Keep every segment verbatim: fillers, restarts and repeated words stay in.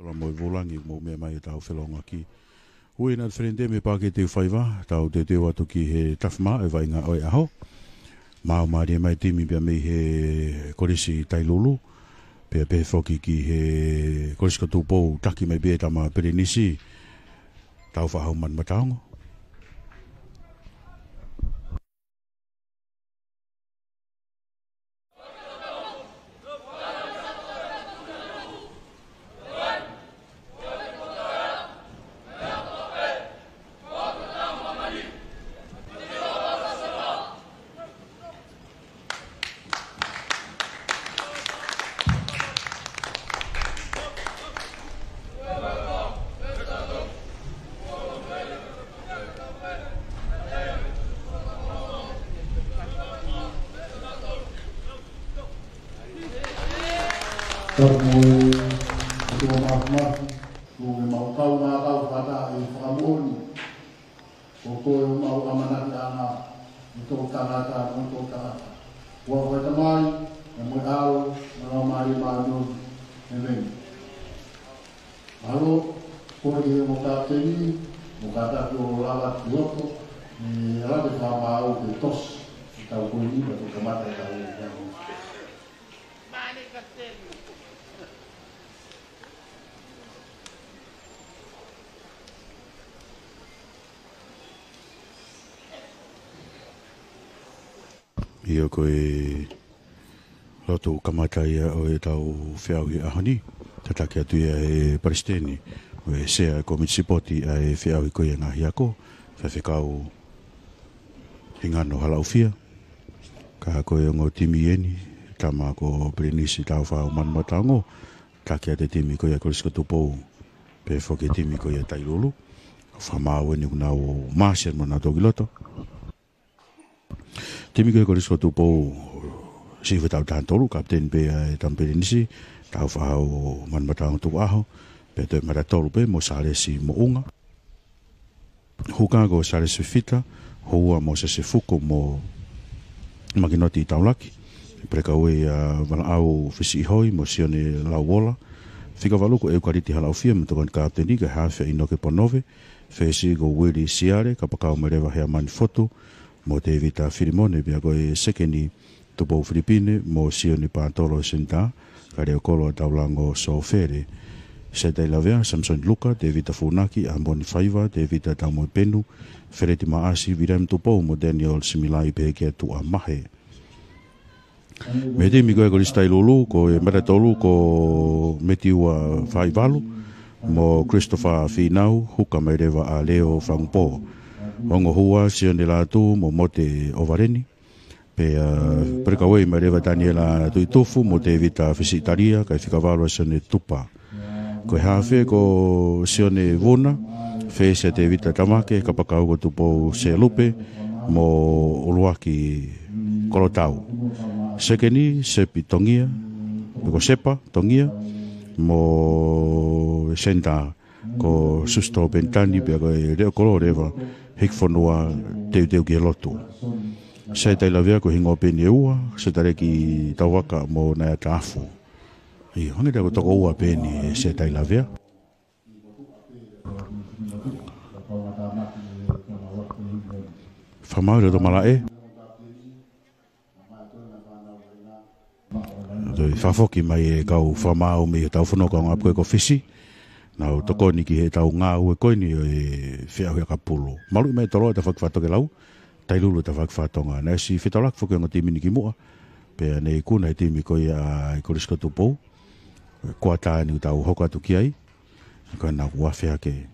Loa mo e vulangi mo meʻa mai ʻetau felongoaki. Ui na felente me pake te faiva, tau teuteu atu ki he tafa maʻu ʻe vaʻinga ʻo e ʻaho. Maʻu mālie mai timi pea mei he Kolisi Tailulu. Pea pehē foki ki he Kolisi ko Tupou taki mai pē tama Pelenisi. Tau Faʻahau Manumataongo. Tapu mo e ʻOtua Māfimafi, ko e mau kau ngā kau fata e fakamoʻoni. Ko koe ʻoku mau ʻamanaki ʻana, ʻi tō tangata, ʻi tō tangata. Ko e Tamai, mo e ʻAlo, mo e Laumālie Māʻoniʻoni. ʻĒmeni. Mālō, ko e mo kapiteni, mo kātaki ʻo lava ki loto, ʻe ala te fakamāu ke tosi, ʻi tau ko eni, ka tau kamata ʻi tau ʻi tau. ʻIo, ko e lotu kamata ia ʻo ʻetau feʻauhi ʻaho ni. Tataki atu ia ʻe he Palesiteni ʻo e Sea Komiti Sipoti ʻa e feʻauhi ko ia ngaahi ako, Faifekau Hingano Halaʻofia. Ka ko e ongo timi eni, tama ko Pelenisi Taufaʻahau Manumataongo, taki atu e timi ko ia Kolisi ko Tupou, pehē foki e timi ko ia Tailulu. Fakamāu eni ʻoku nau māsel mo nau toki loto. Timi ko ia Kolisi ko Tupou, siʻi fetau taha tolu, kapiteni pē ʻa e tama Pelenisi, Taufaʻahau Manumataongo Tukuʻaho, pea toe mata tolu pē mo Salesi Moʻunga. Huka ko Salesi Fifita, houa mo Sese Fuko mo Makinoti Taulaki. Pelekauei ʻa Valaʻau Fisiʻihoi mo Sione Lauola. Fika valu ko ʻEukaliti Halaʻofia mo tokoni kapiteni, ka hafe ʻInoke Ponove. Fesi ko Uili Siale, kapakau mai leva Heamani Fotu mo Tevita Filimone, pea ko e sekeni Tupou Filipine mo Sione Patolo Senitā, ka leʻo kolo ʻa Taulango Sofele. Sea Tailavea, Samson Luka, Tevita Funaki, ʻAmoni Faiva, Tevita Taumoepenu, Feleti Maʻasi, William Tupou mo Daniel Similai, pehē kia Tuʻa Mahe. Mei he timi ko ia Kolisi Tailulu, ko e mata tolu ko Metiua Faivalu mo Christopher Finau, huka mai leva ʻa Leo Fangupō. Ongo hua Sione Lātū mo Mote ʻOvaleni. Pea, ʻa, pelekauei mai leva Taniela Tuʻitufu mo Tevita Fisiʻitalia, kae fika valu ʻa Sione Tupa. Ko e hafe ko Sione Vuna, fesi ʻa Tevita Tamake, kapakau ko Tupou Selupe mo ʻUluaki Kolotau. Sekeni, Sepi Tongia, ko Sepa Tongia, mo senitā ko Susito Penitani, pea ko e leʻo kolo leva Hikifonua Teuteu ki he Lotu. Sea Tailavea ko e hingoa pē eni ʻe ua, Sea Taleki Tauaka mo Naea Taafu. ʻIo, hangē ko e toko ua pē eni ʻe Sea Tailavea. Fakamāu ʻi loto malaʻe. Toe fakafoki mai e kau fakamāu mei he tau fonua kaungāʻapi ko Fisi. Nau tokoni ki he tau ngāue ko eni ʻo e feʻauhi ʻakapulu. Maluʻi mai Toloa tafaʻaki fakatokelau, Tailulu tafaʻaki fakatonga. Naʻe siʻi fetaulaki foki ongo timi ni kimuʻa. Pea ne ikuna he timi ko ia ʻa e Kolisi ko Tupou. Kuata eni ʻoku tau hoko atu ki ai. Ko ena ʻoku afe hake.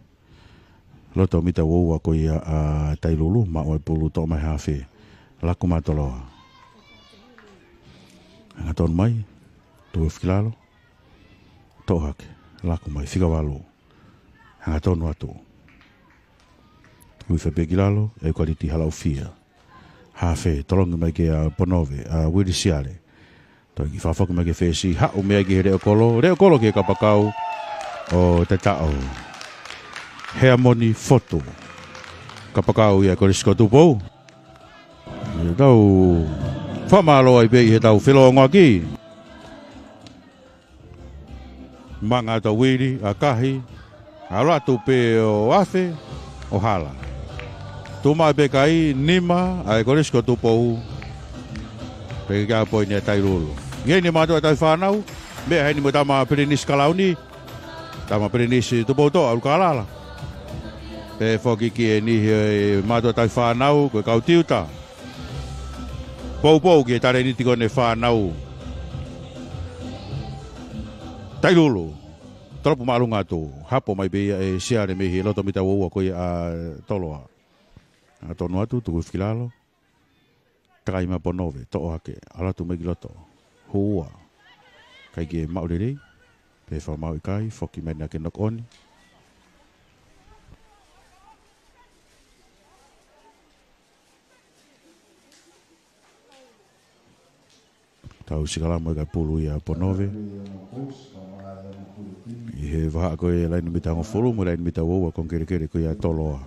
Loto mita ua ua ko ia ʻa Tailulu, maʻu e pulu toʻo mai hafe. Laku mai Toloa. Hangatonu mai, toe fakilalo. Toʻo hake, laku mai, fika valu. Hangatonu atu. Ui fepeki lalo, ʻEukaliti Halaʻofia. Hafe, tolongi mai kia Ponove, ʻa Uili Siale. Toe kiʻi fakafoki mai ki he fesi, haʻu mei ai ki he leʻo kolo, leʻo kolo ki he kapakau ʻo Tataʻo. Heamoni Fotu. Kapakau ia Kolisi ko Tupou. Tau fakamālō ai pē ʻi he tau felongoaki. Manga atu ʻa Uili, ʻakahi, ʻalu atu pē ʻo afe, ʻo hala. Tuʻu mai pē kai, nima ʻa e Kolisi ko Tupou. Pea ʻikai ke ʻi ai ha poini ʻa Tailulu. Ngeʻi eni ʻa e mātuʻa tauhi fānau, meʻa heni mo e tama Pilinisi Kalauni. Tama Pilinisi Tupoutoʻa, ʻUlukālala. Pea foki ki heni ʻa e mātuʻa tauhi fānau, ko e kau tiuta. Poupou ki he talēniti ko eni ʻa e fānau. Tailulu. Tolopu māʻolunga atu. Hapo mai pē ia ʻe Siale mei he loto mita ua ua ko ia ʻa Toloa. Hangatonu atu, tuku hifo ki lalo. Takai mai ʻa Ponove, toʻo hake, ʻalu atu mai ki loto. Hū ua. ʻIkai ke maʻu lelei. Pea fakamaau ʻikai, foki mai ena ke knock on. Tau sikalamu ʻa e kakai pulu ia ʻa Ponove. ʻI he vahaʻa ko e laine mita hongofulu mo e laine mita ua ua, kau kelekele ko ia ʻa Toloa.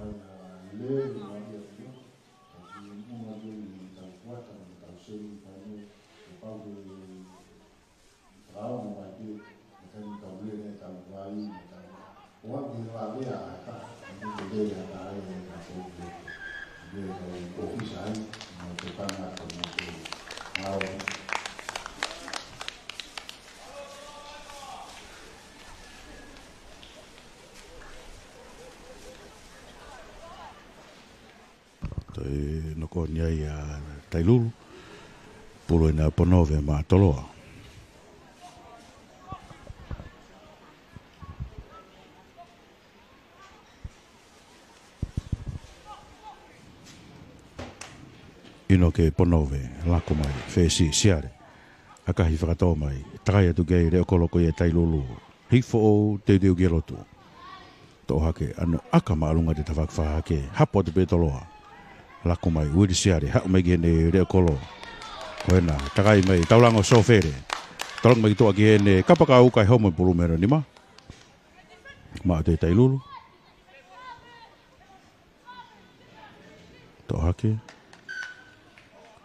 Toe knock on ia ʻa Tailulu. Pulu ena ʻa Ponove maʻa Toloa. ʻInoke Ponove, lako mai, fesi Siale. ʻAkahi fakatō mai, takai atu ki ai ʻa e leʻo kolo ko ia ʻa Tailulu. Hifo ʻo teuteu ki he lotu. Toʻo hake, ʻalu ʻo ʻaka māʻolunga atu he tafaʻaki fakahahake, hapo atu pē ʻe Toloa. Lako mai, Uili Siale, haʻu mai ki heʻene leʻo kolo. Ko ena, takai mai, Taulango Sofele. Tolongi mai ki tuʻa ki heʻene kapakau kae homo e pulu mei hono nima. Maʻu atu ʻe Tailulu. Toʻo hake.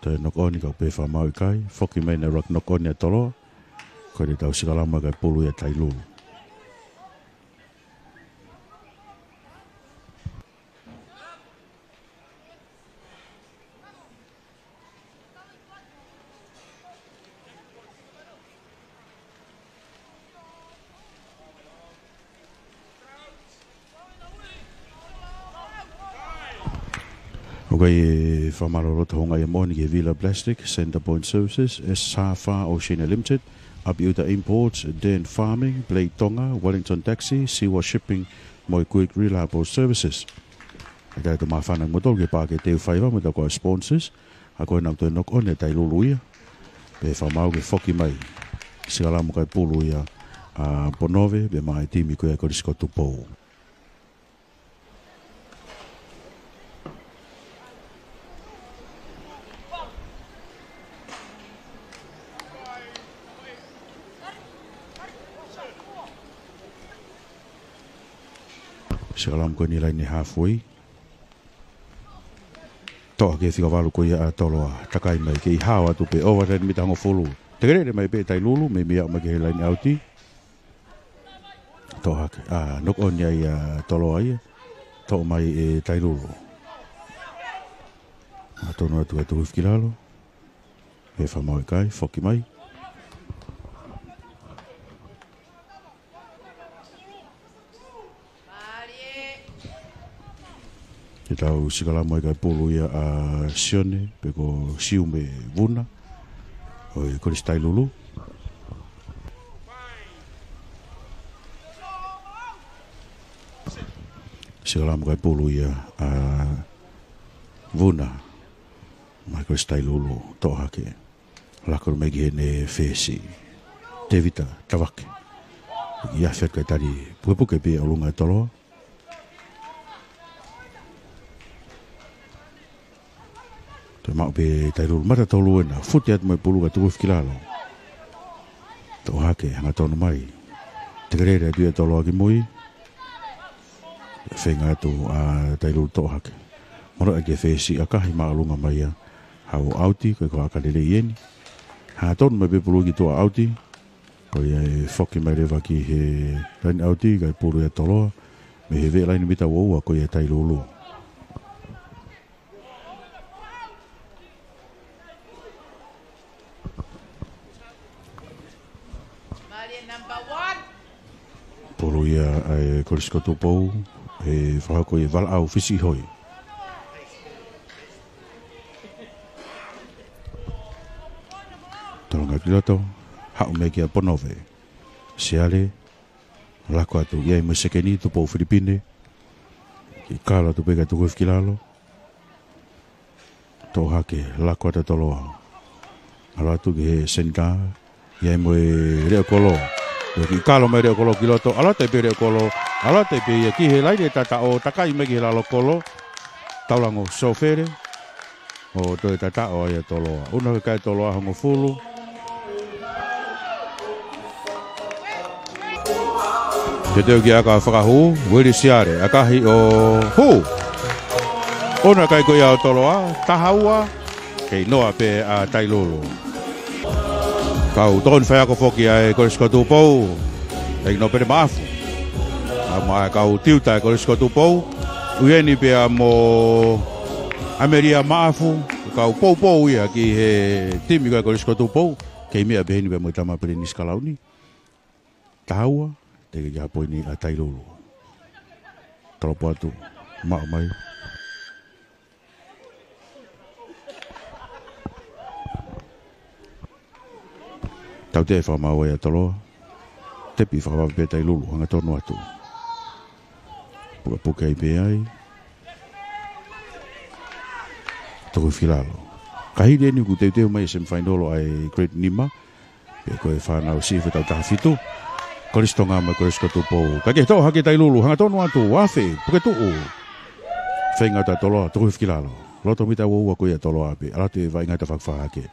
Toe knock on, kau pē fakamaau ʻikai. Foki mai ena ʻuluaki knock on ʻa Toloa. Ko eni tau sikalamu ʻa e kakai pulu ia ʻa Tailulu. ʻOku ʻi ai e fakamālō loto houngaʻia moʻoni ki he Vila Plastic, Centrepoint Services, S H F Oceania Limited, ʻApiʻuta Imports, Den Farming, Blade Tonga, Wellington Taxi, Siwa Shipping, mo e Quick Reliable Services. ʻE tau māfana mo tolu ke pā ke teu faiva mo tau ko e sponsors, ʻa ko ena ʻoku toe knock on ʻa Tailulu ia. Pea fakamaau ke foki mai. Sikalamu kakai pulu ia ʻa Ponove, pea maʻa e timi ko ia ʻa Kolisi ko Tupou. Sikalamu ko eni laine halfway. Toʻo hake fika valu ko ia ʻa Toloa. Takai mai kei hao atu pē ʻova e laine mita hongofulu. Tekelele mai pē ʻe Tailulu, meimei aʻu mai ki he laine ʻauti. Toʻo hake, ʻa, knock on ia ʻa Toloa ia. Toʻo mai ʻe Tailulu. Hangatonu atu kae tuku hifo ki lalo. Pea fakamaau ʻikai, foki mai. Ke tau sikalamu ʻa e kakai pulu ia ʻa Sione, pe ko Siume Vuna, ʻo e Kolisi Tailulu. Sikalamu kakai pulu ia ʻa Vuna, maʻa e Kolisi Tailulu, toʻo hake. Laka mai ki heʻene fesi. Tevita Tavake. ʻI he afe atu kae tali pukepuke pē ʻa e ʻolunga ʻa Toloa. Toe maʻu pē ʻe Tailulu mata tolu ena. Fute atu mo e pulu kae tuku hifo ki lalo. Toʻo hake, hangatonu mai. Tekelele atu ia ʻa Toloa ki mui. Feinga atu ʻa Tailulu toʻo hake. Moloʻi ki he fesi ʻakahi māʻolunga mai ia. Haʻu ʻauti, ko e kau ʻaka lelei eni. Hangatonu mai pē pulu ki tuʻa ʻauti. Ko ia ʻe foki mai leva ki he laine ʻauti, kae pulu ʻe Toloa mei he veʻe laine mita ua ua, ko ia ʻa Tailulu. Pulu ia ʻa e Kolisi ko Tupou, ʻe fakahoko ʻe Valaʻau Fisiʻihoi. Tolonga ki loto, haʻu mai kia Ponove. Siale, lako atu, ʻi ai mo e sekeni, Tupou Filipine. Kiʻi kalo atu pē kia Tukuhifekilalo. Toʻo hake, lako atu ʻa Toloa. ʻAlu atu ki he senitā, ʻi ai mo e Leʻokolo. Kiʻi kalo mai Leʻokolo ki loto, ʻalu atu pē Leʻokolo, ʻalu atu pē ia ki he laine tataʻo, takai mai ki he lalo kolo. Taulango Sofele. ʻO toe tataʻo ai ʻa Toloa. ʻUna kakai ʻa Toloa hongofulu. Teuteu ki he ʻaka fakahū, Ueli Siale, ʻakahi ʻo hū. ʻUna kakai ko ia ʻo Toloa, taha ua, kei noa pē ʻa Tailulu. Kau tokoni faiako foki ʻa e Kolisi ko Tupou, ʻEiki Nōpele Maʻafu. ʻA ia mo e kau tiuta ʻa e Kolisi ko Tupou, ʻUieni pea mo ʻAmelia Maʻafu, kau poupou ia ki he timi ko ia ʻa e Kolisi ko Tupou, kei meʻa pē heni pea mo e tama Pelinisi Kalauni. Taha ua, teʻeki ke ʻi ai ha poini ʻa Tailulu. Tolopo atu, maʻu mai. Tautea ʻe fakamaau ai ʻa Toloa. Tepi fakavave pē ʻa Tailulu, hangatonu atu. Pukepuke ai pē ai. Tukuhifekilalo. Ka hili eni kuo teuteu mai e semifinal ʻa e grade nima. Pea ko e fānau siʻi fetau taha fitu. Kolisi Tonga mo e Kolisi ko Tupou. Kae toʻo hake ʻa Tailulu, hangatonu atu, afe, puke tuʻu. Feinga atu ʻa Toloa, Tukuhifekilalo. Loto mita ua ua ko ia ʻa Toloa pē, ʻalu atu e vaʻinga tafaʻaki fakahake.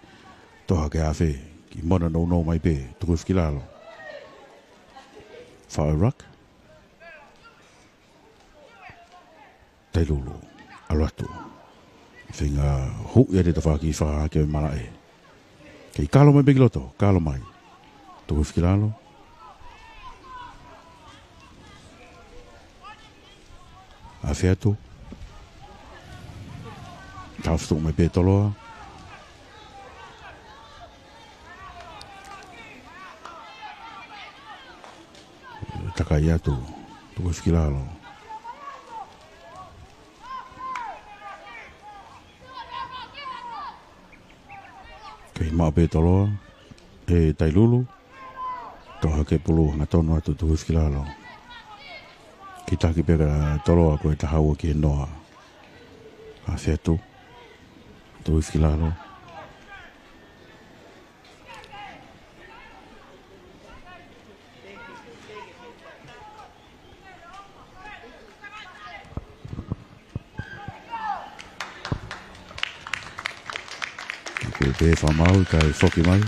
Toʻo hake afe, kiʻi mona nounou mai pē, Tukuhifekilalo. Foul ruck. Tailulu, ʻalu atu. Feinga huʻi ʻa e tafaʻaki fakahake ʻo e malaʻe. Kei kalo mai pē ki loto, kalo mai. Tukuhifekilalo. Afe atu. Tafotuʻu mai pē ʻa Toloa. Takai atu, Tukuhifekilalo. Kei maʻu pē ʻa Toloa, ʻe Tailulu. Toʻo hake pulu hangatonu atu Tukuhifekilalo. Kiʻi taki pē ʻa Toloa ko e taha ua ki he noa. Afe atu, Tukuhifekilalo. Ko e pē fakamaau kae foki mai.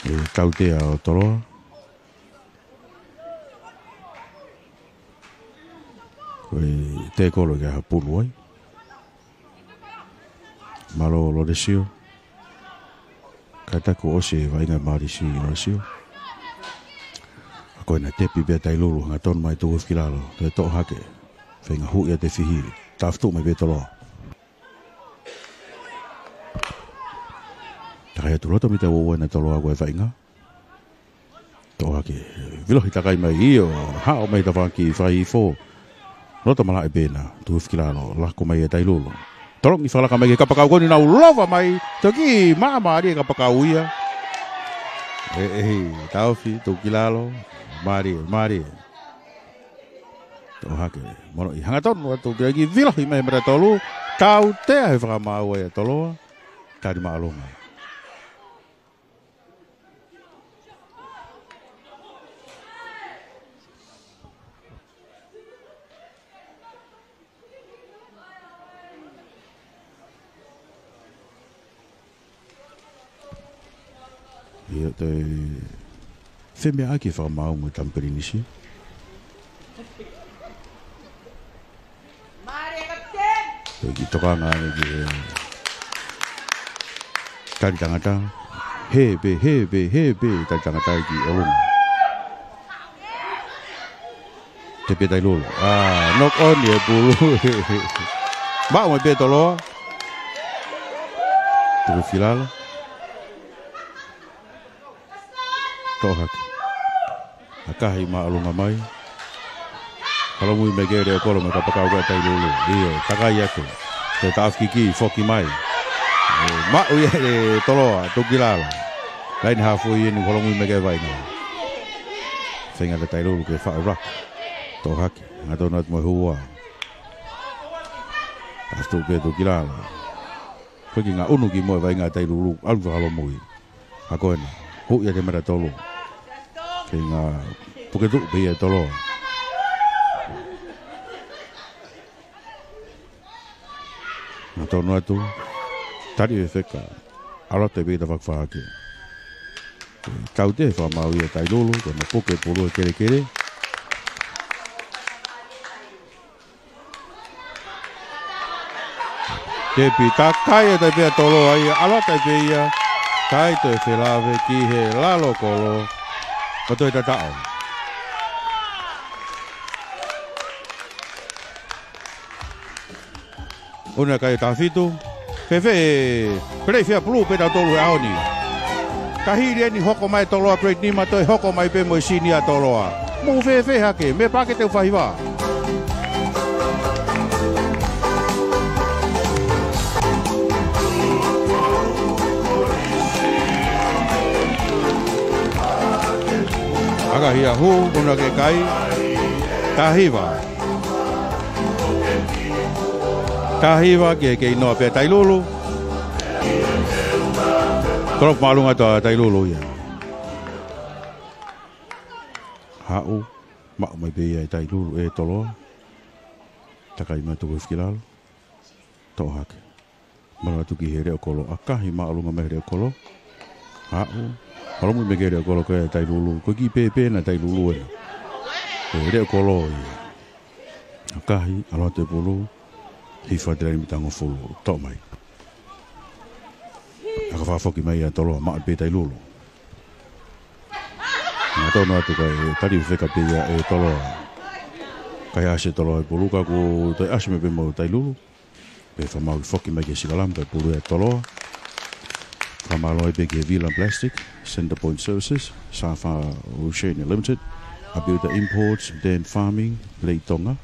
ʻE tautea ʻa Toloa. Ko e tekolo ke hapulu ai. Mālō Lolesio. Kae taku ʻosi e vaʻinga mālisi Lolesio. Ko ena tepi pē ʻa Tailulu, hangatonu mai Tukuhifekilalo. Toe toʻo hake. Feinga huʻi ʻa e fihi. Tafotuʻu mai pē ʻa Toloa. Takai atu loto mita ua ua ʻa Toloa ko e vaʻinga. Toʻo hake, vilohi takai mai ʻio, haʻu mai tafaʻaki fakaifo. Loto malaʻe pē ʻa Tukuhifekilalo, lako mai ʻa Tailulu. Tolongi fakalaka mai ki he kapakau ko eni nau lova mai, toki māmālie kapakau ia. ʻE, ʻe, taʻofi, Tukuhifekilalo, mālie, mālie. Toʻo hake, mono ʻi hangatonu atu, pea kiʻi vilohi mai mata tolu, tautea he fakamaau ʻa Toloa, tali māʻolunga. ʻIo, toe femeʻaʻaki e fakamaau mo e tama Pelinisi. Ko e kiʻi tokanga eni ki he tali tangata. He pē, he pē, he pē, tai tangata ki ʻolunga. Teke pē Tailulu. Ā, knock on ʻe Pulu. Maʻu mai pē Toloa. Tuku filalo. Toʻo hake. ʻAkahi māʻolunga mai. Holomui mai ki he Leʻokolo mo e kapakau ko ia ʻa Tailulu. ʻIo, takai atu. Ko e taʻofi kiki, foki mai. ʻE, maʻu ia ʻe Toloa, Tukilalo. Laine hāfui eni, holomui mai ki he vaʻinga. Feinga ʻa Tailulu ke faʻu laka. Toʻo hake, hangatonu atu mo e hua. Taʻofi tuʻu pē Tukilalo. Ko e kiʻi ngaʻunu ki muʻa e vaʻinga ʻa Tailulu, ʻalu fakaholomui. Ka ko ena, huʻi ʻa e mata tolu. Feinga puke tuʻu pē ia ʻe Toloa. Hangatonu atu, tali ʻe Feka. ʻAlu atu e pita fakafahake. Tautea fakamaau ia ʻe Tailulu, ko ena puke Pulu ʻe kelekele. Tepi takai ʻe tai pē ʻa Toloa ia, ʻalu atu ai pē ia, tai toe felave ki he lalo kolo, ʻo toe tataʻo. ʻUna kai taha fitu, fēfē, peleʻi fē ʻa Pulu pē tautolu he ʻaho ni. Ka hili eni hoko mai Toloa grade nima toe hoko mai pē mo e senior Toloa. Mou fēfē hake, mei he paketi ʻo e fā hiva. ʻAkahi ʻa Hū, ʻuna ke kai, taha hiva. Taha hiva ki he kei noa pē ʻa Tailulu. Kolopu māʻolunga atu ʻa Tailulu ia. Haʻu, maʻu mai pē ia ʻe Tailulu ʻe Toloa. Takai mai Tukuhifo ki lalo. Toʻo hake. Malu atu ki he Leʻokolo, ʻakahi māʻolunga mai he Leʻokolo. Haʻu. Holomui mai ki he Leʻokolo ko ia ʻa Tailulu. Ko e kiʻi pēpē ʻa Tailulu ena. Ko e Leʻokolo ia. ʻAkahi, ʻalu atu e Pulu. Hifo atu laine mita hongofulu. Toʻo mai. ʻAka fakafoki mai ʻa Toloa, maʻu pē Tailulu. Hangatonu atu kae tali ʻe Feka pē ia ʻe Toloa. Kae ʻasi ʻe Toloa e Pulu, ka kuo toe ʻasi mai pē mo Tailulu. Pea fakamaau ke foki mai ki he sikalamu, kae Pulu ʻe Toloa. Fakamālō ai pē ki he Vila Plastic, Centre Point Services, Safa Oceania Limited, Abiuta Imports, Dan Farming, Lei Tonga,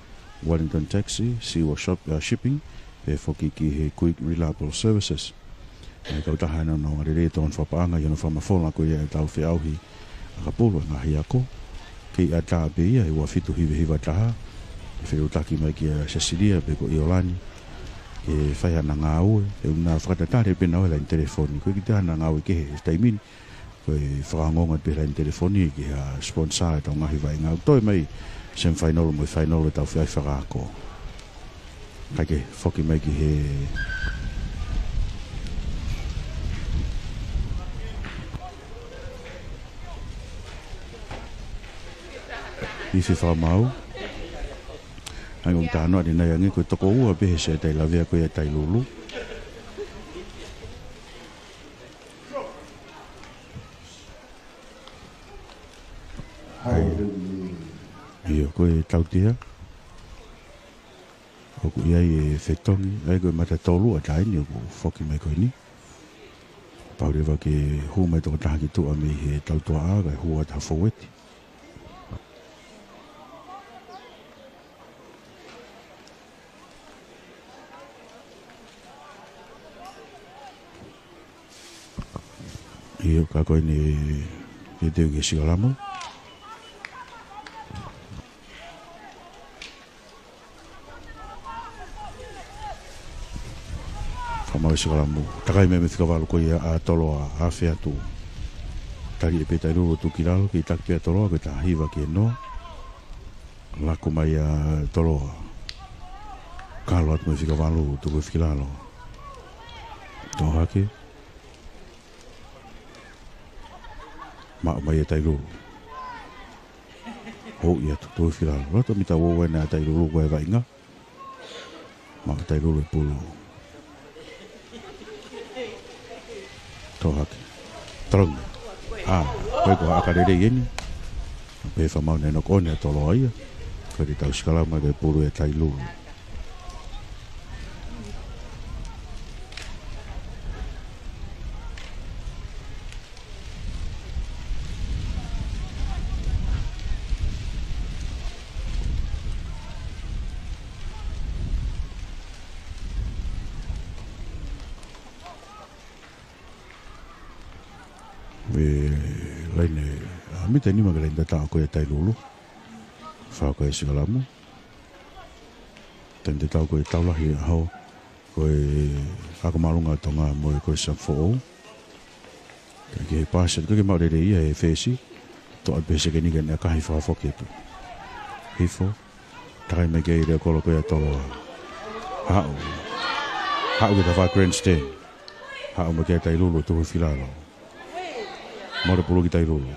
Wellington Taxi, Siwa Shop, uh, Shipping, pea foki ki he Quick Reliable Services. ʻE kautaha ena ʻoku nau lele tonu fakapaʻanga ʻi hono fakamafola ko ia ʻetau feʻauhi ʻakapulu ʻa e ngaahi ako. Kei ʻatā pē ia he ua fitu hiva hiva taha. ʻE feʻiloaki mai kia Sesilia pe ko ʻIolani ke fai hana ngāue. ʻE ʻuna fakatatali pē naua e laine telefoni. Ko e kiʻi taha hana ngāue kehe he taimi ni. Ko e fakaongoongo pē laine telefoni ki ha sponsor ʻetau ngaahi vaʻinga. ʻOku toe mai semifinal mo e final ʻetau feʻauhi fakaako. Kae ke foki mai ki he ifi fakamaau. ʻAi ʻo tānoa ʻi nai ange ko e toko ua pē he sētai lavea ko ia ʻa Tailulu. ʻAi. ʻIo, ko e tautea. ʻOku ʻi ai e fetongi, ʻa ia ko e mata tolu ʻa taʻahine ʻoku foki mai ko eni. Pau leva ke hū mai tokotaha ki tuʻa mei he tautuaʻa, kae hū atu ha fōueti. ʻIo, ka ko eni ʻe teuteu ki he sikalamu. Fakamaau e sikalamu. Takai mai mei he fika valu ko ia ʻa Toloa, afe atu. Tali ʻe pē Tailulu tuku ki lalo, kei taki pē ʻa Toloa, ko e taha hiva ki he noa. Laku mai ʻa Toloa. Kalo atu mei he fika valu, Tukuhifo ki lalo. Toʻo hake. Maʻu mai ʻe Tailulu. Houʻi atu, Tukuhifo ki lalo. Loto mita uofulu ena ʻa Tailulu ko e vaʻinga. Maʻu ʻe Tailulu e Pulu. Toʻo hake. Tolongi. ʻA, ko e ko ʻaka lelei eni. Pehē fakamaau naʻe knock on ʻa Toloa ia. Ko e tau sikalamu mai ko e pulu ʻa Tailulu. ʻE laine, ʻa, mita nima ki he laine tataʻo ko ia ʻa Tailulu. Fā ko e sikalamu. Taimi tatau ko e tau lahi ʻaho, ko e ako māʻolunga ʻa Tonga mo e ko e sub foʻou. Ka ke paasi, ka ke maʻu lelei ia he fesi. Toʻa pē sekeni ke ne ʻakahi fakafoki atu. Hifo. Takai mai ki he leʻo kolo ko ia ʻa Toloa. Haʻu. Haʻu ki he tafaʻaki grandstand. Haʻu mai ki ai ʻa Tailulu, tuhu filalo. Mole pulu ki Tailulu.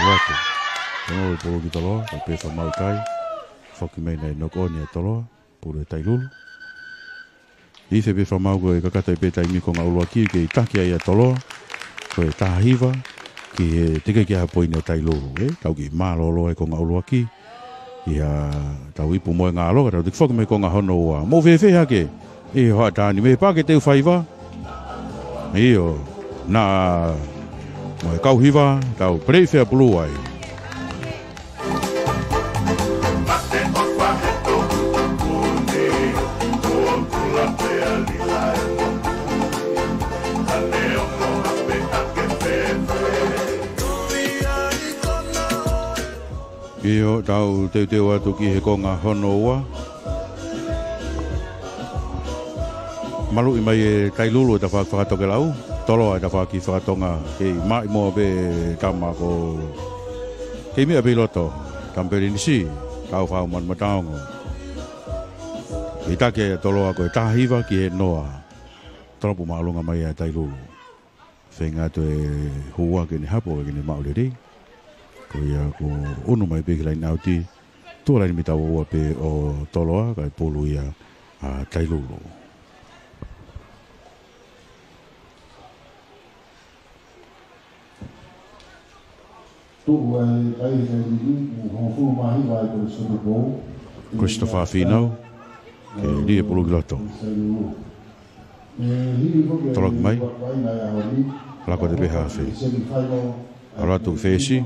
Loto. Mole pulu ki Toloa, ka pehē fakamaau ʻikai. Foki mai naʻe knock on ʻa Toloa, pulu ʻa Tailulu. ʻI he pehē fakamaau ko e kakato ʻi he pē taimi konga ʻuluaki ke ʻi taki ai ʻa Toloa. Ko e taha hiva, ki he teke ki ha poini ʻa Tailulu, ē? Tau kiʻi mālōlō ai konga ʻuluaki. ʻI ha tau ipu mo e ngalo, ka tau toki foki mai konga hono ua. Mou fēfē hake? ʻI he hoʻatā ni mei he Pākete ʻUfaiva. ʻIo, naʻa mo e kau hiva, tau peleʻi fea pulu ai. ʻIo, tau teuteu atu ki he konga hono ua. Maluʻi mai ʻe Tailulu ʻa e tafaʻaki fakatokelau, Toloa ʻa e tafaʻaki fakatonga, kei maʻimoa pē tama ko, kei meʻa pē ʻi loto, tama pē ʻi he nisi, tau fau manu mataongo. ʻI taki ʻa Toloa ko e taha hiva ki he noa. Tolopu māʻolunga mai ʻa Tailulu. Feinga atu e hua ke ne hapo, ke ne maʻu lelei. Ko ia ko unu mai pē ki he laine ʻauti. Tuʻa laine mita ua pē ʻo Toloa, kae pulu ia ʻa Tailulu. Tuʻu ai, ai, ai, ai, hongofulu mā hiva ʻa e Kolisi Tupou. Christopher Finau, ke lī e pulu ki loto. Tolongi mai. Lako atu pē hafe. ʻAlu atu ki fesi.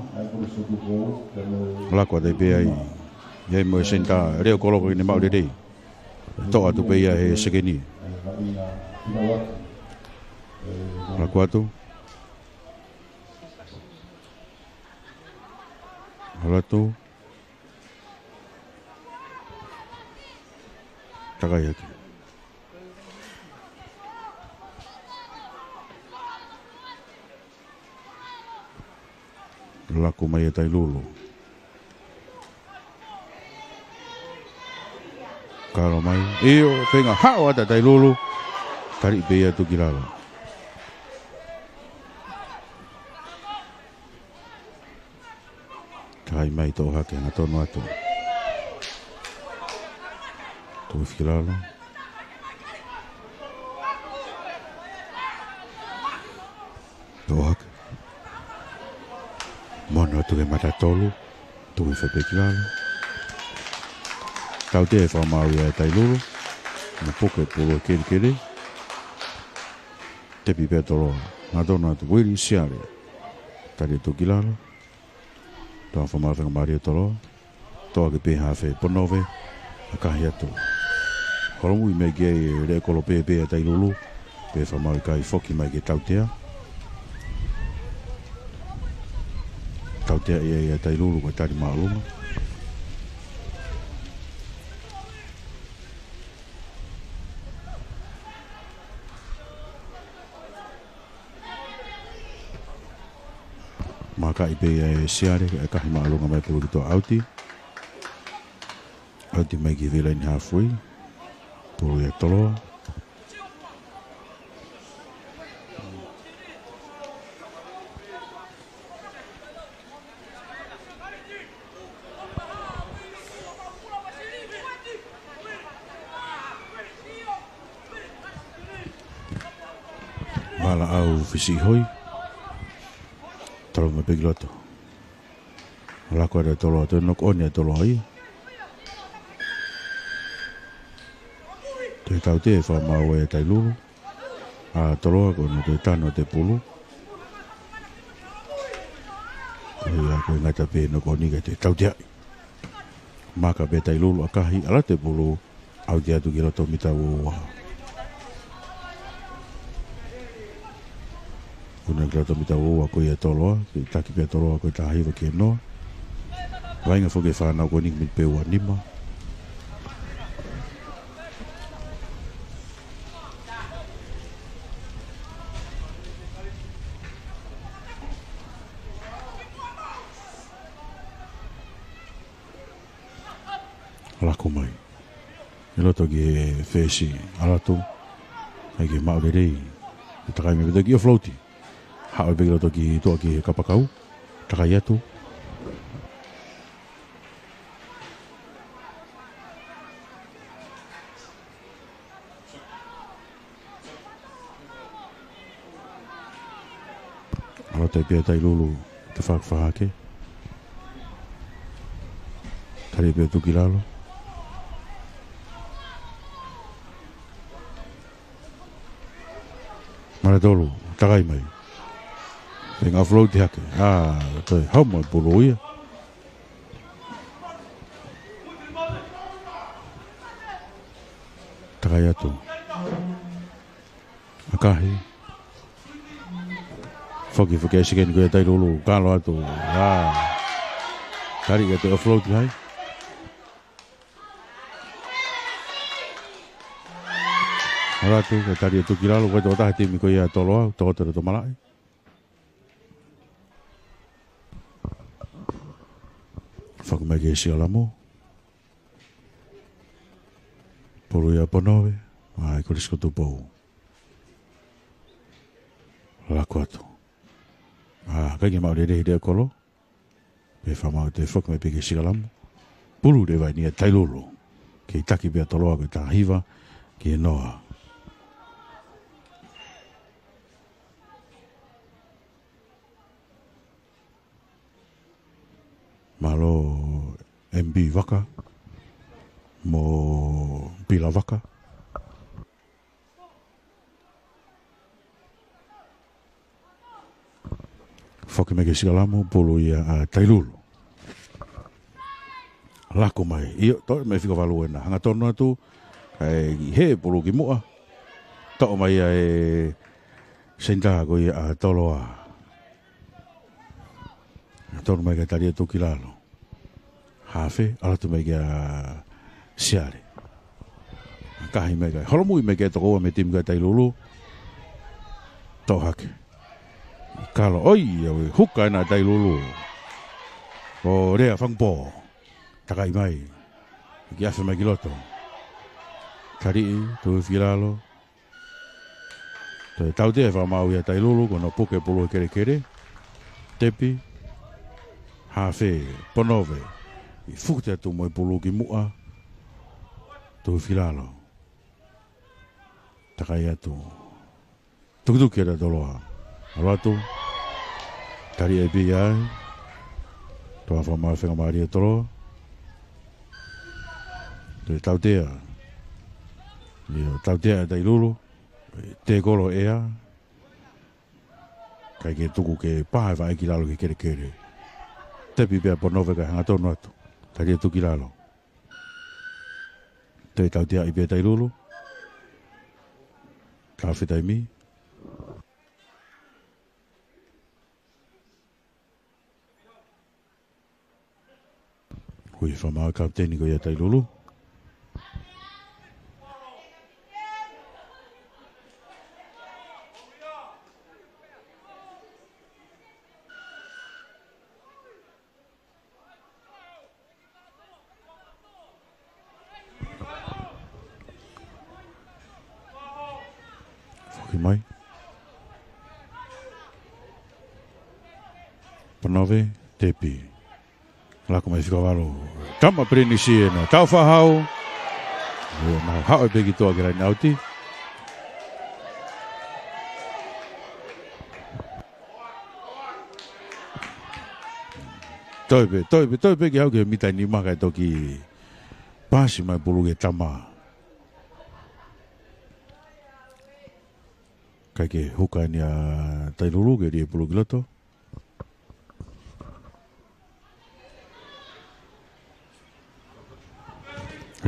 Lako atu pē ai. ʻI ai mo e senitā, leʻo kolo ke ne maʻu lelei. Toʻa atu pē ia he sekeni. Lako atu. ʻAlu atu. Takai hake. Lako mai ʻa Tailulu. Kalo mai. ʻIo, feinga haʻu atu ʻa Tailulu. Tali pē ia atu ki lalo. Takai mai toʻo hake hangatonu atu. Tuʻu ki lalo. Toʻo hake. Mono atu ke mata tolu. Tuʻu hifo pē ki lalo. Tautea e fakamaau ia ʻa Tailulu. Mo puke pulu ʻa e kelekele. Tepi pē ʻa Toloa. Hangatonu atu Uili Siale. Tali atu ki lalo. Toʻo fakamaau faingamālie ʻa Toloa. Toʻa ki pē hafe ponove. ʻAkahi atu. Kolomuʻi mai ki ai e leʻo kolo pē pē ʻa Tailulu. Pehē fakamaau ʻikai, foki mai ke tautea. Tautea ia ʻa Tailulu ko e tali māʻolunga. Makaʻi pē ia ʻe Siale, ʻakahi māʻolunga mai pulu ki tuʻa ʻauti. ʻAuti mai ki he laine hafuʻi. Pulu ia ʻa Toloa. Mā Ala au fisi hoi. Tolo mai pē ki loto. Lako atu e Toloa, toe knock on ʻa e Toloa ia. Toe tautea e fakamaau ʻa Tailulu. ʻA Toloa ko ʻene toe tanu atu e pulu. Ko ia ko e ngata pē knock on kae toe tauteaʻi. Maka pē Tailulu ʻakahi, ala atu e pulu, ʻauti atu ki loto mita ua ua. Kuna ki loto mita ua ua ko ia Toloa, kei taki pē Toloa ko e taha hiva ki he noa. Vaʻinga foki e fānau ko eni mita pē ua nima. Lako mai. ʻI loto ki he fesi, ala atu. ʻIkai ke maʻu lelei. Takai mai pē ki offload. Haʻu pē ki loto ki tuʻa ki he kapakau. Takai atu. Ala atu pē ʻa Tailulu, te fakafahake. Tali pē tuku ki lalo. Mara tolu, takai mai. Pea offload hake. ʻA, toe hau mai pulu ia. Takai atu. ʻAkahi. Foki, foki e sikeni ko ia Tailulu. Kalo atu. ʻA. Tali ia toe offload hai. Ala atu, ko e tali atu ki lalo, ko e tokotaha timi ko ia Toloa, tokotaha Tomalaʻi. Foki mai ki he Sikalamo. Pulu ia Ponove, ʻa e Kolisi ko Tupou. Lako atu. ʻA, ʻikai ke maʻu lelei he kolo. Pea fakamaau toe foki mai pē ki he Sikalamo. Pulu leva eni ʻa Tailulu. Kei taki pē ʻa Toloa ko e taha hiva ki he noa. Mālō M B Vaka mo Pila Vaka. Foki mai ki he Sikalamo, pulu ia ʻa Tailulu. Lako mai, ʻio, toe mai fika valu ena. Hangatonu atu, ʻai he pulu ki muʻa. Toʻo mai ia ʻe senitā ko ia ʻa Toloa. Hangatonu mai kae tali atu ki lalo. Hafe, ala atu mai kia Siale. ʻAkahi mai kae holomui mai kia tokoua mei he timi ko ia Tailulu. Toʻo hake. Kalo, ʻoi, ʻa e huka ena ʻa Tailulu. ʻO Lea Fangupō. Takai mai. Ki afe mai ki loto. Taliʻi, tuʻu ki lalo. Toe tautea e fakamaau ia Tailulu, ko hono puke pulu he kelekele. Tepi. Hafe, Ponove. ʻI futi atu mo e pulu ki muʻa. Tuʻu ki lalo. Takai atu. Tukituki ʻa Toloa. Ala atu. Tali ʻe pē ia ai. Toe fakamaau faingamālie ʻa Toloa. Toe tautea. ʻIo, tautea ʻa Tailulu. Tēkolo ʻea. ʻIkai ke tuku ke pā e vaʻe ki lalo ki he kelekele. Tepi pē ʻa Ponove kae hangatonu atu. Tali atu ki lalo. Toe tauteaʻi pē ʻa Tailulu. Ka fetaimi. Hui fakamaau kapiteni ko ia Tailulu. Foki mai. Ponove, tepi. Lako mai fika valu. Tama Pilinisi ena. Tau fakahau. ʻIo, nau haʻu pē ki tuʻa ki he laine ʻauti. Toe pē, toe pē, toe pē ke aʻu ki he mita ʻe nima kae toki paasi mai pulu ki he tama. Kae ke huka eni ʻa Tailulu ke lī e pulu ki loto.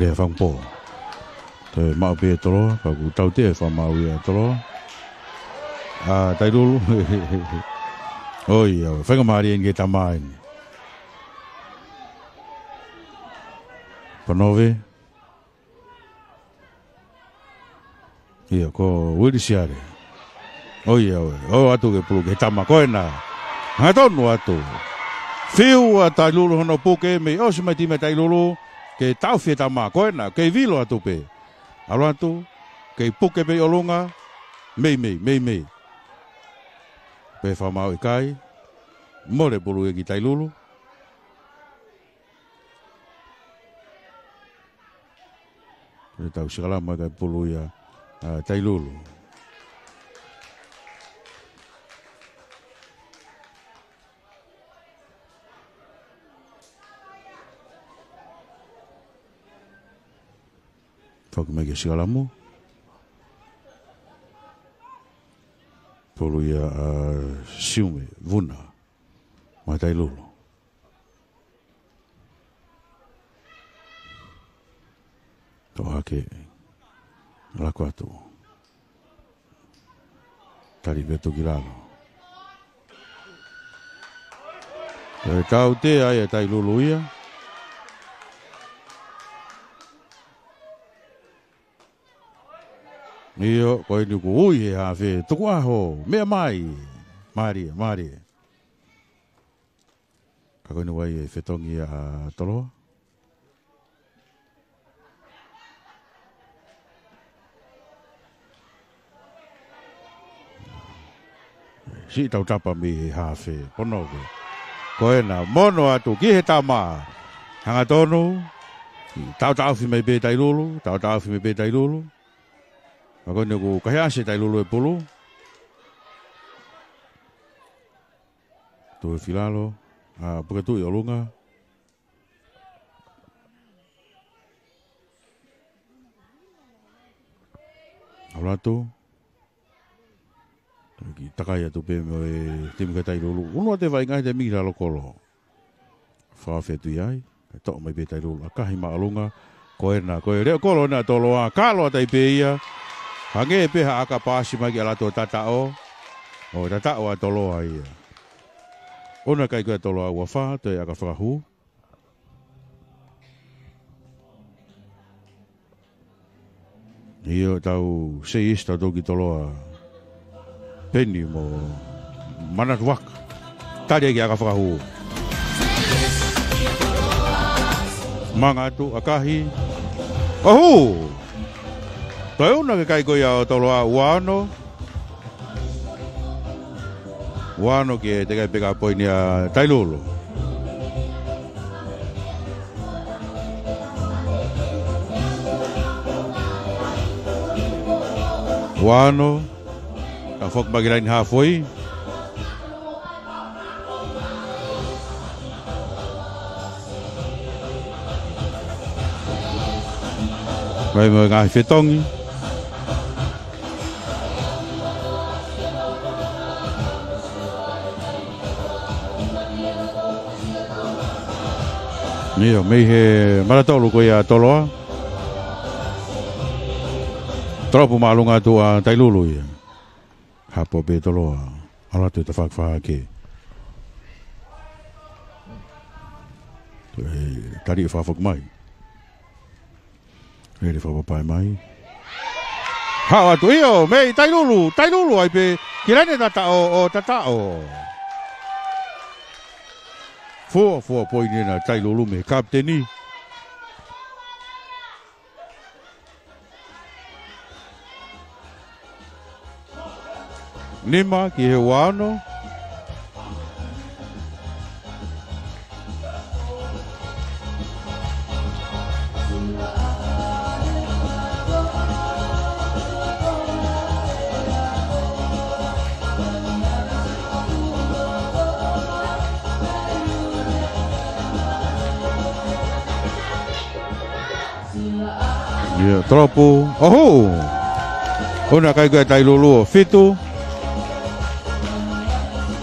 Lea fangpo. Toe maʻu pē ʻe Toloa, ka ʻoku tautea e fakamaau ia ʻa Toloa. ʻA Tailulu. ʻOi, ʻa, faingamālie eni ki he tama eni. Ponove. ʻIo, ko Uili Siale. ʻOi, ʻio, ʻio, ʻoatu ke pulu ki he tama ko ena. Hangatonu atu. Fiu ʻa Tailulu hono puke, mei ʻosi mai e timi ʻa Tailulu ke taʻofi e tama ko ena, kei vilo atu pē. ʻAlu atu, kei puke pē ʻi ʻolunga, meimei, meimei. Pea fakamaau ʻikai, mole pulu ia ki Tailulu. Ko e tau sikalamu ʻa e pulu ia ʻa Tailulu. Foki mai ki he sikalamu. Pulu ia ʻa Siume Vuna maʻa Tailulu. Toʻo hake, lako atu. Tali pē atu ki lalo. Ko e tautea ia ʻa Tailulu ia. ʻIo, ko eni kuo ui he hafe, tuku ʻaho, meʻa mai. Mālie, mālie. Ka ko eni ʻoku ʻi ai e fetongi ʻa Toloa. Siʻi tautapa mei he hafe, Ponove. Ko ena, mono atu ki he tama. Hangatonu, taʻotaʻofi mai pē Tailulu, taʻotaʻofi mai pē Tailulu. Ka ko eni kuo kahe ʻasi ʻe Tailulu e pulu. Tuʻu he filalo, ʻa, puke atu ʻi ʻolunga. ʻAlu atu. Ki takai atu pē mo e timi ʻa Tailulu. Unu atu e vaʻinga he timi lalo kolo. Fakafetuiʻi ai. Kae toʻo mai pē Tailulu. ʻAkahi maʻolunga. Ko ena, ko e leʻo kolo ena ʻa Toloa. Kalo atu ai pē ia. Hangē pē ha ʻaka paasi mai ki ʻalu atu ʻo tataʻo. ʻO tataʻo ʻa Toloa ia. ʻOna kai ko e Toloa ua fā, toe ʻaka fakahū. ʻIo, tau sei isi tau toki Toloa. Peni mo Manatu Vaka. Tali ai ki he ʻaka fakahū. Manga atu, ʻakahi. ʻOhū! Toe ʻuna ke kai ko ia ʻo Toloa ua ono. Ua ono ki he teʻeki ai pē ke poini ʻa Tailulu. Ua ono, ka foki mai ki he laine hafoi. Vai mo e ngaahi fetongi. ʻIo, mei he malatolu ko ia ʻa Toloa. Tolopu māʻolunga atu ʻa Tailulu ia. Hapo pē Toloa. ʻAlu atu e tafaʻaki fā hake. Toe tali e fakafoki mai. Lele fakapapaʻi mai. Haʻu atu ʻio, mei Tailulu, Tailulu ai pē, ki laine tataʻo, ʻo tataʻo. Fuofua poini ena ʻa Tailulu mei he kapiteni. Nima ki he ua ono. Ia, tolopu, ʻohu! ʻOna kai ko ē ʻa Tailulu ʻo fitu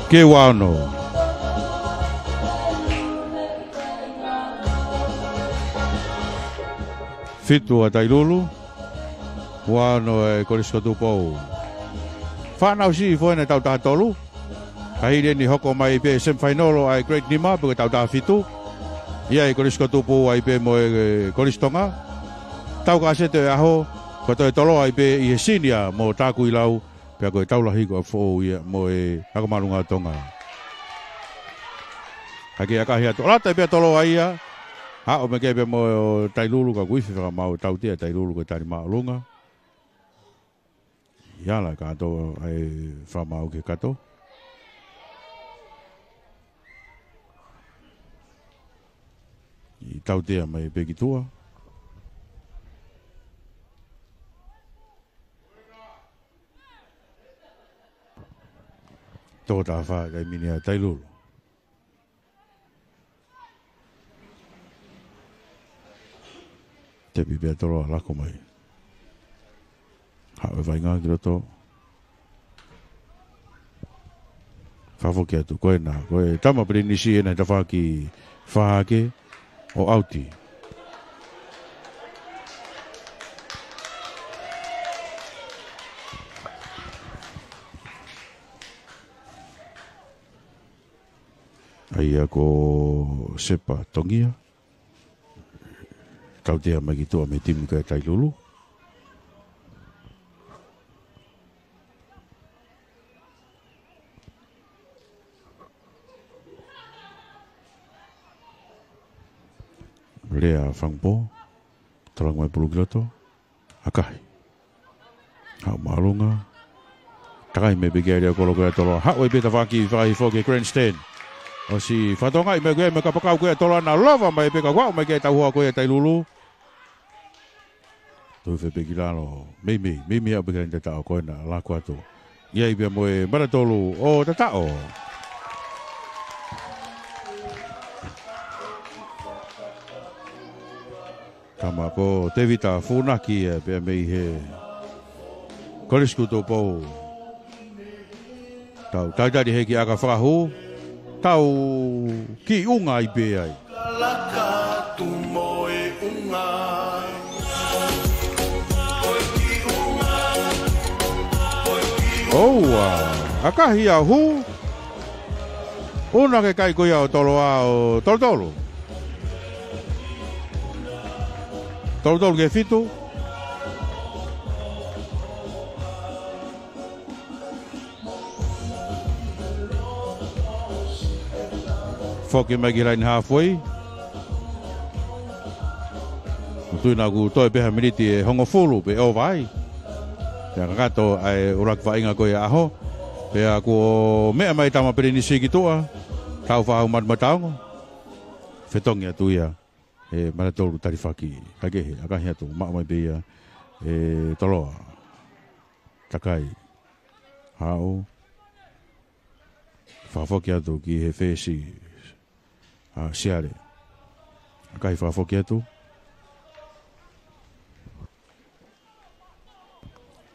ki he ua ono. Fitu ʻa Tailulu, ua ono ʻa e Kolisi ko Tupou. Fānau siʻi foki ʻena ʻi he taʻu taha tolu. Ka hili eni hoko mai pē semifinal ʻa e grade nima pe ko e taʻu taha fitu. ʻI ai e Kolisi ko Tupou ai pē mo e Kolisi Tonga. Tau ka sete ʻo e ʻaho, ko e toe tolo ai pē ʻi he senior mo Takuilau, pea ko e tau lahi ko ē foʻou ia mo e Ako Māʻolunga ʻo Tonga. Ka ke ʻakahi atu. ʻAlu atu ai pē ʻa Toloa ia, haʻu mai ki ai pē mo Tailulu ka kuifi fakamaau tautea ʻa Tailulu ko e tali māʻolunga. ʻI ala kātoa ʻa e fakamaau ki he kato. ʻI tautea mai pē ki tuʻa. Toko taha fā ʻa e mini ʻa Tailulu. Tepi pē ʻa Toloa lako mai. Haʻu e vaʻinga ki loto. Fakafoki atu ko ena, ko e Tama Pilinisi ʻena he tafaʻaki fā hake ʻo ʻauti. ʻA ia ko Sepa Tongia. Tautea mai ki tuʻa mei he timi ko ē ʻa Tailulu. Lea Fangupō. Tolonga mai pulu ki loto. ʻAkahi. Haʻu māʻolunga. Takai mai pē ki ai lea kolo ko ē ʻa Toloa. Haʻu ai pē tafaʻaki fakaʻofoʻofa ki he grandstand. ʻOsi fakatokangaʻi mai ko ē mei he kapakau ko ē ʻa Toloa naʻa lava mai pē ka ʻoku aʻu mai ki ai e tauhi ko ē ʻa Tailulu. Tuʻu hifo pē ki lalo. Meimei, meimei aʻu pē ki he laini tataʻo ko ena lako atu. ʻI ai pē mo e mata tolu ʻo tataʻo. Tama ko Tevita Funaki ia pea mei he Kolisi ko Tupou. Tau talitali hē ki ʻAka Fakahū. Tau ki ʻunga ai pē ai. ʻOua, ʻakahi ʻa hū. ʻUna ke kai ko ia ʻo Toloa ʻo tolutolu. Tolutolu ki he fitu. Foki mai ki he laini halfway. Muʻomuʻa naʻa ku toe pē ha miniti ʻe hongofulu pē ʻova ai. Pea kakato ʻa e ʻuluaki vaʻinga ko ia ʻo e ʻaho. Pea kuo meʻa mai Tama Pilinisi ki tuʻa. Tau fahau matu mataongo. Fetongi atu ia. ʻE mata tolu talifaki. Kaikehe, ʻakahi atu, maʻu mai pē ia ʻe Toloa. Takai. Haʻu. Fakafoki atu ki he fesi ʻa Siale. ʻAkahi fakafoki atu.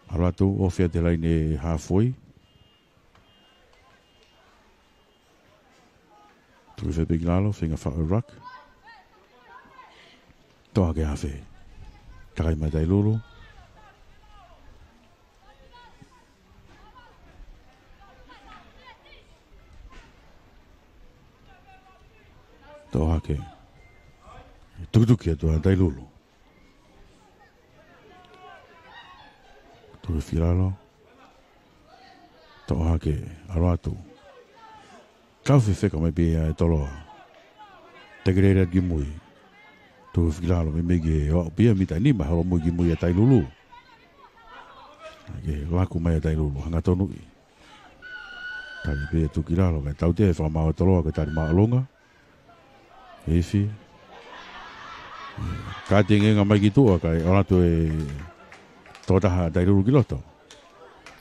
ʻAlu atu, ofi atu he laini halfway. Tuʻu hifo pē ki lalo, feinga faʻu e ruck. Toʻo hake ʻa e afe. Takai mai Tailulu. Toʻo hake. Tukituki atu ʻa Tailulu. Tuʻu hifo ki lalo. Toʻo hake, ʻalu atu. Tau fefeka mai pē ia ʻe Toloa. Tekelele atu ki mui. Tuʻu hifo ki lalo, meimei ke ʻoʻo pē ia mita nima holo mui ki mui ʻa Tailulu. Ke laku mai ʻa Tailulu, hanga tonuʻi. Tali pē ia tuʻu ki lalo, kae tautea e fakamaau ʻa Toloa, ko e tali māʻolunga. Ifi. Kātingi ʻenga mai ki tuʻa, kae ʻalu atu e tokotaha ʻa Tailulu ki loto.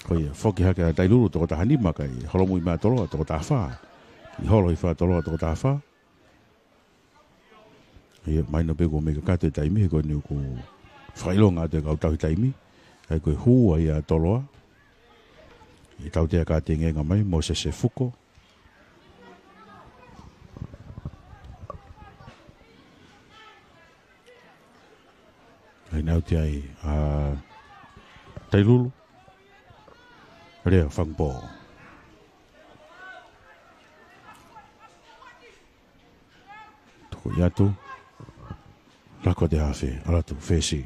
Ko ia, foki hake ʻa Tailulu, tokotaha nima, kae holomui mai ʻa Toloa, tokotaha fā. ʻI holo hifo ʻa Toloa, tokotaha fā. Ia, mahino pē kuo mei kakato e taimi, he ko eni ʻoku Fakaʻilonga atu e kau tauhi taimi. ʻIkai ko e hū ia ʻa Toloa. ʻI he tautea ka tengenga mai, Mōsese Fuko. ʻAi nau te ai ʻa Tailulu. Lea Fangpo. Tuku ia atu. Lako te hafe, ʻalu atu, fesi.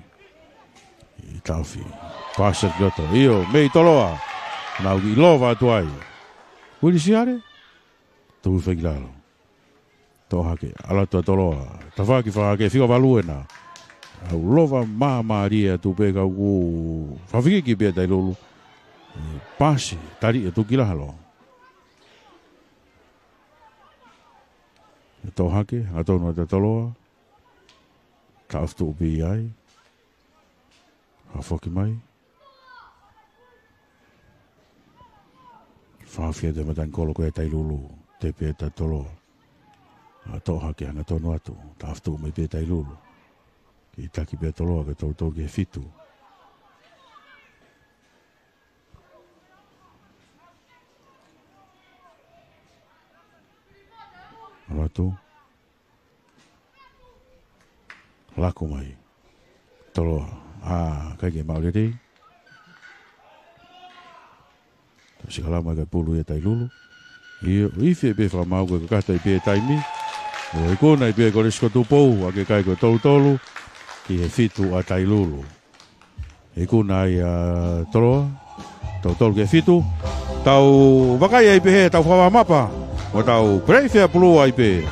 ʻI taʻofi. Pasi ki loto. ʻIo, mei Toloa. Nau ki lova atu ai. Uili Siale. Tuʻu fai ki lalo. Toʻo hake, ʻalu atu ʻa Toloa. Tafaʻaki fakahake, fika valu ena. ʻAlu lova māmālie atu pē ka ʻoku fafiki ki pē Tailulu. Pasi, tali atu ki lalo. Toʻo hake, hangatonu atu ʻa Toloa. Taʻofi tuʻu pē ai. Hafoki mai. Fafia te matangi kolo ko e Tailulu. Te pē ʻa Toloa. ʻA toʻo hake hangatonu atu. Taʻofi tuʻu mai pē Tailulu. Ki taki pē Toloa ke toutou ki he fitu. ʻAlu atu. Lako mai. Toloa. ʻA, ʻikai ke maʻu lelei. Tau sika lama ka pulu ia Tailulu. ʻIo, ifi pē fakamaau ko e kakata ʻi pē taimi. ʻO ikuna ʻi pē Kolisi ko Tupou, ʻa ke kai ko e tolu tolu. Ki he fitu ʻa Tailulu. Ikuna ai ʻa Toloa, tolu tolu ki he fitu. Tau vakai ai pē he tau fakavā mapa. Mo tau peleifea pulua ai pē.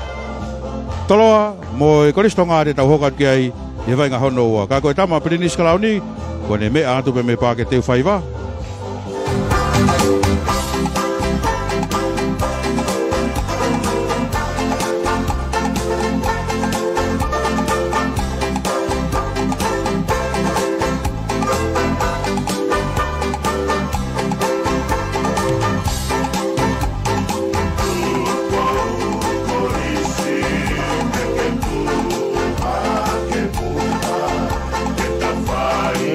Toloa, mo e Kolisi Tonga te tau hoko atu ki ai, ʻi he vaʻinga hono ua. Ka ko e tama Pilinisi Kalauni, ko ʻene meʻa atu pē mei Paʻake Teufaiva. Ē,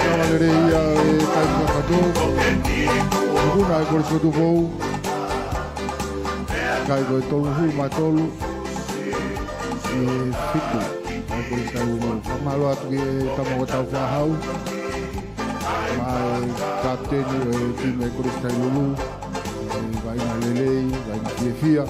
tau lelei ia e kai kakato. Ikuna e Kolisi ko Tupou. Kai ko e tolu hulu mā tolu. ʻI he fitu. Kai Kolisi Tailulu. Fakamālō atu ki he tama ko Taufahau. Mo e kapiteni ʻo e timi ʻa e Kolisi Tailulu. ʻI he vaʻinga lelei, vaʻinga fiefia.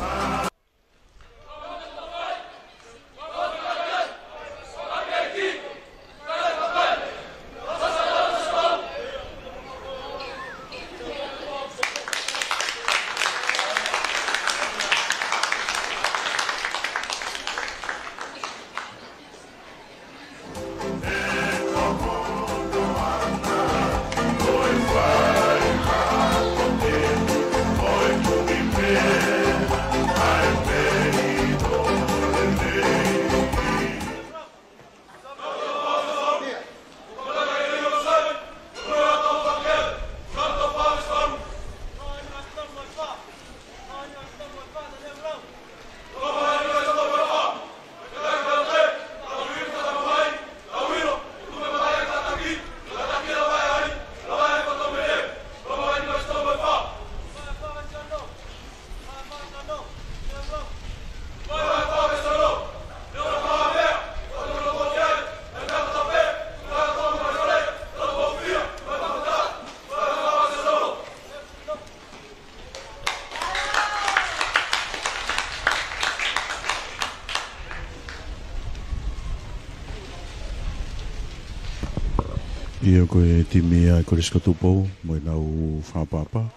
ʻIo ko e timi ia ʻa e Kolisi ko Tupou, mo ʻenau fakapapa,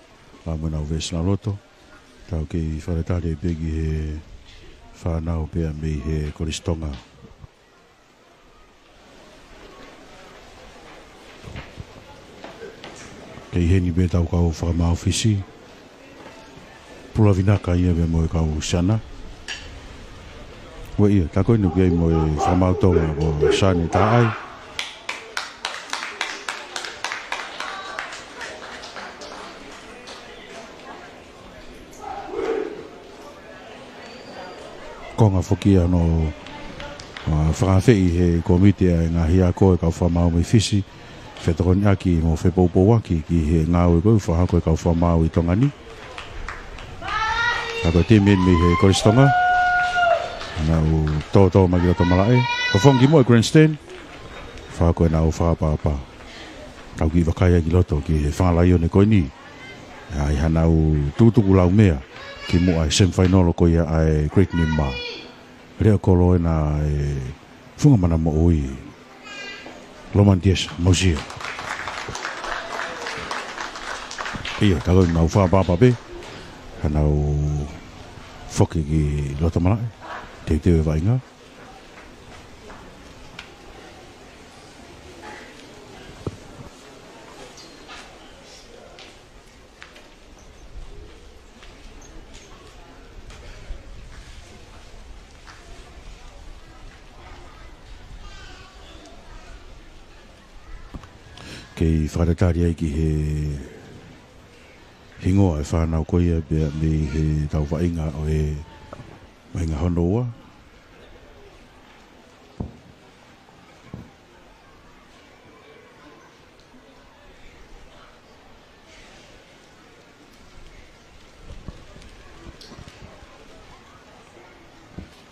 ʻa mo ʻenau veesi laloto. Tau kei fakatatali pē ki he fānau pea mei he Kolisi Tonga. Kei heni pē ʻetau kau fakamaʻofisi. Pula vinaka ia pea mo e kau siana. Ua ia, tā ko eni ʻoku ʻi ai mo e fakamaau Tonga ko Sane Taʻai. Konga foki ia hono ʻA, fakaafeʻi he kōmiti ʻa e ngaahi ako ʻa e kau fakamaau mei Fisi, fetokoniʻaki mo fepoupouaki ki he ngāue ko ē ʻoku fakahoko ʻe he kau fakamaau ʻi Tonga ni. ʻA, ko e timi eni mei he Kolisi Tonga, nau tōtō mai ki loto malaʻe. Ko e fongi mo e grandstand, fakahoko ʻenau fakaʻapaʻapa. Tau kiʻi vakai ai ki loto ki he fanga laione ko eni. ʻA, ʻi haʻanau tukutuku laumea ki muʻa ʻa e semifinal ko ia ʻa e Great Nima. Leʻo kolo ena ʻa e Funga Mana Moʻui, Lomantiesa Mausia. ʻIo, tau ō mai ʻo fakaʻapaʻapa pē, ka nau foki ki loto malaʻe, teuteu e vaʻinga. Kei fakatatali ai ki he hingoa ʻo e fānau ko ia pea mei he tau vaʻinga ʻo e vaʻinga hono ua.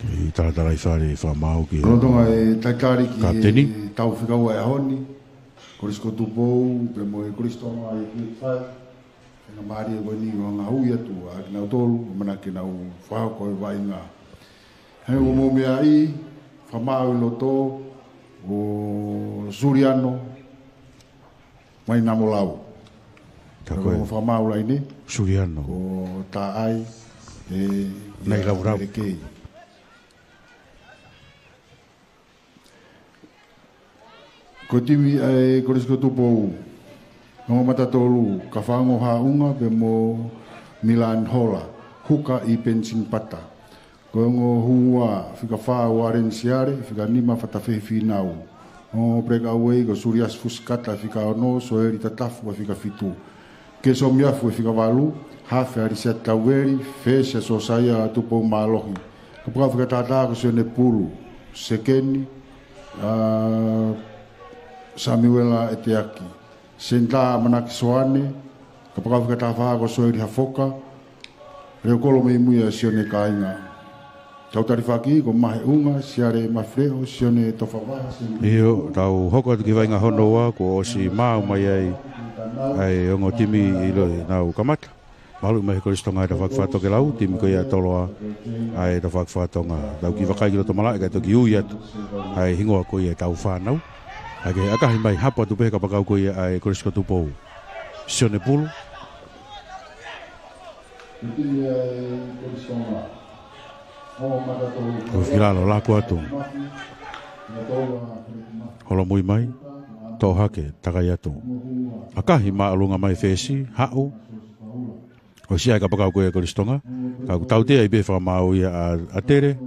Kei talatalaifale fakamaau ki he Lolotonga e talitali ki he kapiteni. Tau fika ua ʻo e ʻaho ni, Kolisi ko Tupou pea mo e Kolisi Tonga ʻi he Grade Five. Faingamālie ko eni ʻo hanga ʻo ui atu ʻa kinautolu, ʻamanaki ke nau fakahoko e vaʻinga. Hangē ko ia ʻoku mou meaʻi, fakamaau ʻi loto, ko Suliano Mainamolau. Ka ko e ongo fakamaau laine, Suliano. Ko Taʻai, ʻe, Nai Laulau. Melekei. Ko e timi ʻa e Kolisi ko Tupou, ongo mata tolu, Kafaongo Haʻunga pea mo Milan Hola, huka ʻi Penisini Pata. Ko e ongo hū ua, fika fā, Warren Siale, fika nima, Fatafehi Fīnau. Ongo breakaway ko Suliasi Fusikata, fika ono, Soeli Tatafu, fika fitu. Kesomiafu, fika valu, hafe ʻa Lisiate Tauveli, fesi ʻa Sosaia Tupoumālohi. Kapakau fika taha taha ko Sione Pulu, sekeni, ʻa, Samiuela ʻEteaki. Senitā, ʻAmanaki Soane, kapakau fika taha fā ko Soeli Hafoka, leʻo kolo mei mui ʻa Sione Kāinga. Tau talifaki ko Maheʻunga, Siale Mafileʻo, Sione Tofavaha, Sione. ʻIo, tau hoko atu ki he vaʻinga hono ua, kuo ʻosi maau mai ai ʻa e ongo timi ʻi loto ʻenau kamata. Maluʻi mai he Kolisi Tonga ʻa e tafaʻaki fakatokelau, timi ko ia ʻa Toloa, ʻa e tafaʻaki fakatonga. Tau kiʻi vakai ki loto malaʻe kae toki ui atu ʻa e hingoa ko ia ʻetau fānau. ʻA ia ke ʻakahi mai, hapo atu pē he kapakau ko ia ʻa e Kolisi ko Tupou. Sione Pulu. Ko Filalo, laku atu. Holomui mai, toʻo hake, takai atu. ʻAkahi māʻolunga mai fesi, haʻu. ʻOsi ʻa e kapakau ko ia ʻa Kolisi Tonga, ka ʻoku tautea ai pē fakamaau ia ʻa, ʻa Tele.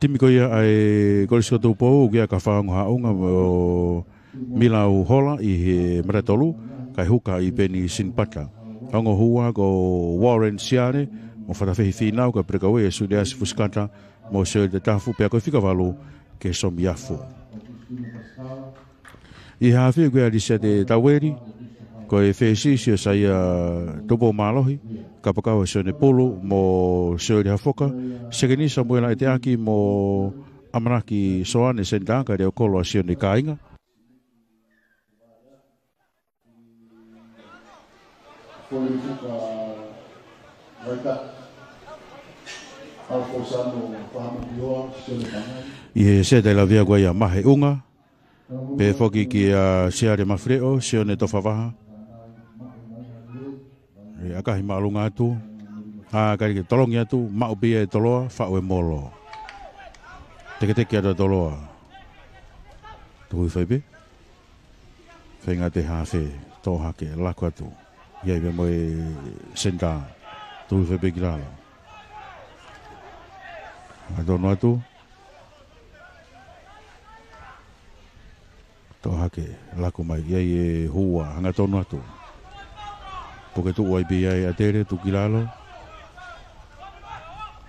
Timi ko ia ʻa e Kolisi ko Tupou, ʻoku ʻi ai ʻa Kafaongo Haʻunga mo Milau Hola ʻi he mata tolu, kae huka ʻi Penisini Pata. Ongo hū ua ko Warren Siale mo Fatafehi Fīnau, kae breakaway ʻe Suliasi Fusikata mo Soeli Tatafu, pea ko e fika valu Kesomiafu. ʻI he hafi ʻoku ʻi ai ʻa Lisiate Tauveli, ko e fesi Sosaia Tupoumālohi, kapakau ʻa Sione Pulu mo Soeli Hafoka, sekeni Samiuela ʻEteaki mo ʻAmanaki Soane, senitā, kae leʻo kolo ʻa Sione Kāinga. ʻI he seta ʻi lavea ko ia ʻa Maheʻunga, pea foki kia Siale Mafileʻo, Sione Tofavaha. ʻE ʻakahi māʻolunga atu. ʻA, kae tolongi atu, maʻu pē ia ʻe Toloa, faʻu e molo. Teketeke atu ʻa Toloa. Tuku hifo ai pē. Feinga atu e hafe, toʻo hake, laku atu. ʻI ai pē mo e senitā. Tuku hifo ai pē ki lalo. Hangatonu atu. Toʻo hake, laku mai, ʻi ai e hū ua, hangatonu atu. Puke tuʻu ai pē ia ʻa Tele, tuku ki lalo.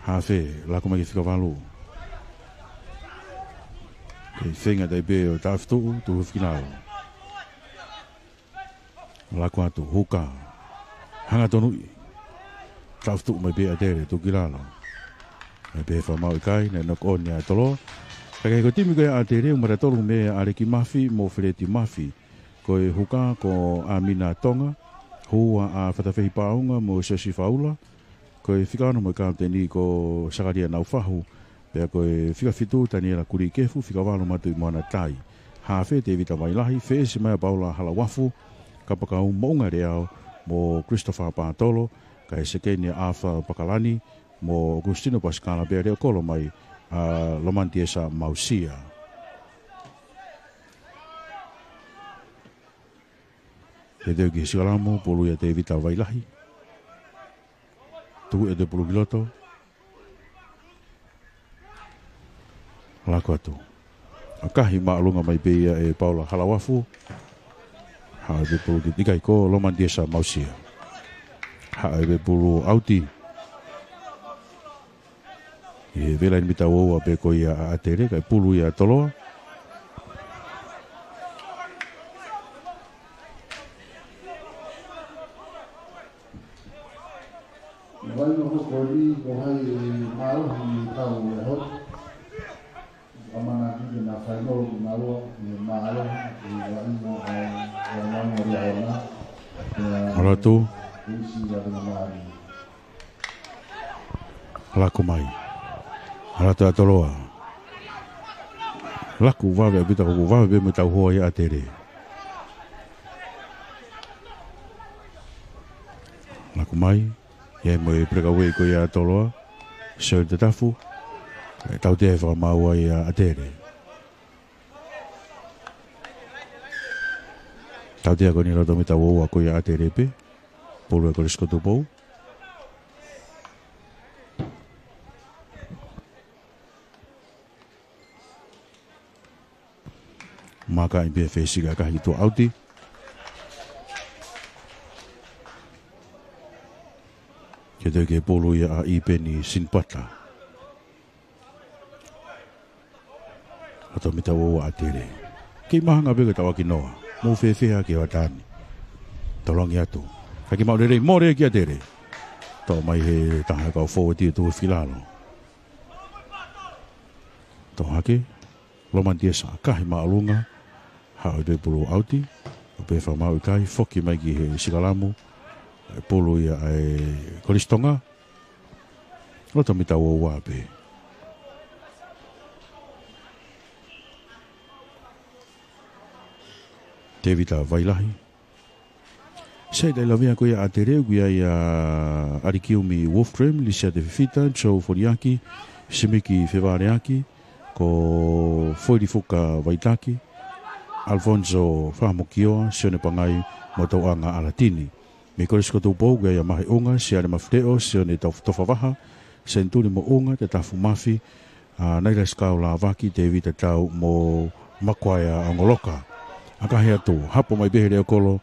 Hafe, laku mai ki he fika valu. Kei feinga tai pē ʻo taʻofi tuʻu, tuʻu hifo ki lalo. Laku atu, huka. Hanga tonuʻi. Taʻofi tuʻu mai pē ʻa ʻAtele, tuʻu ki lalo. ʻAi pē fakamaau ʻikai, naʻe knock on ʻe ʻAtoloa. Ka ko e timi ko ia ʻa ʻAtele, ʻoku mata tolu mei ai ʻa ʻAleki Mafi mo Feleti Mafi. Ko e huka ko ʻAmina Tonga, hū ʻa Fatafehi Paunga mo Siosifa Ula, ko e fika ono mo e kapiteni ko Sakalia Naufahu, pea ko e fika fitu Taniela Kulikefu, fika valu Matuʻimoana Tai. Hafe Tevita Vailahi, feʻesi mai ʻa Paula Halauafu, Kapakau Moʻunga Leao mo Christopher Patolo, kae sekeni ʻa Arthur Pakalani mo Augustino Pasikala, pea leʻo kolo mai ʻa Lomantiesa Mausia. He teu ki he sikalamu, pulu ia Tevita Vailahi. Tuku ʻe te pulu ki loto. Laku atu. ʻAkahi māʻolunga mai pē ia ʻe Paula Halauafu. Haʻu e pulu ki ʻikai ko Lomantiesa Mausia. Haʻu e pulu ʻauti. ʻI he vela ʻi he mita ua ua pē ko ia ʻa ʻAtele, kae pulu ia ʻa Toloa. Vai no ko ni ko hai e mālohi ni tau e hot. Amana ki te na final ki na ua, e mālohi, e vai no ai, e mālohi ʻa ona. Ora tu. Isi ʻa te na mālohi. Laku mai. Ala ta Toloa. Laku vave ʻaupito, ko vave pē mo tau hoa ia ʻAtele. Laku mai. Ia mo e breakaway ko ia ʻa Toloa. Sio i te tafu. E tautea e fakamaau ia ʻAtele. Tautea ko eni loto mita ua ua ko ia ʻAtele pē. Pulu ʻe Kolisi ko Tupou. Maka i pē fesi ka kahi tua ʻauti. Ke teu ke pulu ia ʻa ʻIpeni Sinipata. Loto mita ua ua ʻAtele. Kei mahanga pē ko e tauʻaki noa. Mou fēfē ʻa ke ʻo ʻatani. Tolongi atu. Ka ke maʻu lelei mole ki ʻAtele. Toʻo mai he taha kau fōueti ʻo tuʻu hifo ki lalo. Toʻo hake. Lomantiesa ʻakahi māʻolunga. Haʻu e pulu ʻauti. ʻO pē fakamaau ʻikai. Foki mai ki he sikalamu. E pulu ia ʻa e Kolisi Tonga. Loto mita ua ua pē. Tevita Vailahi. Sai tai lavea ko ia ʻAtele, ko ia ia ʻAlikiumi Wolfgram, Lisia Tefifita, Joe Foliaki, Simiki Fevaleaki, ko Foilifuka Vaitaki, Alfonso Fahamokioa, Sione Pangai, mo Tauʻanga ʻAlatini. Mei Kolisi ko Tupou, ko ia ia Maheʻunga, Siale Mafileʻo, Sione Tau-, Tofavaha, Senituli Moʻunga, Tetafu Mafi, ʻa Naila Sikau Lavaki, Tevita Tau mo Makuaea ʻAngoloka. ʻAkahi atu, hapo mai pē he leʻo kolo,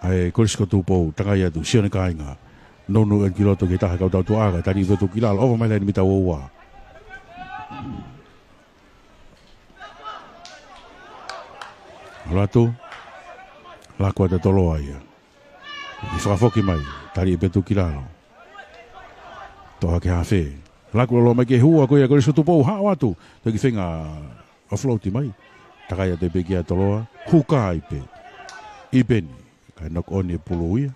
ʻa e Kolisi ko Tupou, tangai atu, Sione Kāinga. Nounou ʻeni ki loto ki he taha kau tautuʻa ka, tali ʻi tuʻu ki lalo, ova mai laine mita ua ua. Ala atu, laku atu ʻa Toloa ia. ʻI fakafoki mai, tali ʻi pē tuʻu ki lalo. Toʻo hake hafe. Laku loloa mai ke hua ko ia Kolisi ko Tupou, haʻu atu. Toki feinga offload mai. Takai atu pē kia Toloa. Huka ai pē. ʻIpeni. Kae knock on e pulu ia.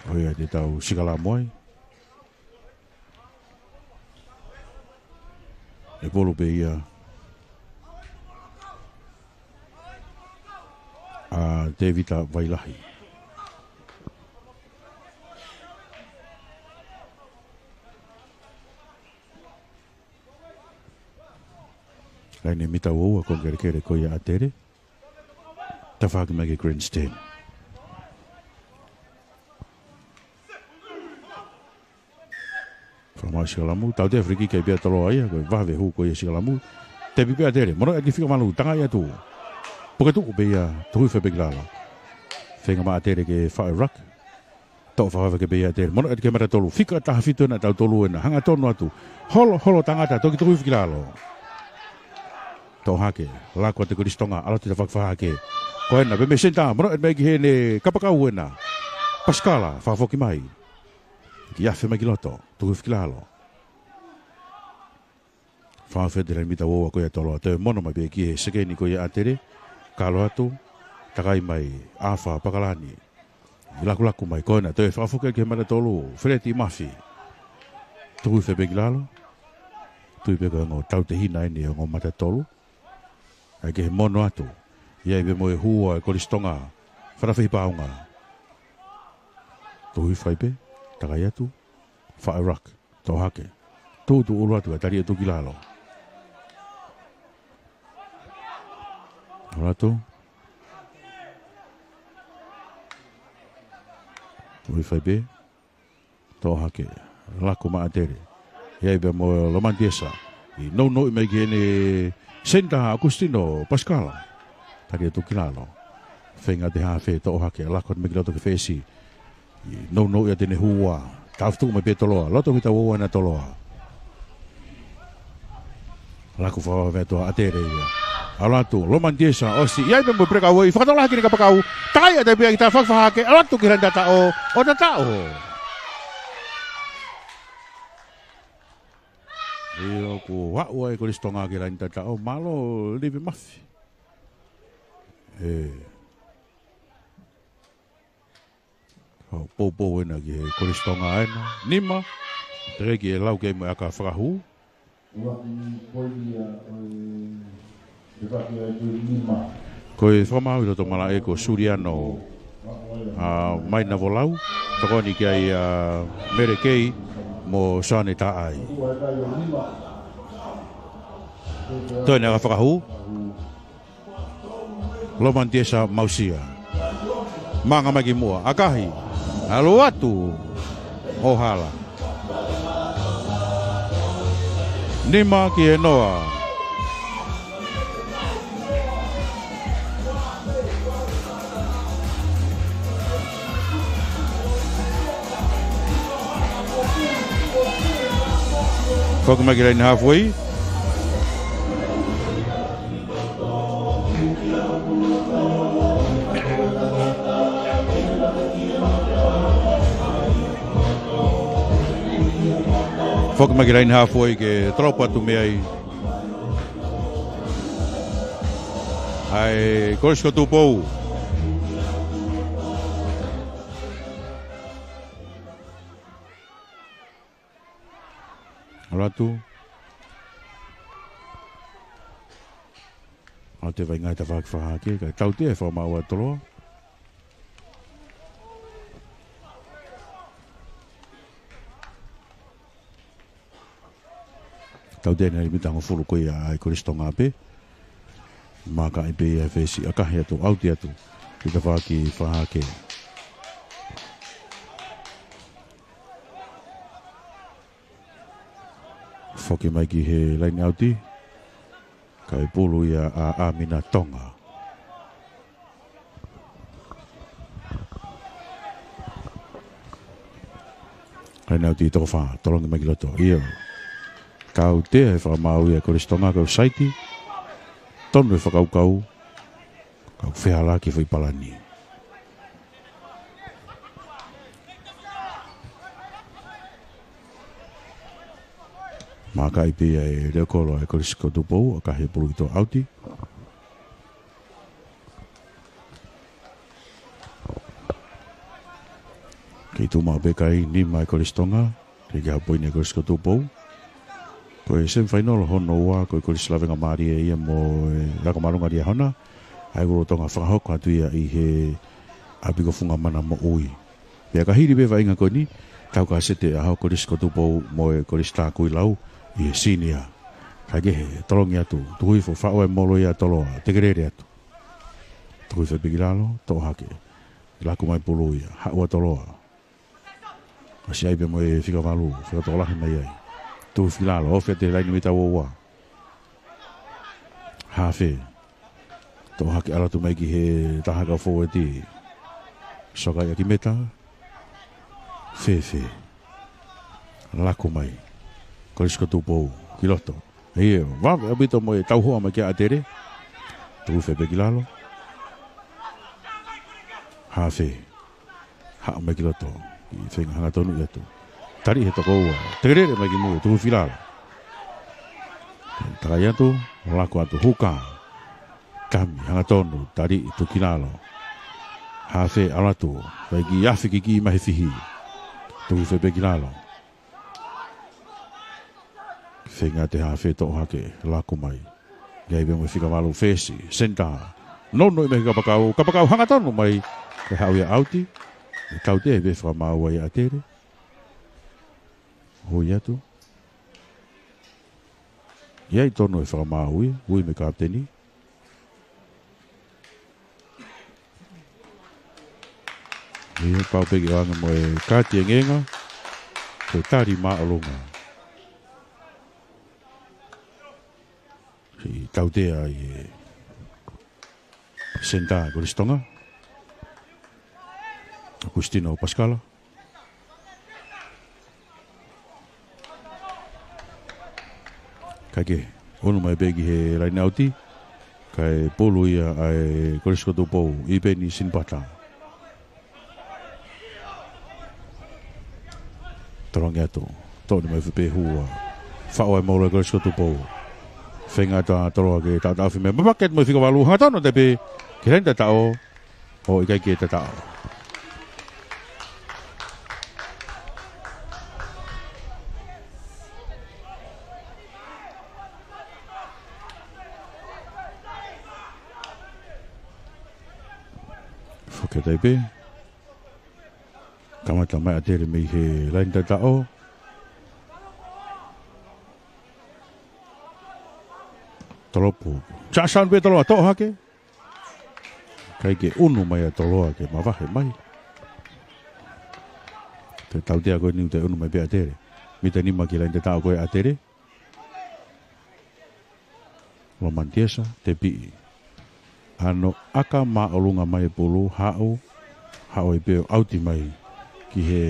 ʻO ia te tau sikalamu ai. E pulu pē ia ʻa Tevita Vailahi. Laine mita ua ua ko e kelekele ko ia ʻAtele. Tafaʻaki mai ki he grandstand. Fakamaau sikalamu, tautea free kick ai pē ʻa Toloa ia, ko e vave hū ko ia sikalamu. Tepi pē ʻAtele, mono ʻaki fika malu, tangai atu. Puke tuʻu pē ia, tuhu hifo pē ki lalo. Feinga mai ʻAtele ke faʻu e ruck. Toʻo fakavave pē ia ʻe Atele. Mono atu ki he mata tolu. Fika taha fitu ena, tautolu ena. Hangatonu atu. Holo, holo tangata, toki tuku hifo ki lalo. Toʻo hake, laku atu e Kolisi Tonga, ʻalu atu e tafaʻaki fakahahake. Ko ena, pē mei he senitā, mono atu mai ki heʻene kapakau ena. Pasikala, fakafoki mai. Kiʻi afe mai ki loto, tuku hifo ki lalo. Fakaʻosi atu e laine mita ua ua ko ia ʻa Toloa, toe mono mai pē ki he sekeni ko ia ʻa Atele. Kalo atu, takai mai, ʻAfa Pakalani. Lakulaku mai ko ena, toe fakafoki ki he mata tolu, Feleti Mafi. Tuku hifo pē ki lalo. Tui pē ko e ongo tautehina eni e ongo mata tolu. ʻAi ke he mono atu. ʻI ai pē mo e hū ʻa e Kolisi Tonga. Fata fehi paunga. Tuku hifo ai pē, takai atu. Faʻu rak. Toʻo hake. Tutu ʻulu atu, ʻa Atele ʻo tuku ki lalo. ʻAlu atu. Tuku hifo ai pē. Toʻo hake. Laku maʻa Atele. ʻI ai pē mo Lomantiesa. ʻI nounou mai ki heʻene senitā ʻAukusitino Pasikala. Atele ʻo tuku ki lalo. Feinga atu e hafe, toʻo hake, laku atu mai ki loto ki he fesi. ʻI nounou ia ʻa ʻEne hū ua. Tafoki mai pē Toloa. Loto mita ua ua ena Toloa. Laku fakavave atu ʻa Atele ia. ʻAlu atu, Lomantiesa, ʻosi. ʻI ai pē mo e breakaway. Fakatokolahi ki heʻene kapakau. Takai atu pē ia ki he tafaʻaki fakahahake. ʻAlu atu ki he laine tataʻo. ʻO tataʻo. ʻIo, kuo aʻu ai e Kolisi Tonga ki he laine tataʻo. Mālō, Livi Mafi. ʻE. Ka poupou ena ki he Kolisi Tonga ena. Nima. Teʻeki ke lau ke mo e ʻaka fakahū. Ko e fakamaau ʻi loto malaʻe ko Suliano, ʻa, Mainavolau. Tokoni ki ai ʻa Melekei mo Sane Taʻai. Toe ʻene ʻaka fakahū. Lomantiesa Mausia. Manga mai ki muʻa. ʻAkahi. ʻAlu atu. ʻO hala. Nima ki he noa. Foki mai ki he laine halfway. Foki mai ki he laine halfway ke tolopo atu mei ai ʻa e Kolisi ko Tupou. ʻAlu atu. ʻAlu atu e vaʻinga ʻi he tafaʻaki fakahahake, kae tautea e fakamaau ʻa Toloa. Tautea ʻene laine mita hongofulu ko ia ʻa e Kolisi Tonga pē. Maaka ai pē ia he fesi, ʻakahi atu, ʻauti atu. ʻI he tafaʻaki fakahahake. Foki mai ki he laine ʻauti. Kae pulu ia ʻa ʻAmina Tonga. Laine ʻauti toko fā, tolongi mai ki loto. ʻIo. Tautea e fakamaau ia ʻa e Kolisi Tonga, kau saiti. Tonu e fakakaukau. Kau fehālaaki e foʻi palani. Maaka ai pē ia e leʻo kolo ʻa e Kolisi ko Tupou, ʻakahi e pulu ki tuʻa, ʻauti. Kei tuʻu maʻu pē e kai, nima e Kolisi Tonga. Teʻeki ha poini e Kolisi ko Tupou. Ko e semifinal hono ua, ko e Kolisi Lavengamālie ia mo e Ako Māʻolunga Liahona. ʻA ia ko e lolotonga fakahoko atu ia ʻi he ʻapi ko Fungamana Moʻui. Pea ka hili pē vaʻinga ko eni, tau ka sete ʻa e Kolisi ko Tupou mo e Kolisi Takuilau ʻi he senior. Kae kehe, tolongi atu, tuku hifo, faʻu e molo ia ʻa Toloa, tekelele atu. Tuku hifo pē ki lalo, toʻo hake. Laku mai pulu ia, haʻu ʻa Toloa. ʻOsi ai pē mo e fika valu, fika tokolahi mai ai. Tuku hifo ki lalo, ofi atu e laine mita ua ua. Hafe. Toʻo hake, ʻalu atu mai ki he taha kau fōueti. Soka ia ki meta. Fēfē. Laku mai. Kolisi ko Tupou ki loto. ʻIo, vave ʻaupito mo e tauhoa mai kia ʻAtele. Tuku hifo pē ki lalo. Hafe. Haʻu mai ki loto. ʻI he feinga hangatonu atu. Tali he toko ua. Tekelele mai ki muʻa. Tuku hifo ki lalo. Takai atu. Laku atu huka. Tami, hangatonu, tali, tuku ki lalo. Hafe, ʻalu atu, fai kiʻi afi kikī mai he fihi. Tuku hifo pē ki lalo. Feinga atu e hafe toʻo hake, laku mai. ʻI ai pē mo e fika valu fesi, senitā. Nounou mai ki he kapakau, kapakau hangatonu mai. Ke haʻu ia ʻauti. Tautea pē fakamaau ia ʻa ʻAtele. Ui atu. ʻI ai tonu e fakamaau ia, ui mei he kapiteni. ʻIo, pau pē ke ʻoange mo e kaati engenga, ko e tali māʻolunga. Siʻi tautea ʻa e senitā Kolisi Tonga. ʻAkusitino Pasikala. Kae kehe, ʻunu mai pē ki he laine ʻauti, kae pulu ia ʻa e Kolisi ko Tupou, ʻIpeni Sinipata. Tolongi atu, toʻo ni mai hifo pē hua. Faʻo e mola ʻa e Kolisi ko Tupou. Feinga atu ʻa Toloa ke taʻotaʻofi mai. Mapake atu mo e fika valu, hangatonu atu pē ki he laine tataʻo. ʻO ʻikai ke tataʻo. Foki atu ai pē. Kamata mai ʻAtele mei he laine tataʻo. Tolopu. Jackson pē Toloa, toʻo hake. ʻIkai ke ʻunu mai ʻa Toloa ke mavahe mai. Ko e tautea ko eni ʻoku toe ʻunu mai pē ʻAtele. Mita nima ki he laine tataʻo ko ē ʻAtele. Lomani Tiesa, tepiʻi. Ano ʻaka māʻolunga mai e pulu, haʻu, haʻu ai pē ʻo ʻauti mai ki he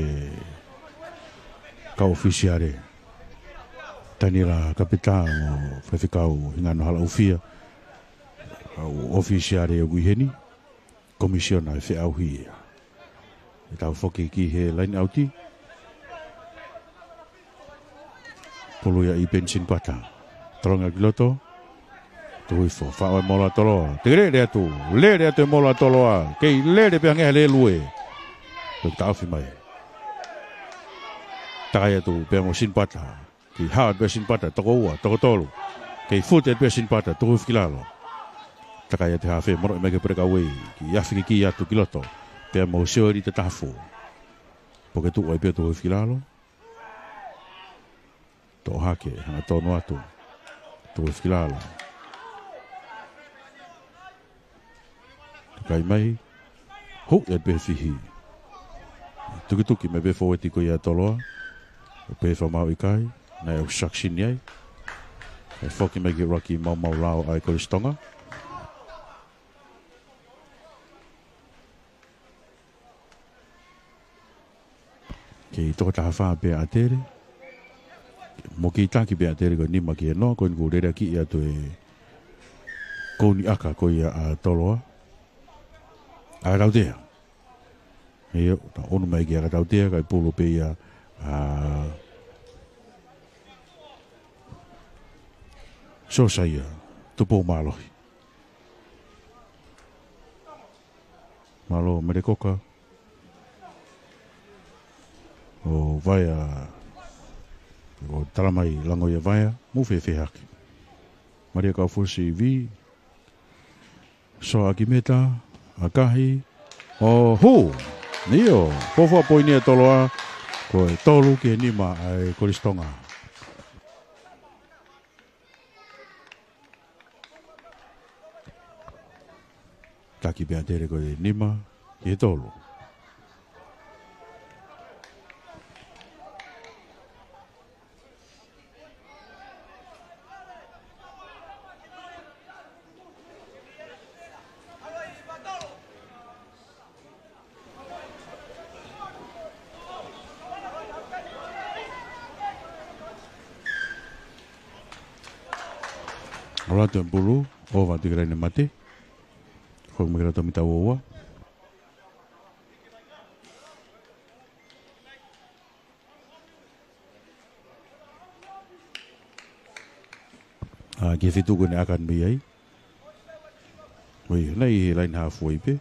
kau ʻofisiale. Taniela Kapitā mo Faifekau Hingano Halaʻufia. Kau ʻofisiale ʻoku ʻi heni. Komisiona e feʻauhi ia. ʻE tau foki ki he laine ʻauti. Pulu ia ʻa ʻIpeni Sinipata. Tolongi ki loto. Tuku hifo. Faʻo e mola ʻa Toloa. Tekelele atu. Lele atu e mola ʻa Toloa. Kei lele pē hangē ha lēlue. Ko e taʻofi mai. Takai atu pea mo Sinipata. Kei hao atu pē Sinipata, toko ua, toko tolu. Kei fute atu pē Sinipata, tuku hifo ki lalo. Takai atu e hafe, moroʻi mai ki he puleʻanga. Kei afi kikī atu ki loto. Pea mo Sioeli Tatafu. Poke tuʻu ai pē tuku hifo ki lalo. Toʻo hake, hangatonu atu. Tuku hifo ki lalo. Takai mai. Huʻi atu pē fihi. Tukituki mai pē fōueti ko ia ʻa Toloa. ʻO pehē fakamaau ʻikai. Naʻe obstruction ai. ʻE foki mai ki he ʻuluaki maumau lao ʻa e Kolisi Tonga. Kei toko taha fā pē ʻAtele. Mo kei taki pē ʻAtele ko e nima ki he noa, ko eni kuo lele kiʻi atu e kouni ʻaka ko ia ʻa Toloa. ʻAkatautea. ʻIo, ta ʻunu mai ki ʻAkatautea, kae pulu pē ia ʻa Sosaia, Tupou Mālohi. Mālō Melekoka. ʻO Vaea. ʻO Talamai Langoia Vaea. Mou fēfē hake. Malia Kaufusi V. Soa Akimeta. ʻAkahi. ʻO hū. ʻIo. Fuofua poini ʻa Toloa. Ko e tolu ki he nima ʻa e Kolisi Tonga. Taki pē ʻAtele ko e nima ki he tolu. Lau atu e pulu, ʻova atu ki he laine mate. Foki mai ki loto mita ua ua. ʻA, ki he feituʻu ko eni ʻa ʻAkani mei ai. ʻOi, naʻe ʻi he laine haafuai pē.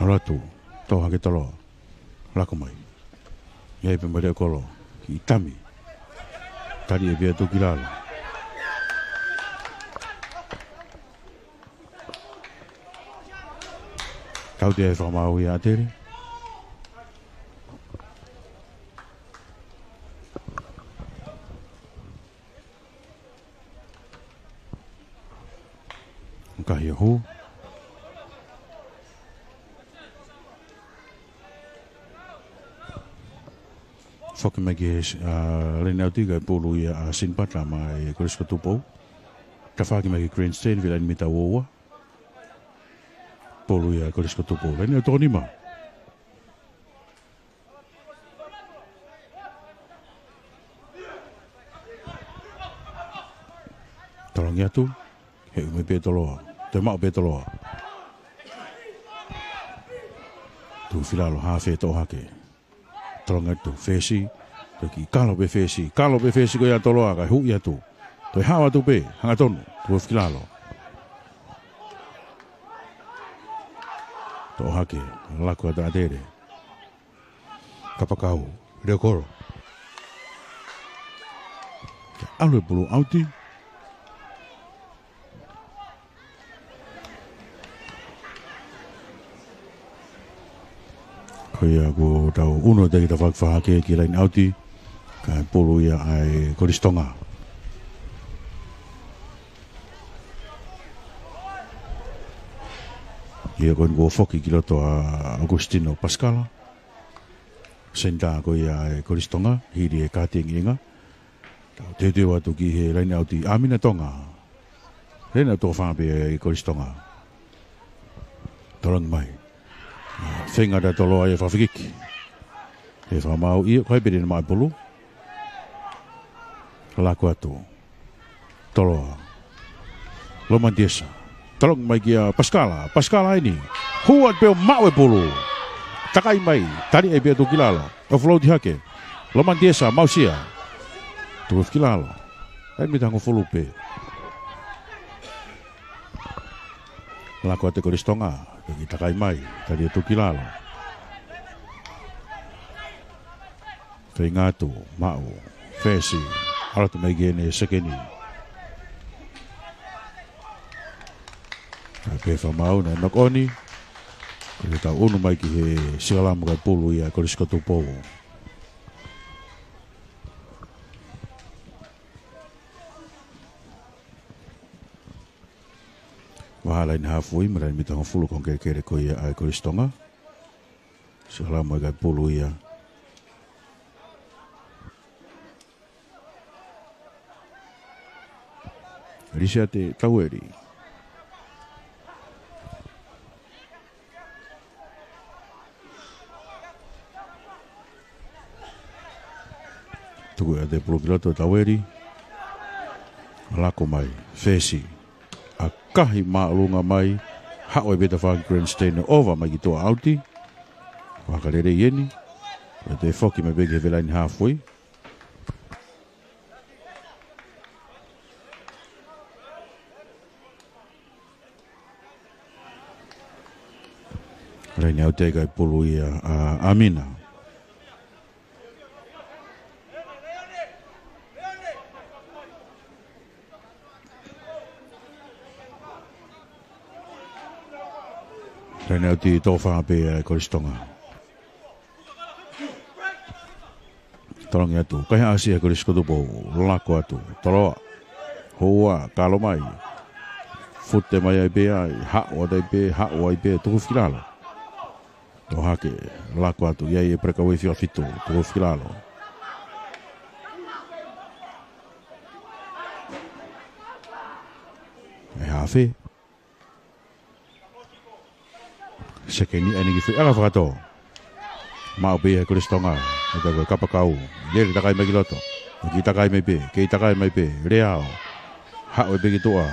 ʻAlu atu, tō hake Toloa. Lako mai. ʻI ai pē mo Leokolo. Ki Tami. Tali ʻe pea tuku ki lalo. Tautea e fakamaau ia ʻa ʻAtele. Kahi ʻo hū. Foki mai ki he, ʻa, laine ʻauti kae pulu ia ʻa Sinipata maʻa e Kolisi ko Tupou. Tafaʻaki mai ki he grandstand, ʻi he laine mita ua ua. Pulu ia Kolisi ko Tupou. Laine ʻauti toko nima. Tolongi atu. He ʻume pē Toloa. Toe maʻu pē Toloa. Tuʻu filalo hafe toʻo hake. Tolongi atu. Fesi. Toe kiʻi kalo pē Fesi. Kalo pē Fesi ko ia Toloa. Kae huʻi atu. Toe hao atu pē. Hangatonu. Tuʻu filalo. Toʻo hake. Lako atu ʻAtele. Kapakau, Leokolo. ʻAlu e pulu ʻauti. Ko ia kuo tau ʻunu atu e tafaʻaki fakahake ki he laine ʻauti. Kae pulu ia ʻa e Kolisi Tonga. Ia ko eni kuo foki ki loto ʻa ʻAukusitino Pasikala. Senitā ko ia ʻa e Kolisi Tonga, hili e kātengiʻenga. Tau teuteu atu ki he laine ʻauti ʻa Mina Tonga. Laine ʻauti toko fā pē ʻa e Kolisi Tonga. Tolongi mai. Feinga ʻa Toloa ia ʻo fakafekiki. He fakamaau ia, ko hai pē te ne maʻu e pulu. Lako atu. Toloa. Lomani Tiesa. Tolongi mai kia Pasikala. Pasikala eni. Hū atu pē ʻo maʻu e pulu. Takai mai. Tali ʻe pea tuku ki lalo. ʻOfoloiti hake. Lomani Tiesa. Maʻu sia. Tuku ki lalo. Laine mita hongofulu pē. Lako atu e Kolisi Tonga. Kiʻi takai mai. Tali ʻe tuku ki lalo. Feinga atu, maʻu, Fesi, ʻalu atu mai ki heʻene sekeni. Kae pehē fakamaau naʻe knock on. Ko ia tau ʻunu mai ki he sikalamu kae pulu ia Kolisi ko Tupou. Vaha laine haafuai, mo e laine mita hongofulu ko e kelekele ko ia ʻa e Kolisi Tonga. Sikalamu kae pulu ia. Lisiate Taueli. Tuku ʻe he pulu ki loto Taueli. Lako mai, Fesi. ʻAkahi māʻolunga mai. Haʻu ai pē tafaʻaki grandstand ʻova mai ki tuʻa ʻauti. Vakalelei eni. Pea toe foki mai pē ki he laine haafuai. Laine ʻauti kae pulu ia ʻa, ʻa Mina. Laine ʻauti toko fā pē ʻa e Kolisi Tonga. Tolongi atu. Kaihaʻasi ʻa Kolisi ko Tupou. Lako atu. Toloa. Hoa. Kalo mai. Fute mai ai pē ai. Haʻu atu ai pē. Haʻu ai pē. Tuku fakilalo. Tō hake. Lako atu. ʻI ai e peleka uefi ʻa fitu. Tuku fakilalo. ʻE hafe. Sekeni ʻa e niʻihi foʻi ʻaka fakatō. Maʻu pē ia ʻe Kolisi Tonga. ʻE tā ko e kapakau. Lele takai mai ki loto. Kei takai mai pē. Kei takai mai pē. Leao. Haʻu ai pē ki tuʻa.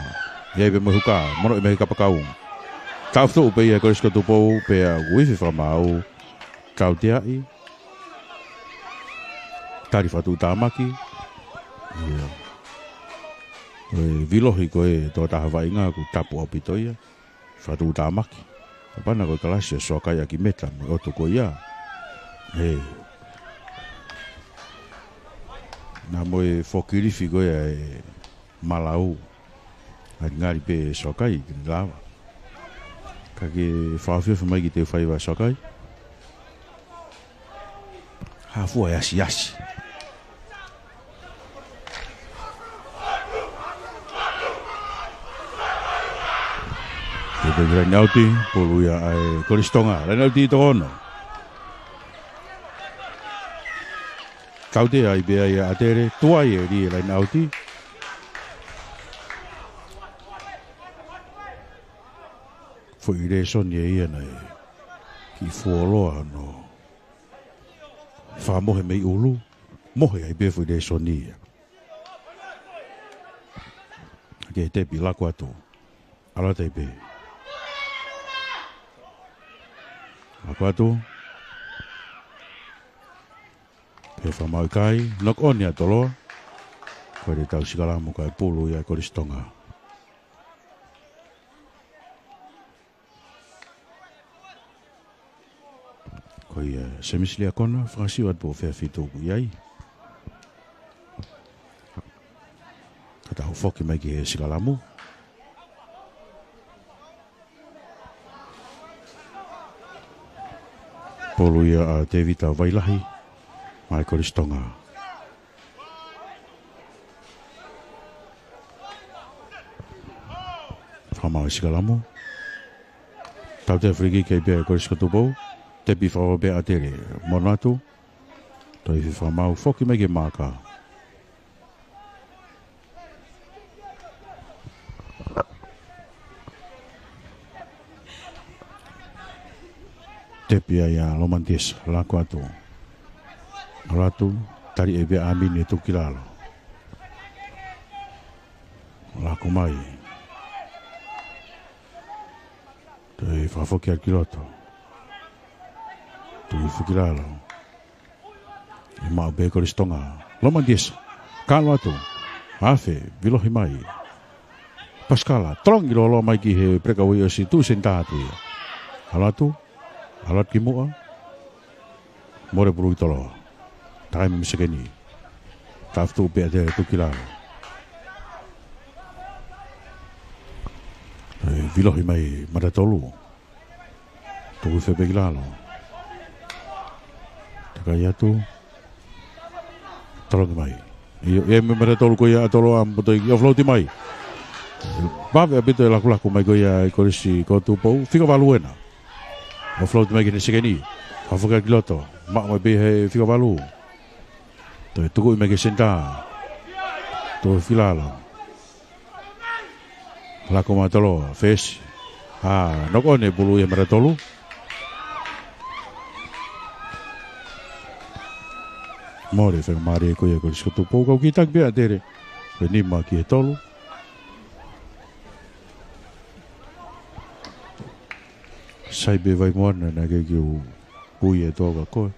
ʻI ai pē mo e huka. Mono ʻi mai ki kapakau. Taʻofi tuʻu pē ia ʻe Kolisi ko Tupou. Pea uefi fakamaau. Tauteaʻi. Tali fakatuʻutāmaki. Ia. Ko e vilohi ko e tō taha vaʻinga ʻoku tapu ʻaupito ia. Fakatuʻutāmaki. Kapau naʻe ko e kalasi ʻa Soakai ʻaki meta mo e ʻotu ko ia. He. Naʻa mo e fokilifi ko ia ʻe Malau. Ngali ngali pē Soakai ke ne lava. Ka ke fakaofiofi mai ki he faiva Soakai. Hafua e asiasi. Ko e laine ʻauti, pulu ia ʻa e Kolisi Tonga. Laine ʻauti toko ono. Tautea ai pē ai ʻa ʻAtele, tuai e lī e laine ʻauti. Foʻi lēsoni ʻe ia naʻe kiʻi fuoloa hono fakamohe mei ʻulu, mohe ai pē foʻi lēsoni ia. Ke tepi lako atu. ʻAlu atu ai pē. Lako atu. Pea fakamaau ʻikai, knock on ia Toloa. Ko e tau sikalamu kae pulu ia ʻe Kolisi Tonga. Ko ia, Semisi Liakona, fakasio atu pē ʻo fēfē ʻoku ʻi ai. Ka tau foki mai ki he sikalamu. Pulu ia ʻa Tevita Vailahi, mai Kolisi Tonga. Fakamaau e sikalamu. Tautea free kick ai pē ʻa Kolisi ko Tupou. Tepi fakamaau pē ʻa ʻAtele. Mono atu. Toe fie fakamaau foki mai ki he maaka. Tepi ai ʻa Lomantis, lako atu. ʻAlu atu, tali ʻe pē ʻa Mini ʻe tuku ki lalo. Lako mai. Toe fakafoki atu ki loto. Tuku foki ki lalo. ʻE maʻu pē Kolisi Tonga. Lomantis. Kalo atu. Afe. Vilohi mai. Pasikala. Tolongi lōloa mai ki he peleka uefi ʻosi tuʻu senitā atu ia. ʻAlu atu. ʻAlu atu ki muʻa. Mole pulu ʻi Toloa. Takai mai mo e sekeni. Taʻofi tuʻu pē ʻa ʻAtele tuku ki lalo. ʻE vilohi mai Matatolu. Tuku fepeki lalo. Takai atu. Tolongi mai. ʻIo, ʻe mei Matatolu ko ia ʻa Toloa mo toe offload mai. Vave ʻaupito e lakulaku mai ko ia ʻa e Kolisi ko Tupou. Fika valu ena. Offload mai ki he sekeni. Fakafoki ki loto. Maʻu mai pē he fika valu. Toe tuku mai ki he senitā. Toe filalo. Lako mai Toloa, fesi. ʻA, knock on ʻe pulu ia Matatolu. Mole, faingamālie ko ia Kolisi ko Tupou, kau kītaki pē ʻa ʻAtele. Ko e nima ki he tolu. Sai pē Vaimoana naʻa ke kiu pui e toka koe.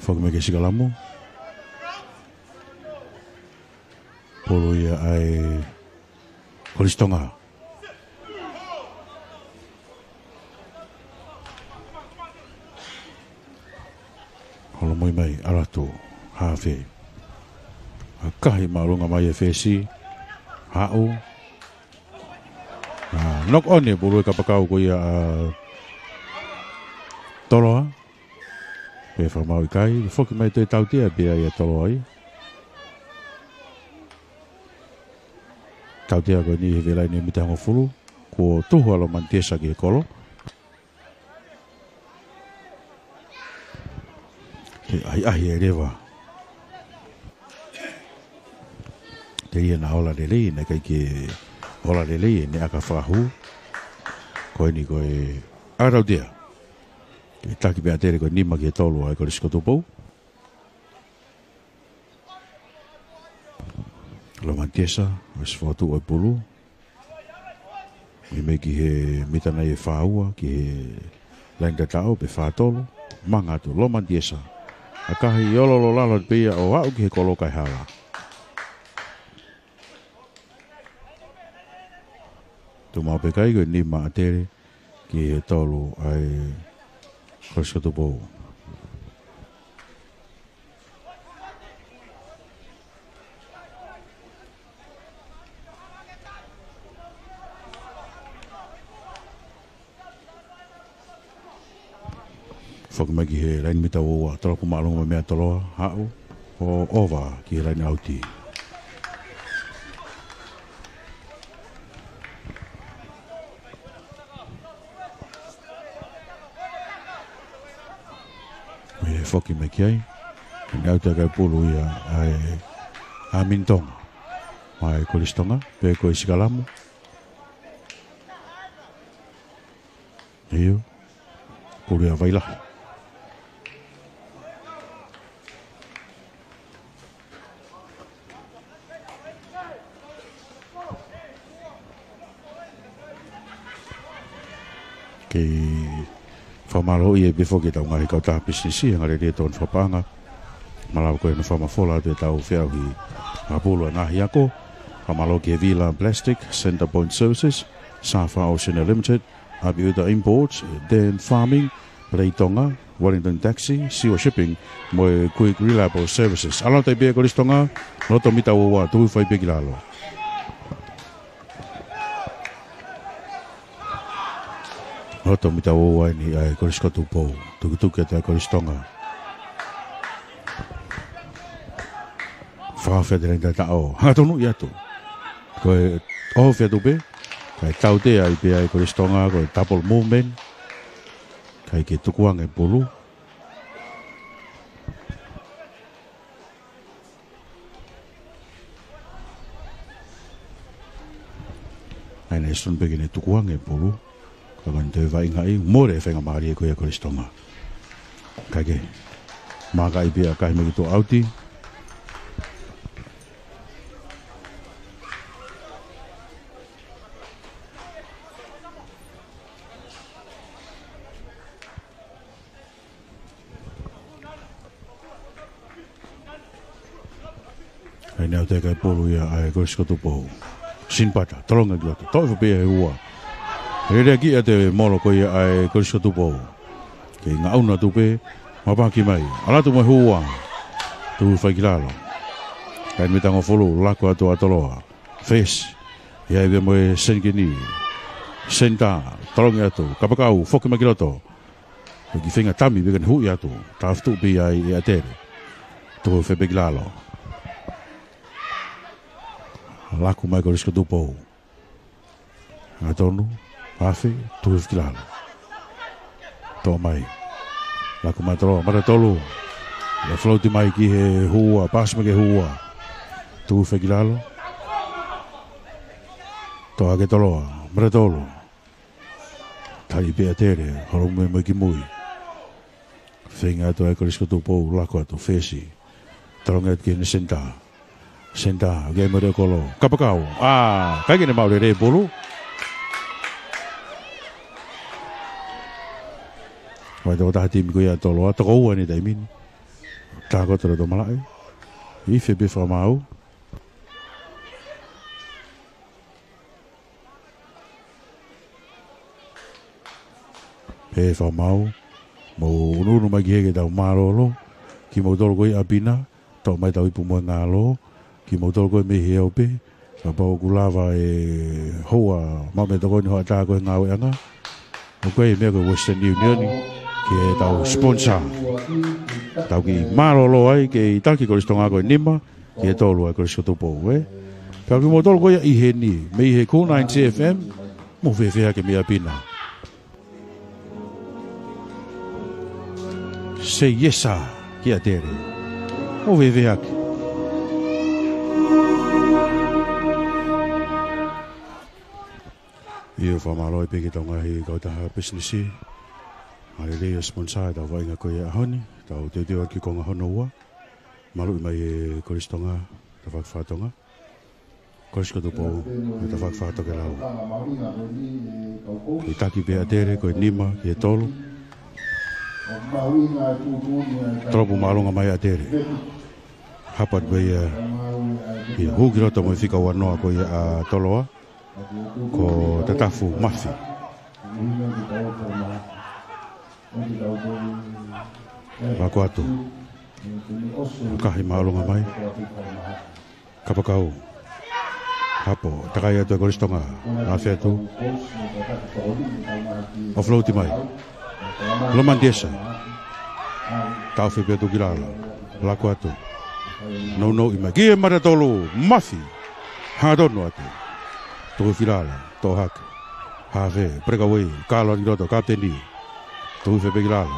Foki mai ki he sikalamu. Pulu ia ʻa e Kolisi Tonga. Holomui mai, ʻalu atu, hafe. ʻAkahi māʻolunga mai e fesi. Haʻu. ʻA, Knock on e pulu ʻa e kapakau ko ia ʻa Toloa. Pea fakamaau ʻikai, foki mai toe tautea pē ʻa Toloa ia. Tautea ko eni he vela ʻi he mita hongofulu. Kuo tuhu ʻa Lomani Tiesa ki he kolo. He ʻahiʻahi ʻe leva. Telia naʻa ola lelei, naʻe ʻikai ke ola lelei ʻene ʻaka fakahū. Ko eni ko e ʻaka tautea. Ke taki pē ʻa Tele ko e nima ki he tolu ʻa e Kolisi ko Tupou. Lomani Tiesa, ʻosi fokotuʻu ʻa e pulu. Meimei ki he mita nai ʻe fā ua, ki he laine tataʻo, pe fā tolu. Manga atu, Lomani Tiesa. ʻAkahi ʻi ʻololo lalo pē ia ʻo aʻu ki he kolo kae hala. Tuʻu maʻu pē ʻikai ko e nima ʻa Tele ki he tolu ʻa e Kolisi ko Tupou. Foki mai ki he laine mita ua ua, toloku māʻolunga mai mei Toloa, haʻu ʻo ova ki he laine ʻauti. ʻE foki mai ki ai. Naʻe ʻauti ʻaki ʻa e pulu ia ʻa e ʻa Minitonga. ʻA e Kolisi Tonga, pe ko e sikalamu. ʻIo. Pulu ia Vailahi. Kei fakamālōʻia pē foki ʻetau ngaahi kautaha pisinisi, anga lelei ʻetau fakapaʻanga. Malava ko ē ʻene fakamafola atu ʻetau feʻauhi ʻa e pulu ʻa e ngaahi ako. Fakamālō ki he Vila Plastic, Centre Point Services, Safa Oceania Limited, ʻApiʻuta Imports, Dan Farming, Play Tonga, Wellington Taxi, Siwa Shipping, mo e Quick Reliable Services. ʻAlu atu ai pē ʻa e Kolisi Tonga, loto mita ua ua, tuku hifo ai pē ki lalo. Loto mita ua ua eni ʻa e Kolisi ko Tupou, tukituki atu ʻa e Kolisi Tonga. Fakaʻofoʻofa atu e laine tataʻo, hangatonu ʻi atu. Ko e ʻohofi atu pē, kae tautea ai pē ʻa e Kolisi Tonga, ko e double movement. ʻIkai ke tukuange pulu. ʻAi naʻe sio pē ke ne tukuange pulu. Ka ko ʻene toe vaʻingaʻi, mole e faingamālie ko ia ʻa e Kolisi Tonga. Kae kehe, maaka ai pē ʻa e kahi mei tuʻa ʻauti. ʻAi naʻe ʻauti ʻaki ʻa e pulu ia ʻa e Kolisi ko Tupou. Sinipata, tolongi ki loto, toʻo hifo pē ia he hua. Lelei ʻaki ʻa e molo ko ia ʻa e Kolisi ko Tupou. Kei ngaʻunu atu pē, mapaki mai, ʻalu atu mo e hua. Tuku hifo ai ki lalo. ʻAi mita hongofulu, laku atu ʻa Toloa. Fesi. ʻI ai pē mo e senikeni. Senitā, tolongi atu, kapakau, foki mai ki loto. Ko e kiʻi feinga tami pē ke ne huʻi atu. Tāfetuʻu pē ia ʻe ʻAtele. Tuku hifo pē ki lalo. Laku mai Kolisi ko Tupou. Hangatonu. Afe. Tuku hifo ki lalo. Toʻo mai. Laku mai Toloa. Mata tolu. ʻIa float mai ki he hua. Paasi mai ki he hua. Tuku hifo ki lalo. Toʻo hake Toloa. Mata tolu. Tali pē ʻAtele, holo mai mai ki mui. Feinga atu ʻa e Kolisi ko Tupou, laku atu, fesi. Tolongi atu ki heʻene senitā. Senitā, ʻoku ʻi ai mo e leʻo kolo. Kapakau, ʻā, ʻikai ke ne maʻu lelei e pulu. Vai toko taha timi ko ia ʻa Toloa, toko ua ʻi he taimi ni. Taha ko ē ʻa Toloa Tomalaʻe. Ife pē fakamaau. Pea fakamaau, mou ʻunuʻunu mai ki hē ke tau mālōlō, kimoutolu ko ia ʻa Pina, toʻo mai ʻetau ipu mo e ngalo, kimoutolu ko ia mei he ʻope, Kapau ʻoku lava e hoa maʻu meʻatokoni hoʻatā ko e ngāueʻanga, ʻoku ʻi ai e meʻa ko e Western Union ke tau sponsor. Tau kiʻi mālōlō ai ke ʻi taki Kolisi Tonga ko e nima ki he tolu ʻa Kolisi ko Tupou, ē? Pea kimoutolu ko ia ʻi heni, mei he Cool Nine C F M, mou fēfē hake mei ʻapi na? Say yes, sir, kia Tere. Mou fēfē hake? ʻIo, fakamālō pē ki he ngaahi kautaha pisinisi. Mālō e sponsor ʻetau vaʻinga ko ia ʻaho ni. Tau teuteu atu ki he konga hono ua. Maluʻi mai e Kolisi Tonga, tafaʻaki faka-Tonga. Kolisi ko Tupou, tafaʻaki faka-Tokelau. ʻI taki pē ʻa Tere, ko e nima ki he tolu. Tolopu māʻolunga mai ʻa Tere. Hapo atu pē ia, ʻi he hū ki loto mo e fika ua noa ko ia ʻa Toloa. Ko Tatafu Mafi. Lako atu. ʻAkahi māʻolunga mai. Kapakau. Hapo, takai atu e Kolisi Tonga. Afe atu. Offload mai. Lomani Tiesa. Taʻofi pē atu ki lalo. Lako atu. Nounou ʻi mai. Ki he mata tolu. Mafi. Hangatonu atu. Tuku ki lalo. Toʻo hake. Hafe. Breakaway. Kalo ki loto. Kapiteni. Tuku pē ki lalo.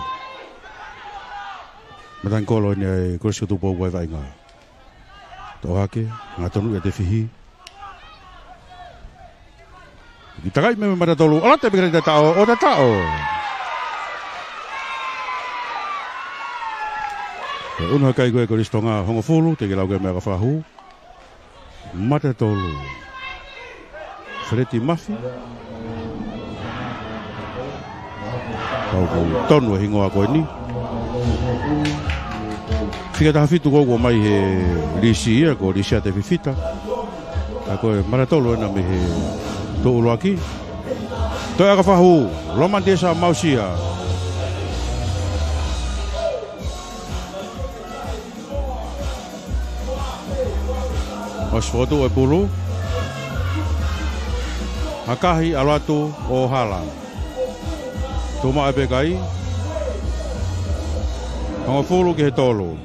Matangi kolo ʻeni ʻa e Kolisi ko Tupou ʻoku ʻi ai e vaʻinga. Toʻo hake, hangatonu ia ʻa Tefihi. Ki takai mei mata tolu, ʻalu atu pē ki lalo, tataʻo, ʻo tataʻo. Ko e ʻunu hake ko ē ʻa Kolisi Tonga, hongofulu, teʻeki lau ke meʻa ka fakahū. Mata tolu. Feleti Mafi. Pau ko tonu e hingoa ko eni. Fika taha fitu ko ē ʻoku ʻomai he lisi ia, ko Lisiate Fifita. Ka ko e mata tolu ena mei he tō ʻuluaki. Toe ʻaka fakahū, Lomani Tiesa maʻu sia. ʻOsi fokotuʻu e pulu. ʻAkahi, ʻalu atu ʻo hala. Tuʻu maʻu pē kai. Hongofulu ki he tolu.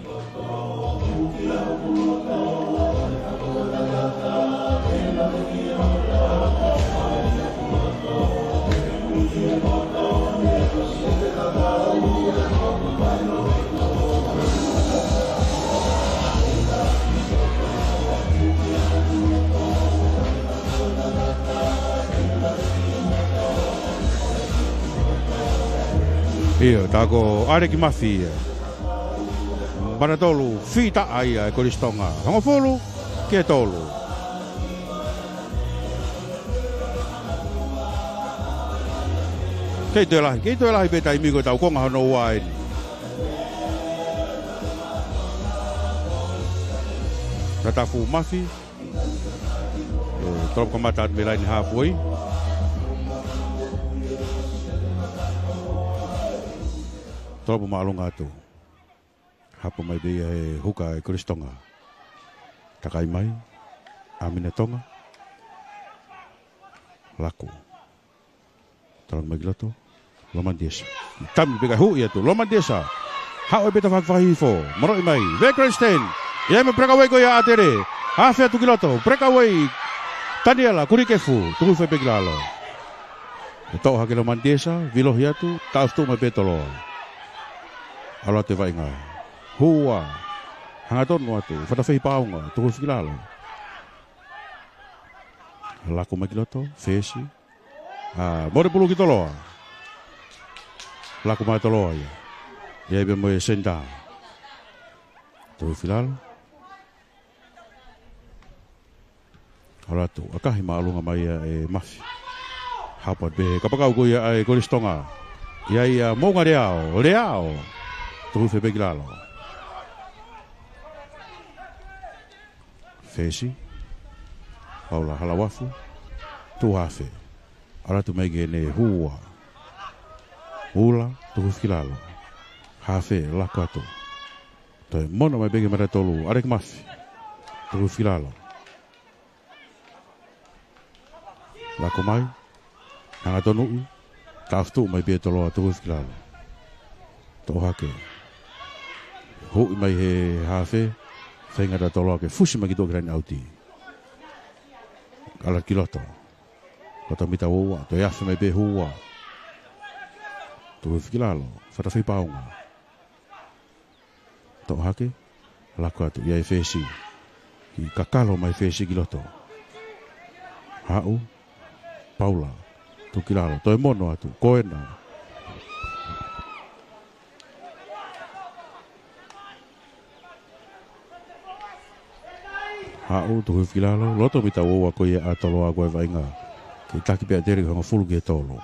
ʻIo, tā ko ʻAleki Mafi ia. Mata tolu, fita ai ʻa e Kolisi Tonga. Hongofulu ki he tolu. Kei toe lahi, kei toe lahi pē taimi ko ʻetau konga hono ua eni. Tatafu Mafi. ʻE, tolopu kamata atu mei laine hāfuʻi. Tolopu māʻolunga atu. Hapo mai pē ia he huka ʻa e Kolisi Tonga. Takai mai. ʻAmina Tonga. Lako. Tala mai ki loto. Lomani Tiesa. Tami pē ka huʻi atu. Lomani Tiesa. Haʻu pē tafaʻaki fakahihifo. Moroʻi mai. Vea Kristen. ʻI ai mo e breakaway ko ia ʻa Tere. Hafe atu ki loto. Breakaway. Taniela Kulikefu. Tuku pē ki lalo. ʻE toʻo hake Lomani Tiesa. Vilohi atu. Taʻofi tuʻu mai pē Toloa. ʻAlu atu e vaʻinga. Hua. Hangatonu atu. Fata fehi paunga. Tuku ki lalo. Lako mai ki loto. Fesi. ʻA, mole pulu ki Toloa. Lako mai Toloa ia. ʻI ai pē mo e senitā. Tuku ki lalo. ʻAlu atu, ʻakahi māʻolunga mai ia ʻe Mafi. Hapo pē, kapakau ko ia ʻa e Kolisi Tonga. ʻI ai ʻa Moʻunga Leao, Leao. Tuku pē ki lalo. Fesi. Paula Halauafu. Tuʻu hafe. ʻAlu atu mai ki heʻene hua. Ula, tuku ki lalo. Hafe, lako atu. Toe mono mai pē ki he mata tolu, ʻAleki Mafi. Tuku ki lalo. Lako mai. Hanga tonuʻi. Taʻofi tuʻu mai pē ʻe Toloa, tuku hifo ki lalo. Toʻo hake. Huʻi mai he hafe. Feinga ʻa Toloa ke fusi mai ki tuʻa ki he laine ʻauti. ʻAlu ki loto. Loto mita ua ua. Toe afe mai pē Hua. Tuku hifo ki lalo. Fatafehi Paunga. Toʻo hake, lako atu, ʻi ai e fesi. Kiʻi kakalo mai fesi ki loto. Haʻu, Paula, tuku ki lalo, toe mono atu, ko ena. Haʻu, tuku hifo ki lalo, loto mita ua ua ko ia ʻa Toloa ko e vaʻinga. Kei taki pē ʻa Tele ki he hongofulu ki he tolu.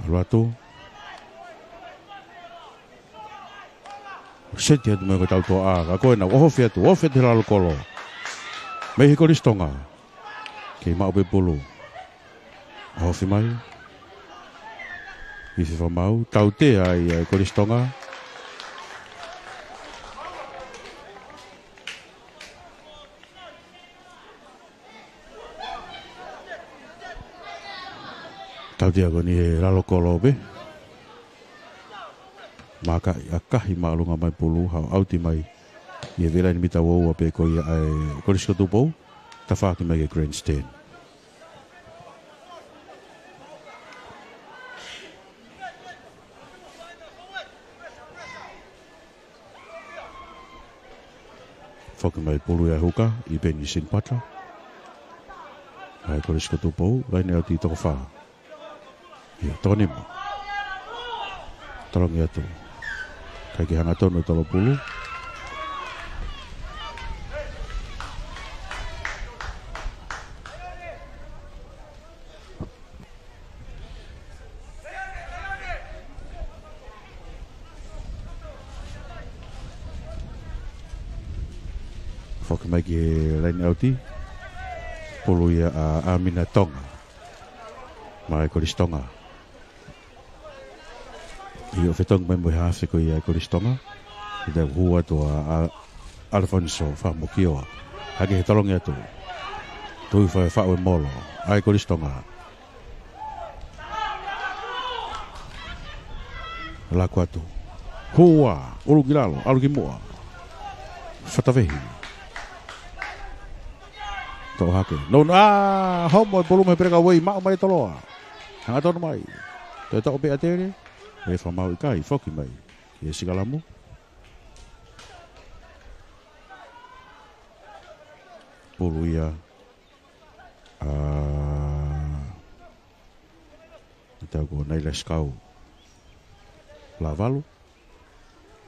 ʻAlu atu. Seti atu mai ko e tau toa ʻā, ka ko ena, ʻohofi atu, ʻohofi atu he lalo kolo. Mei he Kolisi Tonga. Kei maʻu pē pulu. ʻOhofi mai. Ifi fakamau, tautea ai ʻa e Kolisi Tonga. Tautea ko eni he lalo kolo pē. Maka ʻi ʻakahi māʻolunga mai pulu, haʻu ʻauti mai. ʻI he vela ni mita ua ua pē ko ia ʻa e Kolisi ko Tupou, tafaʻaki mai ki he grandstand. Foki mai pulu ia huka, ʻi Peni Sinipata. ʻA e Kolisi ko Tupou, laine ʻauti toko fā. ʻIo, toko nima. Tolongi atu. ʻIkai ke hangatonu e tolo pulu. Foki mai ki he laine ʻauti. Pulu ia ʻa ʻAmina Tonga. Maʻa e Kolisi Tonga. ʻIo, fetongi mai mo e hafe ko ia ʻa e Kolisi Tonga. ʻI he hū atu ʻa, ʻa Alfonso Fakamokioa. Hake he tolongi atu. Tui fai faʻu e molo. ʻA e Kolisi Tonga. Lako atu. Hua, ʻulu ki lalo, ʻalu ki muʻa. Fatafehi. Toʻo hake. No, no, ʻā, homo e pulu mei he peleka uei, maʻu mai Toloa. Hangatonu mai. Toe toʻo pē ʻa Tele. Toe fakamau ʻikai, foki mai. Ki he sikalamu. Pulu ia. ʻA e tau ko Naila Sikau. Lavalu.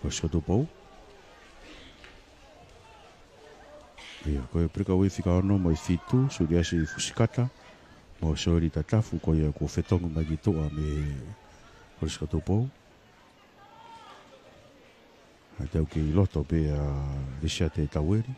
Ko Sikotu Pou. ʻIo, ko e peleka uei fika ono mo e fitu, Suliasi Fusikata. Mo Soeli Tatafu, ko ia kuo fetongi mai ki tuʻa mei he Kolisi ko Tupou. ʻA e tau kei loto pē ʻa Lisiate Taueli.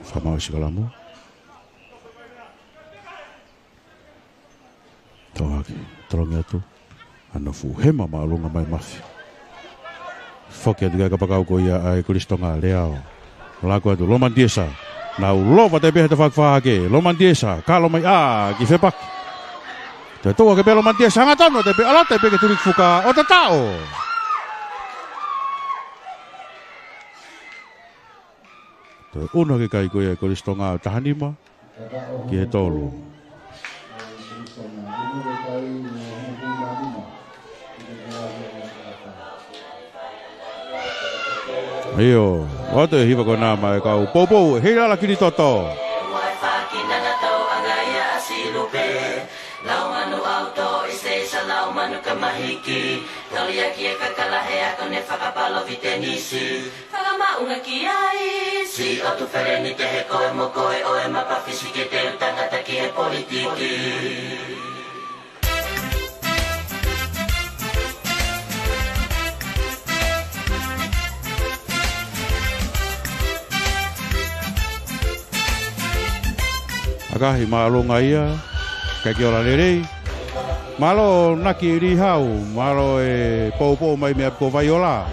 Fakamau sikalamu. Toʻo hake, tolongi atu. ʻAno fuʻu hema māʻolunga mai Mafi. Foki atu ki ai kapakau ko ia ʻa e Kolisi Tonga, Leao. Lako atu, Loman Tiesa. Nau lova tepe he tafaʻaki fā hake. Loman Tiesa, kalo mai ʻā, kiʻi fepaki. Toe toʻo hake pē Loman Tiesa, hangatonu tepe, ʻalu tepe ke tuli ki fuka, ʻo tataʻo. Toe ʻunu hake kai ko ia ʻa e Kolisi Tonga ʻo taha nima ki he tolu. ʻIo, ʻoatu e hiva ko ena maʻa e kau Poupou, Heilala Kilitoto. Laumanu ʻauto i se isa laumanu ka mahiki, tauliaki e kakala he ako ne fakapalo vitenisi. Fakamaʻunga ki ai, si o tu fere ni te he koe mo koe ʻo e mapa fisi ke te u tangata ki he politiki. ʻAkahi māʻolunga ia, Kae ke ola lelei. Mālō Naki Lihau, mālō e poupou mai mei ʻapi ko Vaiola.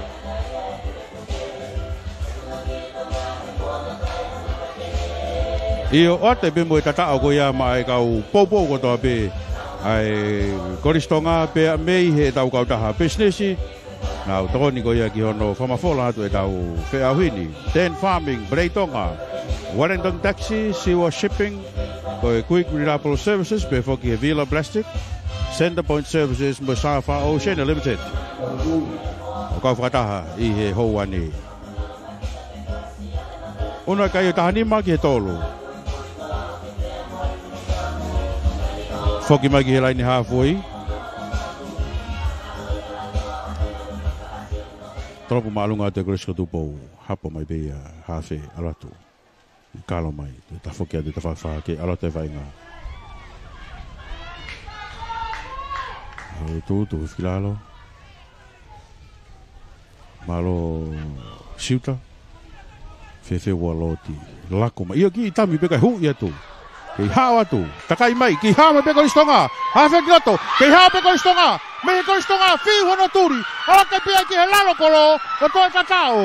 ʻIo, ʻoatu pē mo e tataʻo ko ia maʻa e kau poupou kotoa pē ʻa e Kolisi Tonga pea mei heʻetau kautaha pisinisi. Naʻa ku tokoni ko ia ki hono fakamafola atu ʻetau feʻauhi ni. Ten Farming, Blei Tonga, Wellington Taxi, Siwa Shipping, ko e Quick Reliable Services, pea foki he Vila Plastic, Centrepoint Services, mo Safa Oceania Limited. ʻOku kau fakataha ʻi he houa ni. Unu ʻa e kai ʻo e taha nima ki he tolu. Foki mai ki he laine hāfoi. Tolopu māʻolunga atu e Kolisi ko Tupou. Hapo mai pē ia, hafe, ʻalu atu. Kalo mai, tafoki atu, tafafa ke ʻalu atu e vaʻinga. ʻAlu atu, tuku hifo ki lalo. Mālō Siuta. Fēfē ua loti. Lako mai. ʻIo, kiʻi tami pē kae huʻi atu. Kei hao atu. Takai mai. Kei hao mai pē Kolisi Tonga. Hafe ki loto. Kei hao pē Kolisi Tonga. Mei he Kolisi Tonga. Fiu hono tuli. ʻAlu atu pē ia ki he lalo kolo. ʻO toe tataʻo.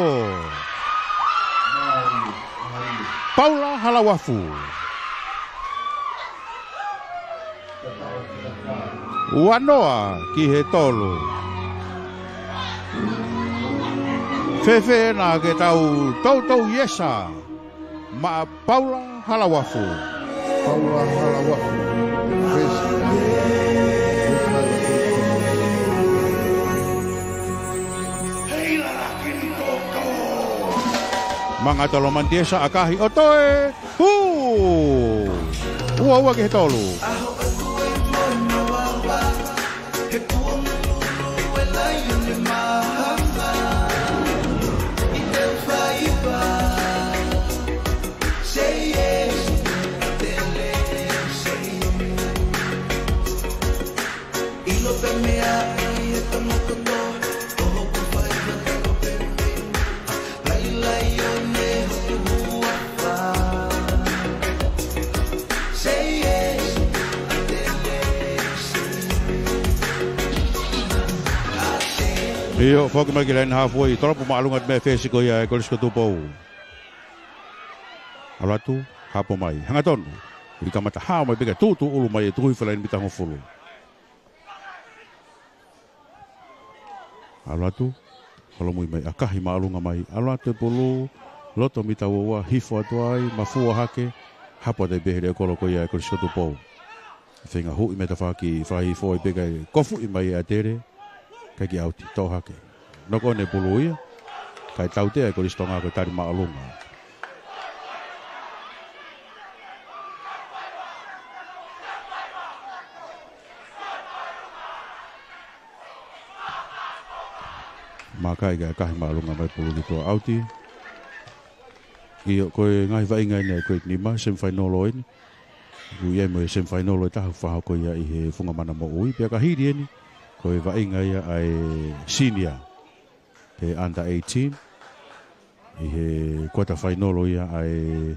Paula Halauafu. Ua noa ki he tolu. Fēfē ena ke tau toutou ʻi esa maʻa Paula Halauafu. Paula Halauafu. Fēfē. Manga atu Lomani Tiesa, ʻakahi ʻo toe. Hū! Ua ua ki he tolu. ʻIo, foki mai ki he laine hāfoi, tolopu māʻolunga atu mei he fesi ko ia e Kolisi ko Tupou. ʻAlu atu, hapo mai, hangatonu. Uli kamata hao mai pē kae tuʻutuʻulu mai e tuku hifo laine mita hongofulu. ʻAlu atu, holomui mai, ʻakahi māʻolunga mai, ʻalu atu e pulu, loto mita ua ua, hifo atu ai, mafua hake, hapo atu ai pē he leʻo kolo ko ia e Kolisi ko Tupou. Feinga huʻi mei tafaʻaki, fakahifo ai pē kae kofuʻi mai ʻe ʻAtele, kae kiʻi ʻauti, toʻo hake. Noko ʻene pulu ia, kae tautea e Kolisi Tonga ko e tali māʻolunga. Makaʻi kae ʻakahi māʻolunga mai pulu ki tuʻa ʻauti. ʻIo, ko e ngaahi vaʻinga eni ʻa e Grade nima, semifinal ʻo eni. ʻOku ʻi ai mo e semifinal ʻe taha ʻoku fakahoko ia ʻi he funga mana moʻui. Pea ka hili eni, ko e vaʻinga ia ʻa e senior. Pe under eighteen. ʻI he quarter final ʻo ia ʻa e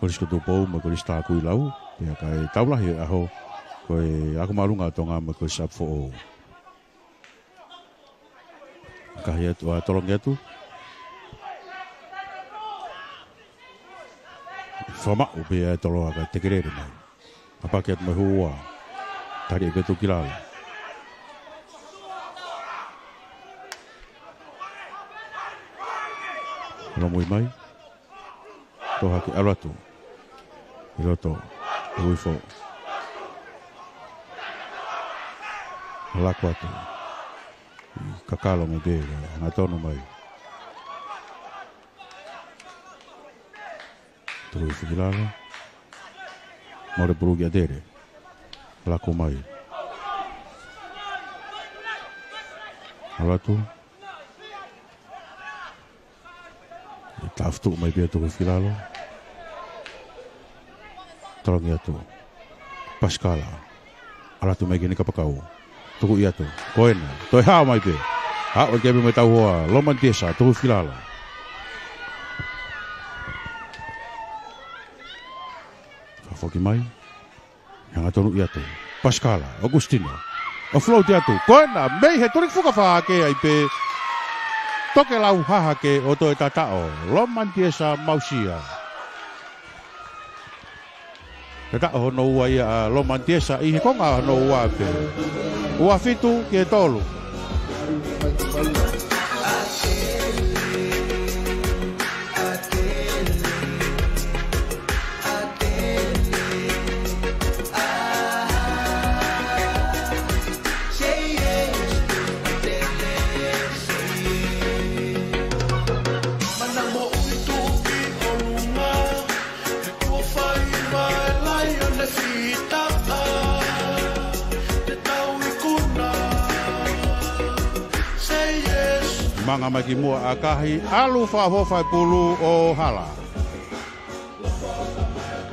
Kolisi ko Tupou mo e Kolisi Takuilau. Pea ka e tau lahi e ʻaho ko e ako māʻolunga ʻa Tonga mo e Kolisi ʻApifoʻou. Kahi atu, ʻa, tolongi atu. Fakamaʻu pē ʻa e toloa ka tekelele mai. Apake atu mai hua. Tali e petu ki lalo. Lomui mai. Toʻo hake ʻalu atu. ʻI loto. Uifo. Lako atu. Kakalo mai pē, hangatonu mai. Tuku hifo ki lalo. Mole pulu ki ʻAtele. Lako mai. ʻAlu atu. ʻE tafutuʻu mai pē tuku hifo ki lalo. Tolongi atu. Pasikala. ʻAlu atu mai ki he kapakau. Tuku ʻi atu. Ko ena. Toe hao mai pē. Haʻu atu ki ai pē mo e tau hoa. Lomani Tiesa. Tuku hifo ki lalo. Fakafoki mai. Hangatonu ʻi atu. Pasikala, ʻOkusitino. ʻO float atu. Ko ena, mei he tuliki fuka fā ke ai pē. Tokelau hahake ʻo toe tataʻo. Lomani Tiesa Mausia. Tataʻo hono ua ia ʻa Lomani Tiesa ʻi he konga hono ua pē. Ua fitu ki he tolu. Manga mai ki muʻa ʻa Kahi, ʻalu fakaʻofoʻofa e pulu ʻo hala.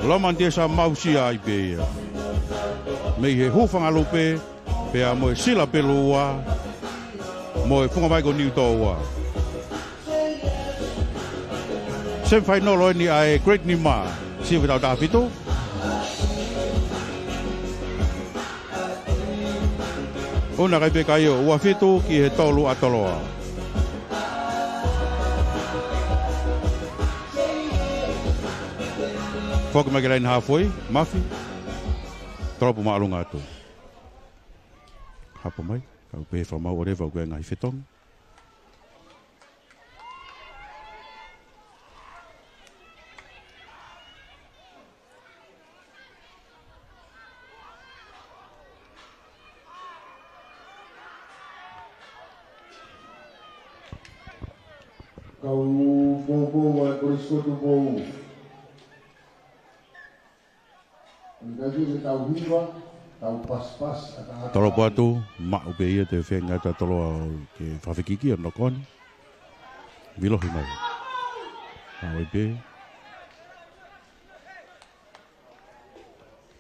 Lomani Tiesa Mausia ai pē ia. Mei he hūfanga lupe, pea mo e sila pelu ua, mo e funga vai ko Niutō ua. Semifinal ʻo eni ʻa e Great Nima, sivi tau taha fitu. ʻUna kai pē kai ʻo ua fitu ki he tolu ʻa Toloa. Foki mai ki he laine hāfoi, Mafi. Tolopu māʻolunga atu. Hapo mai, kau pē fakamaau ʻo leva ʻoku ʻi ai e ngaahi fetongi. Kau poupou ʻa e Kolisi ko Tupou. Tolopu atu, maʻu pē ia, toe feinga atu ʻa Toloa ke fakafekiki ʻo knock on. Vilohi mai. Maʻu ai pē.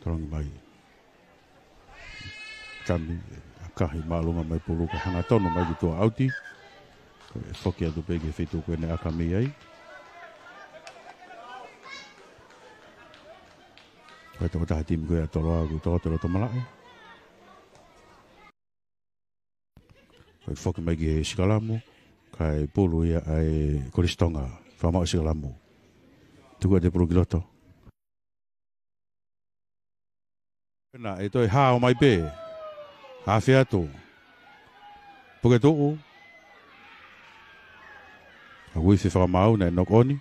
Tolongi mai. Kami, ʻa Kahi māʻolunga mai pulu kae hangatonu mai ki tuʻa ʻauti. Ko e foki atu pē ki he feituʻu ko ē naʻe ʻa Kami ai. Ko e tokotaha timi ko ē ʻa Toloa ʻoku tokoto loto malaʻe. Ko e foki mai ki he sikalamu, kae pulu ia ʻa e Kolisi Tonga, fakamaau sikalamu. Tuku atu e pulu ki loto. Pena, ʻe toe hao mai pē. Hafe atu. Puke tuʻu. ʻA Uife fakamaau naʻe knock on.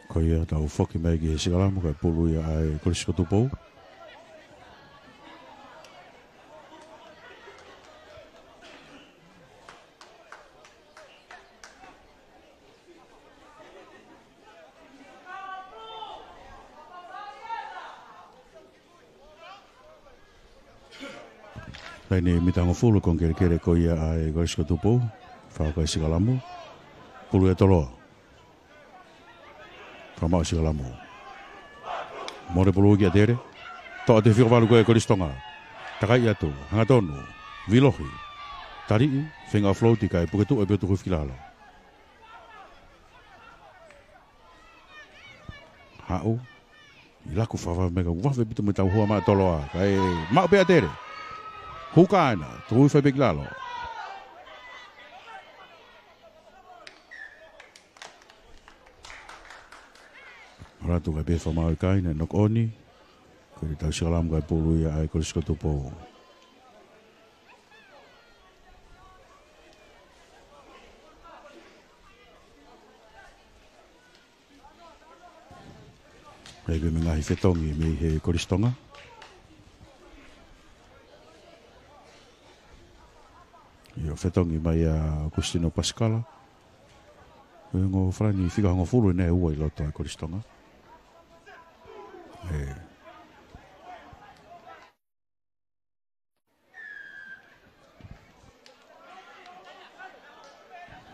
Ko ia tau foki mai ki he sikalamu, kae pulu ia ʻa e Kolisi ko Tupou. Laine mita hongofulu, konga kelekele ko ia ʻa e Kolisi ko Tupou, fakaʻauha e sikalamu, pulu ʻe Toloa. Fakamaau sikalamu. Mole pulu ki ʻAtele. Toʻo atu e fika valu ko ē Kolisi Tonga. Takai atu, hangatonu, vilohi. Taliʻi, feinga float kae puke tuʻu ai pē ʻo tuku hifo ki lalo. Haʻu. ʻI laku fava meka, vafe pito me tau hoa maʻa Toloa. Kae maʻu pē ʻAtele. Huka ena, tuku hifo ai pē ki lalo. Ora tu kai pē fakamaau ʻikai, naʻe knock on. Ko e tau sikalamu kae pulu ia ʻa e Kolisi ko Tupou. ʻI ai pē mo e ngaahi fetongi mei he Kolisi Tonga. ʻIo, fetongi mai ʻa ʻOkusitino Pasikala. Ko e ongo falani fika hongofulu ʻe ua ʻi loto ʻa e Kolisi Tonga. ʻE.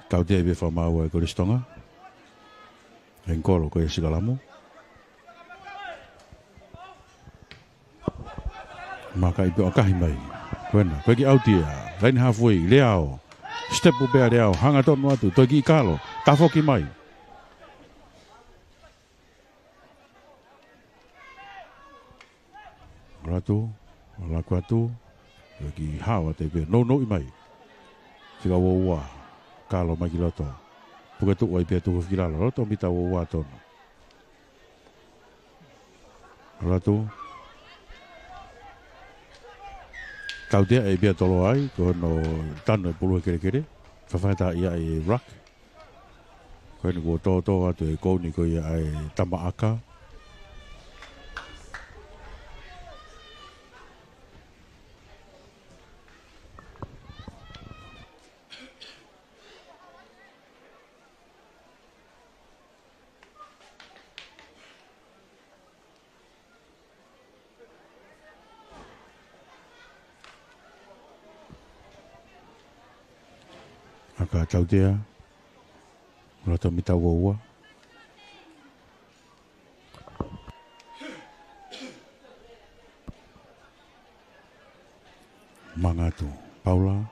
Tautea pē fakamaau ʻa e Kolisi Tonga. Ankolo ko e sikalamu. Maka i pē ʻo ʻakahi mai. Ko ena, ko e kiʻi ʻauti ia. Laine hāfoi, Leao. Step pē ʻa Leao, hangatonu atu, toe kiʻi kalo, tafoki mai. Latu, laku atu, kiʻi hao atu pē, nounou mai. Fika ua ua, kalo mai ki loto. Puke tuʻu ai pē Tuhuifi ki lalo, loto mita ua ua tonu. Latu. Tautea ʻe Piatoloa ai, ko hono tanu e pulu he kelekele. Fafata ia e ruck. Ko eni kuo tōtō atu e kouni ko ia ʻa e tama ʻaka. ʻAka tautea. Loto mita ua ua. Mangatu, Paula,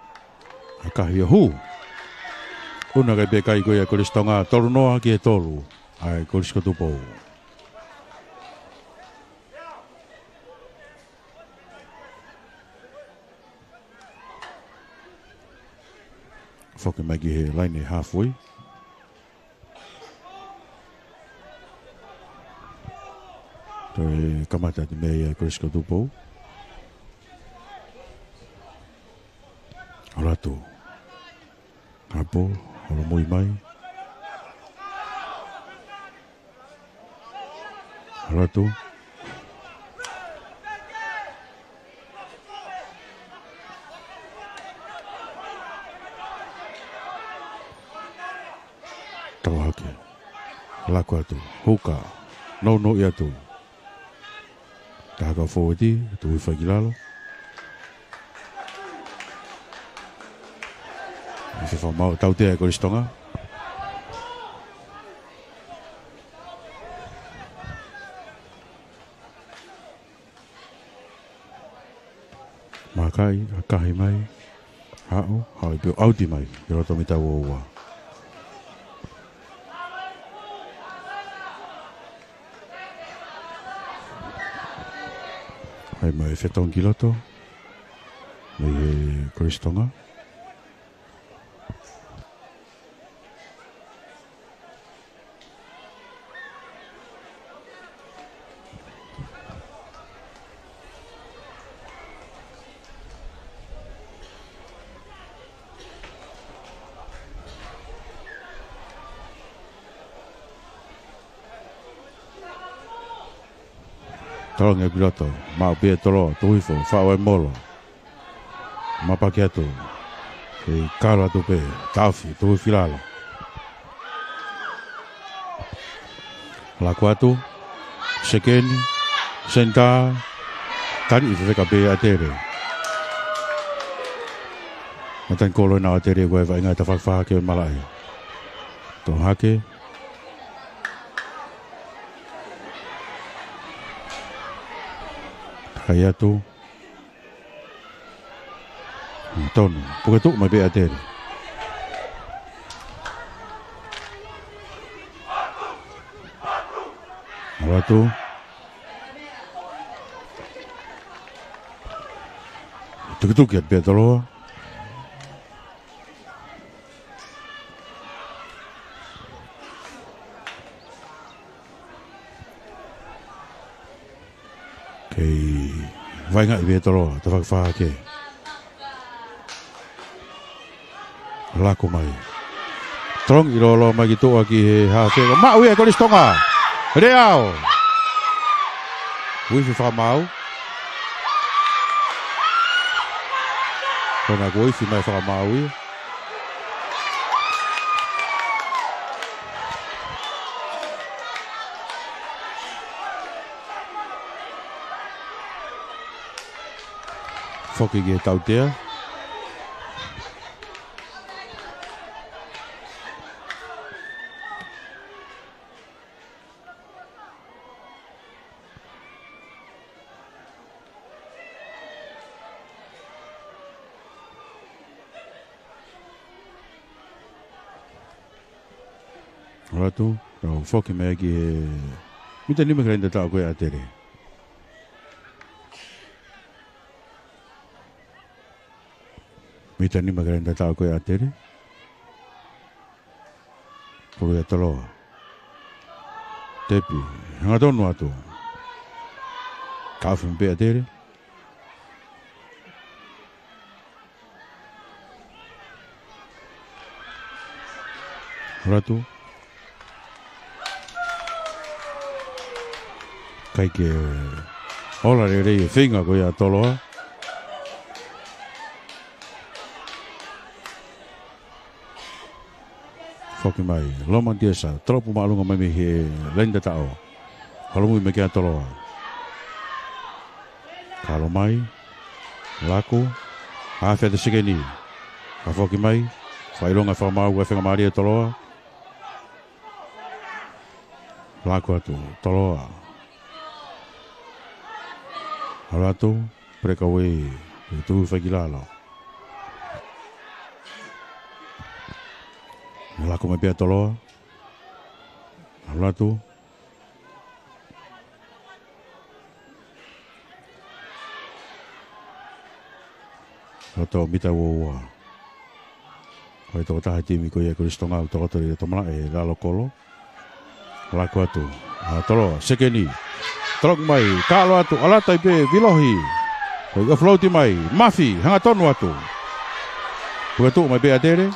ʻakahi ʻo hū. ʻUna kai pē kai ko ia Kolisi Tonga, tolu noa ki he tolu ʻa e Kolisi ko Tupou. Foki mai ki he laine halfway. Toe kamata atu mei ai Kolisi ko Tupou. Latu. Hapo, holomui mai. Latu. Tau hake. Laku atu. Huka. Nounou atu. Taha kau fōueti, Tuhuifi ki lalo. Uifi fakamaau, tautea e Kolisi Tonga. Makai, ʻakahi mai. Haʻu, haʻu pē ʻo ʻauti mai, ki loto mita ua ua. Hai mai fetongi ki loto. Mei he Kolisi Tonga. Tolongi ki loto, maʻu pē ʻe Toloa, Tuhuifi, faʻu e molo. Mapaki atu. Kei kalo atu pē, taofi, Tuhuifi ki lalo. Laku atu, sekeni, senitā, tali ʻi fefeka pē ʻa Tele. Matani kolo ena ʻa Tele ko e vaʻinga ʻa e tafaʻaki fakahake ʻo e malaʻe. Tō hake. Kai atu. Tonu. Puke tuʻu mai pē ʻa Tele. Latu. Tukituki atu pē ʻa Toloa. Kei vaʻingaʻi pē ʻe Toloa, tafaʻaki fakahake. Laku mai. Tolongi loloa mai ki tuʻa ki he hafe. Maʻu ia ʻe Kolisi Tonga. Leao. Uifi fakamaau. Kona kuo uifi mai fakamaau ia. Foki ki he tautea. Hala atu, tau foki mai ki he mita nima ki he laini tataʻo ko ia ʻa ʻAtele. Mita nima ki he laini tataʻo ko ia ʻa ʻAtele. Pulu ʻa Toloa. Tepi, hangatonu atu. Taʻofi pē ʻe ʻAtele. Hala atu. ʻIkai ke ola lelei e feinga ko ia ʻa Toloa. Foki mai, Loman Tiesa, tolopu māʻolunga mai mei he laini tataʻo. Holomui mai kia Toloa. Kalo mai, laku, afe atu sekeni. Ka foki mai, fakaʻilonga fakamaau, ʻa e feinga mālie ʻa Toloa. Laku atu, Toloa. Hala atu, breakaway, ʻe tuʻu fai ki lalo. Laku mai pē ʻa Toloa. Hala atu. Loto mita ua ua. Ko e tokotaha timi ko ia Kolisi Tonga ʻoku tokoto ʻi loto malaʻe lalo kolo. Laku atu. ʻA Toloa, sekeni. Toloku mai, kalo atu, ʻalu atu ai pē, vilohi. Ko e offload mai, Mafi, hangatonu atu. Pulu atu mai pē ʻa ʻAtele.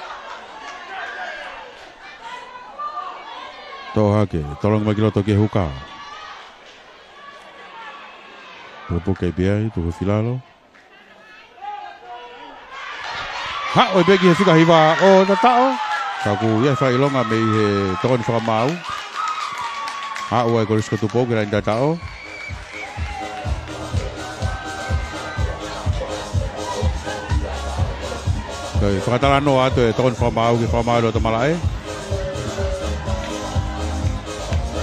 Toʻo hake, tolongi mai ki loto ki he huka. Pukepuke pē ai, tuku ki lalo. Haʻu ai pē ki he fika hiva ʻo tataʻo. Ka ʻoku ʻi ai e fakaʻilonga mei he tokoni fakamaau. Haʻu ai Kolisi ko Tupou ki he laini tataʻo. Toe fakatalanoa atu e tokoni fakamaau ki he fakamaau ʻi loto malaʻe.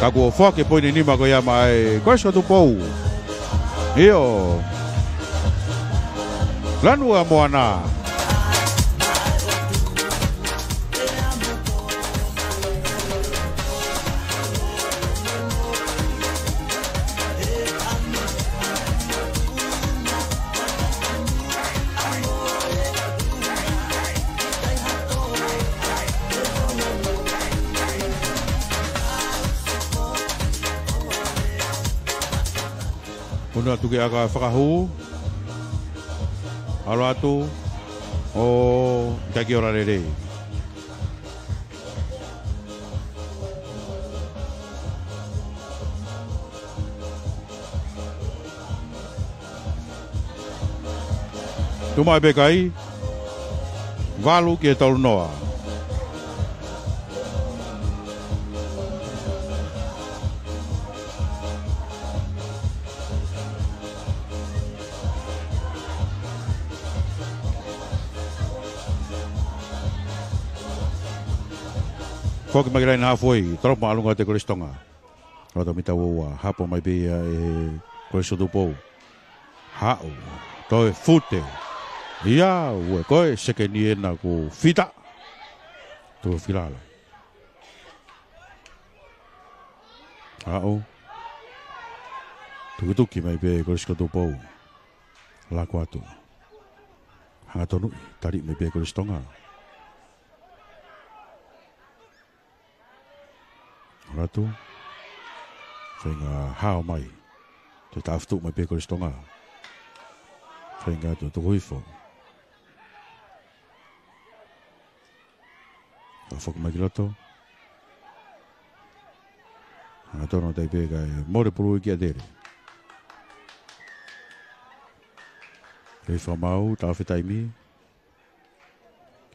Ka kuo foaki e poini nima ko ia maʻa e Kolisi ko Tupou. ʻIo. Lanu ʻa Moana. Unu atu ki he ʻaka fakahū. ʻAlu atu ʻo taki ola lelei. Tuʻu mai pē kai. Valu ki he tolu noa. Foki mai ki he laini halfway, tolopu māʻolunga ʻa e Kolisi Tonga. Loto mita ua ua, hapo mai pē ia ʻe Kolisi Tupou. Haʻu, toe fute. ʻIa, ue, ko e sekeni ena kuo fita. Tuku ki lalo. Haʻu. Tukituki mai pē Kolisi ko Tupou. Laku atu. Hanga tonuʻi, tali mai pē Kolisi Tonga. ʻAlu atu. Feinga hao mai. Toe taʻofi tuʻu mai pē Kolisi Tonga. Feinga atu, tuku hifo. Ka foki mai ki loto. Hangatonu atu ai pē kae mole pulu ia ki ʻAtele. Kei fakamaau, taʻofi taimi.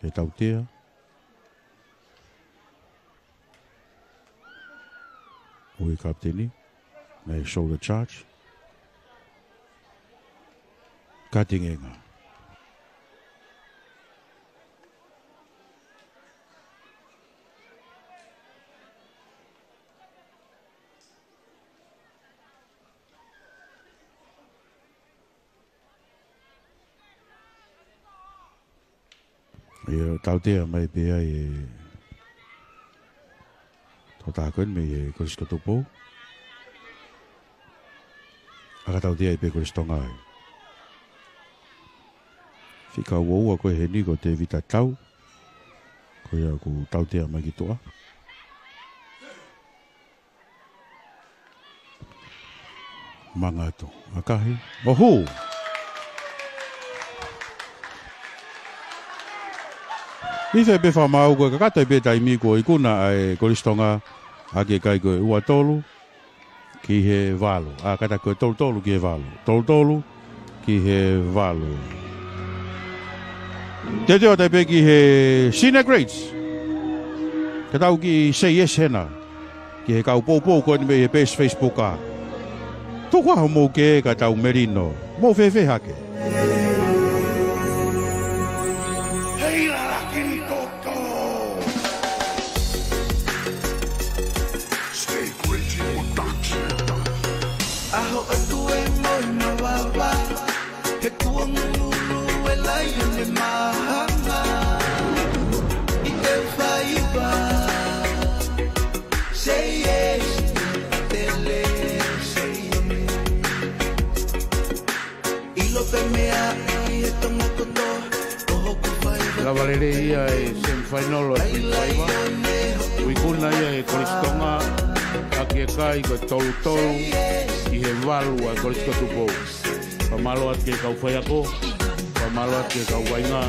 Ke tautea. Ui kapiteni, naʻe shoulder charge. Cutting angle. ʻIo, tautea mai pē ai e, Ko e taha ko eni mei he Kolisi ko Tupou. ʻA ka tautea ai pē Kolisi Tonga ai. Fika ua ua ko ē heni ko Tevita Tau. Ko ia ʻoku tautea mai ki tuʻa. Manga atu. ʻAkahi. ʻO hū. ʻIkai pē fakamāu ko e kakato pē taimi kuo ikuna ai Kolisi Tonga ʻaki e kai ko e ua tolu ki he valu. ʻA, kātaki ko e tolu tolu ki he valu. Tolu tolu ki he valu. Teuteu atu pē ki he Senior Grades. Ka tau kiʻi say yes hena ki he kau poupou ko eni mei he peesi Facebook ʻa. Tuku ā homou kē ka tau melino. Mou fēfē hake? Hei lalaki ni koto. State Radio Production. ʻAho atu e moe mavava. He tuʻa ngululu e laione mahanga. ʻI te faiva. Say yes, tele, say yes. ʻIlo pē meʻa ʻi he Tonga kotoa, ko hoku faiva. Lava lelei ia e semifinal ʻo e Queen Five. Kuo ikuna ia ʻe Kolisi Tonga ʻaki e kai ko e tolu tolu ki he valu ʻa e Kolisi ko Tupou. Fakamālō atu ki he kau faiako, fakamālō atu ki he kau vaʻinga,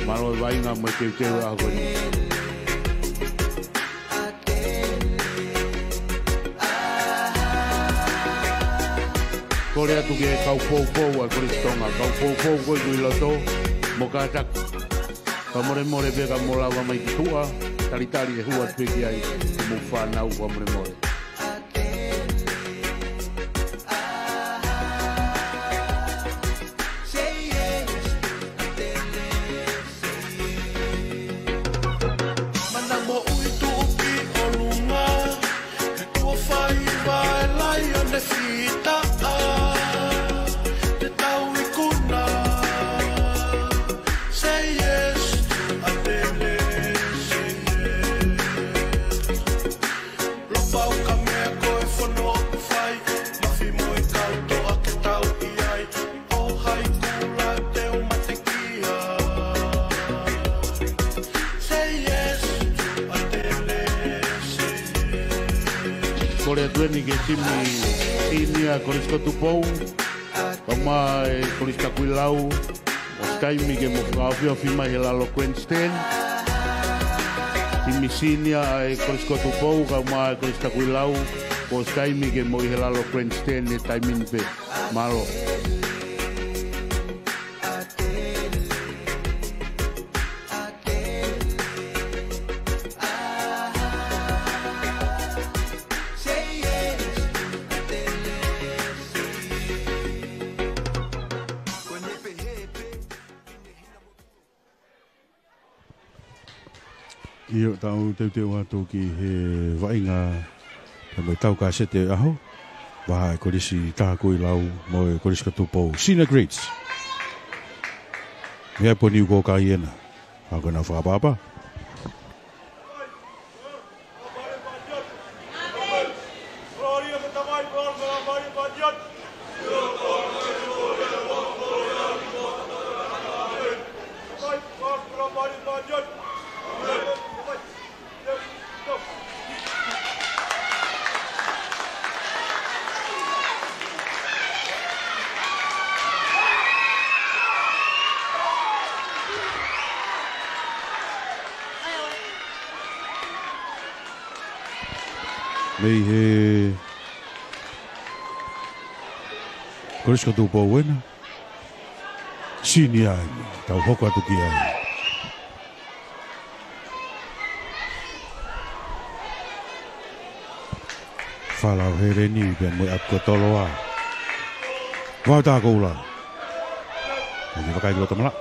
mālō e vaʻinga mo e teuteu ʻa ko eni. Kole atu ki he kau poupou ʻa Kolisi Tonga, kau poupou ko ē ʻi loto, mou kātaki. Fakamolemole pē ka mou lava mai ki tuʻa, talitali e hū atu pē ki ai, mou fānau fakamolemole. Mana moʻui tuʻu ki ʻolunga, he tuʻa faiva e laione fita ʻa, te tau ikuna. Say yes, ʻa tele, say yes. Lopau ka meʻa ko e fono ʻoku fai, mafi mo e kau toʻa ke tau ʻi ai, ʻo hai kula te u matekia. Say yes, ʻa tele, say yes. Kole atu eni ki he timi senior Kolisi ko Tupou, kae ʻumaʻā e Kolisi Takuilau, kuo ʻosi taimi ke mo fakaofiofi mai he lalo grandstand. Timi senior ʻa e Kolisi ko Tupou, kae ʻumaʻā e Kolisi Takuilau, kuo ʻosi taimi ke mo ʻi he lalo grandstand he taimi ni pē. Mālō. ʻIo, tau teuteu atu ki he vaʻinga pea mo e tau kasete ʻaho. Vaha e Kolisi Takuilau mo e Kolisi ko Tupou. Senior grades. Mea poni uko kai ena. Ako na fakapapa. Mei he Kolisi ko Tupou ena. Senior eni, tau hoko atu ki ai. Falau Heleni pea mo e ʻApikotoloa. Vau tā koula. Mei he vakai ki loto mala.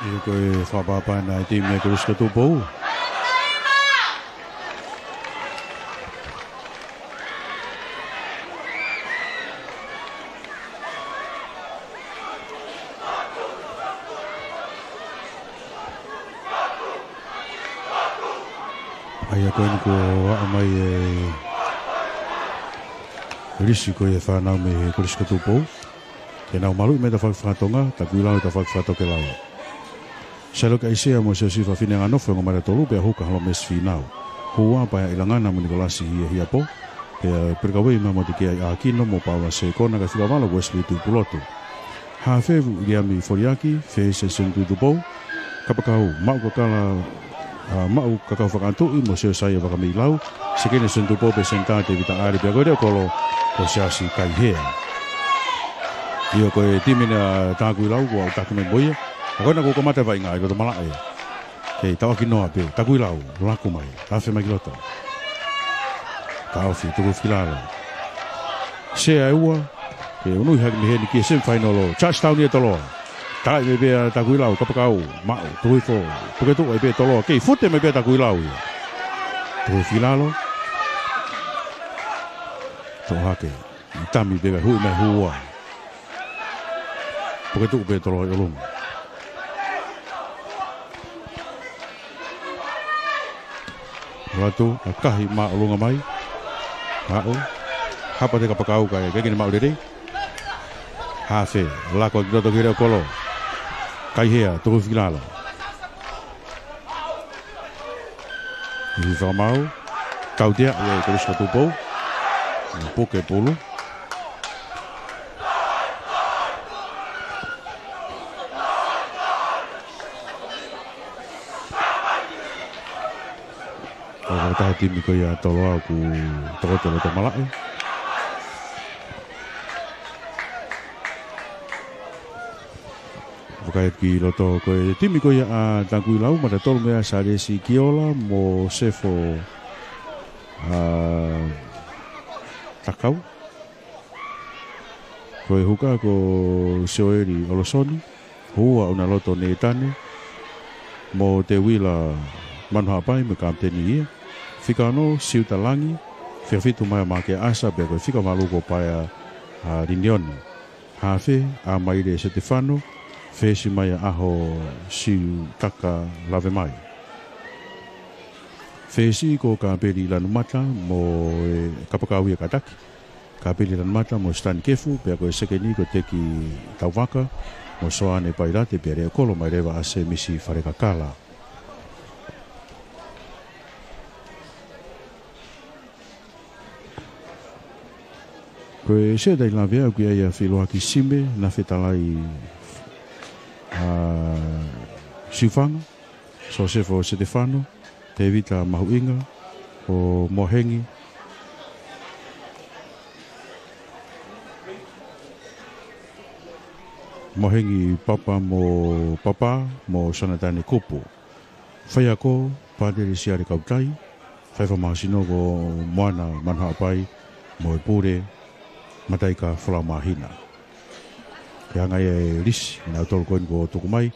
ʻIo, ko e fakaʻapaʻapa ʻa e timi ʻa Kolisi ko Tupou. ʻA ia ko eni kuo aʻu mai e lisi ko ia e fānau mei he Kolisi ko Tupou. Ke nau maluʻi mai e tafaʻaki faka-Tonga, takuilau e tafaʻaki faka-Tokelau. Sailoaki ʻAisea mo Siosifa Fineanganofo, ongo mata tolu, pea Huka Holomesi Fīnau. Hū ua, Paea ʻIlangana mo Nikolasi Hiahiapo. Pea Pelekauei Mamote Keai ʻAkino mo Paula Sekona, kae fika valu ko Wesley Tuʻipulotu. Hafe, Viliami Foliaki, Fese Seni Tuʻitupou. Kapakau, Maʻu Kakala, ʻa, Maʻu Kakau Fakaʻatuʻi mo Siosaia Vakameʻilau. Sekeni Seni Tupou, pea senitā Tevita ʻAli, pea ko e leʻo kolo ko Siaosi Kaihea. ʻIo, ko e timi ʻa Takuilau kuo aʻu taki mai mo ia. Ka ko ena kuo kamata e vaʻinga ʻi loto malaʻe. Kei tauʻaki noa pē, Takuilau, laku mai, afe mai ki loto. Taʻofi, tuku hifo ki lalo. Sea ʻe ua, ke unuhi hake mei heni ki he semifinal ʻo Charlestown ʻi Toloa. Talaʻi mai pē ʻa Takuilau, Kapakau, maʻu, tuku hifo, puke tuʻu ai pē Toloa, kei fute mai pē Takuilau ia. Tuku hifo ki lalo. Toʻo hake, ʻi tami pē ka hui mai hū ua. Puke tuʻu pē Toloa ʻi ʻolunga. Latu, ʻa kahi māʻolunga mai. Aʻu. Hapa ʻe Kapakau kae ʻikai ke ne maʻu lelei. Hafe, lako ki loto ki he leʻo kolo. Kaihea, tuku hifo ki lalo. ʻI he fakamaau, tautea, ʻa e Kolisi ko Tupou. Puke pulu. Ko e taha timi ko ia ʻa Toloa ʻoku tokoto loto malaʻe. Vakai ki loto ko e timi ko ia ʻa Takuilau, mata tolu mei ai Salesi Kiola mo Sefo, ʻa, Takau. Ko e Huka ko Sioeli ʻOlosoni, hū ua ʻUnaloto Nētane, mo Teuila Manuhaʻapai mo e kapiteni ia. Fika ono Siuta Langi, fika fitu Maea Makeaʻasa, pea ko e fika valu ko Paea, ʻa, Linioni. Hafe, ʻa Maile Setefano, fesi Maea ʻAho Siutaka Lavemai. Fesi ko Kapeli Lanumata mo e Kapakau ia kātaki. Kapeli Lanumata mo Stan Kefu, pea ko e sekeni ko Teki Tauvaka mo Soane Pailate, pea leʻo kolo mai leva ʻa Semisi Falekakala. Ko e sea taʻilavea ʻoku ʻi ai ʻa Filoaki Sime, Nafetalai, ʻa, Siufanga, Sosefo Setefano, Tevita Mahuʻinga, ʻo Mohengi, Mohengi Papa mo Papa mo Sonatane Kupu. Faiako, Pātele Siale Kautai, fai fakamāsino ko Moana Manuhaʻapai, mo e pule, Mataika Folau Māhina. Ke hanga ia e lisi, nautolu ko eni kuo tuku mai,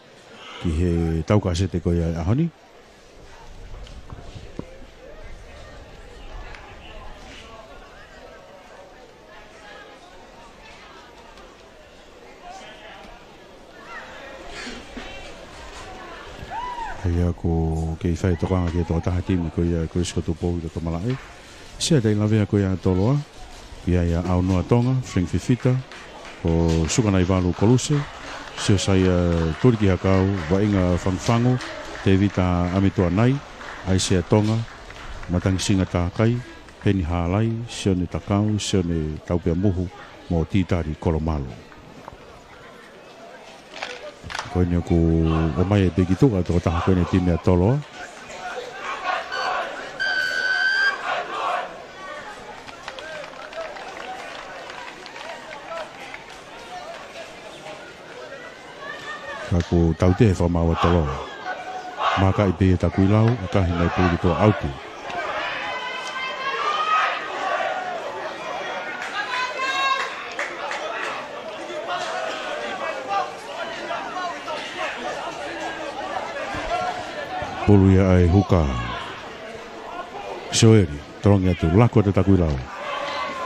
ki he tau kasete ko ia ʻaho ni. ʻA ia ʻoku kei fai tokanga ki he tokotaha timi ko ia Kolisi ko Tupou ʻi loto malaʻe. Sea taʻilavea ko ia ʻa Toloa. ʻI ai ʻa ʻAunoa Tonga, Frank Fifita, ko Sukanaivalu Koluse, Siosaia Tulikihakau, Vaʻinga Fangufangu, Tevita ʻAmituanai, ʻAisea Tonga, Matangisinga Takai, Peni Hālai, Sione Takau, Sione Taupeamuhu, mo Titali Kolomalu. Ko eni ʻoku ʻomai e piki tuʻa tokotaha ko eni timi ʻa Toloa. Ka ʻoku tautea e fakamaau ʻa Toloa. Maka ʻi pē ʻa Takuilau, ʻa kahi mai pulu ki tuʻa ʻauti. Pulu ia ʻa e huka. Sioeli, tolongi atu, lako atu Takuilau.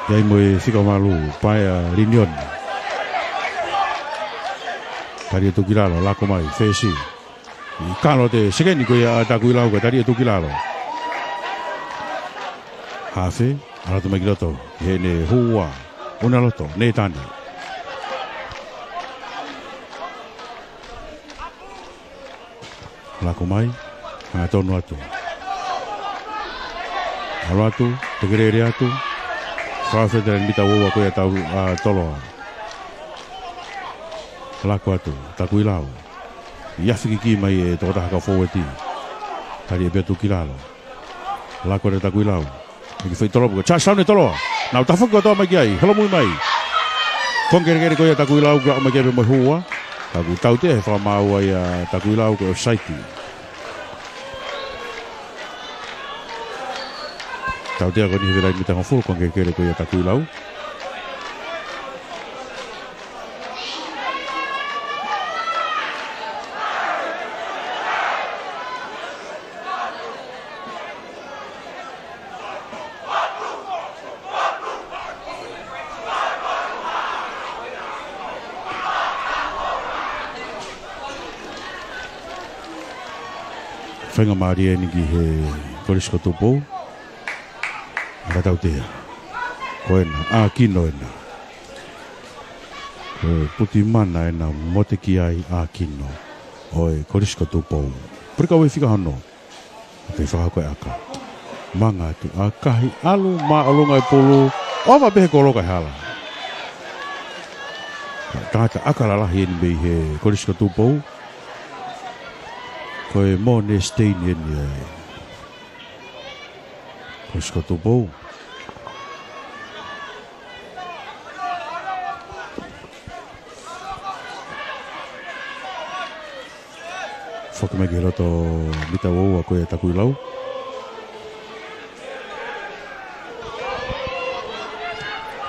ʻI ai mo e fika malu, Paea Linioni. Tali atu ki lalo, lako mai, Fesi. ʻI kalo atu e sekeni ko ia ʻa Takuilau, ka tali atu ki lalo. Hafe, ʻalu atu mai ki loto, heʻene hū ua, ʻuna loto, Neitani. Lako mai, hangatonu atu. ʻAlu atu, tekelele atu. Fakafetaʻi mita ua ua ko ia ʻa Tau-, ʻa Toloa. Lako atu, Takuilau. ʻI afi kiki mai e tokotaha kau fōueti. Tali ʻe pea tuku ki lalo. Lako atu Takuilau. Ki fai tolo puka. Touchdown ʻe Toloa. Nau tafoki kotoa mai ki ai. Holomui mai. Konga kelekele ko ia Takuilau ka ʻomai ki ai pē mo e hū ua. Ka kuo tautea he fakamaau ia ʻa Takuilau ko e offside. Tautea ko eni he laine mita hongofulu, konga kelekele ko ia Takuilau. Faingamālie eni ki he Kolisi ko Tupou. Ka tautea. Ko ena, ʻa Kino ena. Ko e puti mana ena mote ki ai ʻa Kino. ʻO e Kolisi ko Tupou. Puli kau e fika hono. Te fakahoko e ʻaka. Manga atu ʻakahi ʻalu māʻolunga e pulu. ʻOfa pē he kolo kae hala. Tangata ʻaka lalahi eni mei he Kolisi ko Tupou. Ko e Mone Stein eni ʻa e Kolisi ko Tupou. Foki mai ki he loto mita ua ua ko ia Takuilau.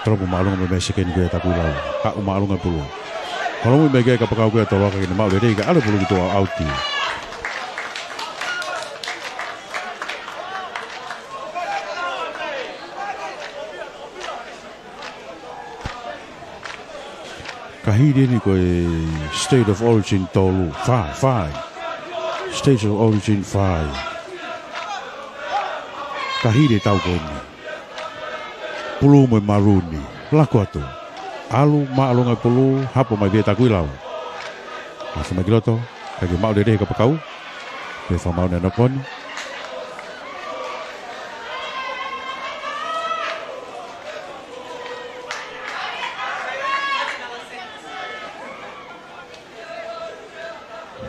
Tolopu māʻolunga mo e meʻa sekeni ko ia Takuilau. Haʻu māʻolunga pulu. Holomui mai ki ai kapakau ko ia Toloa ka ke ne maʻu lelei ka ʻalu pulu ki tuʻa ʻauti. Ka hili eni ko e State of Origin tolu, fā, fā. State of Origin fā. Ka hili e tau ko eni. Pulu mo e malu ni. Lako atu. ʻAlu māʻolunga pulu, hapo mai pē Takuilau. Hapo mai ki loto, ka ke maʻu lelei kapakau. Ke fakamaau ʻena ko eni.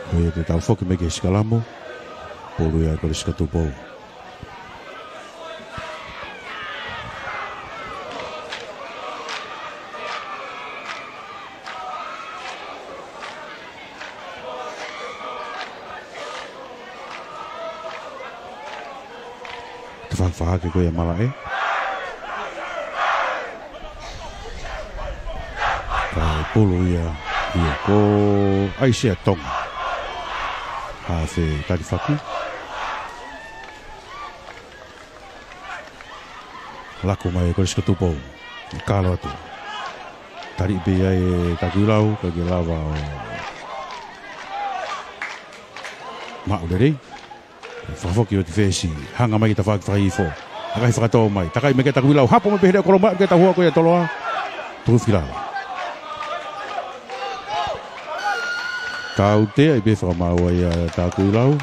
Ko ia te tau foki mai ki he sikalamu. Pulu ia Kolisi ko Tupou. Te fafahake ko ia malaʻe. Ka pulu ia, ia ko ʻAisea Tonga. Hafe talifaki. Lako mai Kolisi ko Tupou. Kalo atu. Tali pē ai ʻe Takuilau, ka ke lava ʻo maʻu lelei. Fakafoki ʻo Fesi, hanga mai ki tafaʻaki fakahihifo. ʻAkahi fakatō mai, takai mai ki Takuilau, hapo mai pē he leʻo kolo mai ki he tauhua ko ia Toloa. Tuku ki lalo. Tautea ʻi pē fakamaau ia Takuilau.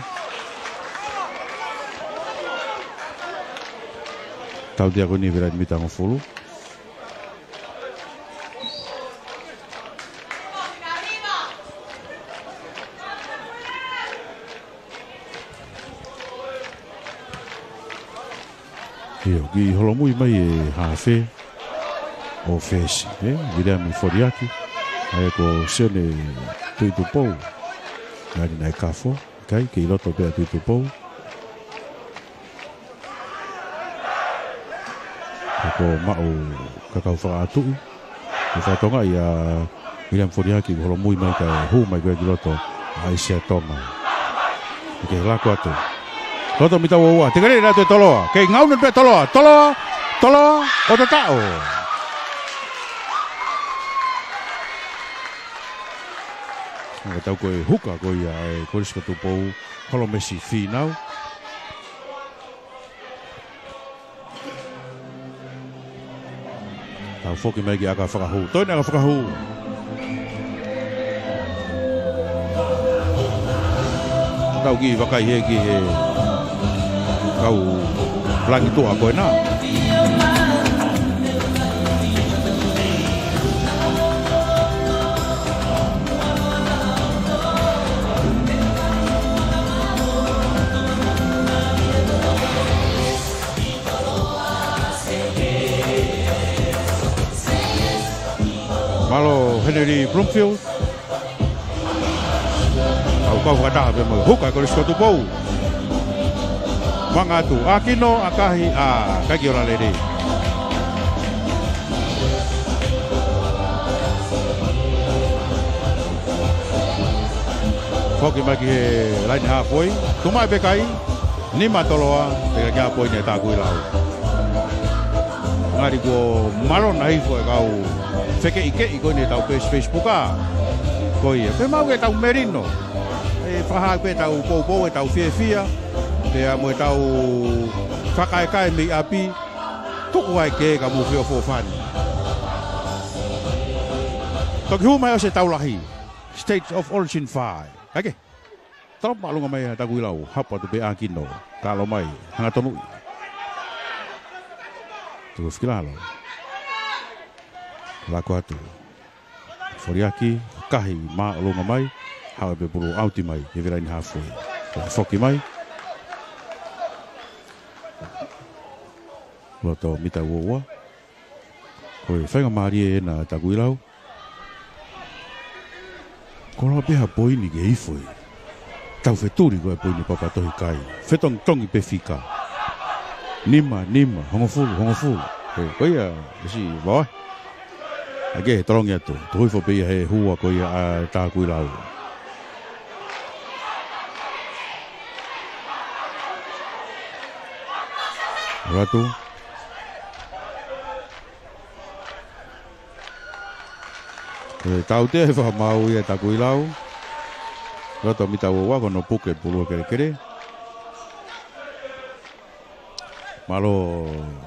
Tautea ko eni he laine mita hongofulu. ʻIo, kiʻi holomui mai e hafe ʻo Fesi, ē? Viliami Foliaki, ʻa ia ko Sione Tuʻitupou, ʻa ia naʻe kafo, kai, kei loto pē ʻa Tuʻitupou. Ko e maʻu kakau fakaʻatuʻi. Ko e fakatonga ia Viliami Foliaki, ko e holomui mai kae hū mai ko ia ki loto ʻa ʻAisea Tonga. Ke lako atu. Loto mita ua ua. Te kere atu e Toloa. Kei ngauna pē Toloa. Toloa. Toloa. ʻO tataʻo. Ka tau ko e huka ko ia ʻa e Kolisi ko Tupou. Holomesi Fīnau. Tau foki mai ki ʻAkafakahū. Toe ʻAkafakahū. Tau kiʻi vakai hē ki he kau langi tuʻa ko ena. Mālō Henry Bloomfield. Kau kau fakataha pē mo e huka ʻa e Kolisi ko Tupou. Manga atu, ʻAkino, ʻAkahi, ʻa, ʻikai ke ola lelei. Foki mai ki he laine hāfoi. Tuʻu mai pē kai. Nima Toloa, pea ke ʻa poini ʻa Takuilau. Ngali kuo malona hifo e kau fekeʻikeʻi ko eni ʻetau peesi Facebook ʻa. Ko ia, pea maʻu ʻetau melino. ʻE fakahā pē ʻetau poupou, ʻetau fiefia. Pea mo ʻetau fakaekae mei ʻapi. Tuku ai ke ka mou feʻofoʻofani. Toki hū mai ʻosi e tau lahi. State of Origin five. Ake. Tau māʻolunga mai ʻa Takuilau, hapo atu pē ʻAkino, kalo mai, hanga tonuʻi. Tuku hifo ki lalo. Lako atu. Foliaki, kahi māʻolunga mai, haʻu pē pulu ʻauti mai, he laine hāfoi. Toe foki mai. Loto mita ua ua. Ko e faingamālie ena ʻa Takuilau. Ko e lau pē ha poini ke ifo ē. Tau fetuli ko e poini papa tohi kai. Fetongitongi pē fika. Nima, nima, hongofulu, hongofulu. Ko, ko ia, ʻe si, vawa. ʻAke, tolongi atu. Tuku hifo pē ia he hua ko ia ʻa Takuilau. Ratu. Ko e tautea he fakamaau ia ʻa Takuilau. Loto mita ua ua ko hono puke pulu ʻa Kelekele. Mālō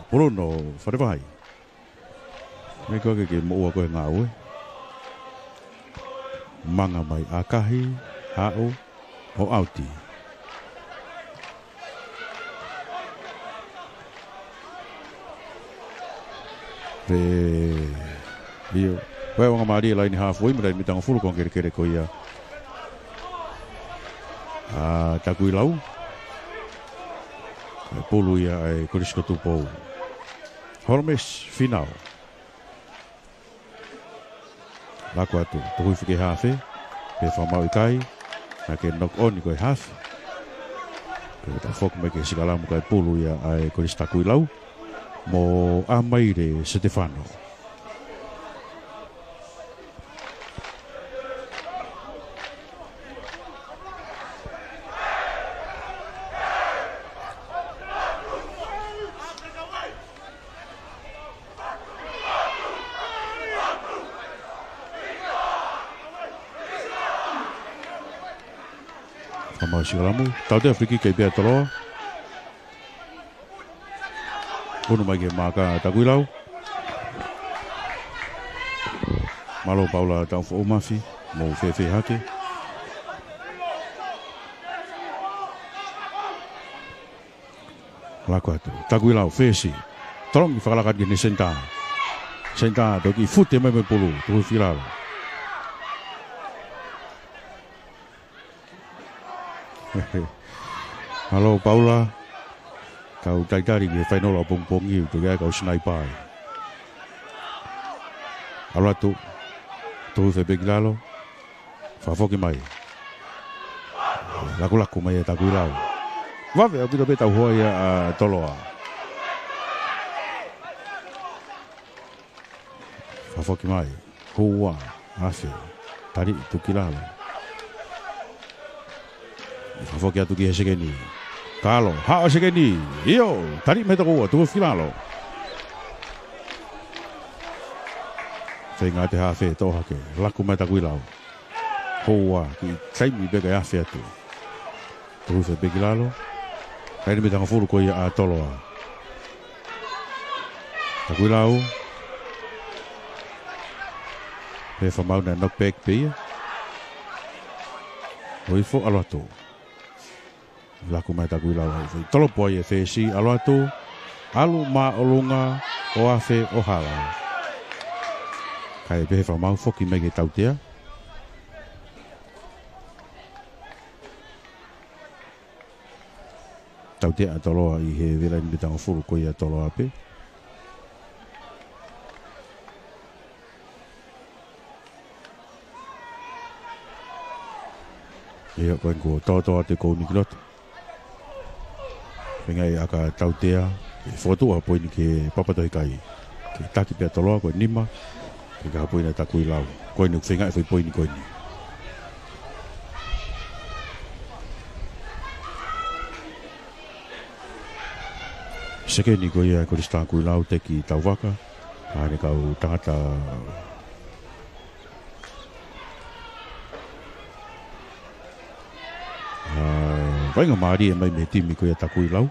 Puluno Falevai. Mei ko ke ke moʻua ko e ngāue. Manga mai ʻAkahi, haʻu, ʻo ʻauti. Pea, ʻio. Ko e faingamālie laine hāfoi, mei laine mita hongofulu ko e kelekele ko ia ʻa Takuilau. Ko e pulu ia ʻa e Kolisi ko Tupou. Holomesi Fīnau. Lako atu, tuku hifo ki he hafe, pea fakamaau ʻikai, naʻa ke knock on ko e hafe. Pea tafoki mai ki he sikalamu ko e pulu ia ʻa e Kolisi Takuilau, mo ʻAmaile Setefano. Fakamaau sikalamu, tautea free kick ʻe Pea Toloa. Unu mai ki he maaka Takuilau. Mālō Paula Taufoʻou Mafi, mou fēfē hake. Lako atu. Takuilau, fesi. Tolongi fakalaka ki he senitā. Senitā, toki fute mai mo e pulu. Tuku hifo ki lalo. Mālō Paula. Kau talitali ki he fainolo ʻapongipongi, ʻoku ʻikai kau sinaipai. ʻAlu atu. Tuku hifo pē ki lalo. Fakafoki mai. Lakulaku mai ʻa Takuilau. Vave ʻaupito pē tau hoa ia ʻa Toloa. Fakafoki mai. Hua. Afe. Tali tuku ki lalo. Foki atu ki he sekeni. Kalo, haʻu sekeni. ʻIo, tali mei he tokoua, tuku ki lalo. Feinga ʻa e hafe, toʻo hake. Laku mai Takuilau. Houa, kiʻi taimi pē kae afe atu. Tuku hifo pē ki lalo. Laine mita hongofulu ko ia ʻa Toloa. Takuilau. Pehē fakamaau naʻe knock back pē ia. Hifo ʻalu atu. Laku mai Takuilau ai. Tolopo ai e fesi, ʻalu atu. ʻAlu māʻolunga ʻo afe ʻo hala. Kae pehē fakamaau foki mai ki he tautea. Tautea ʻa Toloa ʻi he vela ʻi he mita hongofulu ko ia Toloa pē. ʻIo, ko eni kuo tōtō atu e kouni ki loto. Feinga ʻe he ʻaka tautea, ke fokotuʻu ha poini ki he papa tohi kai. Ke taki pē ʻa Toloa ko e nima, ke ka ha poini ʻa Takuilau. Ko eni ʻoku feinga e foʻi poini ko eni. Sekeni ko ia Kolisi Takuilau, teki Tauvaka. ʻA ʻene kau tangata, ʻa, vaʻinga mālie mai mei he timi ko ia Takuilau.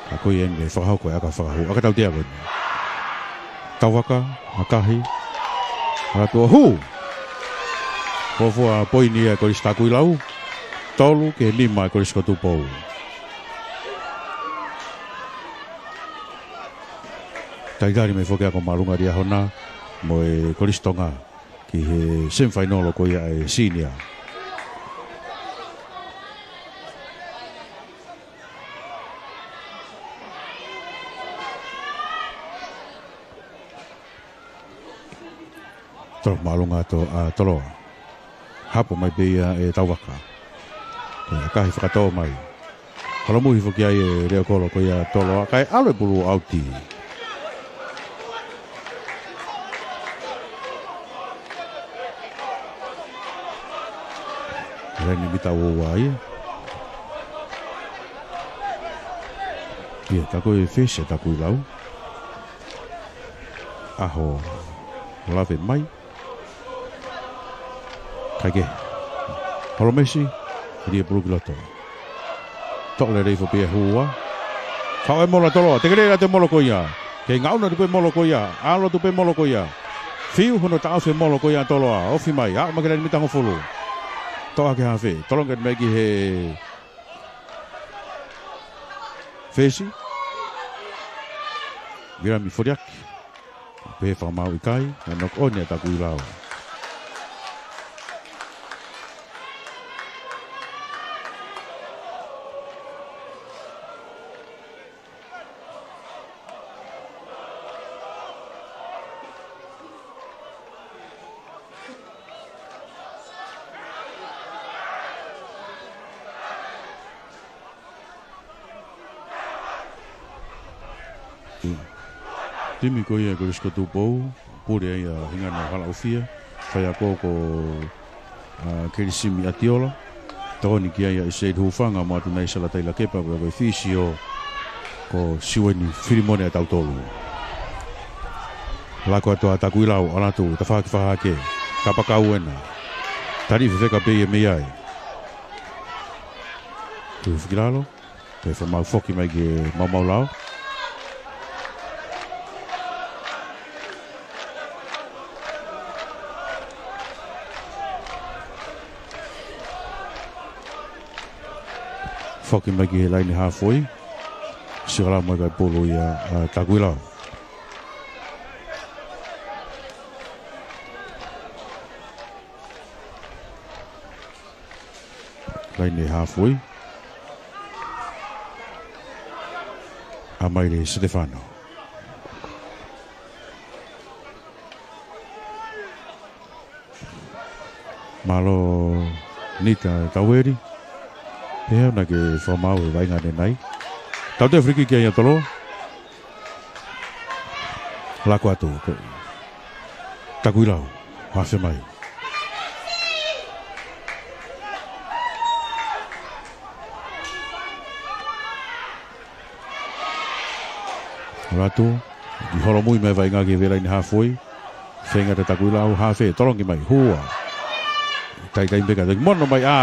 Ka ko ia eni fakahoko e ʻaka fakahū. ʻAka tautea ko eni. Tauvaka, ʻakahi. ʻAlu atu ʻo hū. Fuofua poini ia Kolisi Takuilau. Tolu ki he nima Kolisi ko Tupou. Talitali mai foki ʻa e ako māʻolunga ʻi he ʻaho na mo e Kolisi Tonga ki he semifinal ko ia e senior. Tolo māʻolunga ʻa Toloa. Hapo mai pē ia ʻe Tauvaka. ʻAkahi fakatō mai. Holomuʻi foki ai e leʻo kolo ko ia Toloa. Kae ʻalu e pulu ʻauti. Laine mita ua ua ia. ʻIo, tā ko e fesi ʻa Takuilau. ʻAho lave mai. Kae kehe. Holomesi, ʻi he pulu ki loto. Toʻo lelei foki pē hua. Fao e molo ʻa Toloa, teke lelei atu e molo ko ia. Kei ngaʻunu atu pē molo ko ia, ʻalu atu pē molo ko ia. Fiu hono taʻofi e molo ko ia Toloa, ofi mai, aʻu mai ki he laine mita hongofulu. Toʻo hake hafe, tolonga mai ki he fesi. Virami Foriaki. Pehē fakamaau ʻikai, naʻe knock on ʻe Takuilau. Timi ko ia Kolisi ko Tupou, pule ai ʻa Hingano Halaʻofia, faiako ko, ʻa, Kelisimi ʻAtiola, tokoni ki ai ʻa Said Hufanga mo ʻAtunai Salataila Kepa, ko e fisio ko Siueni Filimone ʻa tautolu. Laku atu ʻa Takuilau, ʻalu atu, tafaʻaki fakahake, kapakau ena. Tali fefeka pē ia mei ai. Tuʻu ki lalo. Pehē fakamaau foki mai ki he maumau lao. Foki mai ki he laine hafoi. Sio ʻalu mai kae pulu ia ʻa Takuilau. Laine hafoi. ʻA Maile Setefano. Mālō Nita Taueli. Pehē naʻa ke fakamaau e vaʻinga ʻanenai. Tautea free kick ia ʻa Toloa. Laku atu ko Takuilau. Hafe mai. Latu, ʻi holomui mai vaʻinga ki he laine hāfoi. Feinga ʻa Takuilau, hafe, tolongi mai, hua. Taitai pē ka toki mono mai, ʻā,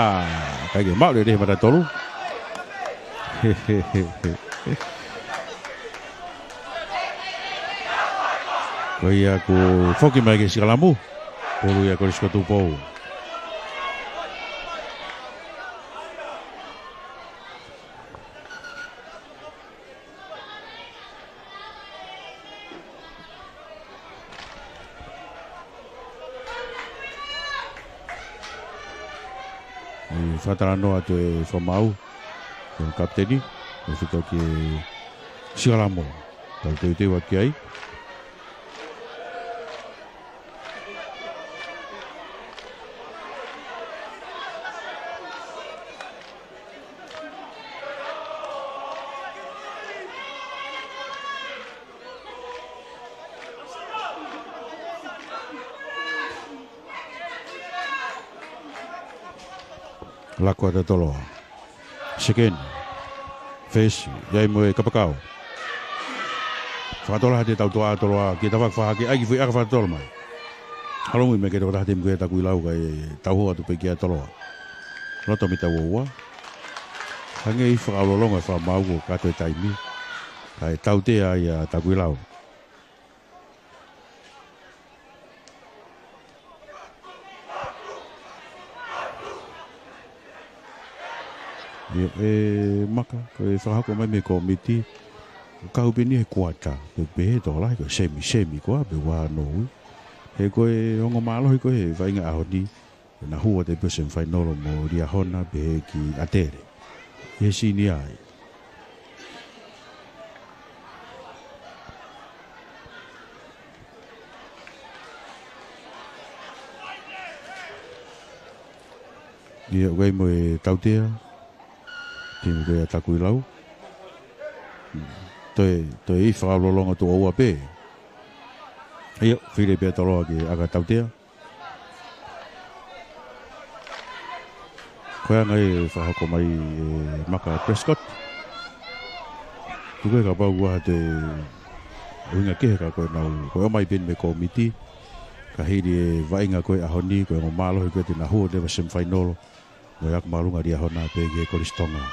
ʻikai ke maʻu lelei mata tolu. Ko ia kuo foki mai ki he sikalamu. Pulu ia Kolisi ko Tupou. ʻI he fakatalanoa atu ʻe Fakamaau, ko e kapiteni, ʻo fito ki he sikalamu. Tau teuteu atu ki ai. Lako atu ʻa Toloa. Sekeni. Fesi. ʻI ai mo e kapakau. Fakatoloa atu ʻe Tautoa Toloa ki he tafaʻaki fakahake, ʻai ki he foʻi ʻaka fakatotolo mai. Holomui mai ki he tokotaha timi ko ia ʻa Takuilau kae tauhō atu pē kia Toloa. Loto mita ua ua. Hangē ʻe fakaʻaulolongo ʻe Fakamaau kuo kātoa e taimi. Kae tautea ai ʻa Takuilau. ʻIo, ʻe Maka, ko e fakahoko mai mei he kōmiti, kau pē eni he kuata, pe, pe he tokolahi, ko e semi, semi koā, pe ua noa ui. He ko e ongo mālohi ko ē he vaʻinga ʻaho ni, ʻe na hū atu pē semifainolo mo Liahona pehē ki ʻAtele. ʻI he senior ai. ʻIo, ʻoku ʻi ai mo e tautea. Timi ko ia ʻa Takuilau. Toe, toe ʻi fakaʻaulolongo tuʻo ua pē. ʻIo, fili pē ʻa Toloa ki he ʻaka tautea. Ko e anga ʻe fakahoko mai ʻe Maka Prescott. Tuku ē kapau ʻoku ʻi ai ha toe ʻuhinga kehe ka ko e nau, ko e ʻomai pē eni mei he kōmiti. Ka hili e vaʻinga ko ē ʻaho ni, ko e ongo mālohi ko ē te na hū atu he semifainolo. Mo e ako māʻolunga Liahona pehē ki he Kolisi Tonga.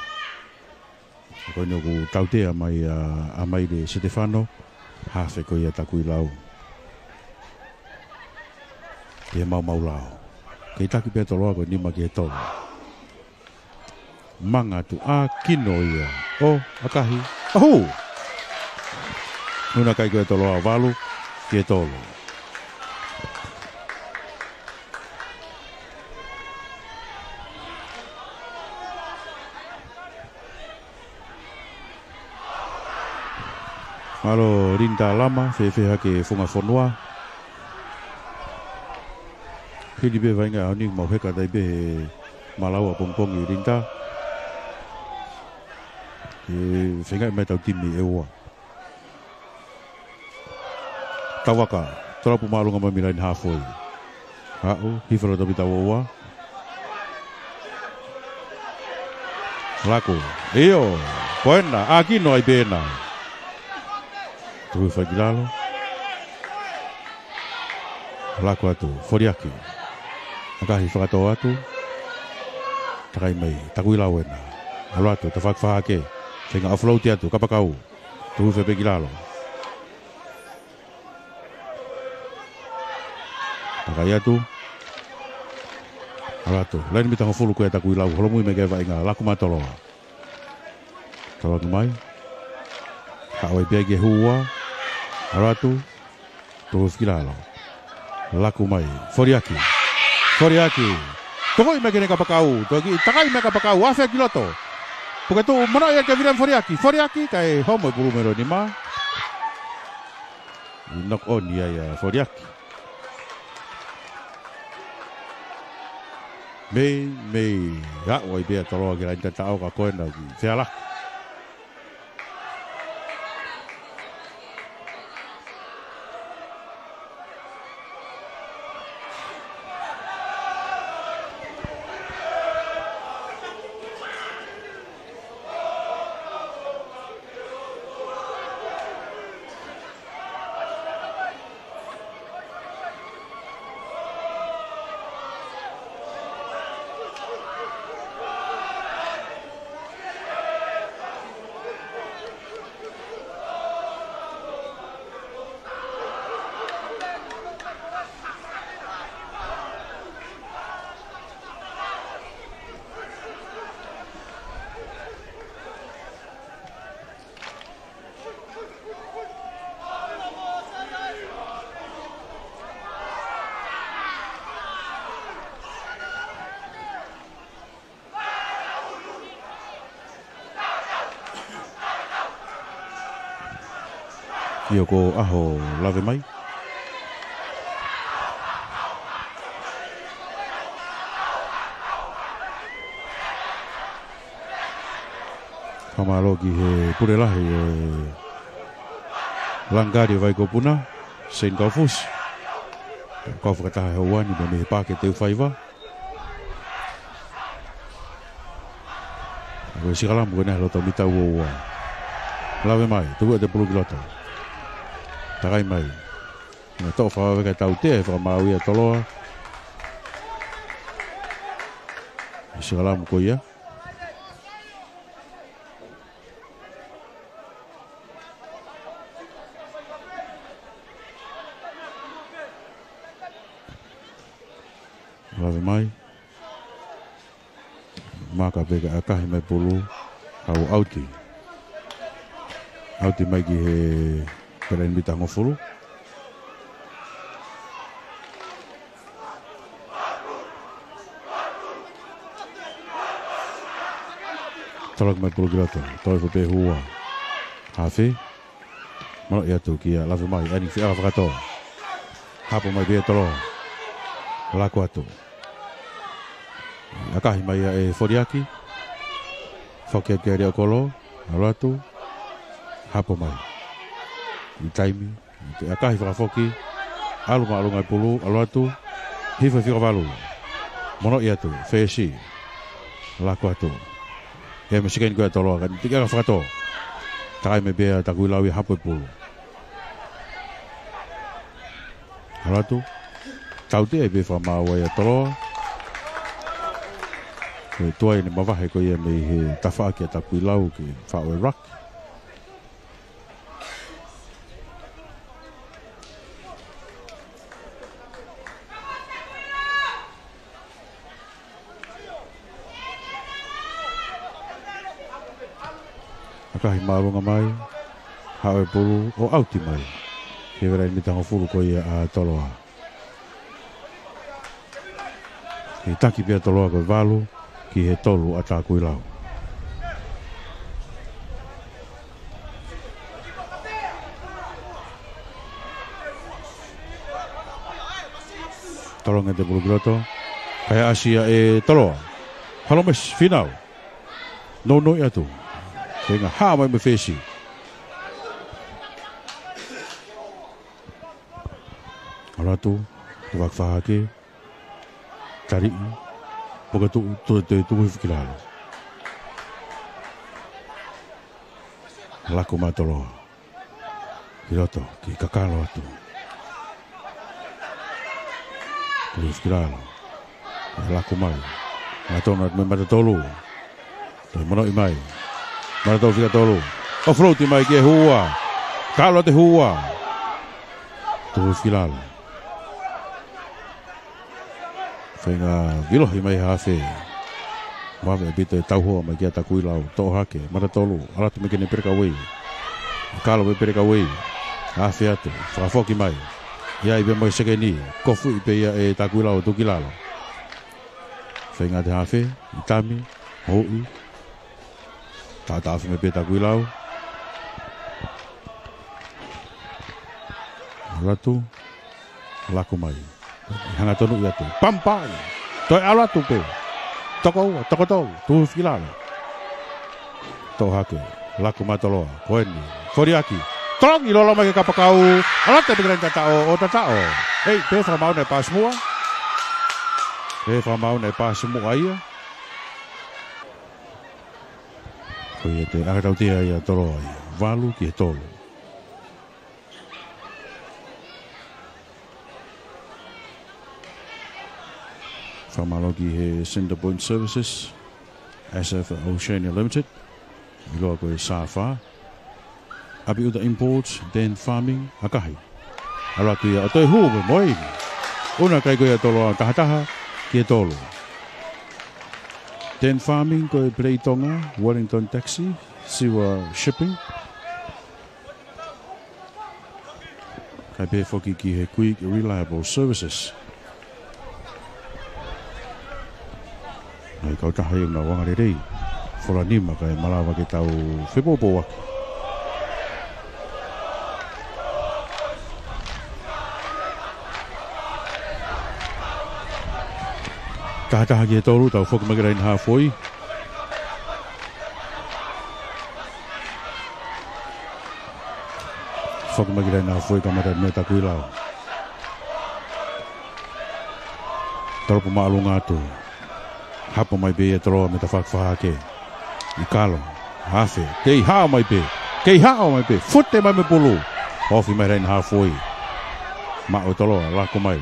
Ko eni ʻoku tautea mai ʻa, ʻa Maile Setefano, hafe ko ia ʻa Takuilau. Ki he maumau lao. Kei taki pē ʻa Toloa ko e nima ki he tolu. Manga atu ʻa Kino ia. ʻO, ʻakahi. ʻAhu! Nuna kai ko e Toloa valu ki he tolu. Mālō Linda Lama, fēfē hake funga fonua. Hili pē vaʻinga ʻaho ni mau heka tai pē he malau ʻapongipongi Linda. ʻE feinga mai tau timi ʻe ua. Tauaka, tolapu māʻolunga mai mei he laine hāfoi. Aʻu, hifo loto mita ua ua. Laku, ʻio, ko ena, ʻa Kino ai pē ena. Tuku hifo ki lalo. Laku atu, foliaki. ʻAkahi fakatō atu. Takai mai, Takuilau ena. ʻAlu atu, tafaʻaki fakahake. Feinga offload atu, kapakau. Tuku hifo pē ki lalo. Takai atu. ʻAlu atu. Laine mita hongofulu ko ia ʻa Takuilau. Holomui mai ki he vaʻinga. Laku mai ʻa Toloa. Toloa ki mai. Haʻu ai pē ia ki he hua. ʻAlu atu. Tuku hifo ki lalo. Laku mai. Foliaki. Foliaki. Tokoʻi mai ki heʻene kapakau. Toki takai mai kapakau. Afe ki loto. Puke tuʻu mono ia ke vila foliaki. Foliaki kae homo e pulu melo nima. ʻI knock on ia ia foliaki. Mei, mei, aʻu ai pē ʻa Toloa ki he laine tataʻo ka ko ena ki feala. ʻIo, ko ʻAho Lave Mai. Fakamālō ki he pule lahi ʻo e Langikali ʻo Vaikopuna, Saint Kaofusi. Kau fakataha he houa ni, pea mei he Paʻake Teufaiva. Ko e sikalamu ko ena he loto mita ua ua. Lave mai, tuku ʻa e pulu ki loto. Takai mai. Naʻe toʻo fakavavevave kae tautea he fakamaau ia ʻa Toloa. Sikalamu ko ia. Lave mai. Maka pē kae ʻakahi mai pulu. Kau ʻauti. ʻAuti mai ki he pelaini mita hongofulu. Toloa ki mai pulu ki loto. Toe fo pē hua. Hafe. Mano ia tu kia Lave mai. Ani fia fakatō. Hapo mai pē Toloa. Laku atu. ʻAkahi mai ia ʻe Foliaki. Foki atu kia Leokolo. ʻAlu atu. Hapo mai. ʻI taimi. ʻAkahi fakafoki. ʻAlu māʻolunga e pulu. ʻAlu atu. Hifo fika valu. Mono ia tu. Fesi. Laku atu. He me sekeni ko ia Toloa. Ka tiki aka fakatō. Takai mai pē ʻa Takuilau ia hapo e pulu. ʻAlu atu. Tautea pē fakamaau ia Toloa. Ko e tuai ʻene mavahe ko ia mei he tafaʻaki ʻa Takuilau ke faʻo e ruck. ʻAkahi māʻolunga mai, haʻu e pulu ʻo ʻauti mai. Ke vera ʻi he mita hongofulu ko ia ʻa Toloa. Ke taki pē ʻa Toloa ko e valu ki he tolu ʻa Takuilau. Tolongi atu e pulu ki loto. Kae ʻasi ia ʻe Toloa. Palomesi, Finau. Nounou atu. Feinga hā mai mo e fesi. ʻAlu atu. Tuku fakahake. Taliʻi. Puke atu, toe, toe tuku hifo ki lalo. Laku mai Toloa. Ki loto, ke kakalo atu. Tuku hifo ki lalo. Laku mai. Naʻe tonu atu mei mata tolu. Toe monoʻi mai. Mata tolu fika tolu. Offload mai ki he hua. Kalo atu e hua. Tuku hifo ki lalo. Feinga vilohi mai hafe. Vave ʻaupito e tauhoa mai kia Takuilau. Toʻo hake. Mata tolu. ʻAlu atu mai ki heʻene pelekauei. Kalo pē pelekauei. Hafe atu. Fakafoki mai. ʻI ai pē mo e sekeni. Kofuʻi pē ia ʻe Takuilau tuku ki lalo. Feinga atu e hafe. ʻI taimi. Hoʻi. Taʻataʻa fime pē Takuilau. ʻAlu atu. Laku mai. Hangatonuʻi atu. Pamu paʻi. Toe ʻalu atu pē. Toko ua, toko tolu. Tuku hifo ki lalo. Toʻo hake. Laku mai Toloa. Ko eni. Foliaki. Tolongi lolo mai ki he kapakau. ʻAlu atu pē ki he laine tataʻo. ʻO tataʻo. Ei, pehē fakamaau naʻe paasi muʻa. Pehē fakamaau naʻe paasi muʻa ia. Ko ia te anga tautea ia Toloa ia. Valu ki he tolu. Fakamālō ki he Centrepoint Services, S F Oceania Limited, ʻiloa ko e Safa, ʻApiʻuta Imports, Den Farming, ʻAkahi. ʻAlu atu ia ʻo toe hū mo e moe. ʻUna kai ko ia Toloa tahataha ki he tolu. Den Farming ko e Play Tonga, Wellington Taxi, Siwa Shipping. Kae pehē foki ki he Quick Reliable Services. ʻA e kautaha ia ʻoku nau angalelei. Fola nima kae malava ke tau fepoupouaki. Taha taha ki he tolu, tau foki mai ki he laine hāfoi. Foki mai ki he laine hāfoi, kamata mei Takuilau. Tolopu māʻolunga atu. Hapo mai pē ia Toloa mei tafaʻaki fakahahake. ʻIkalo. Afe. Kei haʻo mai pē. Kei haʻo mai pē. Fute mai mei he pulu. Ofi mai he laine hāfoi. Maʻu ʻe Toloa, laku mai.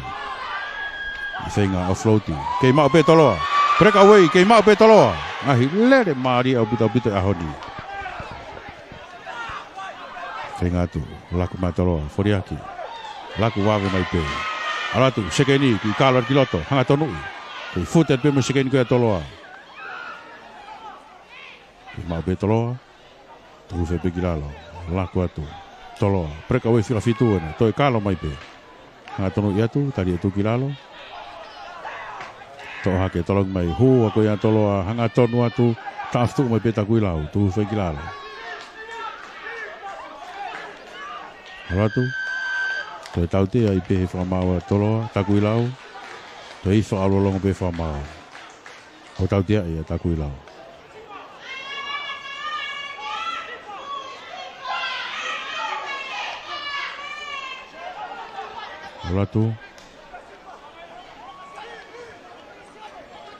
Feinga offload. Kei maʻu pē Toloa. Breakaway, kei maʻu pē Toloa. Ngaahi lele mālie ʻaupito ʻaupito he ʻaho ni. Feinga atu, laku mai Toloa, foliaki. Laku vave mai pē. ʻAlu atu, sekeni, kei ʻIkalo ki loto, hanga tonuʻi. Kei fute pē mo e sekeni ko ia Toloa. Kei maʻu pē Toloa. Tuku hifo pē ki lalo. Laku atu. Toloa. Breakaway fika fitu ena. Toe ʻIkalo mai pē. Hanga tonuʻi atu, tali atu ki lalo. Toʻo hake, tolongi mai. Hū, ʻa ko ia Toloa. Hanga tonu atu. Taʻofi tuʻu mai pē Takuilau. Tuku hifo ki lalo. ʻAlu atu. Toe tautea ai pē he fakamaau ʻa Toloa. Takuilau. Toe ʻi fakaʻolongo pē fakamaau. ʻO tautea ia Takuilau. ʻAlu atu.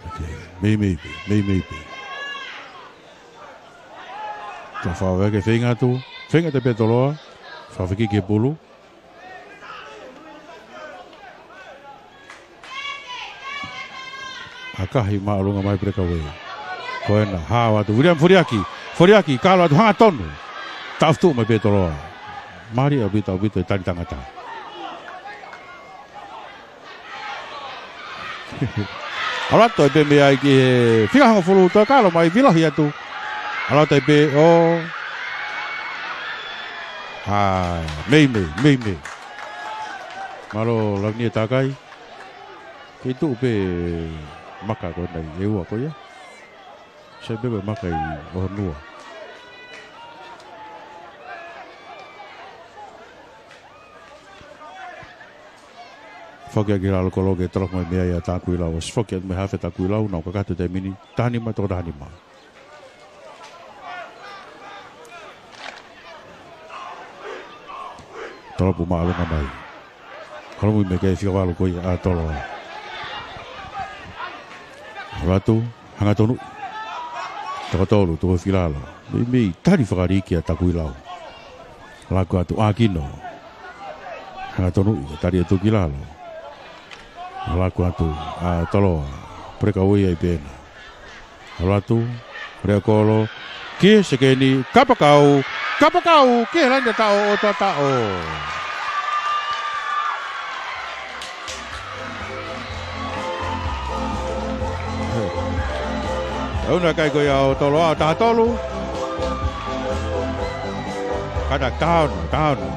Ok, meimei pē, meimei pē. Ka fāvea ke feinga atu, feinga atu pē Toloa, fafiki ki he pulu. ʻAkahi māʻolunga mai breakaway. Ko ena, hao atu. William foliaki. Foliaki, ʻIkalo atu, hanga tonu. Taʻofi tuʻu mai pē Toloa. Mālie ʻaupito, ʻaupito e tali tangata. ʻAlu atu ai pē mei ai ki he fika hongofulu toe ʻIkalo mai, vilohi atu. ʻAlu atu ai pē ʻo. ʻA, meimei, meimei. Mālō Lavinia Takai. Kei tuʻu pē maka ko ena ʻi ʻEua ko ia. Sai pē ko e maka ʻi ʻOhonua. Foki ʻaki lalo kolo ke toloku mai mei ai ʻa Takuilau. ʻOsi foki atu mei he hafe Takuilau, nau kakato taimi ni, taha nima toko taha nima. Tolopu māʻolunga mai. Holomui mei he fika valu ko ia ʻa Toloa. ʻAlu atu, hanga tonu. Toko tolu, tuku hifo ki lalo. Meimei, tali fakaliki ʻa Takuilau. Laku atu ʻAkino. Hanga tonu, tali atu ki lalo. Laku atu ʻa Toloa. Breakaway ai pē ena. ʻAlu atu, lea kolo, ki he sekeni, kapakau, kapakau, ki he laine taʻo, ʻo taʻo. He. Tauna kai ko ia ʻo Toloa, ʻo taha tolu. Kata taha ono, taha ono.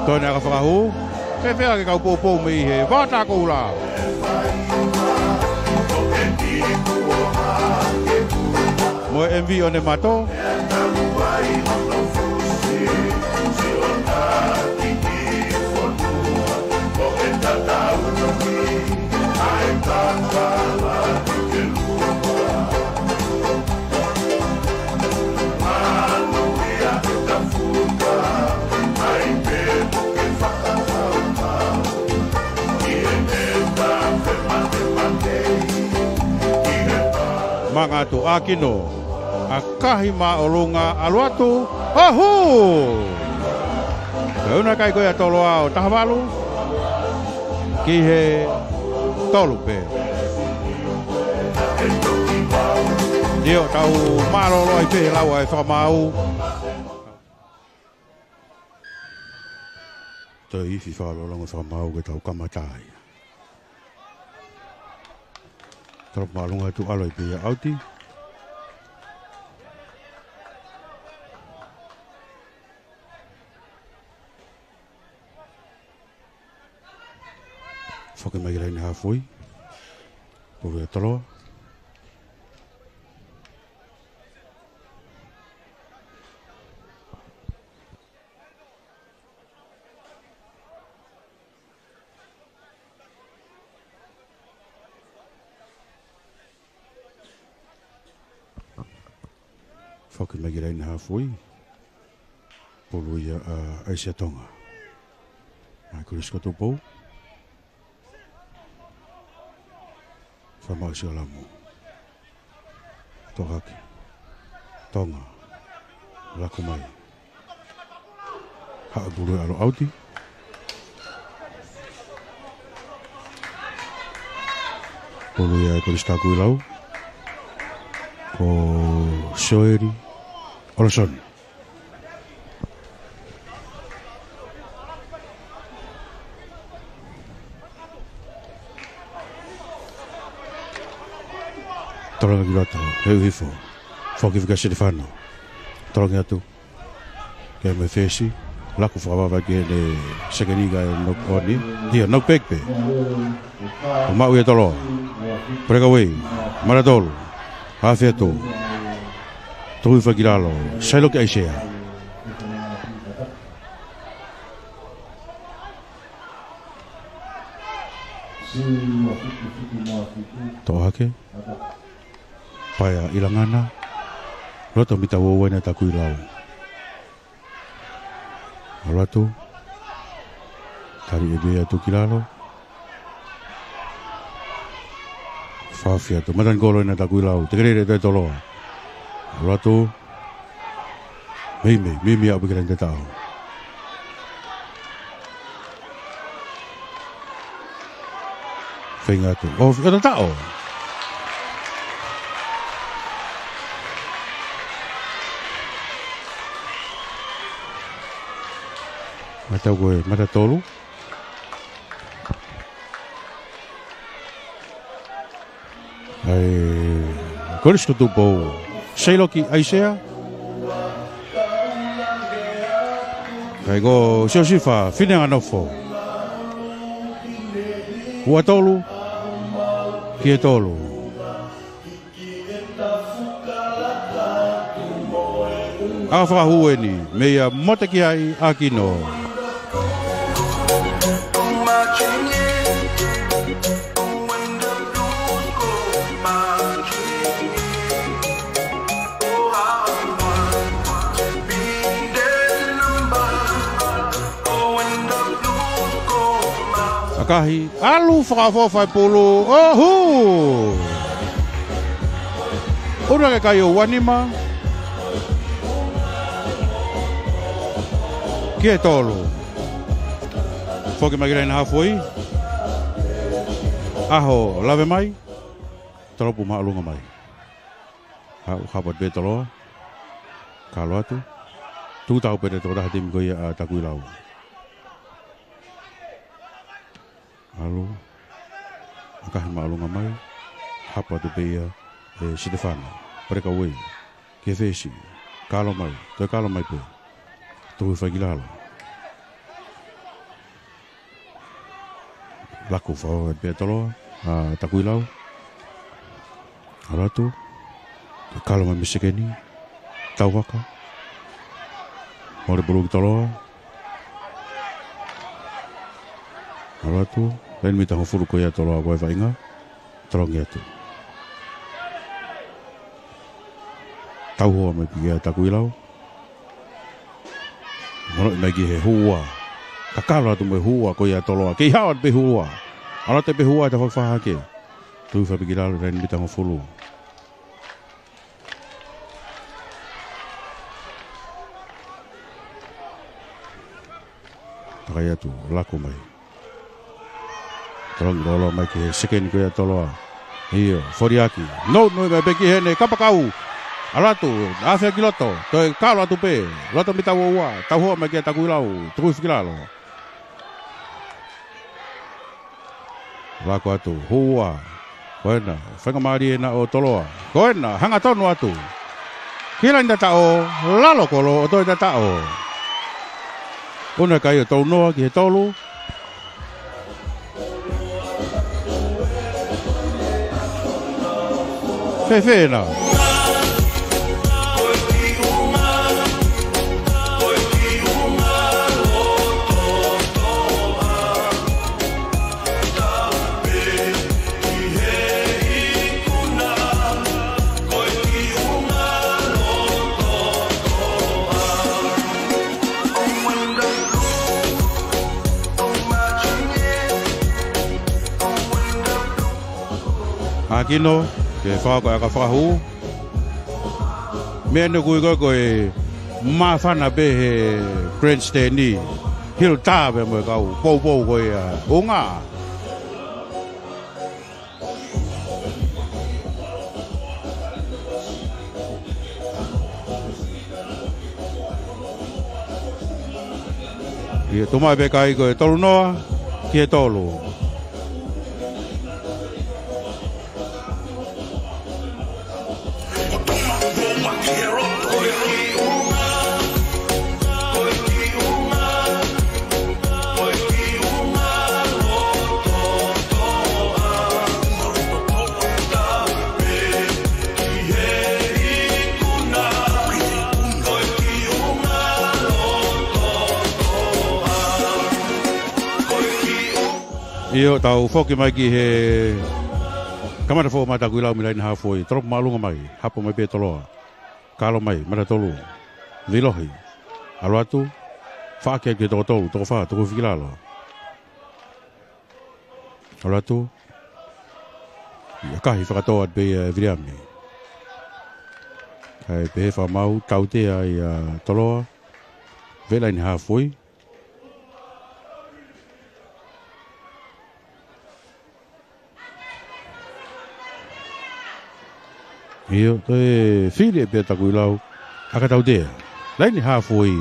Tone aka fakahū. Fēfē ke kau poupou mei he vata koula. Mo e M V ʻo ne mato. Manga atu ʻAkino, ʻakahi māʻolunga, ʻalu atu, ʻo hū! Ko e ʻunakai ko ia Toloa ʻo taha valu ki he tolu pē. ʻIo, tau mālōlō ai pē he lau ʻa e fakamaau. Toe ifi fakalolongo fakamaau ke tau kamata ai. Tolopu māʻolunga atu, ʻalu ai pē ia ʻauti. Foki mai ki he laine hāfoi. Pulu ʻa Toloa. Foki mai ki he laine haafe. Pulu ia ʻa ʻAisea Tonga. Mai Kolisi ko Tupou. Fakamaʻu ʻe Siolamu. Toʻo hake. Tonga. Laku mai. Haʻu pulu ia ʻalu ʻauti. Pulu ia ʻa Kolisi Takuilau. Ko Sioeli ʻOlosoni. Tolongi ki loto, heu hifo. Foki fika Silifano. Tolongi atu. Ke me fesi. Laku fakavavaki ʻene sekeni ka ʻe knock on. Ia, knock back pē. ʻO maʻu ia ʻe Toloa. Breakaway. Mata tolu. Hafe atu. Tuʻu hifo ki lalo. Sailoki ʻAisea. Toʻo hake. Paea ʻi langana. Loto mita ua ua ʻena Takuilau. ʻAlu atu. Tali ʻe Bea atu ki lalo. Fakahaofi atu. Matanikolo ʻena Takuilau. Tekelele ʻe Toloa. ʻAlu atu. Meimei, meimei aʻu pē ki he laine tataʻo. Feinga atu. ʻO, fika tataʻo. Matau ko e mata tolu. ʻAi, Kolisi ko Tupou. Sailoki ʻAisea. ʻAi ko Siosifa Fineanganofo. Ua tolu. Ki he tolu. ʻA fakahū eni, meia Motekiai ʻAkino. ʻAkahi, ʻalu fakaʻofoʻofa e pulu, ʻo hū! ʻUnu hake kai ʻo ua nima. Ki he tolu. Foki mai ki he laine haafe. ʻAho lave mai. Tolopu māʻolunga mai. Haʻu hapa pē Toloa. Kalo atu. Tuʻu tau pē ʻe he tokotaha timi ko ia ʻa Takuilau. ʻAlu. ʻAkahi māʻolunga mai. Hapa atu pē ia ʻe Sitefano. Breakaway. Ki he fesi. Kalo mai. Toe kalo mai pē. Tuʻu hifo ki lalo. Laku fakavavaki pē ʻa Toloa. ʻA Takuilau. ʻAlu atu. Toe kalo mai mei he sekeni. Tau haka. Mole pulu ki Toloa. ʻAlu atu. Laine mita hongofulu ko ia ʻa Toloa ko e vaʻinga. Tolongi atu. Tau hoa mai pē ia ʻa Takuilau. Manoʻi mai ki he hū ua. Kakalo atu mo e hū ua ko ia ʻa Toloa. Kei hao atu pē hū ua. ʻAlu atu pē hū ua ʻe tafafaha ke. Tuʻu hifo pē ki lalo laine mita hongofulu. Takai atu, laku mai. Tolongi lolo mai ki he sekeni ko ia ʻa Toloa. ʻIo, foliaki. Nounou mai pē ki heʻene kapakau. ʻAlu atu, ʻafea ki loto. Toe kalo atu pē. Loto mita ua ua. Tau hoa mai kia Takuilau. Tuʻu hifo ki lalo. Laku atu, hū ua. Ko ena, faingamālie ena ʻo Toloa. Ko ena, hangatonu atu. Ki he laine tataʻo, lalo kolo ʻo toe tataʻo. ʻUnu hake kai ʻo tolu noa ki he tolu. Fēfē ena? ʻIno, ke fakahoko ʻa e fakahū. Meʻa ʻoku ui ko e, ko e māfana pē he grandstand ni. Hilo tā pē mo e kau poupou ko ia. Unga. ʻIo, tō mai pē kai ko e tolu noa ki he tolu. ʻIo, tau foki mai ki he kamata foʻou mai ʻa Takuilau mei laine haafuai. Tolopu māʻolunga mai, hapo mai pē Toloa. Kalo mai, mata tolu. Vilohi. ʻAlu atu. Faʻaki atu ki he toko tolu, toko fā, toko fitu ki lalo. ʻAlu atu. ʻIo, ʻakahi fakatō atu pē ia ʻe Viliami. Kae pehē fakamaau, tautea ia Toloa. Vela ʻi he haafuai. ʻIo, toe fili pē ʻa Takuilau. ʻAka tautea. Laine haafuai.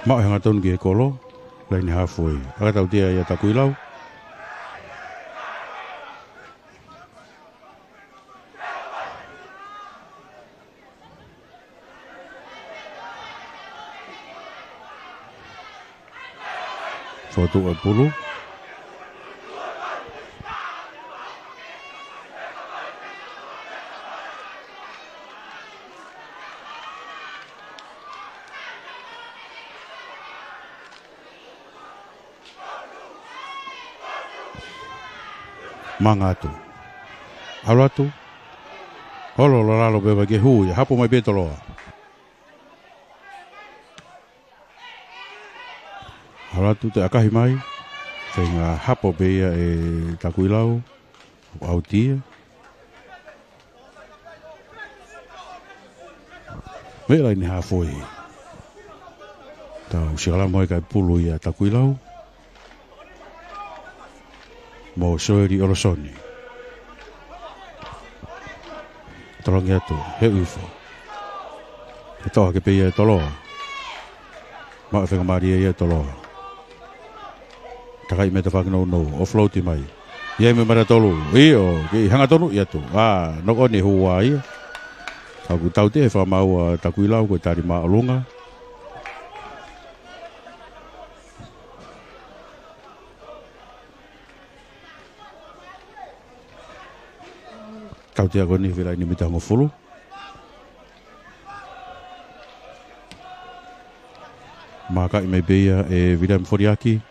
Maʻu e hangatonu ki he kolo, laine haafuai. ʻAka tautea ia Takuilau. Fotu ʻa e pulu. Manga atu. ʻAlu atu. Holo ʻo lalo pē ʻo vai ke hū ia, hapo mai pē Toloa. ʻAlu atu, toe ʻakahi mai. Feinga hapo pē ia ʻe Takuilau. ʻAuti ia. Mei laine haafuai. Tau sikalamu ai kae pulu ia Takuilau. Mo Soeli ʻOlosoni. Tolongi atu, he uifo. He toʻo hake pē ia ʻe Toloa. Maʻu e faingamālie ia ʻe Toloa. Takai mei he tafaʻaki nounou, offload mai. ʻI ai mei mata tolu, ʻio, kei hangatonu ia atu. ʻA, knock on ʻe hū ai ia. Ka ʻoku tautea he fakamaau ʻa Takuilau ko e tali māʻolunga. Tautea ko eni vela ʻi he mita hongofulu. Makaʻi mai pē ia ʻe Viliami Foliaki.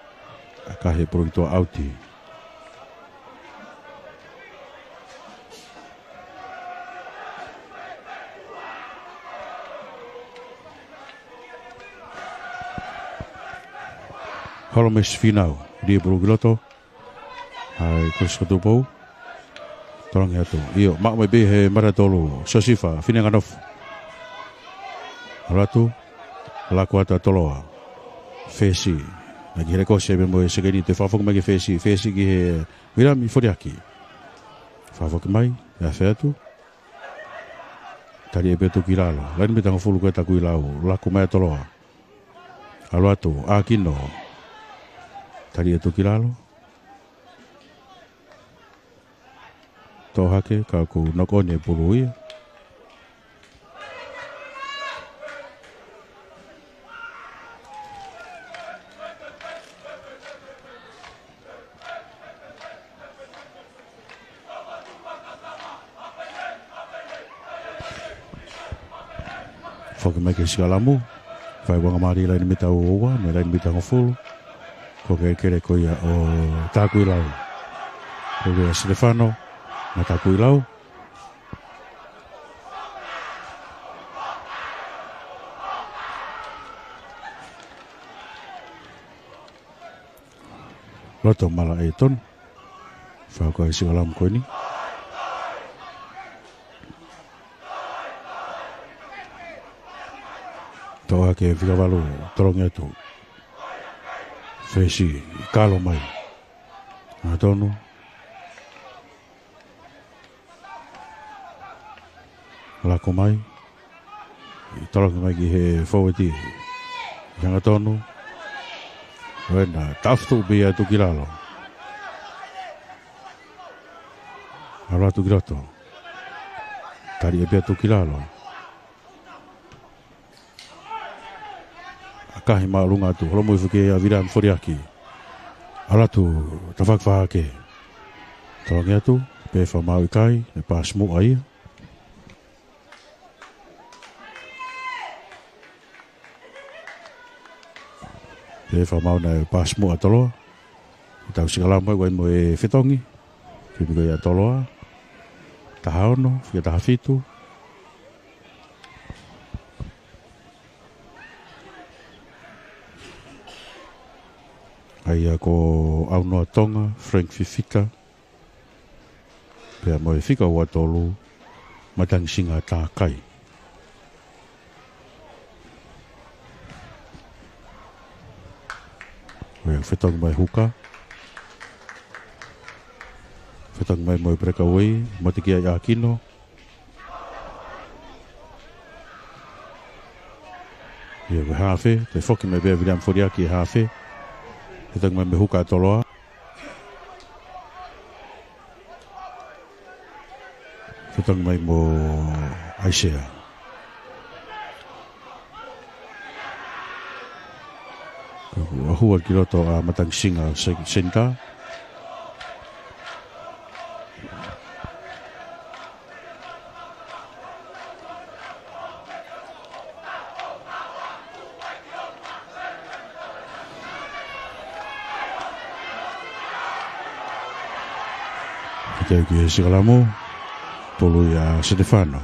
ʻAkahi e pulu ki tuʻa ʻauti. Holo mai Sifinau, lī e pulu ki loto. ʻAi, Kolisi ko Tupou. Tolongi atu. ʻIo, maʻu mai pē he mata tolu. Siosifa, Fineʻanganofo. ʻAlu atu. Laku atu ʻa Toloa. Fesi. Naʻe ki he lekosi pē mo e sekeni toe fakafoki mai ki he Fesi. Fesi ki he Viliami Foliaki. Fakafoki mai, ʻe afe atu. Tali ʻe pē atu ki lalo. Laine mita hongofulu ko ē Takuilau. Laku mai ʻa Toloa. ʻAlu atu, ʻAkino. Tali atu ki lalo. Toʻo hake, ka ʻoku knock on e pulu ia. Foki mai ki he sikalamu. Fai faingamālie laine mita ua ua, mei laine mita hongofulu. Ko e kelekele ko ia ʻo Takuilau. Ko ia Sitefano. Matakuilau. Loto mala ʻEitoni. Fakaʻauha e siʻi kalamu ko eni. Toʻo hake fika valu, tolongi atu. Fesi, kalo mai. Hangatonu. Lako mai. Tolongi mai ki he fōueti. Hangatonu. Ko ena, tafutu pē ia Tukilalo. ʻAlu atu ki loto. Tali ʻe pē ia Tukilalo. ʻAkahi māʻolunga atu. Holomui foki ʻa Viliami Foliaki. ʻAlu atu, tafaʻaki fakahake. Tolongi atu, pē fakamaau ʻikai, ʻe paasi muʻa ia. Pē fakamaau naʻe paasi muʻa Toloa. Tau siʻi kalamu ai ʻoku ʻi ai mo e fetongi. Pipiko ia Toloa. Taha ono, fika taha fitu. ʻA ia ko ʻAunoa Tonga, Frank Fifita. Pea mo e fika ua tolu, Matangisinga Takai. Ko e fetongi mai huka. Fetongi mai mo e breakaway, matekia ʻa Kino. Ia ko e hafe, toe foki mai pē ʻa Viliami Foliaki he hafe. Fetongi mai mei huka ʻa Toloa. Fetongi mai mo ʻAisea. Ko e hua ki loto ʻa Matangisinga se-, senitā. Kiate au ki he siʻi kalamu, pulu ia Setefano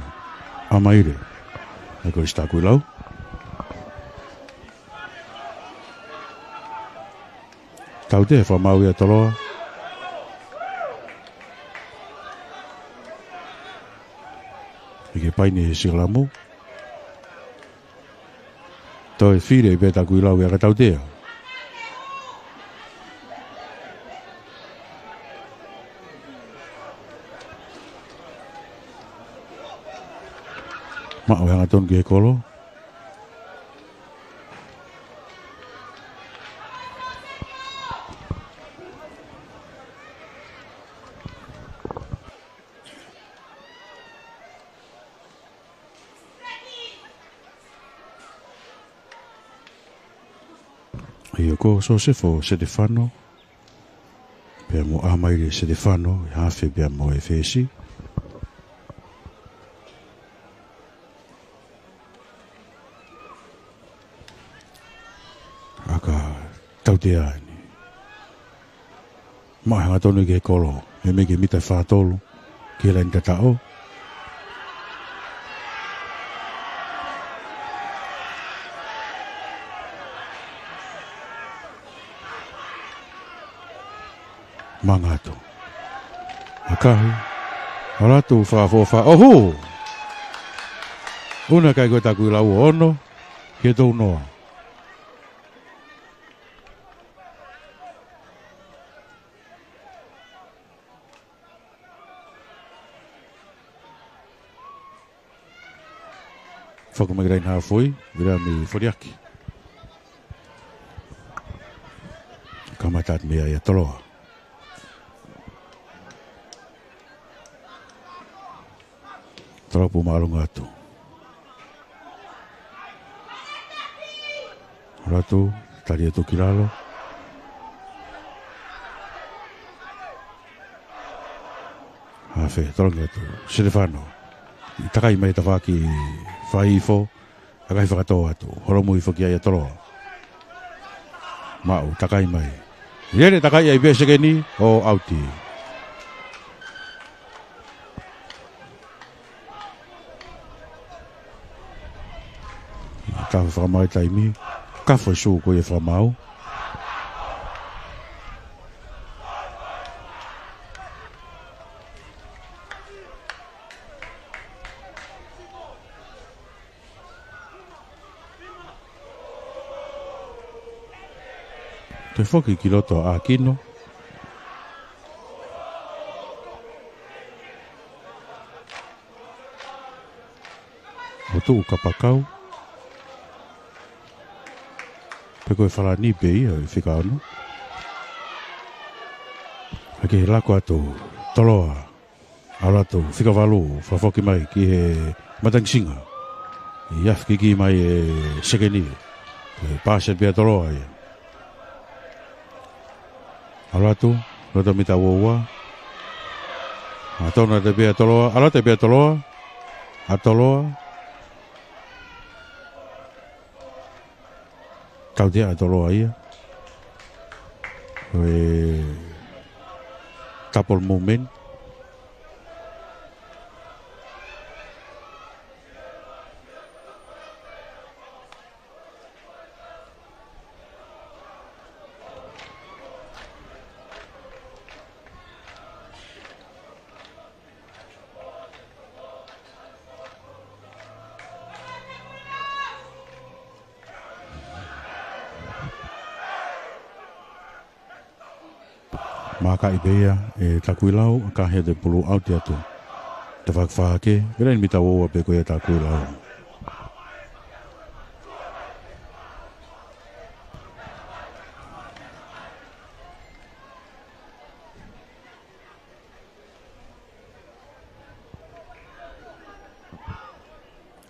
ʻAmaile, ʻa ia ko Sitakuilau. Tautea fakamaau ia Toloa. ʻIkai ke paini he siʻi kalamu. Toe fili pē Takuilau ia ka tautea. Maʻu hangatonu ki he kolo. ʻA ia ko Sosefo Setefano, pea mo ʻAmaile Setefano, ʻi he hafe pea mo e fesi. ʻA ka tautea eni. Maʻu hangatonu ki he kolo, meimei ke mita fā tolu ki he laine tataʻo. Manga atu. ʻAkahi. ʻAlu atu fakaʻofoʻofa. ʻOhū! ʻUna kai ko e Takuilau ʻo ono, ki he tolu noa. Foki mai ki he laine haafe, Viliami Foliaki. Kamata atu mei ai ʻa Toloa. Tolopu māʻolunga atu. ʻAlu atu, tali atu ki lalo. Hafe, tolongi atu. Setefano. Takai mai tafaʻaki fakaifo. ʻAkahi fakatō atu. Holomui foki ai ʻa Toloa. Maʻu, takai mai. Lele takai ai pē sekeni ʻo ʻauti. Ka fakamaau e taimi, ka fai sū ko ia e fakamaau. Toe foki ki loto ʻa ʻAkino. ʻO tuʻu kapakau. Pe ko e Falani pē ia ʻi he fika ono. Hake he lako atu Toloa. ʻAlu atu fika valu, fakafoki mai ki he matangisinga. ʻI he afi kiki mai e sekeni. Ko e paasi pē ʻa Toloa ia. ʻAlu atu, loto mita ua ua. ʻA tona te pea Toloa, ʻalu atu pea Toloa. ʻA Toloa. Tautea ʻa Toloa ia. Ko e double movement. Mākaʻi pē ia ʻe Takuilau, ʻakahi ʻa e pulu ʻauti atu. Tafaʻaki fā hake, pea laine mita ua ua pē ko ia ʻa Takuilau.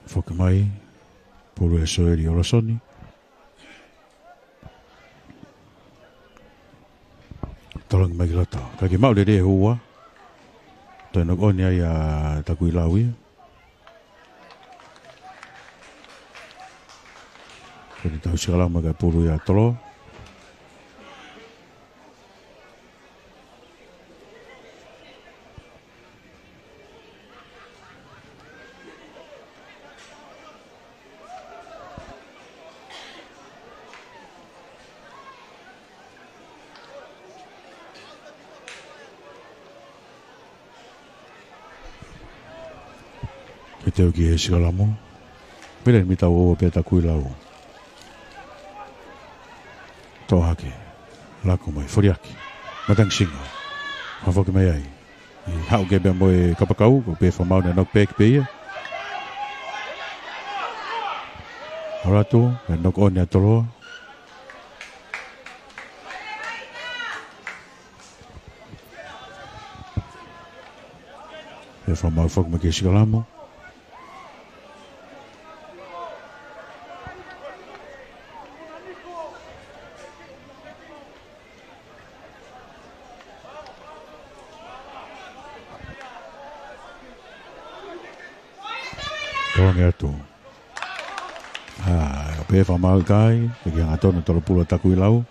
Foki mai, pulu ʻe Soeli ʻOlosoni. Tolongi mai ki loto. Ka ke maʻu lelei e hua. Toe knock on ai ʻa Takuilau ia. Pea ne tau sikalamu ka pulu ia Toloa. Ke teu ki he sikalamu. Pea laine mita ua ua pē ʻa Takuilau. Toʻo hake. Lako mai, foliaki. Matangisinga. Fakafoki mai ai. ʻI haʻu ke pea mo e kapakau, ko e pē fakamaau ne knock back pē ia. ʻAlu atu, pea knock on ʻa Toloa. Pea fakamaau foki mai ki he sikalamu. Tolongi atu. ʻA, pea fakamaau ʻikai, ʻikai ke hangatonu tolo pulu ʻa Takuilau.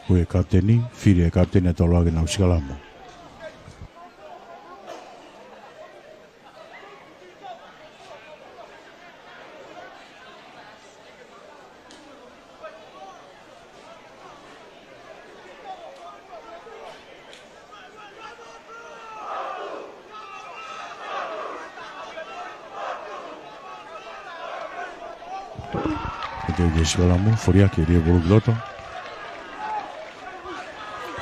Ko e kapiteni, fili e kapiteni ʻa Toloa ke nau sikalamu. Ko e teu ki he sikalamu, foliaki ʻe Liepulu ki loto.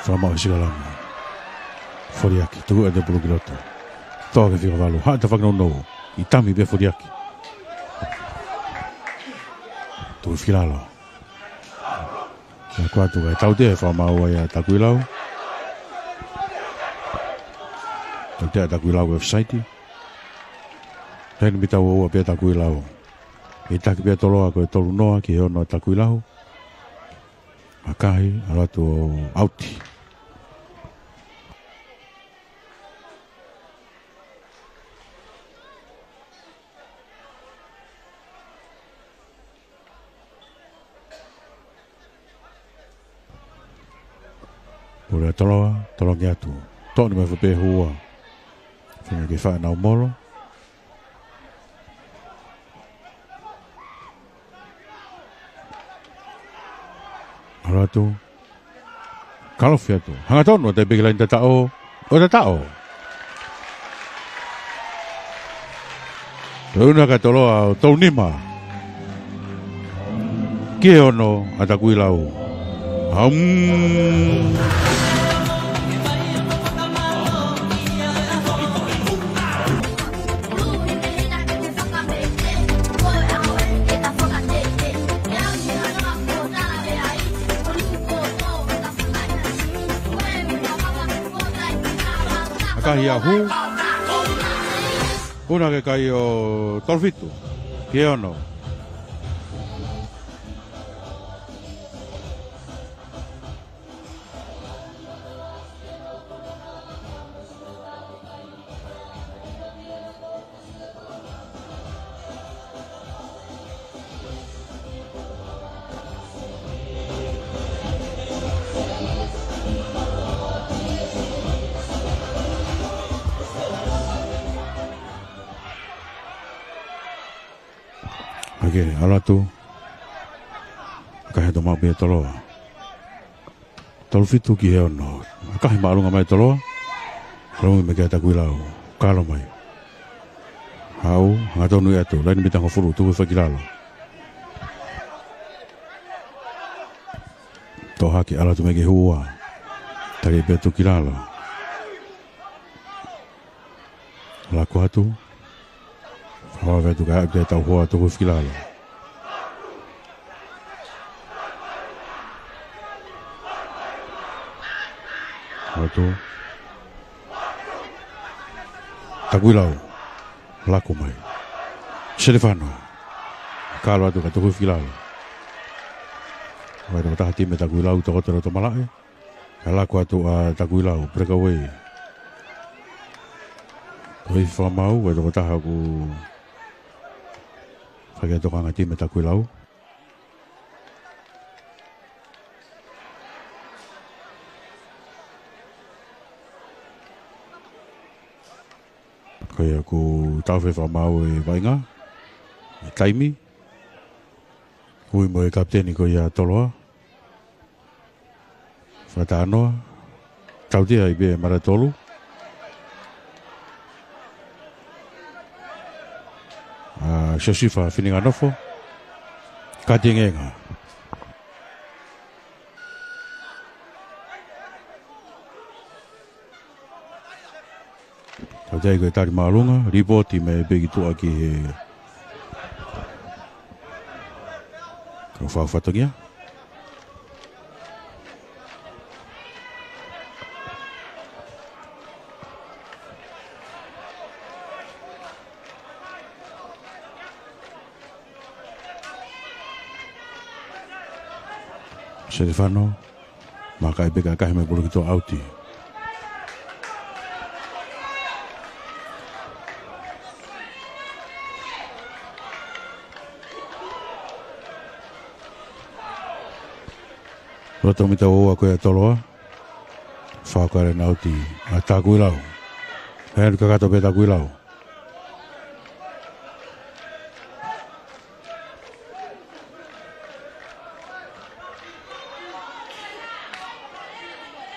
Fakamaau e sikalamu. Foliaki, tuku ʻe Liepulu ki loto. Toʻo ki he fika valu, haʻu tafaʻaki nounou. ʻI tami pē foliaki. Tuʻu fika lalo. Ka ko atu ka tautea e fakamaau ia ʻa Takuilau. Tautea ʻa Takuilau ko e offside. Laine mita ua ua pē ʻa Takuilau. ʻE taki pē ʻa Toloa ko e tolu noa ki he ono ʻa Takuilau. ʻAkahi, ʻalu atu ʻauti. Pulu ʻa Toloa, tolongi atu. Toʻo ni mai fo pē hua. Feinga ke faʻa nau molo. ʻAlu atu. Kalofi atu. Hangatonu ʻo taipe ki he laine tataʻo. ʻO tataʻo. Toe ʻunu ʻa Toloa ʻo tolu nima. Ki he ono ʻa Takuilau. Aum. ʻAkahi ʻa Hū. ʻUnu hake kai ʻo tolu fitu. Ki he ono. ʻAkahi, ʻalu atu. ʻAkahi atu maʻu pē ʻe Toloa. Tolu fitu ki he ono. ʻAkahi māʻolunga mai Toloa. Lomi mai kia Takuilau. Kalo mai. Haʻu, hangatonu atu. Laine mitangofulu, tuku hifo ki lalo. Toʻo hake, ʻalu atu mai ki he hū ua. Tali pē tuku ki lalo. Laku atu. Fakaava atu kae ʻai pē tau hoa tuku hifo ki lalo. Atu. Takuilau. Laku mai. Selefano. Kalo atu kae tuku hifo ki lalo. Vai tokotaha timi Takuilau tokoto loto malaʻe. Ka laku atu ʻa Takuilau, breakaway. Ko e fakamaau, ʻa e tokotaha ʻoku fai ʻa e tokanga timi Takuilau. Ko ia ʻoku taʻofi fakamaau e vaʻinga. E taimi. Ui mo e kapiteni ko ia Toloa. Fakatalanoa. Tautea ʻi he mara tolu. ʻA Siosifa Fininganofo. Katingenga. Tautea ko e tali māʻolunga, lipooti mai pē ki tuʻa ki he kau fau fatongia. Selefano, maka ʻi peka ʻakahi mai pulu ki tuʻa ʻauti. Loto mita ua ko ia Toloa. Fakaava ʻa e ʻauti ʻa Takuilau. Hea ni kakato pē Takuilau.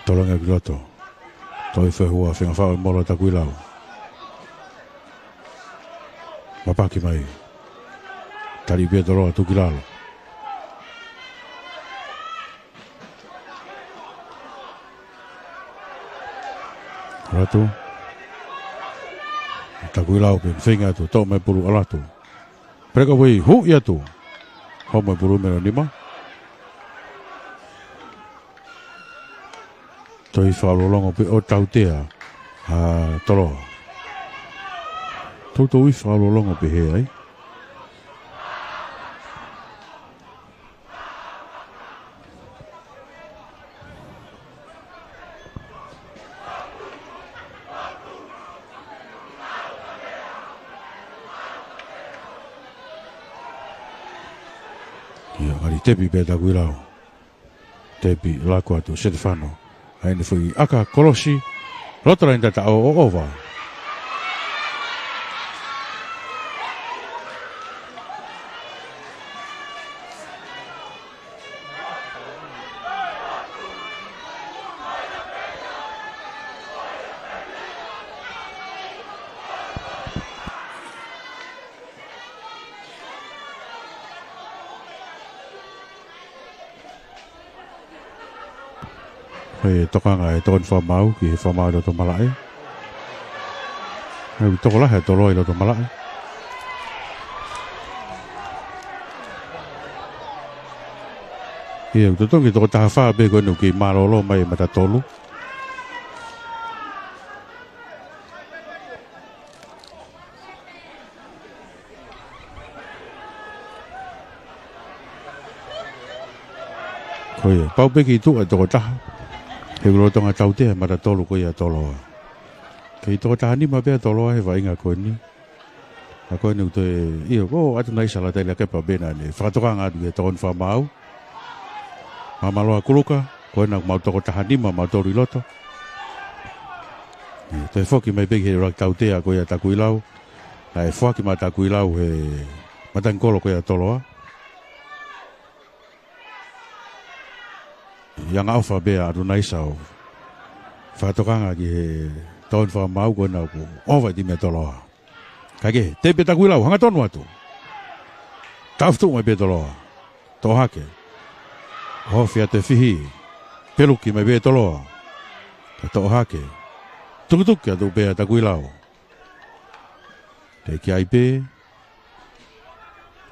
Tolonga ki loto. Toʻo hifo e hua feinga faʻo e molo Takuilau. Mapaki mai. Tali pē Toloa tuku ki lalo. Ratu. Takuilau pē feinga atu, toʻo mai pulu ʻalu atu. Breakaway, huʻi atu. Homo e pulu melo nima. Toe hifo ʻalu ʻo longo pē ʻo tautea ʻa Toloa. Toutou hifo ʻalu ʻo longo pē he ai. Ia, ngali tepi pē Takuilau. Tepi, laku atu, Setefano. ʻAi ʻene foʻi ʻaka kolosi. Loto laine tataʻo ʻo ʻova. ʻE tokanga e tokoni fakamaau ki he fakamaau ʻi loto malaʻe. ʻE tokolahi ʻa Toloa ʻi loto malaʻe. ʻIo, ʻoku totonu ke toko taha fā pē ko eni ʻoku kei mālōlō mai e mata tolu. Ko ia, pau pē ke tuʻu e toko taha. He ʻoku lolotonga tautea e mata tolu ko ia ʻa Toloa. Kei toko taha nima pē ʻa Toloa he vaʻinga ko eni. Ka ko eni ʻoku toe, ʻio, ko ʻAtunaisa Lataʻilakepa pē naʻe fakatokanga atu ki he tokoni fakamaau. Māmāloa Kuluka, ko ena ʻoku mau toko taha nima mautolu ʻi loto. ʻE, toe foki mai pē ki he ʻuluaki tautea ko ia ʻa Takuilau. Naʻe foaki mai ʻa Takuilau he matangi kolo ko ia ʻa Toloa. ʻI he angaʻofa pē ʻa ʻAtunaisa ʻo fakatokanga ki he tokoni fakamaau ko ena ʻoku ʻova e timi ʻa Toloa. Kae kehe, tepi ʻa Takuilau, hangatonu atu. Taʻofi tuʻu mai pē ʻa Toloa. Toʻo hake. ʻOhofi atu e fihi. Peluki mai pē ʻa Toloa. Kae toʻo hake. Tukituki atu pē ʻa Takuilau. Teʻeki ai pē.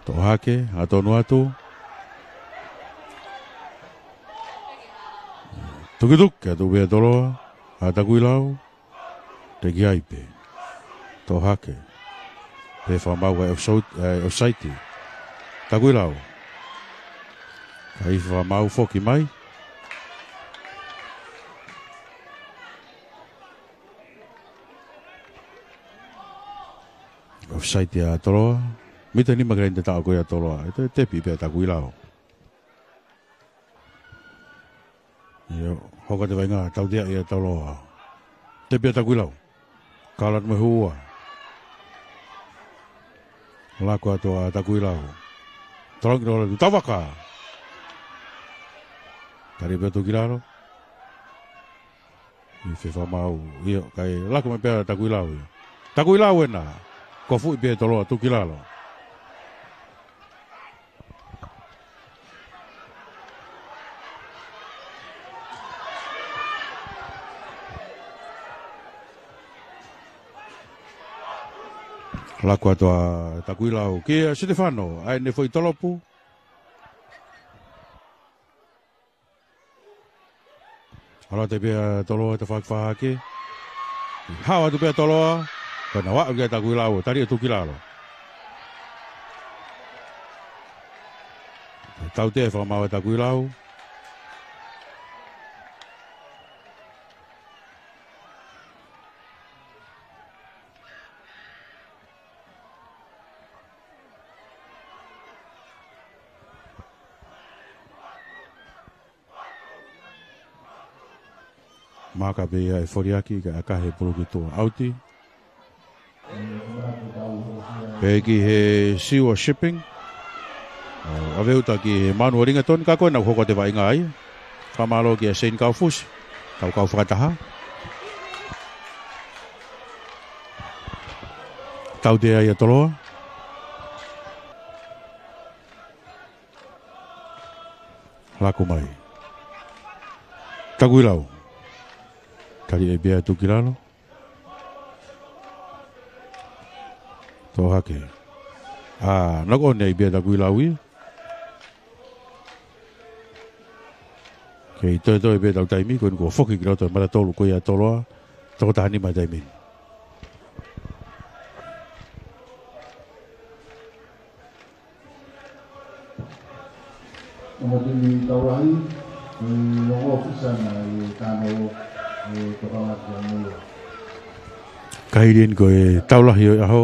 Toʻo hake, hangatonu atu. Tukituki atu pē ʻa Toloa, ʻa Takuilau. Teʻeki ai pē. Toʻo hake. Pehē fakamaau ʻa e offside, ʻa e offside. Takuilau. Kai fakamaau foki mai. Offside ʻa Toloa. Mita nima ki he laine tataʻo ko ia ʻa Toloa. ʻE toe tepi pē ʻa Takuilau. ʻIo, hoko atu e vaʻinga, tautea ia ʻa Toloa. Tepi ʻa Takuilau. Kalo atu mo e hū ua. Laku atu ʻa Takuilau. Tolongi Toloa, tau vaka. Tali pē ʻo tuku ki lalo. ʻI he fakamaau, ʻio, kae laku mai pē ʻa Takuilau ia. Takuilau ena. Kofuʻi pē ʻe Toloa, tuku ki lalo. Laku atu ʻa Takuilau kia Sitefano, ʻa ʻene foʻi tolopu. ʻAlu atu pē ʻa Toloa ʻo tafaʻaki fā hake. Hao atu pē ʻa Toloa. Ko ena ʻoku aʻu kia Takuilau, tali ʻo tuku ki lalo. Tautea e fakamaau ʻa Takuilau. Maka pē ia ʻe foliaki kae ʻakahi e pulu ki tuʻa, ʻauti. Pehē ki he Siua Shipping. ʻO ʻave uta ki he Manuʻa Lingatoni, ka ko ena ʻoku hoko atu e vaʻinga ai. Fakamālō kia Seini Kaufusi. Kau kau fakataha. Tautea ia ʻa Toloa. Laku mai. Takuilau. Tali ʻe pē ia ʻo tuku ki lalo. Toʻo hake. ʻA, knock on ai pē ʻa Takuilau ia. Kei toetoe pē ʻetau taimi, ko eni kuo foki ki loto e mata tolu ko ia ʻa Toloa, toko taha nima e taimi ni. Ongo timi Taulahi, ʻe ongo ofisa na ʻi he tano ʻe tokanga ki a mulu. Kae hili eni ko e Taulahi ʻo e ʻaho,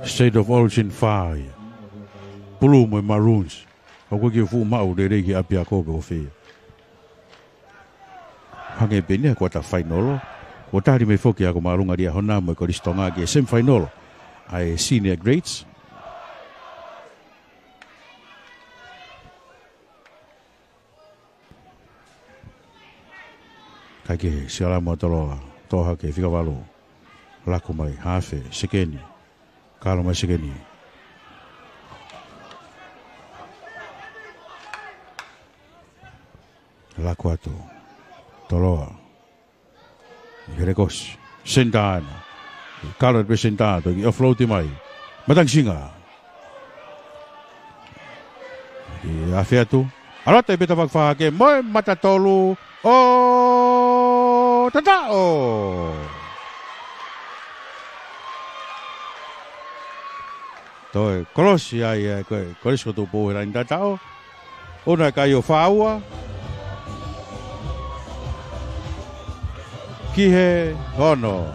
State of Origin fā ia. Pulu mo e Maroons. ʻOku ʻikai ke fuʻu maʻu lelei ki ʻapiako pe ko fē. Hangē pē eni ha kuata fainolo. Kuo tali mai foki ʻa Ako Māʻolunga Liahona mo e Kolisi Tonga ki he semifinal ʻa e Senior Grades. Kae kehe, Sialamo ʻa Toloa, toʻo hake fika valu. Laku mai, hafe, sekeni. Kalo mai sekeni. Laku atu. Toloa. Helekosi. Senitā ena. Kalo pē senitā, toki offload mai. Matangisinga. ʻI afeatu. ʻAlu atu e peta fakafahake mo e mata tolu. ʻO Tataʻo. Toe kolosi ai ʻe he Kolisi ko Tupou he laine tataʻo. ʻUnu e kai ʻo fā ua. Ki he ono.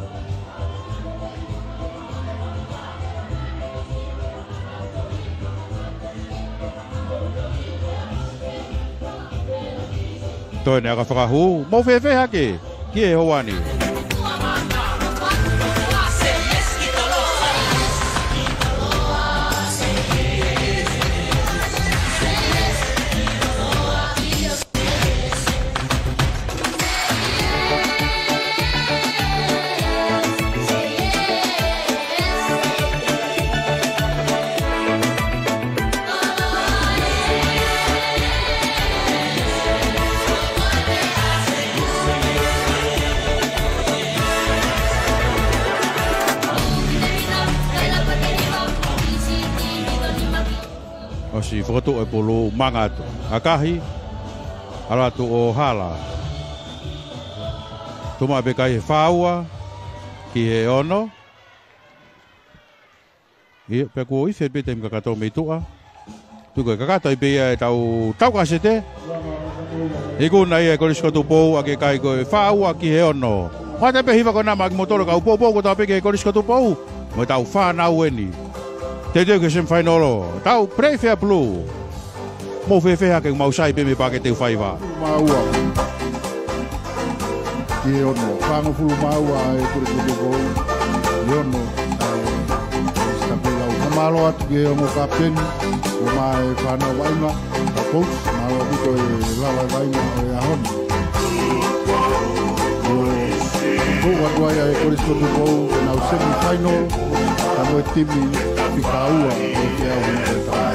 Toe ne aka fakahū, mou fēfē hake, ki he houa ni. ʻOsi fokotuʻu e pulu, manga atu. ʻAkahi, ʻalu atu ʻo hala. Tuʻu maʻu pē kai he fā ua, ki he ono. ʻIo, pea kuo ʻi fē pē taimi kakato mei tuʻa. Tuku e kakato ai pē ia ʻetau, tau kasete. Ikuna ia e Kolisi ko Tupou ʻaki e kai ko e fā ua ki he ono. Mata pē hiva ko ena maʻa kimoutolu kau poupou kotoa pē ki he Kolisi ko Tupou. Mo ʻetau fānau eni. Teuteu ki he semifinal ʻo ʻetau Playfair Blue. Mou fēfē hake, mau sai pē mei he paketi ʻo faiva. Mā ua. Ki he ono. Fāngofulu mā ua e Kolisi ko Tupou. Ki he ono. ʻAi. Sitapelau. Fakamālō atu ki he ongo kapiteni. Ko e maʻu e fānau vaʻinga. Ka coach, mālō ʻaupito e lava e vaʻinga ʻo e ʻaho ni. Ko e ʻoatu ai ʻa e Kolisi ko Tupou, ʻenau semifinal, ka mo e timi fika ua ʻo e teau hina ko e taʻu.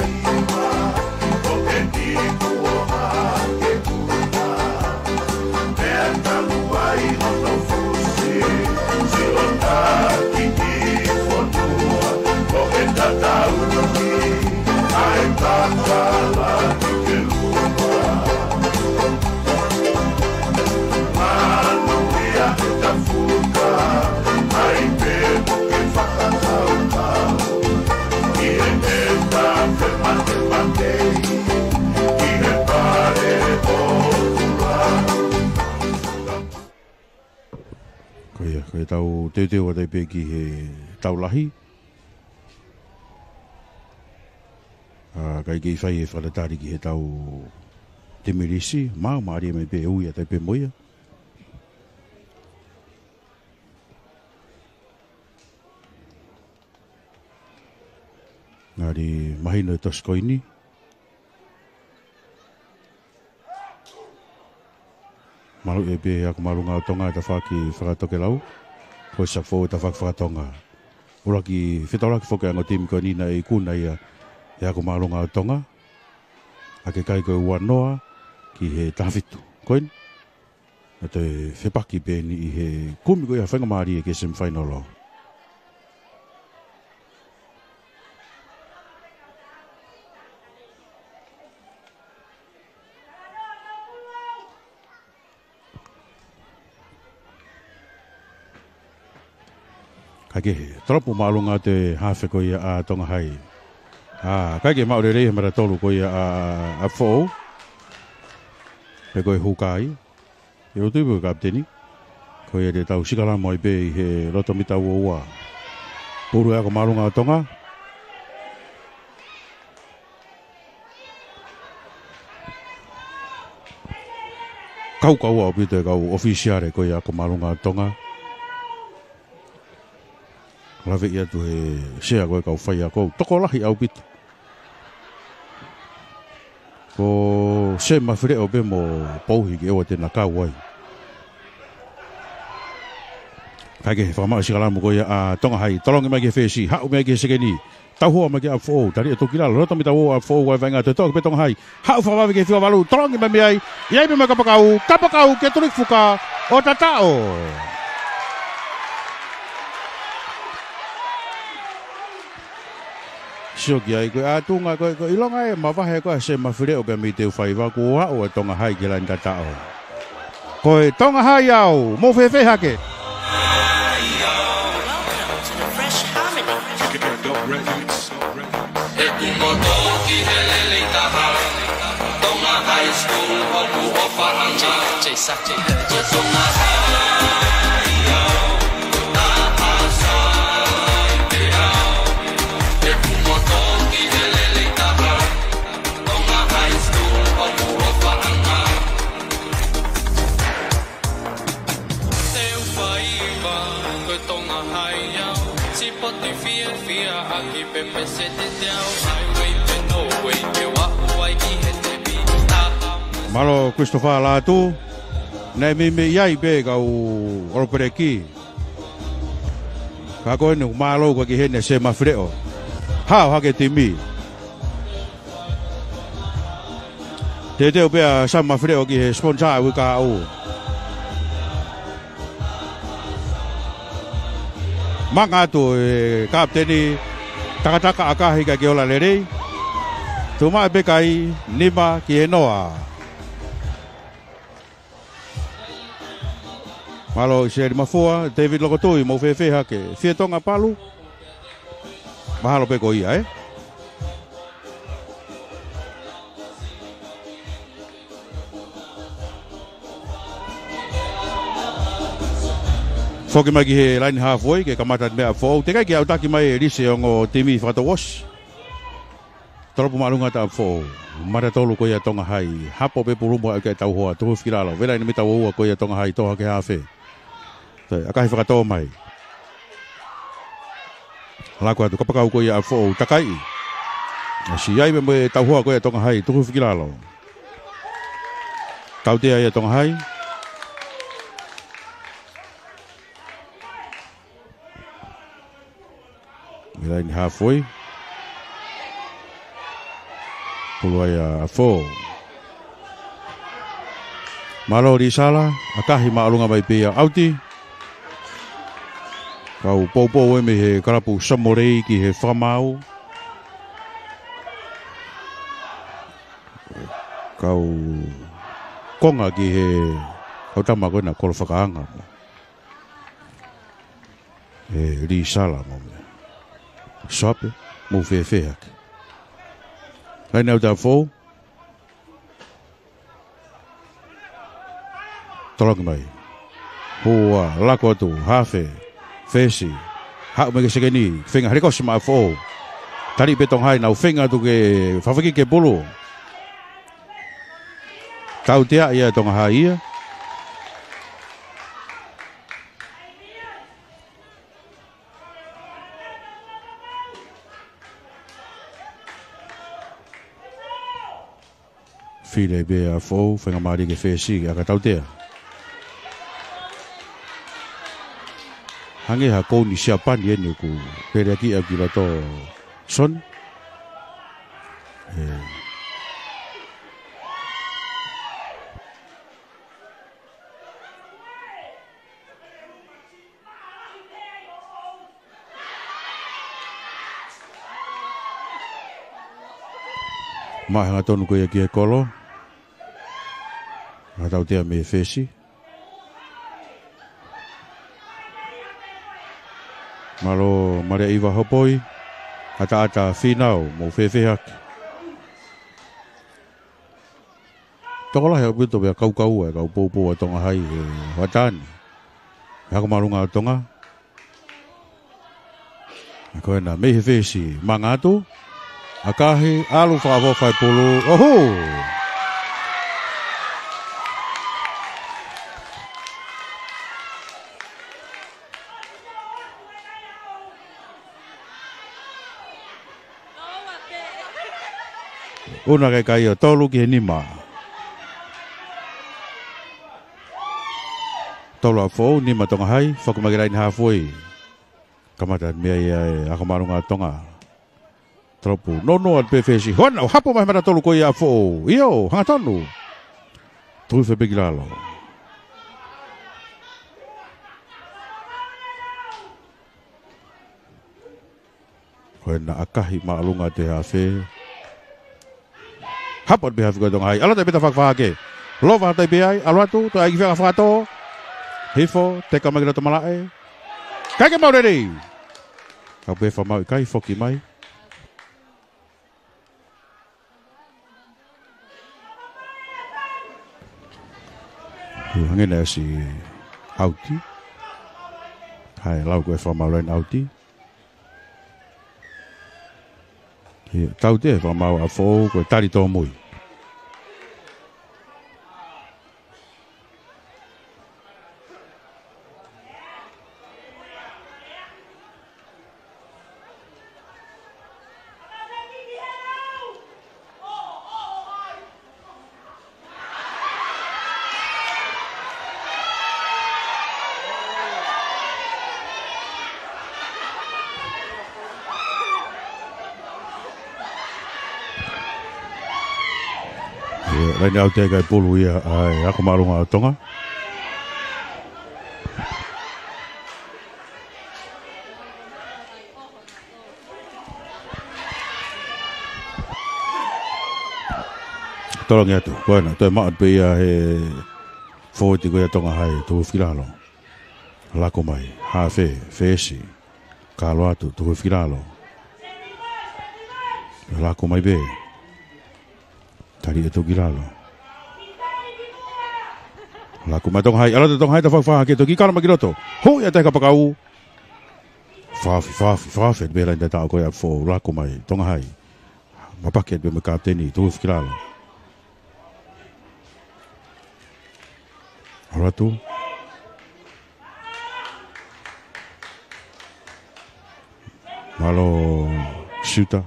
Ko ia, ko e tau teuteu atu ai pē ki he tau lahi. ʻA, ʻikai ke fai e fakatatali ki he tau timi lisi, māmālie mai pē ui atu ai pē mo ia. Ngali mahino e tosi ko eni. Maluʻi pē ʻe he Ako Māʻolunga ʻo Tonga e tafaʻaki fakatokelau. Ko e safo e tafaʻaki fakatonga. ʻUluaki fetaulaki foki ʻa e ongo timi ko eni naʻe ikuna ia ʻe he Ako Māʻolunga ʻo Tonga. ʻAki e kai ko e ua noa ki he taha fitu. Ko eni. ʻE toe fepaki pē eni ʻi he kumi ko ia faingamālie ki he semifinal. Kae kehe, tolopu māʻolunga atu e hafe ko ia ʻa Tonga Hai. ʻA, ʻikai ke maʻu lelei he mata tolu ko ia ʻa, ʻa Foʻou. Pe ko e hukai. ʻE ʻOtua pē ko e kapiteni. Ko ia te tau sikalamo ai pē ʻi he loto mita ua ua. Pulu e Ako Māʻolunga ʻo Tonga. Kaukaua ʻaupito e kau ʻofisiale ko ia Ako Māʻolunga ʻo Tonga. Laveʻi atu he sea ko e kau faiako. Tokolahi ʻaupito. Ko Sema Fileʻo pē mo Pouhi ke ʻoua te na kau ai. ʻAi ke fakamaʻu e sikalamu ko ia ʻa Tonga Hai, tolongi mai ki he fesi, haʻu mai ki he sekeni. Tauhoa mai ki ʻApifoʻou, tali ʻe Tokilalo, loto mei taua ʻo ʻApifoʻou, vaivai ngā toe toʻo ki pē Tonga Hai. Haʻu fakavave ki he fiva valu, tolongi mai mei ai. ʻI ai pē mai Kapakau, Kapakau ke tuliki fuka ʻo tataʻo. Sio ki ai, ko e ʻatunga, ko e, ko e ʻilonga e mavahe ko ē ʻa Sema Fileʻo pea mei Teufaiva, kuo aʻu ʻa Tonga Hai ki he laine tataʻo. Ko e Tonga Hai au, mou fēfē hake. Welcome to the Fresh Harmony. Mālō Christopher Lātū, naʻe meimei ʻi ai pē kau All Black. Ka ko eni ʻoku mālō ko ē ki heni ʻa Sema Fileʻo. Hao hake timi. Teuteu pē ʻa Sema Fileʻo ki he sponsor ʻa e uike kahaʻu. Manga atu e kapiteni, takataka ʻakahi kae kei ola lelei. Tuʻu mai pē kai, nima ki he noa. Mālō ʻIsileli Mafua, David Lokotui, mou fēfē hake. Fie Tonga Palu. Mahalo pē ko ia, ē? Foki mai ki he laine halfway, ke kamata atu mei ʻApifoʻou. Teʻeki ai ke ʻautaki mai e lisi ʻo e ongo timi fakatouʻosi. Tolopu māʻolunga ʻa ʻApifoʻou. Mata tolu ko ia Tonga Hai. Hapo pē pulu mo ʻai ke tauhoa. Tuhu hifo ki lalo. Vela ʻi he mita ua ua ko ia Tonga Hai. Tō hake hafe. Toe, ʻakahi fakatō mai. Lako atu Kapakau ko ia ʻApifoʻou. Takaiʻi. ʻAsi ai pē mo e tauhoa ko ia Tonga Hai. Tuhu hifo ki lalo. Tautea ia Tonga Hai. ʻI he laine halfway. Pulu ai ʻa ʻApifoʻou. Mālō Lisala, ʻakahi māʻolunga mai pē ia ʻauti. Kau poupou ē mei he kalapu Samuelei ki he fakamaau. Kau konga ki he kau tama ko ena kolo fakaanga. ʻE Lisala mo me. Soape, mou fēfē hake. Laine ʻauti ʻApifoʻou. Tolongi mai. Hua, lako atu, hafe, fesi. Haʻu mai ki he sekeni, feinga helekosi maʻa ʻApifoʻou. Tali pē Tonga Hai, nau feinga atu ke fafaki ke pulu. Tautea ia Tonga Hai ia. Fili pē ʻApifoʻou, feinga mālie ke fesi, ʻaka tautea. Hangē ha kouni Siapani eni ʻoku peleaki ʻaki loto Son. ʻE. Maʻu hangatonu ko ia ki he kolo. ʻA tautea mei fesi. Mālō Maleʻiva Hopoi. ʻAtaʻata Fīnau, mou fēfē hake. Tokolahi ʻaupito pea kaukau e kau poupou ʻa Tonga Hai he hoʻatā ni. He ako māʻolunga ʻa Tonga. Ko ena mei he fesi, manga atu. ʻAkahi, ʻalu fakaʻofoʻofa e pulu. ʻOhū! ʻUna ke kai ʻo tolu ki he nima. Tolu ʻa Foʻou, nima Tonga Hai, foki mai ki he laine haafe. Kamata mei ai ʻa e ako māʻolunga ʻa Tonga. Tolopu. Nono atu pē fesi. Hono, hapo mai mata tolu ko ia ʻa Foʻou. ʻIo, hangatonu. Tuʻu hifo pē ki lalo. Ko ena ʻakahi māʻolunga ʻa e haafe. Hapo atu pē haafe ko ia ʻa Tonga Hai. ʻAlu atu pē tafaʻaki fakahake. Lova atu pē ai. ʻAlu atu. Toe ʻai ki fē ka fakatō. Hifo. Teka mai ki loto malaʻe. ʻIkai ke maʻu lelei. Kau pē fakamaau ʻikai foki mai. ʻIo, hangē naʻe ʻosi ʻauti. Hai, lau ko e fakamaau laine ʻauti. ʻIo, tautea e fakamaau ʻa Foʻou ko e tali tōmui. ʻIo, laine ʻauti ʻikai pulu ia ʻa e ako māʻolunga ʻa Tonga. Tolongi atu, ko ena, toe maʻu atu pē ia he fōueti ko ia ʻa Tonga Hai, tuʻu hifo ki lalo. Laku mai, haafe, fesi, kalo atu, tuʻu hifo ki lalo. Laku mai pē. Tali atu ki lalo. Laku mai Tonga Hai, ʻalu atu Tonga Hai, tafaʻaki fakahake, toki kalo mai ki loto. Hū ia tahi kapakau. Fakafi, fakafi, fakafi, pē laine tataʻo ko ia ʻa Foʻou, laku mai, Tonga Hai. Mapaki atu pē mo e kapiteni, tuʻu hifo ki lalo. ʻAlu atu. Mālō siuta.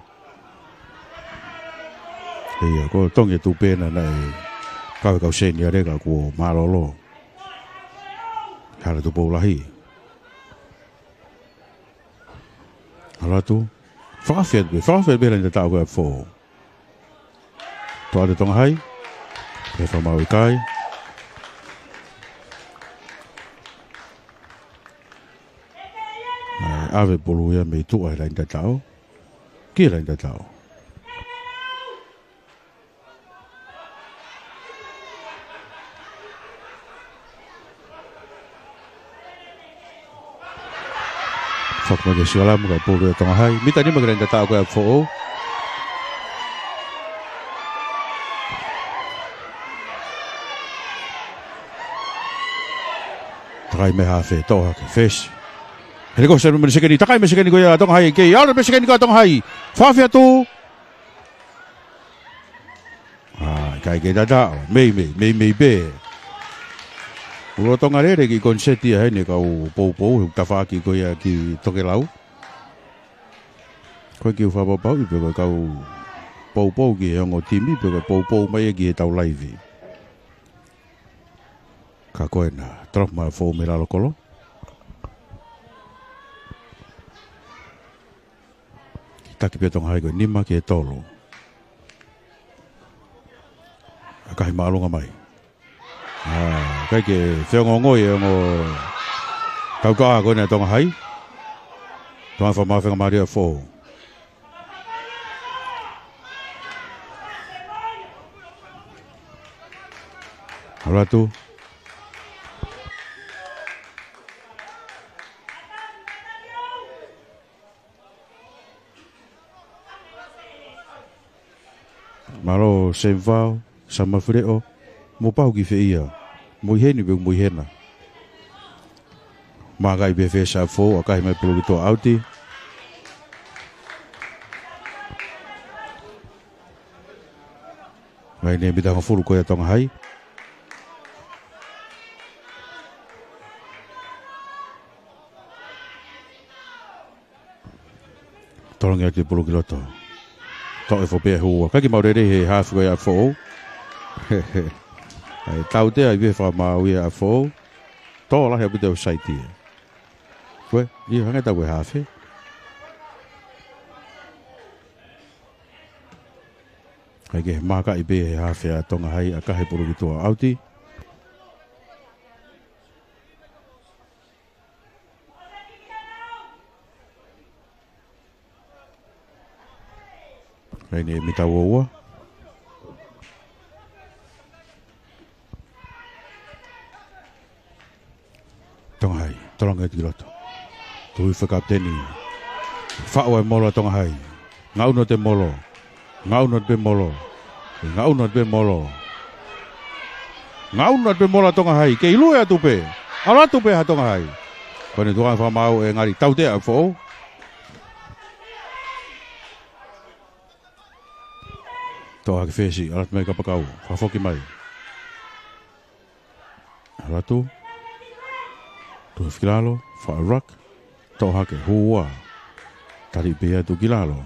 ʻIo, ko Tongi e tupe naʻe kau he kau seniale ka kuo mālōlō. Hala Tupou Lahi. ʻAlu atu. Fakafi atu pē, fakafi atu pē laine tataʻo ko ia ʻa Foʻou. Toʻa atu Tonga Hai. Pea fakamaau ʻikai. ʻAi, ʻave pulu ia mei tuʻa he laine tataʻo. Ki he laine tataʻo. Foki mai ki he siolamu, kae pulu ʻe Tonga Hai. Mita nima ki he laine tataʻo ko ia ʻa Foʻou. Takai mei he hafe, toʻo hake, fesi. Hele ko e sēniti mei he sekeni, takai mei he sekeni ko ia ʻa Tonga Hai, kei ʻalu mei he sekeni ko ia ʻa Tonga Hai. Fakafi atu. ʻAi, ʻikai ke tataʻo, meimei, meimei pē. Lolotonga lele e kiʻi koniseti ʻa heni e kau poupou, he tafaʻaki ko ia ki Tokelau. Ko e kiʻi fakapapauʻi pē ko e kau poupou ki he ongo timi, pe ko e poupou mai ia ki heʻetau laivi. Ka ko ena, tolopu mai ʻa Foʻou mei lalo kolo. Taki pē ʻa Tonga Hai ko e nima ki he tolu. ʻAkahi māʻolunga mai. ʻA, ʻikai ke feongoongoi e ongo taukaʻa ko ena ʻa Tonga Hai. Tonga Hai fakamaau faingamālie ʻa Foʻou. ʻAlu atu. Mālō Semifao, Samafileʻo, mo Pau ki fē ia. Mo ʻi heni pe mo ʻi hena. Makaʻi pē fesi ʻa Foʻou, ʻakahi mai pulu ki tuʻa ʻauti. Laine mita hongofulu ko ia ʻa Tonga Hai. Tolongi atu e pulu ki loto. Toʻo hifo pē hua. ʻIkai ke maʻu lelei he hafe ko ia ʻa Foʻou. ʻAi, tautea ai pē fakamaau ia ʻa Foʻou. Tō lahi ʻaupito e offside ia. Ko e, ʻio, hangē ʻoku tau ko e hafe. Kae kehe, mākaʻi pē ʻe he hafe ʻa Tonga Hai, ʻakahi e pulu ki tuʻa, ʻauti. Laine mita ua ua. Tonga Hai, tolongi atu ki loto. Tui fakapiteni. Faʻu e molo ʻa Tonga Hai. Ngaʻunu atu e molo. Ngaʻunu atu pē molo. Ngaʻunu atu pē molo. Ngaʻunu atu pē molo ʻa Tonga Hai. Kei lue atu pē. ʻAlu atu pē ʻa Tonga Hai. Ko ʻene tuʻunga fakamaau ʻe ngali tautea ʻa Foʻou. Toʻo hake fesi, ʻalu atu mai kapakau, fakafoki mai. ʻAlu atu. Tuʻu hifo ki lalo, faʻu ruck. Toʻo hake, hū ua. Tali pē atu ki lalo.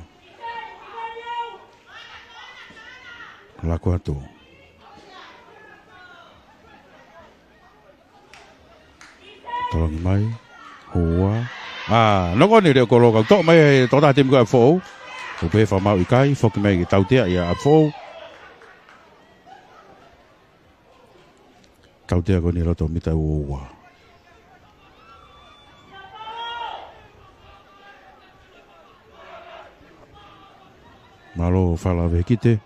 Laku atu. Tolongi mai. Hū ua. ʻĀ, noko ni leʻo kolo kau toʻo mai he tokotaha timi ko ē ʻa Foʻou. Kuo pehē fakamaau ʻikai, foki mai ke tautea ia ʻa Foʻou. Tautea ko eni loto mita ua ua. Mālō Fala Vehikite.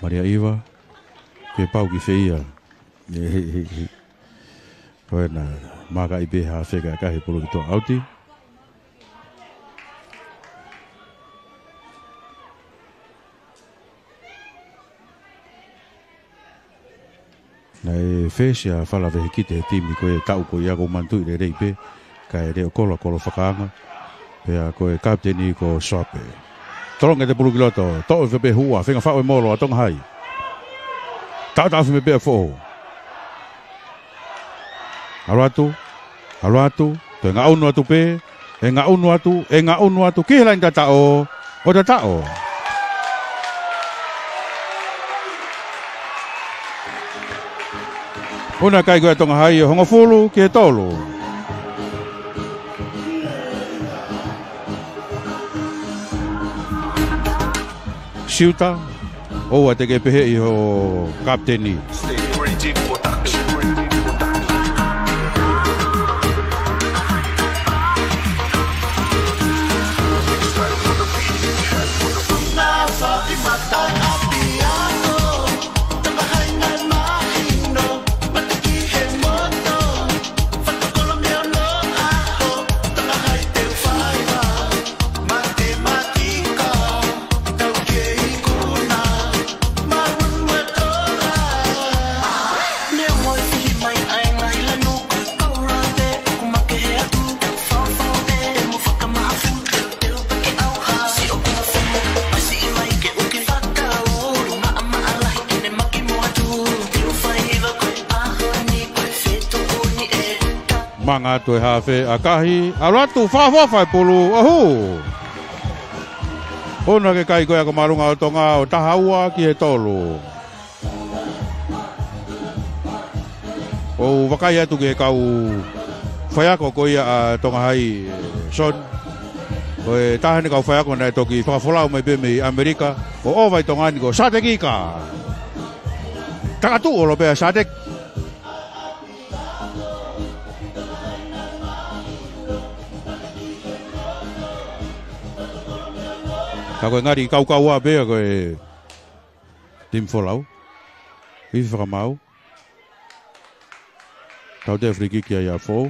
Malia Iva. Ke pau ki fē ia. Ko ena mākaʻi pē hafe kae ʻakahi e pulu ki tuʻa, ʻauti. Naʻe fesi ʻa Fala Vehikite he timi ko ē taʻu ko ia, ʻoku ou manatuʻi lelei pē, kae leʻo kolo, kolo fakaanga. Pea ko e kapiteni ko Soape. Tolongi atu e pulu ki loto, toʻo hifo pē hū ua, feinga faʻu e molo ʻa Tonga Hai. Taʻotaʻofi mai pē ʻa Foʻou. ʻAlu atu, ʻalu atu, toe ngaʻunu atu pē, ʻe ngaʻunu atu, ʻe ngaʻunu atu, ki he laine tataʻo, ʻo tataʻo. ʻUna e kai ko ē ʻa Tonga Hai ʻo hongofulu ki he tolu. Siuta, ʻoua te ke pehē ʻi ho kapiteni. Manga atu e hafe, ʻakahi, ʻalu atu, fakaʻofoʻofa e pulu, ʻo hū. ʻUna e kai ko ē ʻa Ako Māʻolunga ʻo Tonga ʻo taha ua ki he tolu. ʻOku ou vakai atu ki he kau faiako ko ia ʻa Tonga Hai, Son. Ko e taha eni e kau faiako naʻe toki fakafolau mai pē mei ʻAmelika, ʻo ʻova ʻi Tonga ni ko Sateki Ika. Takatuʻu holo pē ʻa Sateki. Ka ko e ngali kaukau ā pē ia ko e timi folau. Ivi fakamaau. Tautea free kick ia ʻa Foʻou.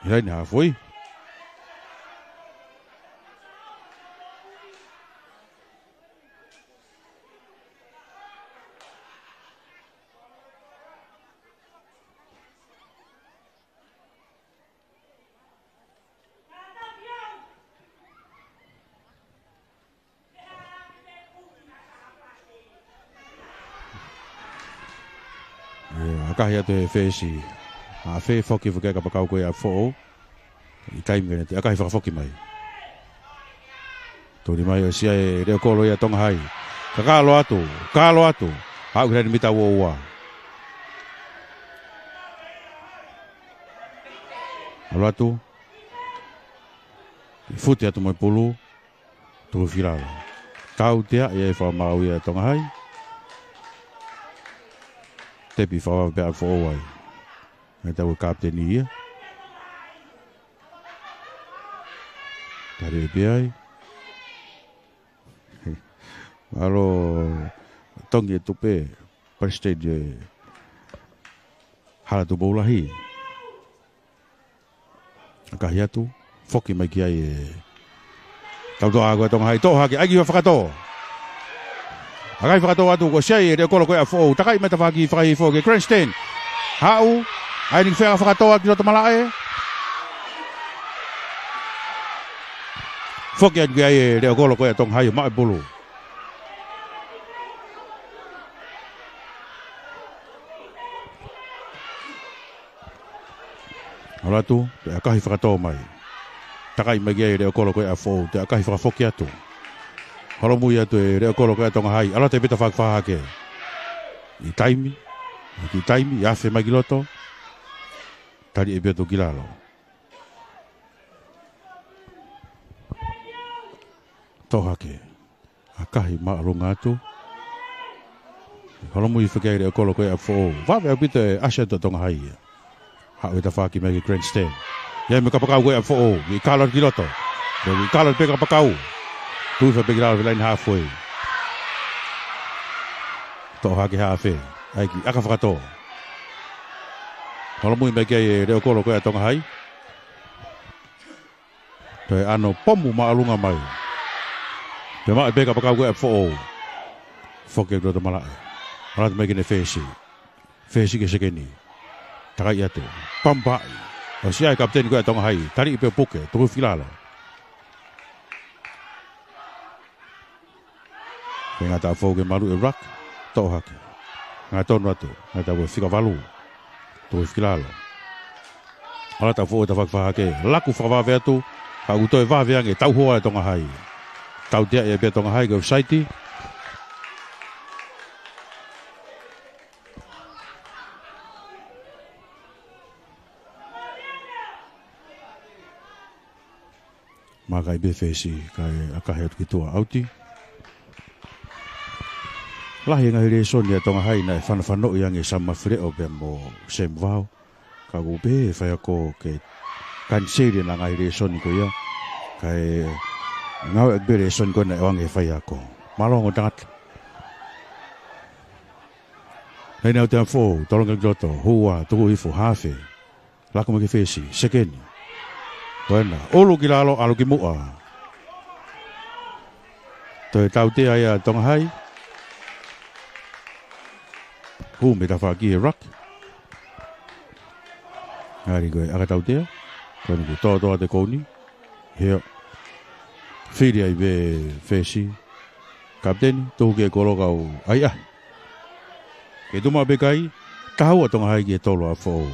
Ia ʻi he halfway. ʻIo, ʻakahi atu he fesi. Hafe, foki foki e kapakau ko ia ʻa Foʻou. ʻI taimi ʻeni, ʻakahi fakafoki mai. Tuli mai ʻo sia e leʻo kolo ia Tonga Hai. Kakalo atu, kalo atu. Aʻu ki he laine mita ua ua. ʻAlu atu. Fute atu mo e pulu. Tuku ki lalo. Tautea ia e fakamaau ia Tonga Hai. Tepi fakavave pē ʻa Foʻou ai. Ngai tau e kapiteni ia. Tali e pia ai. Mālō Tongi e Tupe, Palesiteni e Hala Tupou Lahi. ʻAkahi atu, foki mai ki ai e tautoʻa ko e Tonga Hai, toʻo hake, ʻai ki he fakatō. ʻAkahi fakatō atu, ko sia e leʻo kolo ko e ʻa Foʻou, takaʻi mai tafaʻaki fakahihifo ki he grandstand. Haʻu, ʻai ni fea fakatō atu ki loto malaʻe. Foki atu ki ai e leʻo kolo ko e ʻa Tonga Hai, maʻu e pulu. ʻAlu atu, toe ʻakahi fakatō mai. Takaʻi mai ki ai e leʻo kolo ko e ʻa Foʻou, toe ʻakahi fakafoki atu. Holomui atu e leʻo kolo ko e ʻa Tonga Hai, ʻalu atu e pita fakafahake. ʻI taimi, ʻi taimi, ʻi afe mai ki loto. Tali e pia atu ki lalo. Toʻo hake. ʻAkahi māʻolunga atu. Holomui foki ai e leʻo kolo ko e ʻa Foʻou. Vave ʻaupito e ʻasi atu ʻa Tonga Hai ia. Haʻu e tafaʻaki mai ki he grandstand. ʻI ai mo e kapakau ko e ʻa Foʻou. Kiʻi kalo ki loto. Kiʻi kalo pē kapakau. Tufa pē ki lalo he laine halfway. Toʻo hake hafe. ʻAi ki ʻaka fakatō. Holomui mai ki ai e leʻo kolo ko e ʻa Tonga Hai. Toe ʻano pomu māʻolunga mai. Toe maʻu pē kapakau ko e ʻa Foʻou. Foki ki loto malaʻe. ʻAlu atu mai ki he fesi. Fesi ki he sekeni. Takaʻi atu. Pampaʻi. ʻO sia e kapiteni ko e ʻa Tonga Hai. Tali i pē puke. Tuku ki lalo. Feinga ʻa Foʻou ke malu e ruck, toʻo hake. Ngatonu atu, ngatau e fika valu. Tuku ki lalo. ʻAlu atu Foʻou e tafaʻaki fakahake, laku fakavave atu, ka ʻoku toe vave ange, tau hoa e Tonga Hai. Tautea e pea Tonga Hai, ko e offside. Maka i pē fesi, kae ʻakahi atu ki tuʻa ʻauti. Lahi e ngaahi lēsoni ʻa Tonga Hai naʻe fanafanoʻi ange Sam Mafileʻo pea mo Sam Vao. Ka ʻoku pehē ʻe he faiako ke kaniseli ʻena ngaahi lēsoni ko ia. Kae ngāueʻaki pē lēsoni ko ena ʻe ʻoange ʻe he faiako. Mālō ongo tangata. Laine ʻauti ʻa Foʻou, tolongi ki loto, hua, tuku hifo, hafe. Laku mai ki he fesi, sekeni. Ko ena, ʻulu ki lalo, ʻalu ki muʻa. Toe tautea ia Tonga Hai. Hū mei tafaʻaki e ruck. Ngali ko e ʻaka tautea. Ko ena kuo tōtō atu e kouni. Heo. Fili ai pē fesi. Kapiteni, tuku ki he kolo kau ʻai ʻahi. Ke tuʻu maʻu pē kai, taha ua Tonga Hai ki he tolu ʻa Foʻou.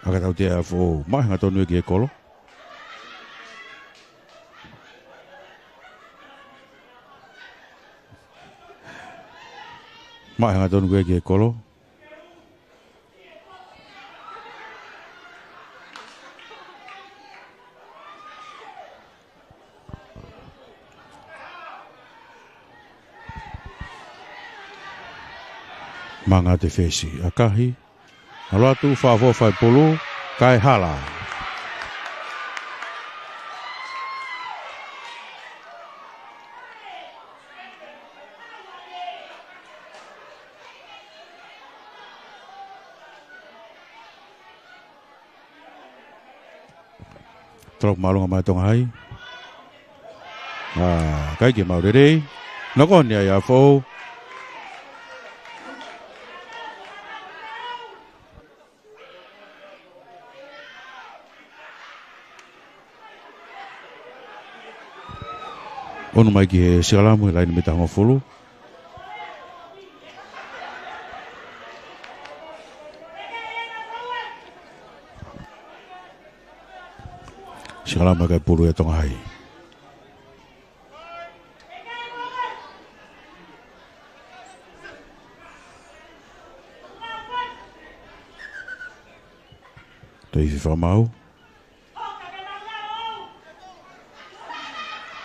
ʻAka tautea ʻa Foʻou, maʻu e hangatonu ia ki he kolo. Maʻu e hangatonu ko ē ki he kolo. Manga te fesi, ʻakahi. ʻAlu atu, fafo fai pulu, kae hala. Toloku māʻolunga mai Tonga Hai. ʻA, ʻikai ke maʻu lelei. Nokoni ai ʻa Foʻou. ʻOnu mai ki he sikalamu, he laine mita hongofulu. Sikalama kae pulu ʻe Tonga Hai. Toe ifi fakamaau.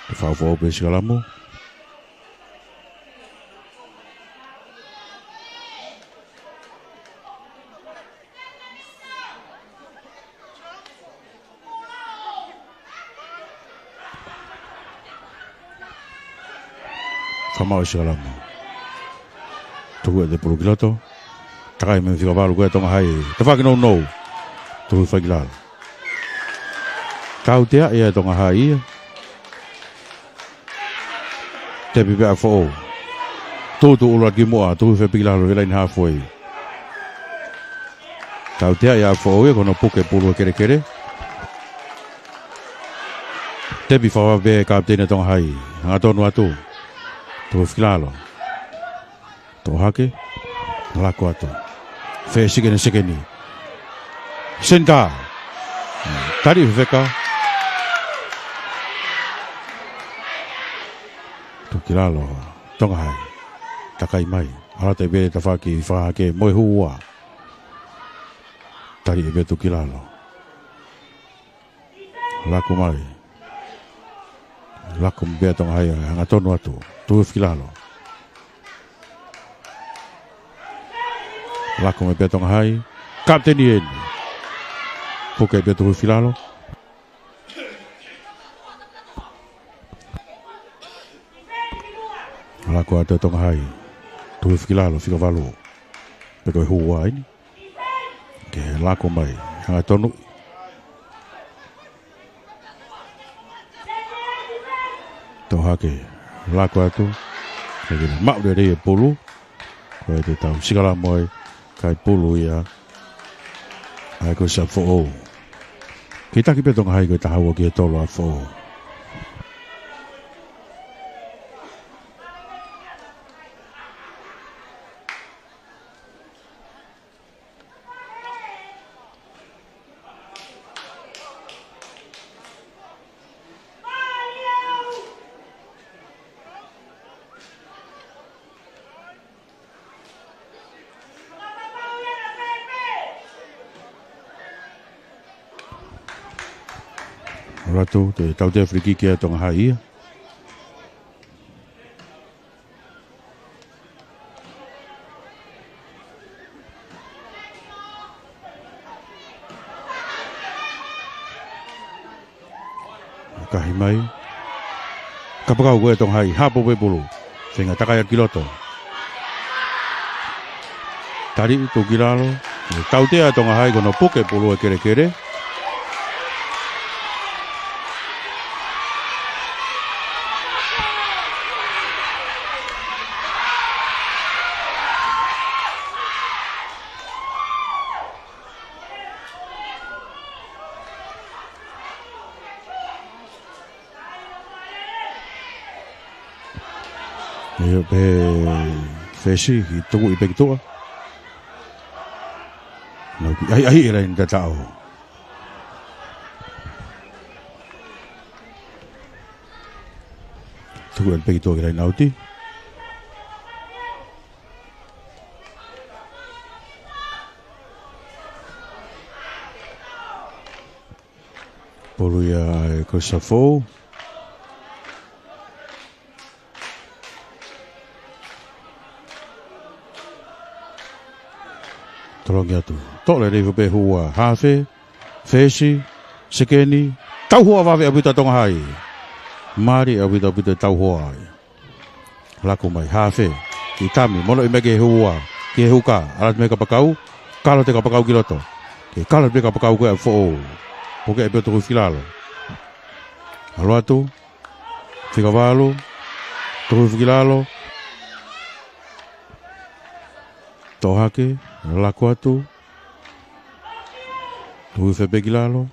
Toe fakafoʻou pē Sikalama. Fakamaau ʻe Sikalama. Tuku ʻete pulu ki loto. Takai mei he fika valu ko ē Tonga Hai. Tafaʻaki nounou. Tuhu fai ki lalo. Tautea ia Tonga Hai ia. Tepi pē ʻa Foʻou. Tutu ʻulu atu ki muʻa, tuhu fai pē ki lalo, he laine halfway. Tautea ia ʻa Foʻou ia, ko hono puke pulu ʻa e kelekele. Tepi fakavave pē ʻe he kapiteni ʻa Tonga Hai. Hangatonu atu. Tuhu fai ki lalo. Toʻo hake. Lako atu. Fesi ki he sekeni. Senitā. Tali fefeka. Tuku ki lalo. Tonga Hai. Takai mai. ʻAlu atu pē tafaʻaki fakahake mo e hū ua. Tali pē tuku ki lalo. Lako mai. Lako mai pē Tonga Hai, hangatonu atu. Tuhu fai ki lalo. Lako mai pē Tonga Hai. Kapiteni eni. Puke pē tuhu fai ki lalo. Lako atu Tonga Hai. Tuhu fai ki lalo, fika valu. Pe ko e hū ua eni. Ke lako mai, hangatonu. Toʻo hake, lako atu. Ke maʻu lelei e pulu. Ko e te tau Sikalama ai, kae pulu ia. ʻA e ko ē ʻa Foʻou. Ke taki pē Tonga Hai ko e taha ua ki he tolu ʻa Foʻou. ʻAlu atu, te tautea free kick ʻa Tonga Hai ia. Kahi mai. Kapakau ko ē Tonga Hai, hapo pē pulu. Feinga takai atu ki loto. Tali tuku ki lalo. Tautea Tonga Hai ko hono puke pulu ʻa e kelekele. ʻIo pē fesi, ʻi tuku ʻi pē ki tuʻa. Nau ki, ʻai, ʻai, ʻe laine tataʻo. Tuku ʻi pē ki tuʻa ki he laine ʻauti. Pulu ia ʻa e ko ē ʻa Foʻou. Tolongi atu. Toʻo lelei pē hū ua. Hafe. Fesi. Sekeni. Tauhoa vave ʻaupito ʻa Tonga Hai. Mali ʻaupito ʻaupito e tauhoa ai. Lako mai, hafe, ki tami, mono ʻi mai ki he hū ua, ki he huka, ʻalu atu mei he kapakau, kalo ʻete kapakau ki loto. Ke kalo ʻete kapakau ko ē ʻa Foʻou. Puke pē tuku fai ki lalo. ʻAlu atu, fika valu, tuku fai ki lalo. Toʻo hake, lako atu, tuku fai pē ki lalo.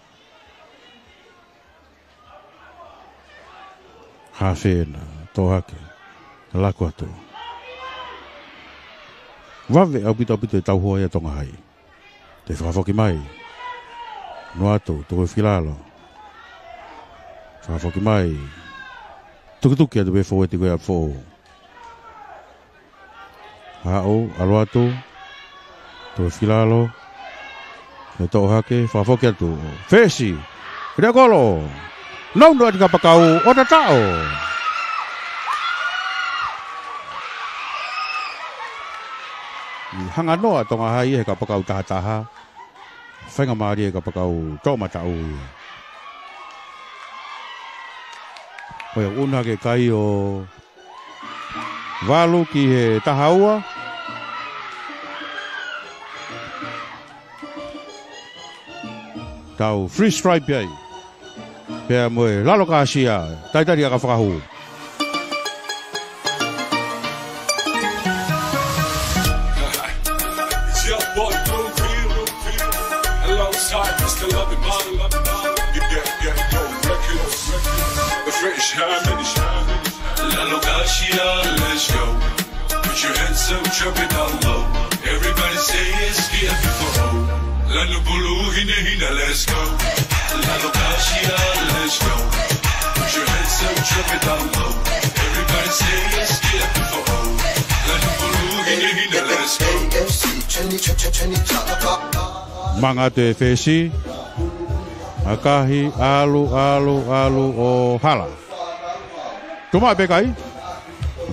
Hafe ena, toʻo hake, lako atu. Vave ʻaupito ʻaupito e tauhoa ia ʻa Tonga Hai. Toe fakafoki mai. Noa atu, tuku fai ki lalo. Fakafoki mai. Tukituki atu pē fōueti ko ia ʻa Foʻou. Haʻu, ʻalu atu. Tuku ki lalo. He toʻo hake, fakafoki atu. Fesi. Lea kolo. Nounou ʻa e kapakau, ʻo tataʻo. ʻI hanga noa Tonga Hai he kapakau taha taha. Faingamālie e kapakau toʻomataʻu ia. Ko ia ʻunuhake kai ʻo valu ki he taha ua. Tau free stripe ai. Pea mo e lalo kasia, talitali ʻa e fakahū. It's your boy Blue Crew, alongside Mister Loving Man. Yeah, yeah, yeah, yo, Reckless. The Fresh Harmony. Lalo kasia, let's go. Put your hands up, drop it down low. Everybody say yes, get up for hope. Lanu pulu hina hina, let's go. Lalo kasia, let's go. Put your hands up, drop it down low. Everybody say yes, get up for hope. Lanu pulu hina hina, let's go. Manga atu e fesi. ʻAkahi, ʻalu, ʻalu, ʻalu ʻo hala. Tuma pē kai.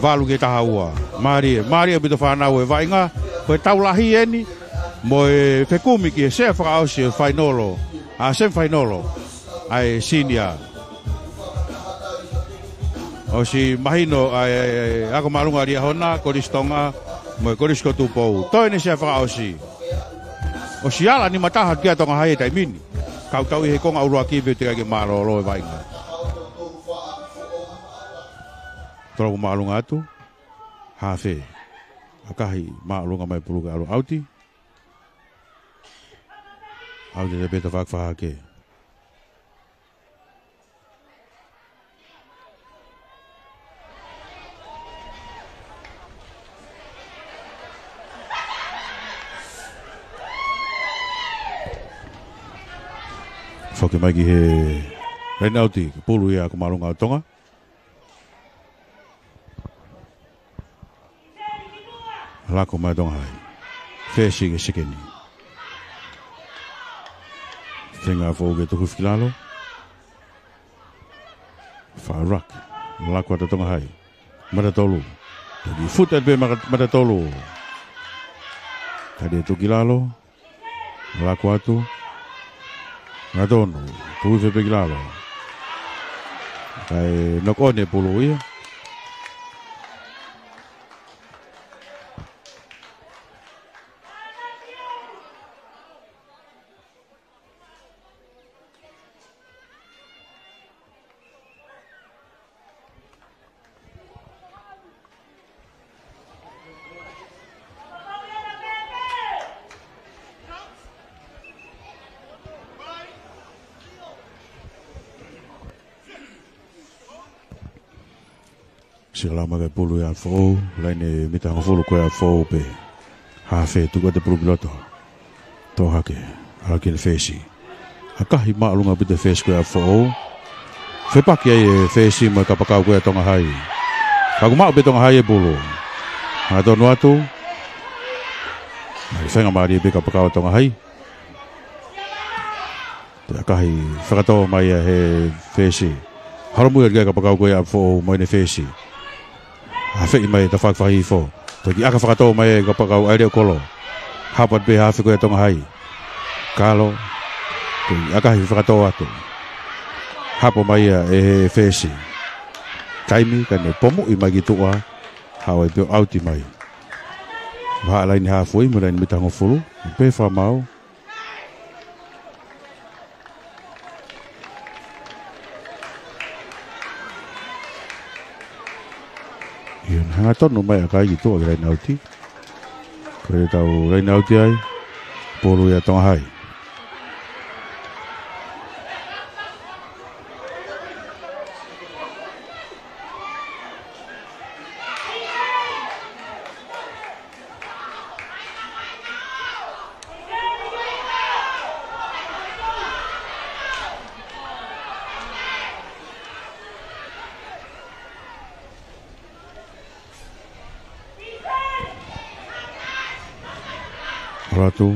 Valu ki he taha ua. Mālie, mālie ʻaupito fānau e vaʻinga. Ko e tau lahi eni. Mo e fekumi ki he sea fakaʻosi e fainolo. ʻA e semi fainolo. ʻA e sinia. ʻOsi mahino ʻa e, ʻa e, ʻa e ako māʻolunga Liahona, Kolisi Tonga, mo e Kolisi ko Tupou. Toe eni sea fakaʻosi. ʻOsi ala nima taha ki he Tonga Hai he taimi ni. Kau tau ʻi he konga ʻuluaki pē teʻeki ke mālōlō e vaʻinga. Tolopu māʻolunga atu. Hafe. ʻAkahi māʻolunga mai pulu ke ʻalu ʻauti. ʻAuti te peta fakfahake. Foki mai ki he laine ʻauti, pulu ia ko Māʻolunga ʻo Tonga. Lako mai Tonga Hai. Fesi ki he sekeni. Feinga Foʻou ke tuku hifo ki lalo. Faʻu rak. Lako atu Tonga Hai. Mata tolu. Tuki futa pē mata, mata tolu. Tali e tuku ki lalo. Lako atu. Ngatonu. Tuku hifo pē ki lalo. Kae knock on e pulu ia. Sika lama ke pulu ia Foʻou, laine mita hongofulu ko ia Foʻou pē. Hafe tuku atu e pulu ki loto. Toʻo hake, ʻalu ki he fesi. ʻAkahi māʻolunga ʻaupito e fesi ko ia Foʻou. Fepaki ai e fesi mo e kapakau ko ia Tonga Hai. Ka ʻoku maʻu pē Tonga Hai e pulu. Ngatonu atu. Mai feinga mālie pē kapakau Tonga Hai. Pea ʻakahi fakatō mai ia he fesi. Holomui atu ki ai kapakau ko ia Foʻou mo ʻene fesi. Afeʻi mai e tafaʻaki fakahihifo. Toki ʻaka fakatō mai e kapakau ʻa e leʻo kolo. Hapo atu pē hafe ko ia Tonga Hai. Kalo. Toki ʻakahi fakatō atu. Hapo mai ia ʻe he fesi. Taimi kae ne pomuʻi mai ki tuʻa. Haʻu ai pē ʻo ʻauti mai. Vahaʻa laine hāfui mo e laine mita hongofulu. Pē fakamaau. ʻIo, hangatonu mai ʻakahi ki tuʻa ki he laine ʻauti. Ko e tau laine ʻauti ai, pulu ia Tonga Hai. Kalo atu.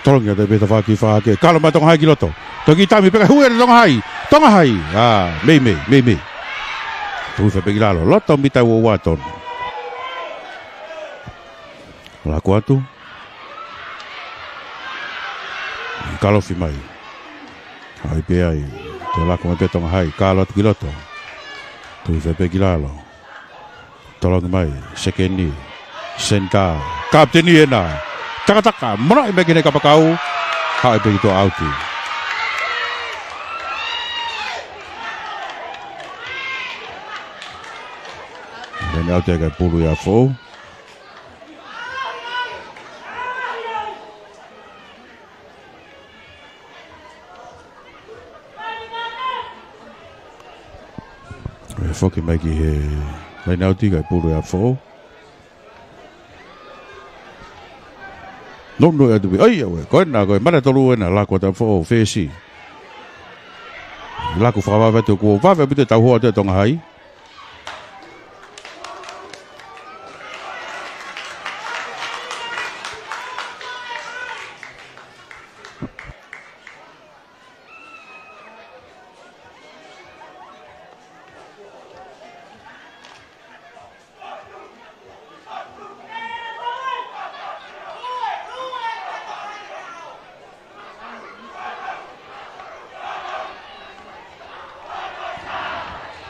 Tolongi atu pē tafaʻaki fā hake. Kalo mai Tonga Hai ki loto. Toki tami pē kae hū ʻa Tonga Hai. Tonga Hai. ʻA, meimei, meimei. Tuʻu fai pē ki lalo. Loto mita ua ua tonu. Laku atu. Kalofi mai. Haʻi pē ai. Toe laku mai pē Tonga Hai. Kalo atu ki loto. Tuʻu fai pē ki lalo. Tolongi mai, sekeni, senitā, kapiteni ena. Takataka, manaʻo mai ki he kapakau. Haʻi pē ki tuʻa ʻauti. Laine ʻauti ʻa e pulu ʻa Foʻou. ʻE foki mai ki he laine ʻauti kae pulu ʻa Foʻou. Nounou atu pē. ʻAi, ʻauē. Ko ena, ko e mata tolu ena, laku atu ʻa Foʻou, fesi. Laku fakavave atu kuo vave ʻaupito e tauhoa atu ʻa Tonga Hai.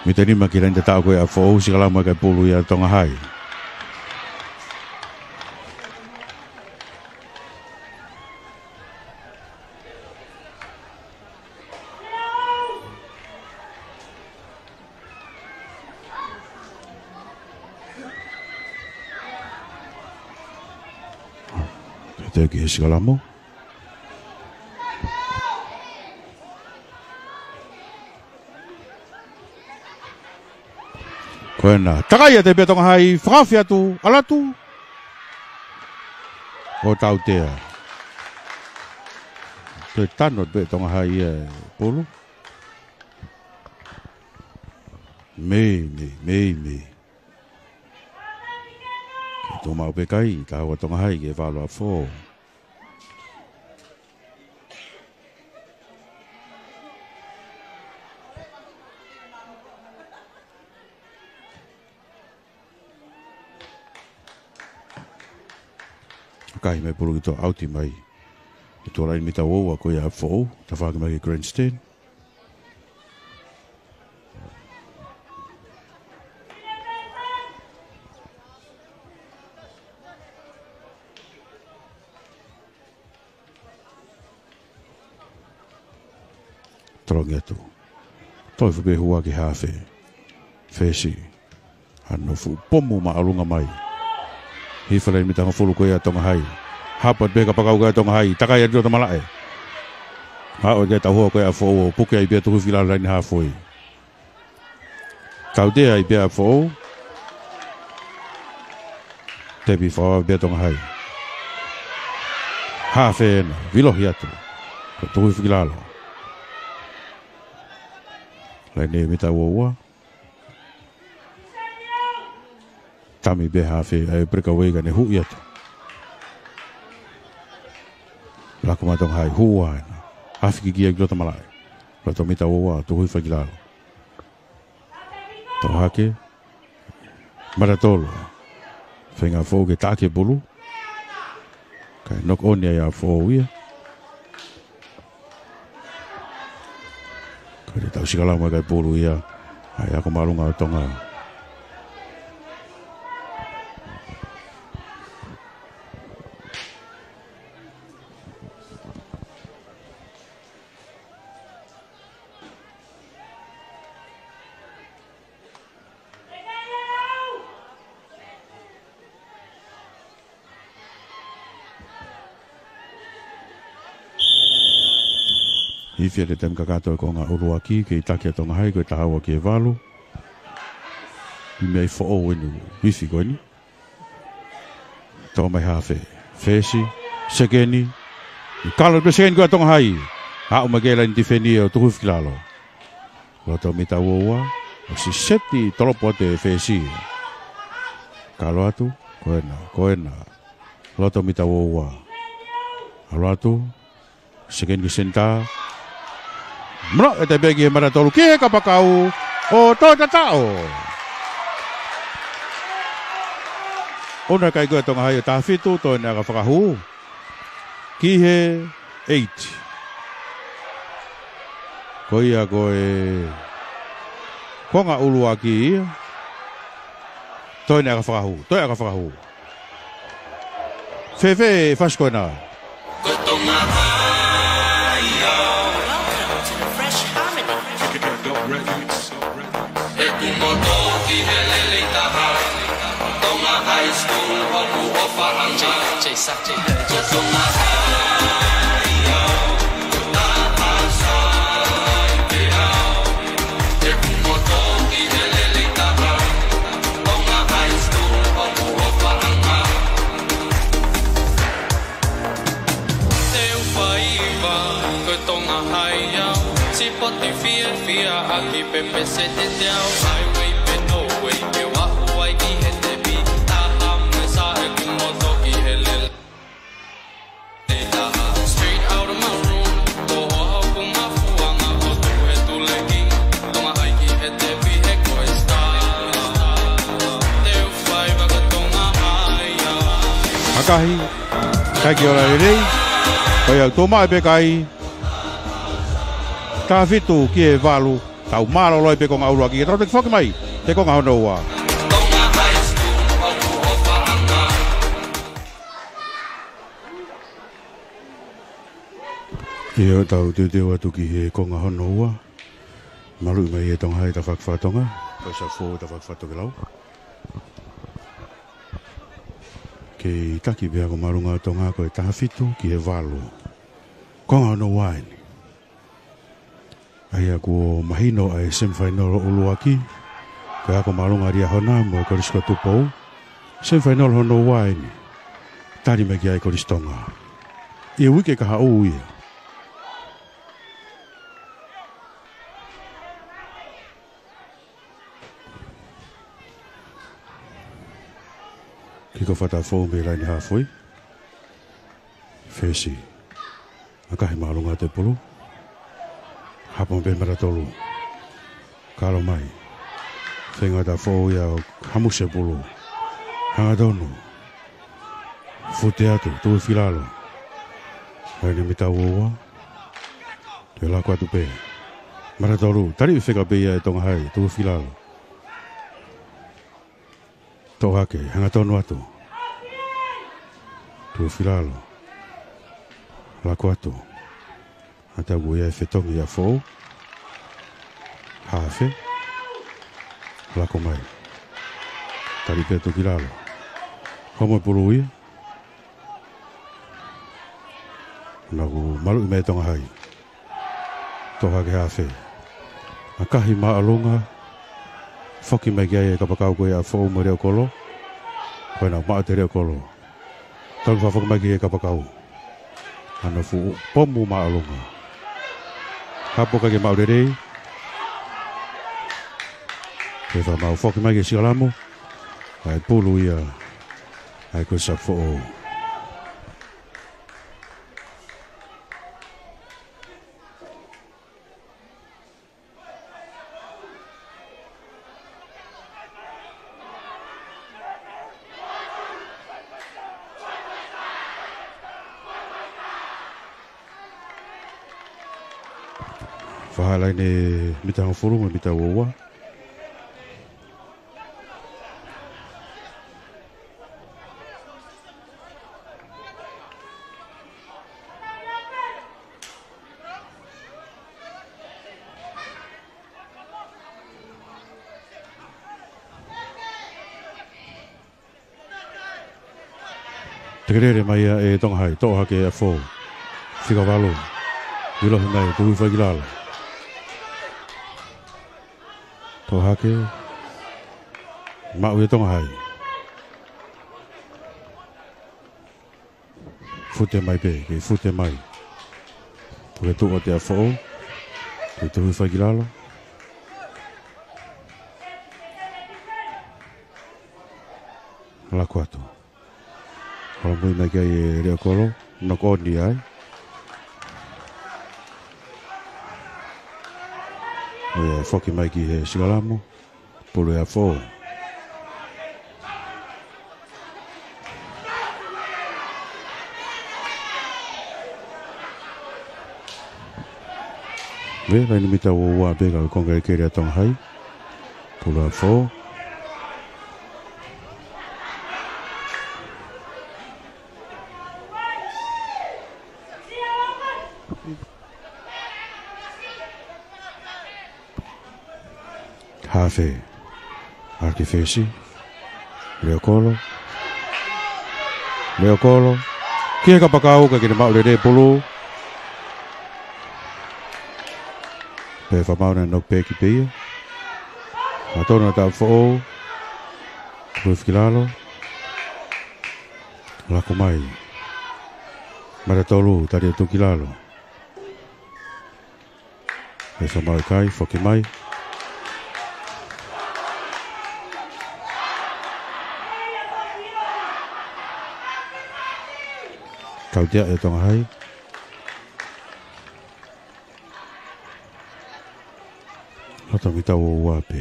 Mita nima ki he laine tataʻo ko ē ʻa Foʻou, sikalama ʻa e pulu ʻa Tonga Hai. Teu ki he sikalama. Ko ena. Takai atu pē Tonga Hai, fakaofi atu, ʻalu atu. ʻO tautea. Toe tano pē Tonga Hai ʻa e pulu. Meimei, meimei. Ke tō maʻu pē kai, tauhoa Tonga Hai ki he valu ʻa Foʻou. Kai mai pulu ki tuʻa ʻauti mai. Ki tuʻa laine mita ua ua ko ia ʻa Foʻou, tafaʻaki mai ki he grandstand. Tolongi atu. Toe fai pē hua ki he hafe. Fesi. Hano fuʻu pomu māʻolunga mai. Hifo laine mita hongofulu ko ia ʻa Tonga Hai. Haʻu pē kapakau ko ia ʻa Tonga Hai. Takai atu ki loto malaʻe. Haʻu ki he tauhoa ko ia ʻa Foʻou ʻo puke ai pē ʻo tuku hifo ki lalo laine hafoi. Tautea ai pē ʻa Foʻou. Tepi fakavave pē ʻa Tonga Hai. Hafe ena, vilohi atu. Ko e tuku hifo ki lalo. Laine mita ua ua. Tami pē hafe, ʻa e breakaway ka ne huʻi atu. Laku mai Tonga Hai, hua ena. Afi ki kia ki loto malaʻe. Loto mita ua ua, tuku hifo ki lalo. Tō hake. Mata tolu. Feinga Foʻou ke taʻaki e pulu. Kae knock on ia ʻa Foʻou ia. Ko e tau sikalama ʻa e pulu ia. ʻAi ako māʻolunga ʻa Tonga. Ifi ʻa e taimi kakato e konga ʻuluaki, kei taki ʻa Tonga Hai, ko e taha ua ki he valu. ʻI mei Foʻou inu, ifi ko eni. Tō mai hafe. Fesi, sekeni. Kalo pē sekeni ko ia ʻa Tonga Hai. Haʻu mai ki he laine tifeni ʻo tuku hifo ki lalo. Loto mita ua ua. ʻOsi seti tolopo atu e fesi. Kalo atu. Ko ena, ko ena. Loto mita ua ua. ʻAlu atu. Sekeni ki senitā. Mano e tepe ki he mata tolu ki he kapakau ʻo toe tataʻo. ʻOku ʻikai ko e Tonga Hai ʻo taha fitu, toe ʻene ʻaka fakahū ki he eight. Ko ia ko e konga ʻuluaki ia. Toe ʻene ʻaka fakahū, toe ʻaka fakahū. Fēfē e fasi ko ena? Welcome to the Fresh Harmony. ʻEku moto ki he lele ʻi taha, Tonga High School ʻoku ʻofaʻanga. Ko Tonga Hai au, ko Taha Sai pē au. ʻEku moto ki he lele ʻi taha, Tonga High School ʻoku ʻofaʻanga. Te u faiva, ko Tonga Hai au. Sipoti fiefia ʻaki pē pese te te au. Highway pe no way, ke u aʻu ai ki he tepi. Taha me sa ʻeku moto ki he lele. Te taha, straight out of my room. Ko hoku mafuaʻanga ʻo tuku he tuleki. Tonga Hai ki he tepi he ko e star. Te u faiva ko Tonga Hai au. ʻAkahi, ʻikai ke ola lelei, ko ia ʻoku tuʻu mai pē kai. Taha fitu ki he valu, tau mālōlō ai pē konga ʻuluaki, ke tau toki foki mai he konga hono ua. ʻIo, tau teuteu atu ki he konga hono ua. Maluʻi mai e Tonga Hai, tafaʻaki faka-Tonga. Ko e safu tafaʻaki faka-Tokelau. Kei taki pē ʻa e ako māʻolunga ʻa Tonga, ko e taha fitu ki he valu. Konga hono ua eni. ʻA ia kuo mahino ʻa e semifinal ʻuluaki. Ko e ako māʻolunga ʻa Liahona mo e Kolisi ko Tupou. Semifinal hono ua eni. Tali mai ki ai Kolisi Tonga. ʻI he uike kahaʻu ia. Kick off atu ʻa Foʻou mei he laine hāfoi. Fesi. ʻAkahi māʻolunga atu e pulu. Hapo pē mata tolu. Kalo mai. Feinga atu ʻa Foʻou ia ʻo hamusi e pulu. Hangatonu. Fute atu, tuku filalo. Laine mita ua ua. Toe lako atu pē. Mata tolu, tali ʻi feka pē ia e Tonga Hai, tuku filalo. Toʻo hake, hangatonu atu. Tuku filalo. Lako atu. ʻA ia kuo ʻi ai e fetongi ʻa Foʻou. Hafe. Lako mai. Tali pē atu ki lalo. Homo e pulu ia. Naʻa ku maluʻi mai e Tonga Hai. Toʻo hake hafe. ʻAkahi māʻolunga. Foki mai ki ai e kapakau ko ia ʻa Foʻou mo e leʻo kolo. Ko ena maʻu atu e leʻo kolo. Tau fakafoki mai ki he kapakau. Hano fuʻu pomu māʻolunga. Hapo ʻikai ke maʻu lelei. Ke fakamaʻu foki mai ki he sikalamu. ʻA e pulu ia. ʻA ia ko e safu Foʻou. Fakahā laine mita hongofulu mo e mita ua ua. Tekelele mai ia e Tonga Hai, toʻo hake ʻa Foʻou. Fika valu. Vilohi mai, tuku hifo ki lalo. Toʻo hake. Maʻu e Tonga Hai. Fute mai pē, kei fute mai. Puke tuʻu atu ʻa Foʻou. Kei tuku hifo ki lalo. Lako atu. Holomui mai ki ai e leʻo kolo. Nokoni ai. ʻOia, foki mai ki he sikalamu. Pulu ʻa Foʻou. Ve, laini mita ua ua pē ka ko e kelekele ʻa Tonga Hai. Pulu ʻa Foʻou. Hafe. ʻAki fesi. Leokolo. Leokolo. Ki he kapakau ka ke ne maʻu lelei pulu. Pea fakamaau naʻe knock back pē ia. Mātona ʻa Foʻou. Kuefi ki lalo. Lako mai. Mata tolu, tali atu ki lalo. Pea fakamaau ʻikai, foki mai. Tautea ʻe Tonga Hai. Loto mita ua ua pē.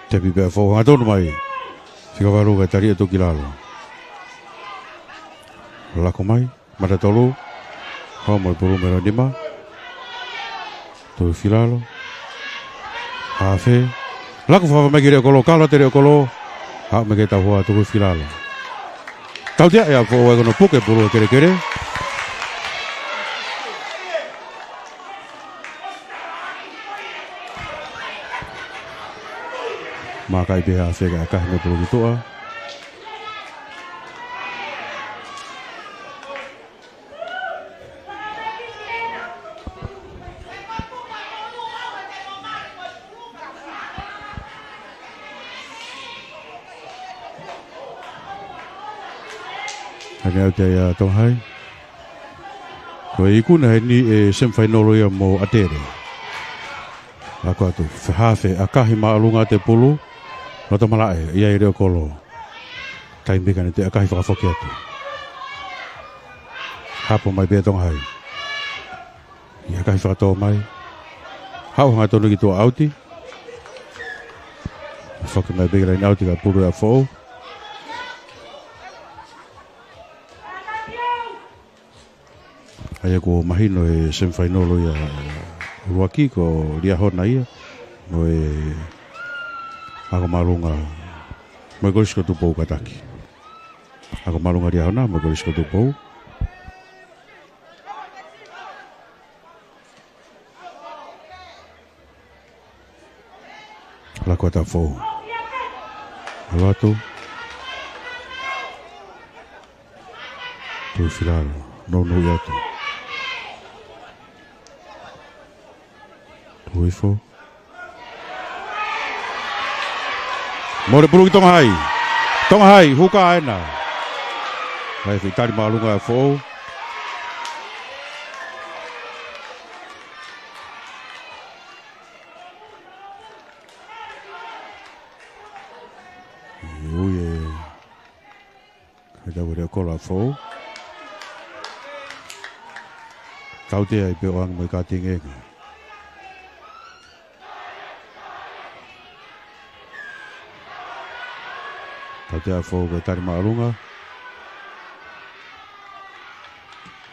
Tepi pē ʻa Foʻou hangatonu mai. Fika valu ka tali atu ki lalo. Lako mai, mata tolu. Hao mai pulu melo nima. Tuku ki lalo. Hafe. Lako fakafa mai ki Leokolo, kalo atu Leokolo. Haʻu mai ki he tauhoa, tuku ki lalo. Tautea ʻe Foʻou ʻa e kono puke pulu ʻa kelekele. Mākai pē hafe ka ʻakahi mo pulu ki tuʻa. Hane au te ia Tonga Hai. Ko e ikuna heni e semifinal ia mo ʻAtele. Lako atu, fe hafe, ʻakahi māʻolunga ʻa e pulu. Loto malaʻe, ʻi ai Leokolo. Taimi ka ne toe ʻakahi fakafoki atu. Hapo mai pē Tonga Hai. ʻI ʻakahi fakatō mai. Haʻu hangatonu ki tuʻa ʻauti. Foki mai pē ki laine ʻauti ka pulu ʻa Foʻou. ʻA ia kuo mahino e semifinal ia ʻuluaki ko Liahona ia. Mo e ako māʻolunga. Mo e Kolisi ko Tupou kātaki. Ako māʻolunga Liahona, mo e Kolisi ko Tupou. Lako atu Foʻou. Alo atu. Tuʻu filalo. Nounou atu. Tuʻu hifo. Mole pulu ki Tonga Hai. Tonga Hai, huka ena. Hai, fitali māʻolunga ʻa Foʻou. Ui e. He tau Leokolo ʻa Foʻou. Tautea ʻi pē ʻo ange mo e kātingenga. Tautea ʻa Foʻou ko e tali māʻolunga.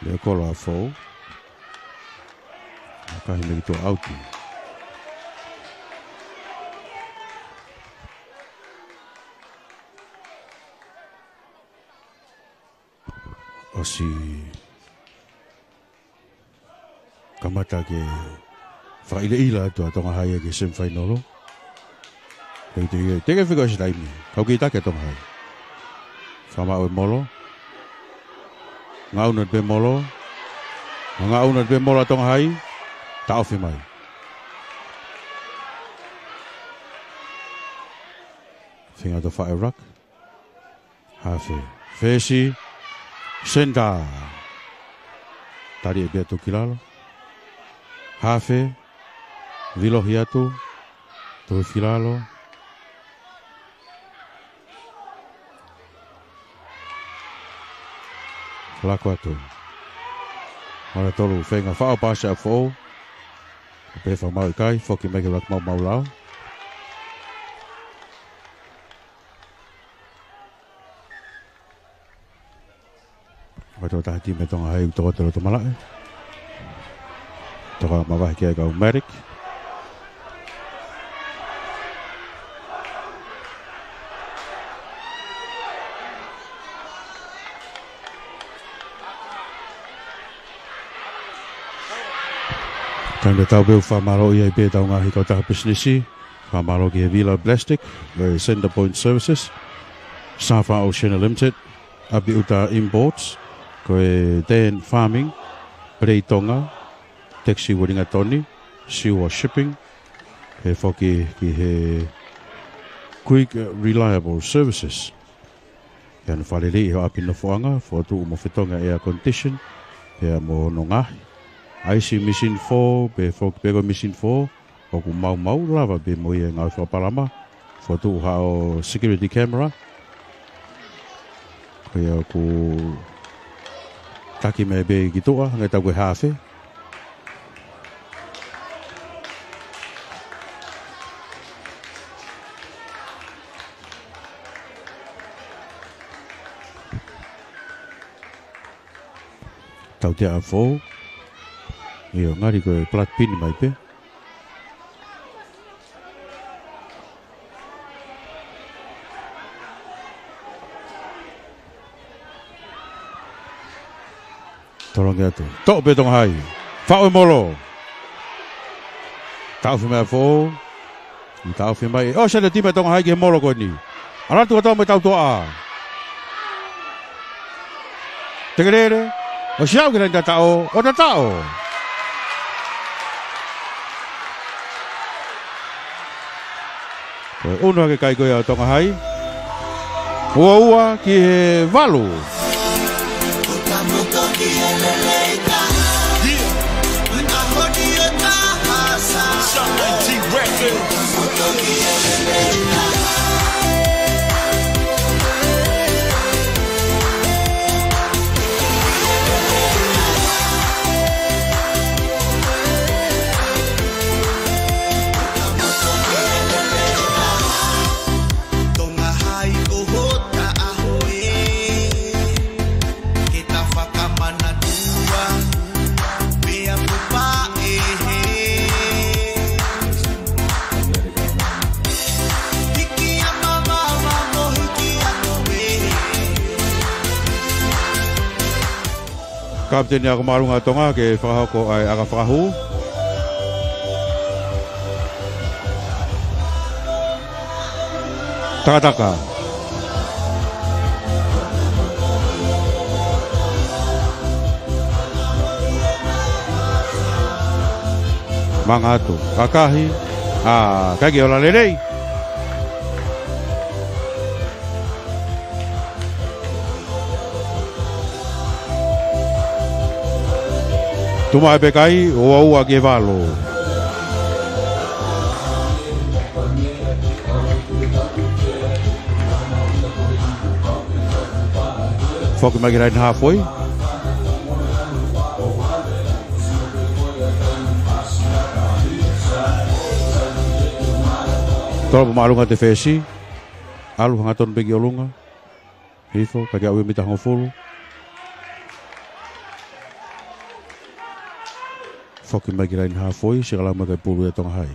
Leokolo ʻa Foʻou. ʻAkahi mai ki tuʻa ʻauti. ʻOsi kamata ke fakaʻilaʻila atu ʻa Tonga Hai ki he semifinal. Teʻeki, teʻeki, teʻeki fika ʻosi taimi. Kau ki taki ʻa Tonga Hai. Fakamaʻu e molo. Ngaʻunu pē molo. Ngaʻunu pē molo ʻa Tonga Hai. Taʻofi mai. Feinga atu ʻa Faʻe Ruck. Hafe. Fesi. Senitā. Tali ʻe pea tuki lalo. Hafe. Vilohi atu. Tuʻi Filalo. Lako atu. Hala tolu, feinga faʻo, paasi ʻa Foʻou. Pē fakamau ʻikai, foki mai ke laka maumau lao. Ko e tokotaha timi Tonga Hai, tokotaha loto malaʻe. Toka mavahe ki ai kau Merrick. Taimi tatau pē ʻoku fakamālō ai pē ʻetau ngaahi kautaha pisinisi. Fakamālō ki he Vila Plastic, ko e Centrepoint Services, Safa Oceania Limited, ʻApiʻuta Imports, ko e Dan Farming, Play Tonga, Taxi Wellington, Siua Shipping, pehē foki ki he Quick Reliable Services. Pea ʻoku fakalelei ʻi hoʻo ʻapi nofoʻanga, fokotuʻu mo fetongi ʻa e air condition, pea mo hono ngaohi. ʻAisi machine four, pehē foki pē ko e machine four, ʻoku maumau lava pē mo ia ʻi he ngāue fakapalama, fokotuʻu haʻo security camera. Ko ia ʻoku taki mai pē ki tuʻa, hangē ʻoku tau ko e hafe. Tautea ʻa Foʻou. ʻIo, ngali ko e flat pin mai pē. Tolongi atu. Toʻo pē Tonga Hai. Faʻo e molo. Taʻofi mai ʻa Foʻou. ʻI taʻofi mai. ʻOsi ʻa e timi Tonga Hai ki he molo ko eni. ʻAlu atu ʻo tau mo e tautoʻa. Tekelele. ʻOsi aʻu ki he laine tataʻo. ʻO tataʻo. Ko e ʻunu hake kai ko ia ʻo Tonga Hai. Ua ua ki he valu. Tonga Hai ʻo hota ʻaho ē, ke ta fakamanatua, meʻa pē pē ē. Hiki ʻa māmā mo hiki ʻa Tonga ē. Kapiteni ako māʻolunga Tonga ke fakahoko ai ʻa e fakahū. Takataka. Manga atu. Kakahi. ʻA, ʻikai ke ola lelei. Tuʻu mai pē kai, ua ua ki he valu. Foki mai ki he laine hāfoi. Tolopo māʻolunga ʻa e fesi. ʻAlu hangatonu pē ki ʻolunga. Hifo, ka ke aʻu ia mita hongofulu. Foki mai ki he laine hāfoi, sika lau mai kae pulu ia Tonga Hai.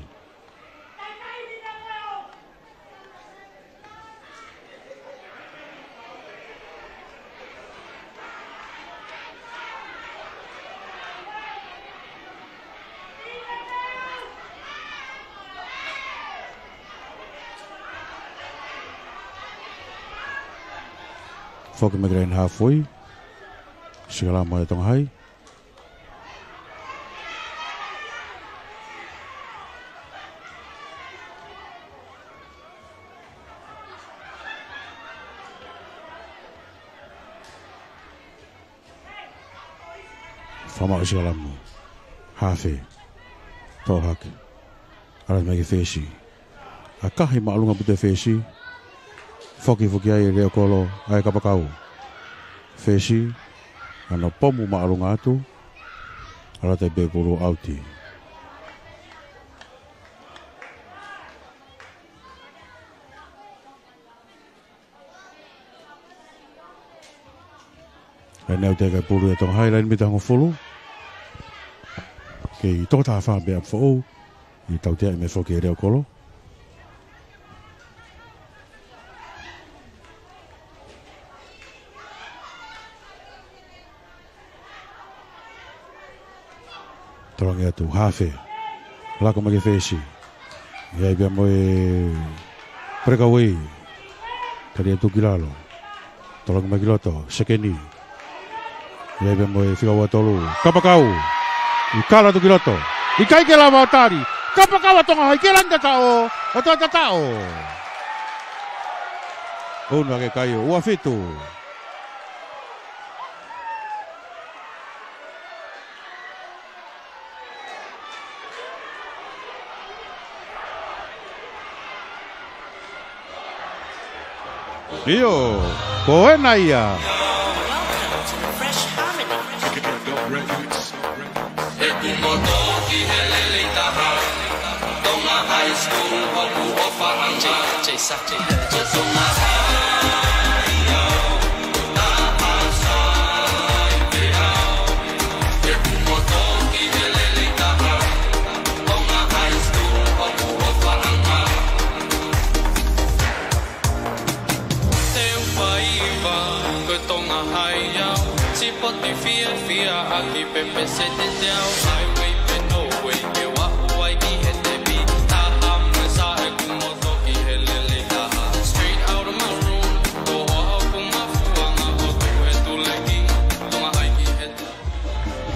Foki mai ki he laine hāfoi. Sika lau mai Tonga Hai. Fakamau e sika lau mo e hafe. Toʻo hake. ʻAlu mai ki he fesi. ʻAkahi māʻolunga putu e fesi. Foki foki ai e Leokolo ʻa e kapakau. Fesi, ʻa hono pomu māʻolunga atu. ʻAlu atu ai pē pulu ʻauti. Laine ʻauti ʻa e pulu ʻa Tonga Hai, laine mita hongofulu. Kei toko taha fā pē ʻa Foʻou. ʻI he tautea ʻe meʻa foki e Leokolo. Tolongi atu, hafe. Lako mai ki he fesi. ʻI ai pea mo e breakaway. Tali atu ki lalo. Tolongi mai ki loto, sekeni. ʻI ai pea mo e fika ua tolu. Kapakau. ʻIkai ke lava ʻo tali. Kapakau ʻa Tonga Hai, ke langa tataʻo. ʻO toe tataʻo. ʻUnu hake Kaio, ua fitu. ʻIo, ko ena ia. Welcome to Fresh Harmony.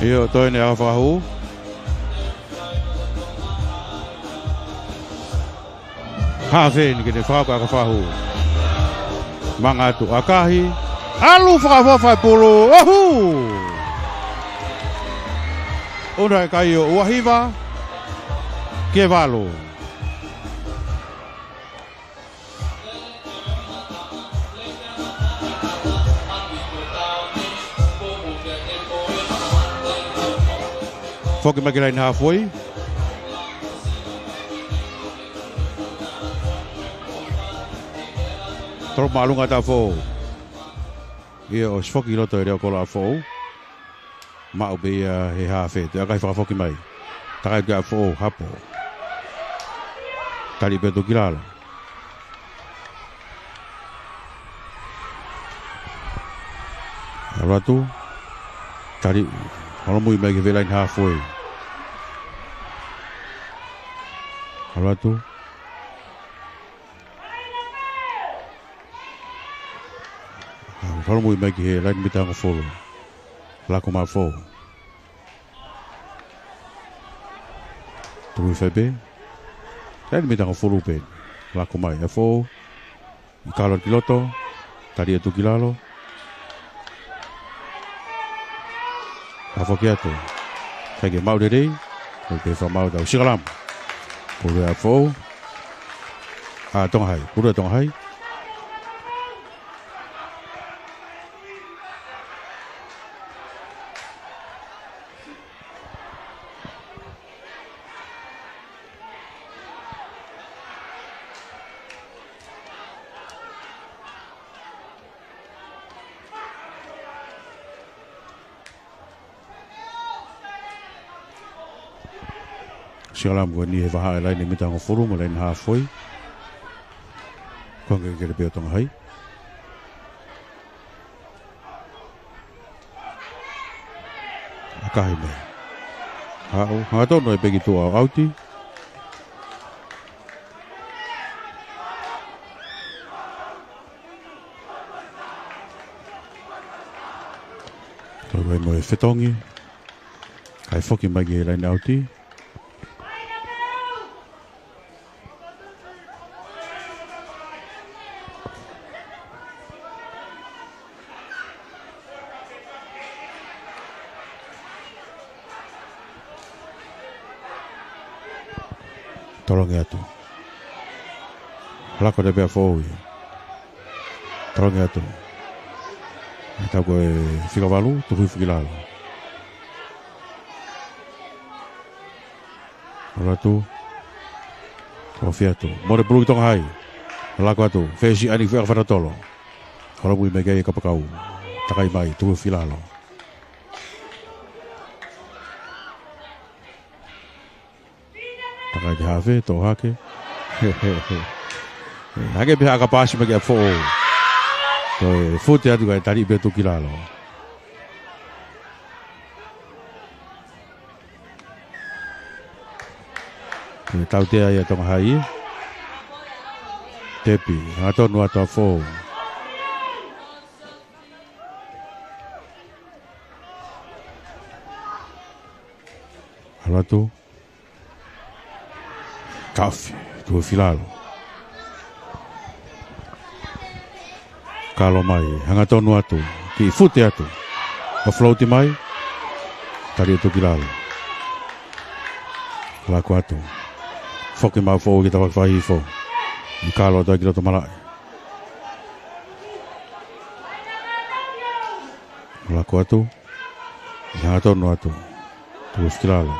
ʻIo, toe ʻene ʻaho fakahū. Hafe ni ke ne fakahū ʻa e fakahū. Manga atu ʻakahi. ʻAlu fakaʻofoʻofa e pulu. ʻOhū! ʻUnu hake Kaio, ua hiva ki he valu. Foki mai ki he laine haafe. Tolo māʻolunga atu ʻa Foʻou. ʻIo, ʻosi foki ki loto e Leokolo ʻa Foʻou. Maʻu pē ia he hafe, toe ʻakahi fakafoki mai. Takai ki ʻa Foʻou, hapo. Tali pē atu ki lalo. ʻAlu atu. Tali, holomui mai ki he laine haafe. ʻAlu atu. Holomui mai ki he laine mita hongofulu. Lako mai ʻa Foʻou. Tuku hifo pē. Laine mita hongofulu pē. Lako mai ʻa Foʻou. ʻIkai ke lava ki loto. Tali atu ki lalo. Fakafoki atu. ʻIkai ke maʻu lelei. Ko e pē fakamaau tau sikalamu. Pulu ʻa Foʻou. ʻA Tonga Hai. Pulu ʻa Tonga Hai. Sikalamu ko eni he vahaʻa e laine mita hongofulu mo e laine haafe. Ko e hangē ko e kele pē ʻo Tonga Hai. ʻAkahi mai. Haʻu, hangatonu e peki tuʻa ʻo ʻauti. Toe vai mo e fetongi. Kae foki mai ki he laine ʻauti. Tolongi atu. Lako atu pē ʻa Foʻou ia. Tolongi atu. Tau ko e fika valu, tuku hifo ki lalo. ʻAlu atu. Kofi atu. Mole pulu ki Tonga Hai. Lako atu. Fesi ani fea fatatolo. Holo mui mai ki ai e kapakau. Takai mai, tuku hifo ki lalo. Takai ki hafe, toʻo hake. Hake pē hake paasi mai kia Foʻou. Toe fute atu kae tali pē tuku ki lalo. Ko e tautea ia ʻa Tonga Hai. Tepi, hangatonu atu ʻa Foʻou. ʻAlu atu. Kofi, tuku hifo ki lalo. Kalo mai, hangatonu atu, kiʻi fute atu. ʻO float mai, tali atu ki lalo. Lako atu. Foki mai Foʻou ki he tafaʻaki fakahihifo. ʻI kalo atu ki loto malaʻe. Lako atu. Hangatonu atu. Tuku hifo ki lalo.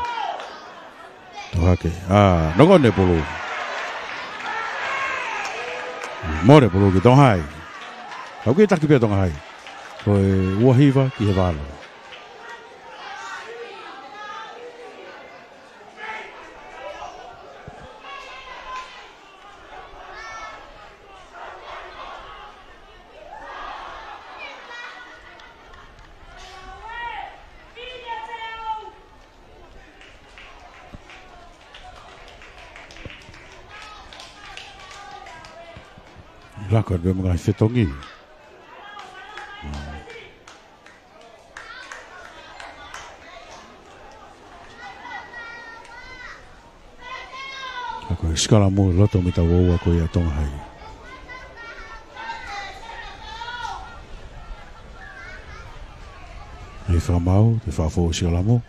Toʻo hake. ʻA, noko ʻene pulu. Mole pulu ki Tonga Hai. Kau kiʻi taki pē Tonga Hai. Ko e ua hiva ki he valu. Laka pē mo e ngaahi fetongi. Ka ko e sikalamu loto mita ua ua ko ia ʻa Tonga Hai. ʻI he fakamaau, te faʻa foʻou sikalamu.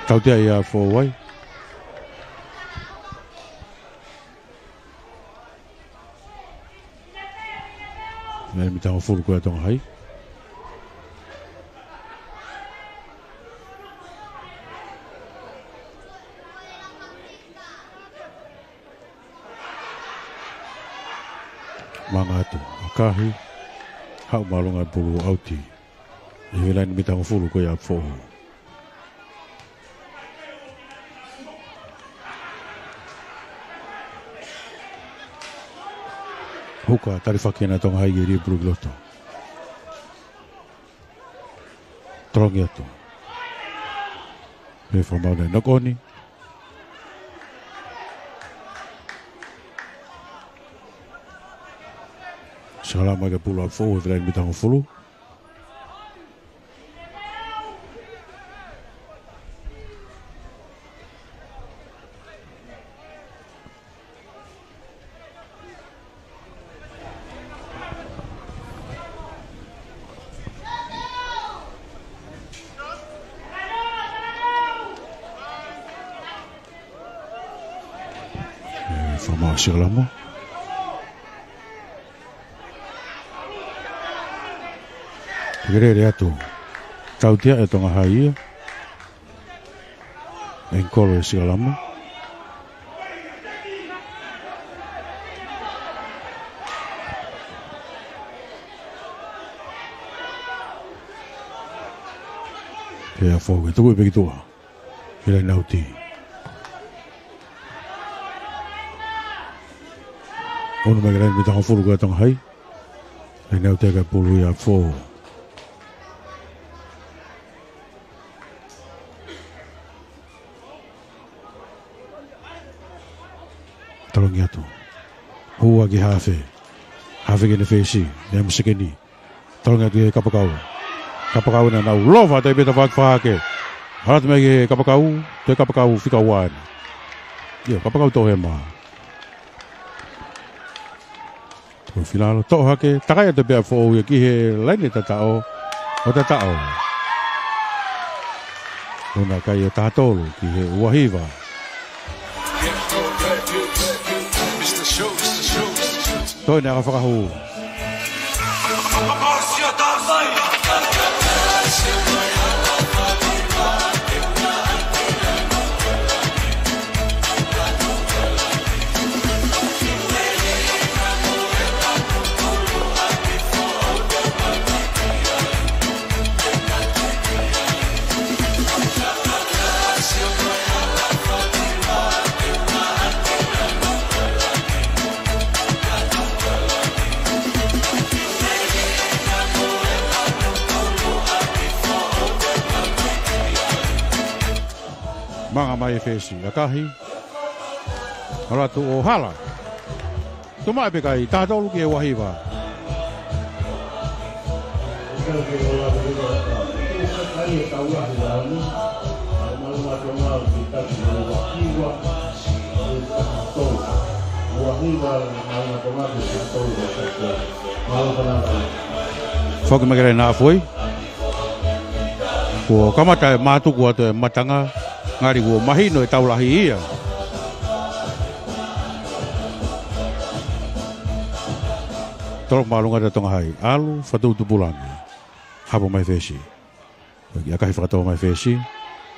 Tautea ia ʻa Foʻou ai. Mei he mita hongofulu ko ia ʻa Tonga Hai. Manga atu, ʻakahi, haʻu māʻolunga e pulu ʻauti. ʻI he laine mita hongofulu ko ia ʻa Foʻou. Huka, talifaki ʻena ʻa Tonga Hai ke lī pulu ki loto. Tolongi atu. Pea fakamaau naʻe knock on. Sala mai ki he pulu ʻa Foʻou, ʻi he laine mita hongofulu. Sikalama. Ke lele atu. Tautea ʻe Tonga Hai ia. Ankolo ʻe Sikalama. Pea foki, tuku ʻi pekituʻa. Ki he laine ʻauti. ʻOnu mai ki he laine mitangofulu ko ia ʻa Tonga Hai. Laine ʻauti ʻa e pulu ia ʻa Foʻou. Talongi atu. Hū ʻa e hafe. Hafe ki heʻene fesi. Neʻe mo sekeni. Talongi atu ki he kapakau. Kapakau ʻena naʻa nau lova, taʻi pē tafaʻaki fakahake. Hala atu mai ki he kapakau, toe kapakau fika ua ʻena. ʻIo, kapakau toʻohema. Tuʻufinalo, toʻo hake, takai atu pē ʻa Foʻou ia ki he laine tataʻo, ʻo tataʻo. ʻOna kai ʻe taha tolu ki he ua hiva. Toe ʻene ʻaka fakahū. Manga mai e fesi, ʻakahi. Hala atu ʻo hala. Tuʻu mai pē kai, taha tolu ki he ua hiva. Foki mai ki he laine ʻa Foʻou. Kuo kamata e mātuku atu e matanga, ngali kuo mahino e tau lahi ia. Tolo māʻolunga ʻa Tonga Hai, ʻalu, fatu tupulangi. Hapo mai fesi. ʻAkahi fakatō mai fesi.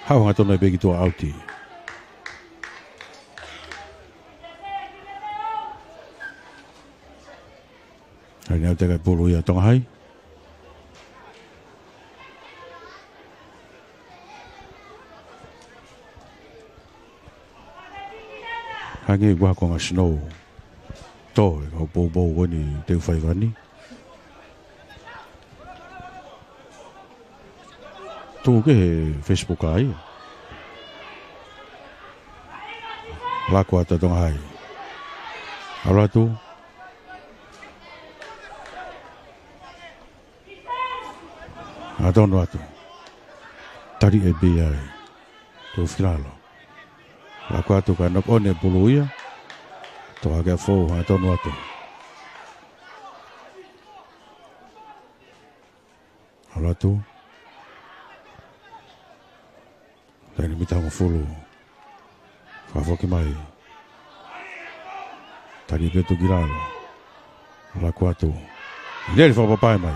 Haʻu hangatonu ai pē ki tuʻa ʻauti. Laine ʻauti ʻa e pulu ia ʻa Tonga Hai. Hangē ʻoku ʻi ai ha konga snow. Tō, ʻe kau poupou ko eni teu fai vani. Tuku ki he Facebook ʻa ia. Laku atu ʻa Tonga Hai. ʻAlu atu. Hangatonu atu. Tali ʻe Biai. Tuʻufinalo. Laku atu ka knock on e pulu ia. Toʻo hake ʻa Foʻou hangatonu atu. ʻAlu atu. Laine mitangofulu. Fakafoki mai. Tali pē tuʻu ki lalo. Laku atu. Lele fakapapae mai.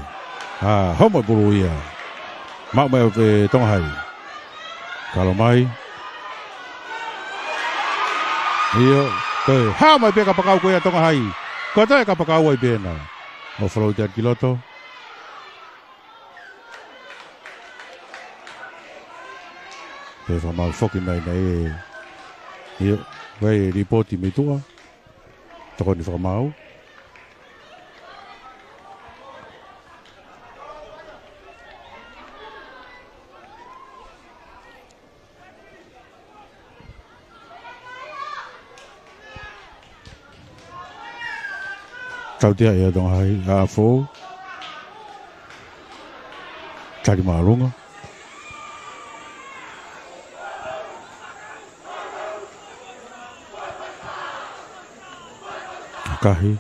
ʻA, homo e pulu ia. Maʻu mai ʻe Tonga Hai. Kalo mai. ʻIo. Toe hao mai pē kapakau ko ia ʻa Tonga Hai. Ko e toe kapakau ai pē ʻena. ʻO follow that ki loto. Pea fakamaau foki mai naʻe, ʻio, ʻoku ʻi ai e lipooti mei tuʻa. Tokoni fakamaau. Tautea ʻe Tonga Hai ʻa Foʻou. Tali māʻolunga. ʻAkahi.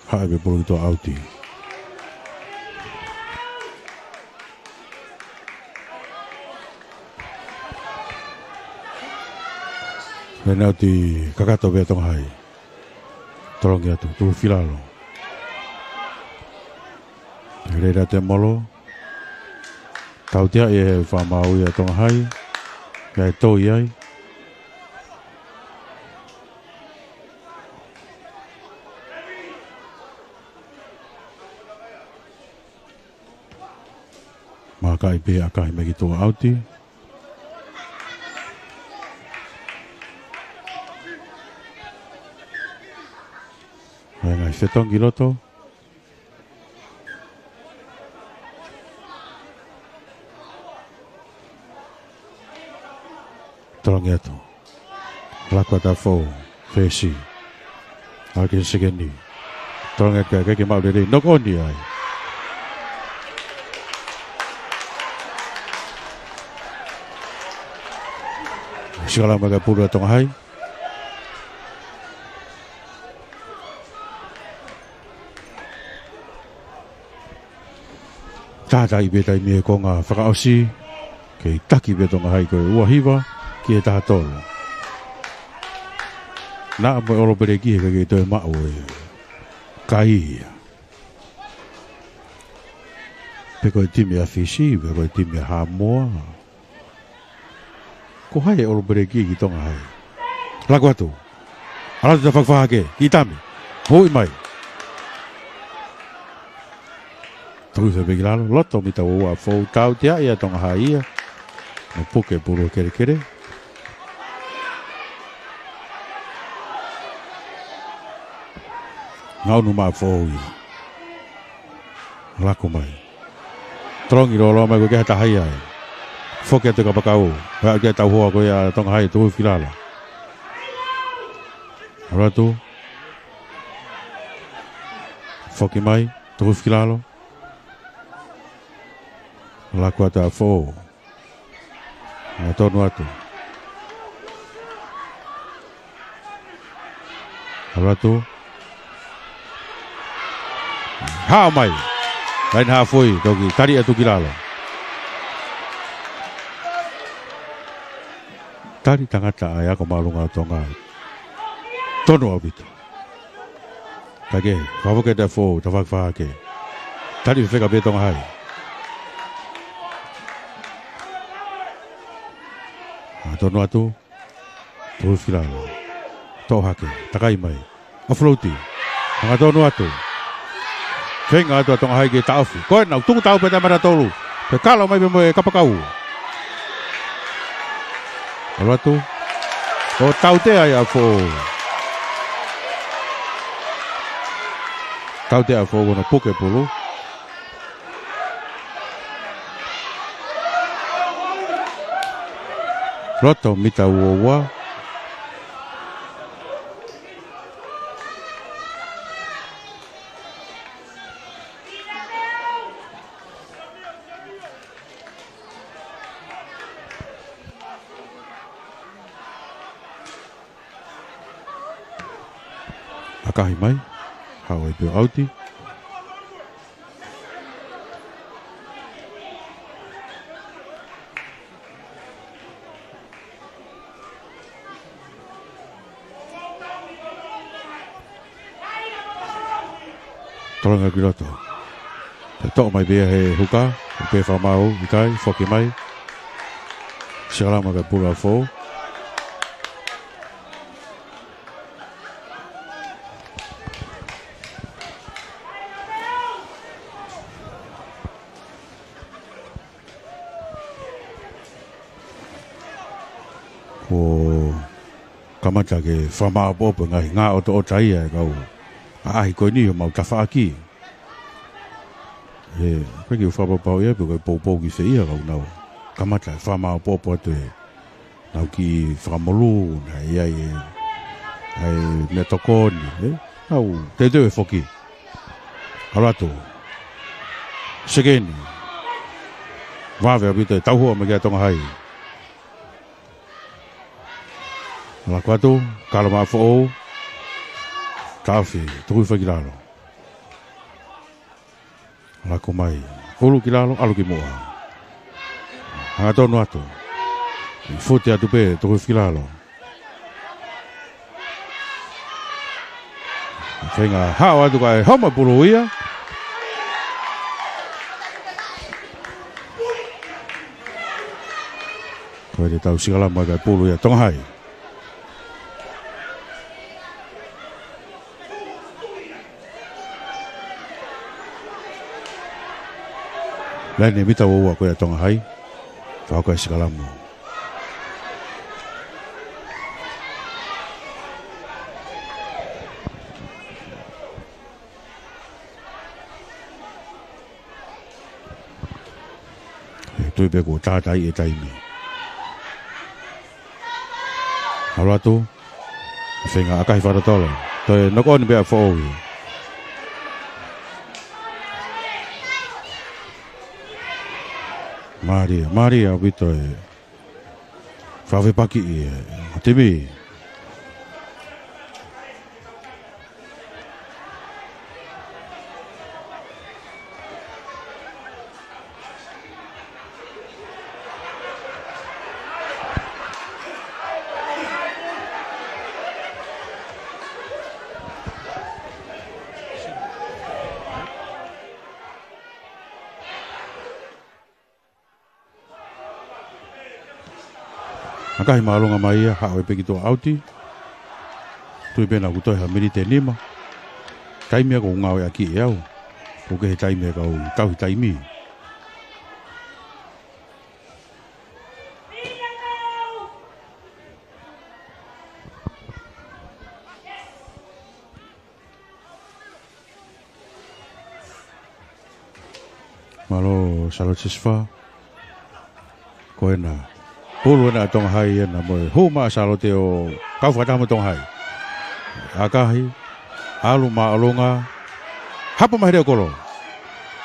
Haʻu pē pulu ki tuʻa ʻauti. Laine ʻauti kakato pē ʻa Tonga Hai. Tolongi atu, tuku hifo ki lalo. Lele atu e molo. Tautea e fāmau ia Tonga Hai. Kae toe ai. Makaʻi pē ʻakahi mai ki tuʻa ʻauti. Hai ngaahi fetongi loto. Tolongi atu. Laku atu ʻa Fou. Fesi. Alkin sekeni. Tolongi atu kae kei maʻu lelei. Knock on ia ai. Sika lama kae pulu ʻa Tonga Hai. Tātā i pē taimi e konga fakaʻosi, kei taki pē Tonga Hai ko e ua hiva, ki he taha tolu. Naʻa mo e ʻolo peleki he kae kei toe maʻu e kai ia. Pe ko e timi ʻa Fisi, pe ko e timi ʻa Haʻamoa. Ko hai e ʻolo peleki ki Tonga Hai. Laku atu. ʻAlu atu tafaʻaki fā hake, ki tami. Hui mai. Tuku hifo pē ki lalo, loto mita ua ua Fou tautea ia Tonga Hai ia. Mo puke pulu kelekele. Ngaunu maʻa Fou ia. Laku mai. Tolongi loloa mai ko e ke hata hai ai. Foki atu kapakau. Pea ke tau hoa ko ia Tonga Hai tuku hifo ki lalo. ʻAlu atu. Foki mai. Tuku hifo ki lalo. Laku atu ʻa Fou. Hangatonu atu. ʻAlu atu. Haʻu mai. Laine hāfoi, toki tali atu ki lalo. Tali tangata ai ako māʻolunga ʻo Tonga. Tonu ʻaupito. Kae kei, fakafoki atu ʻa Fou, tafaʻaki fā hake. Tali fefeka pē Tonga Hai. Hangatonu atu. Tuku hifo ki lalo. Toʻo hake. Takai mai. ʻA Fuluti. Hangatonu atu. Feinga atu ʻa Tonga Hai ke taʻofi. Ko ena, tuku taʻofi pē taʻamata tolu. Pea kalo mai pē mo e kapakau. ʻAlu atu. ʻO tautea ia ʻa Fou. Tautea ʻa Fou ko hono puke pulu. Loto mita ua ua. ʻAkahi mai, haʻu ai pē ʻo ʻauti. Tolongi ki loto. Pea toʻo mai pē ia he huka, pea fakamaau, ʻikai, foki mai. Sika lama kae pulu ʻa Fou. Kuo kamata ke fakamāʻopoʻopo e ngaahi ngaʻotoʻota ia e kau ʻaʻahi ko eni ʻo mau tafaʻaki. ʻE, ʻikai ke u fakapapauʻi pe ko e poupou ki fē ia ka ʻoku nau kamata e fakamāʻopoʻopo atu e nau kiʻi fakamolū, naʻe ʻi ai e, ʻa e meʻatokoni, ʻe? Nau teuteu e foki. ʻAlu atu. Sekeni. Vave ʻaupito e tauhua mai kia Tonga Hai. Laku atu, kalo maʻa Foʻou. Taʻofi, tuku hifo ki lalo. Laku mai. Pulu ki lalo, ʻalu ki muʻa. Hangatonu atu. Fute atu pē, tuku hifo ki lalo. Feinga haʻu atu kae homo e pulu ia. Ko e tau sikalamu kae pulu ia Tonga Hai. Laine mita ua ua ko ia Tonga Hai. Fakaako e sikalamu. He tui pē kuo tātaaʻi e taimi. ʻAlu atu. Feinga ʻakahi fakatotolo. Toe knock on pē ʻa Foʻou ia. Mālie, mālie ʻaupito e fakafepakiʻi e timi. ʻAkahi māʻolunga mai ia, haʻu e peki tuʻa ʻauti. Tui pē naʻa kuo toe ha miniti ʻe nima. Taimi ia ʻoku ou ngāueʻaki ʻe au. ʻOku kehe taimi ʻa e kau tauhi taimi. Mālō Sālote Sesifa. Ko ena. Pulu ena ʻa Tonga Hai ena mo e hū mai ʻa Sālote ʻo kau fakataha mo Tonga Hai. ʻAkahi. ʻAlu māʻolunga. Hapo mai he leʻo kolo.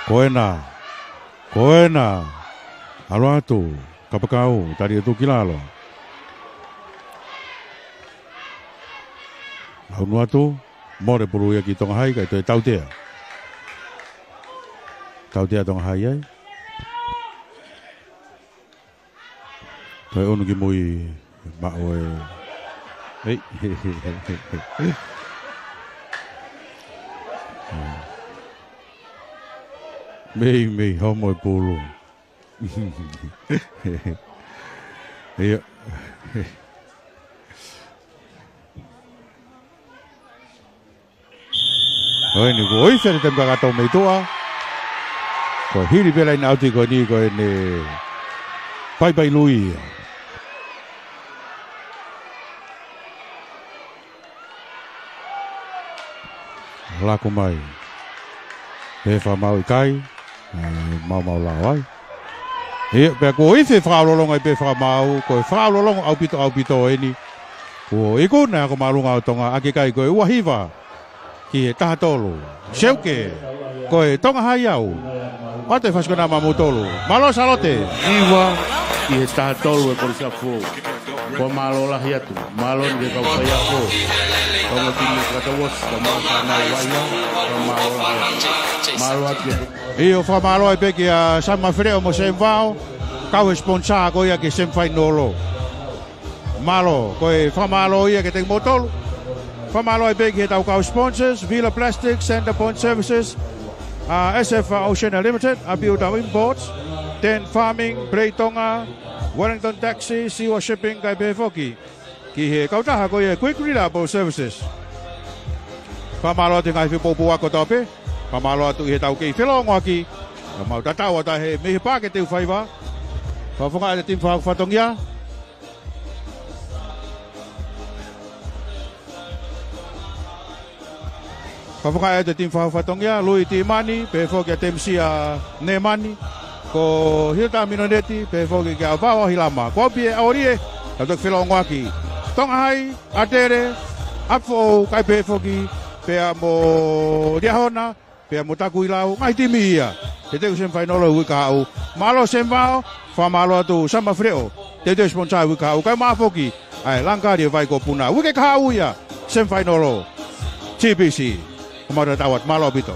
Ko ena. Ko ena. ʻAlu atu. Kapakau. Tali atu ki lalo. ʻAlu atu. Mole pulu ia ki Tonga Hai, kae toe tautea. Tautea Tonga Hai ai. Toe ʻunu ki mui maʻu e. Ei. Mei, mei, homo e pulu. ʻIo. ʻOi, ni ko ʻi fē te mkakato mei tuʻa. Ko hili pē laine ʻauti ko eni ko ʻene paipai lui. Laku mai. Pē fakamaau ʻikai. ʻE, maumau lao ai. ʻIo, pea kuo ʻi fē fakaʻaulolongo ai pē fakamaau, ko e fakaʻaulolongo ʻaupito, ʻaupito eni. Kuo ikuna ʻa e ako māʻolunga ʻo Tonga, ʻa e kai ko e ua hiva ki he taha tolu. Seuke, ko e Tonga Hai au. ʻOatu e fasikona mamu tolu. Mālō Sālote. Hiva ki he taha tolu e kolisi ʻa Foʻou. Ko mālō lahi atu. Mālō ni ke kau faiako. Kau mo timi kata uosi, kau mo fānau vaia, kau mālō lahi atu. Mālō atu ke. ʻIo, fakamālō ai pē kia Sam Mafeleʻo mo Sam Vao, kau he sponsor ko ia ki he semifinal. Mālō, ko e fakamālō ia kiate kimoutolu. Fakamālō ai pē ki he tau kau sponsors, Vila Plastic, Center Point Services, ʻa S F Oceania Limited, ʻa Build Up Imports, Ten Farming, Play Tonga, Wellington Taxi, Siwa Shipping, kae pehē foki ki he kautaha ko ia Quick Reliable Services. Fakamālō atu he ngaahi fepoupou ako kotoa pē. Fakamālō atu ʻi he tau kei felōngoaki. Ka mau tatau atu he mei he paake te u faiva. Fakafofonga atu e timi fakahoko fatongia. Fakafofonga atu e timi fakahoko fatongia, Lui Timani, pehē foki ʻa Temisia Nemani, ko Hilda Minoneti, pehē foki kia Vao Hilama. Ko au pē ʻa Olie, tau toki felōngoaki. Tonga Hai, ʻa Tele, ʻa Foʻou, kae pehē foki, pea mo Liahona, pea mo Takuilau, ngaahi timi ia. He te u semifinal ʻo e uike kahaʻu. Mālō Sam Vao, fakamālō atu Sam Mafeleʻo. Te u te sponsor uike kahaʻu. Kae maʻa foki, ʻa e Langakali e Vai ko Puna. Uike kahaʻu ia, semifinal ʻo e T B C. Ko mau tatau atu, mālō ʻaupito.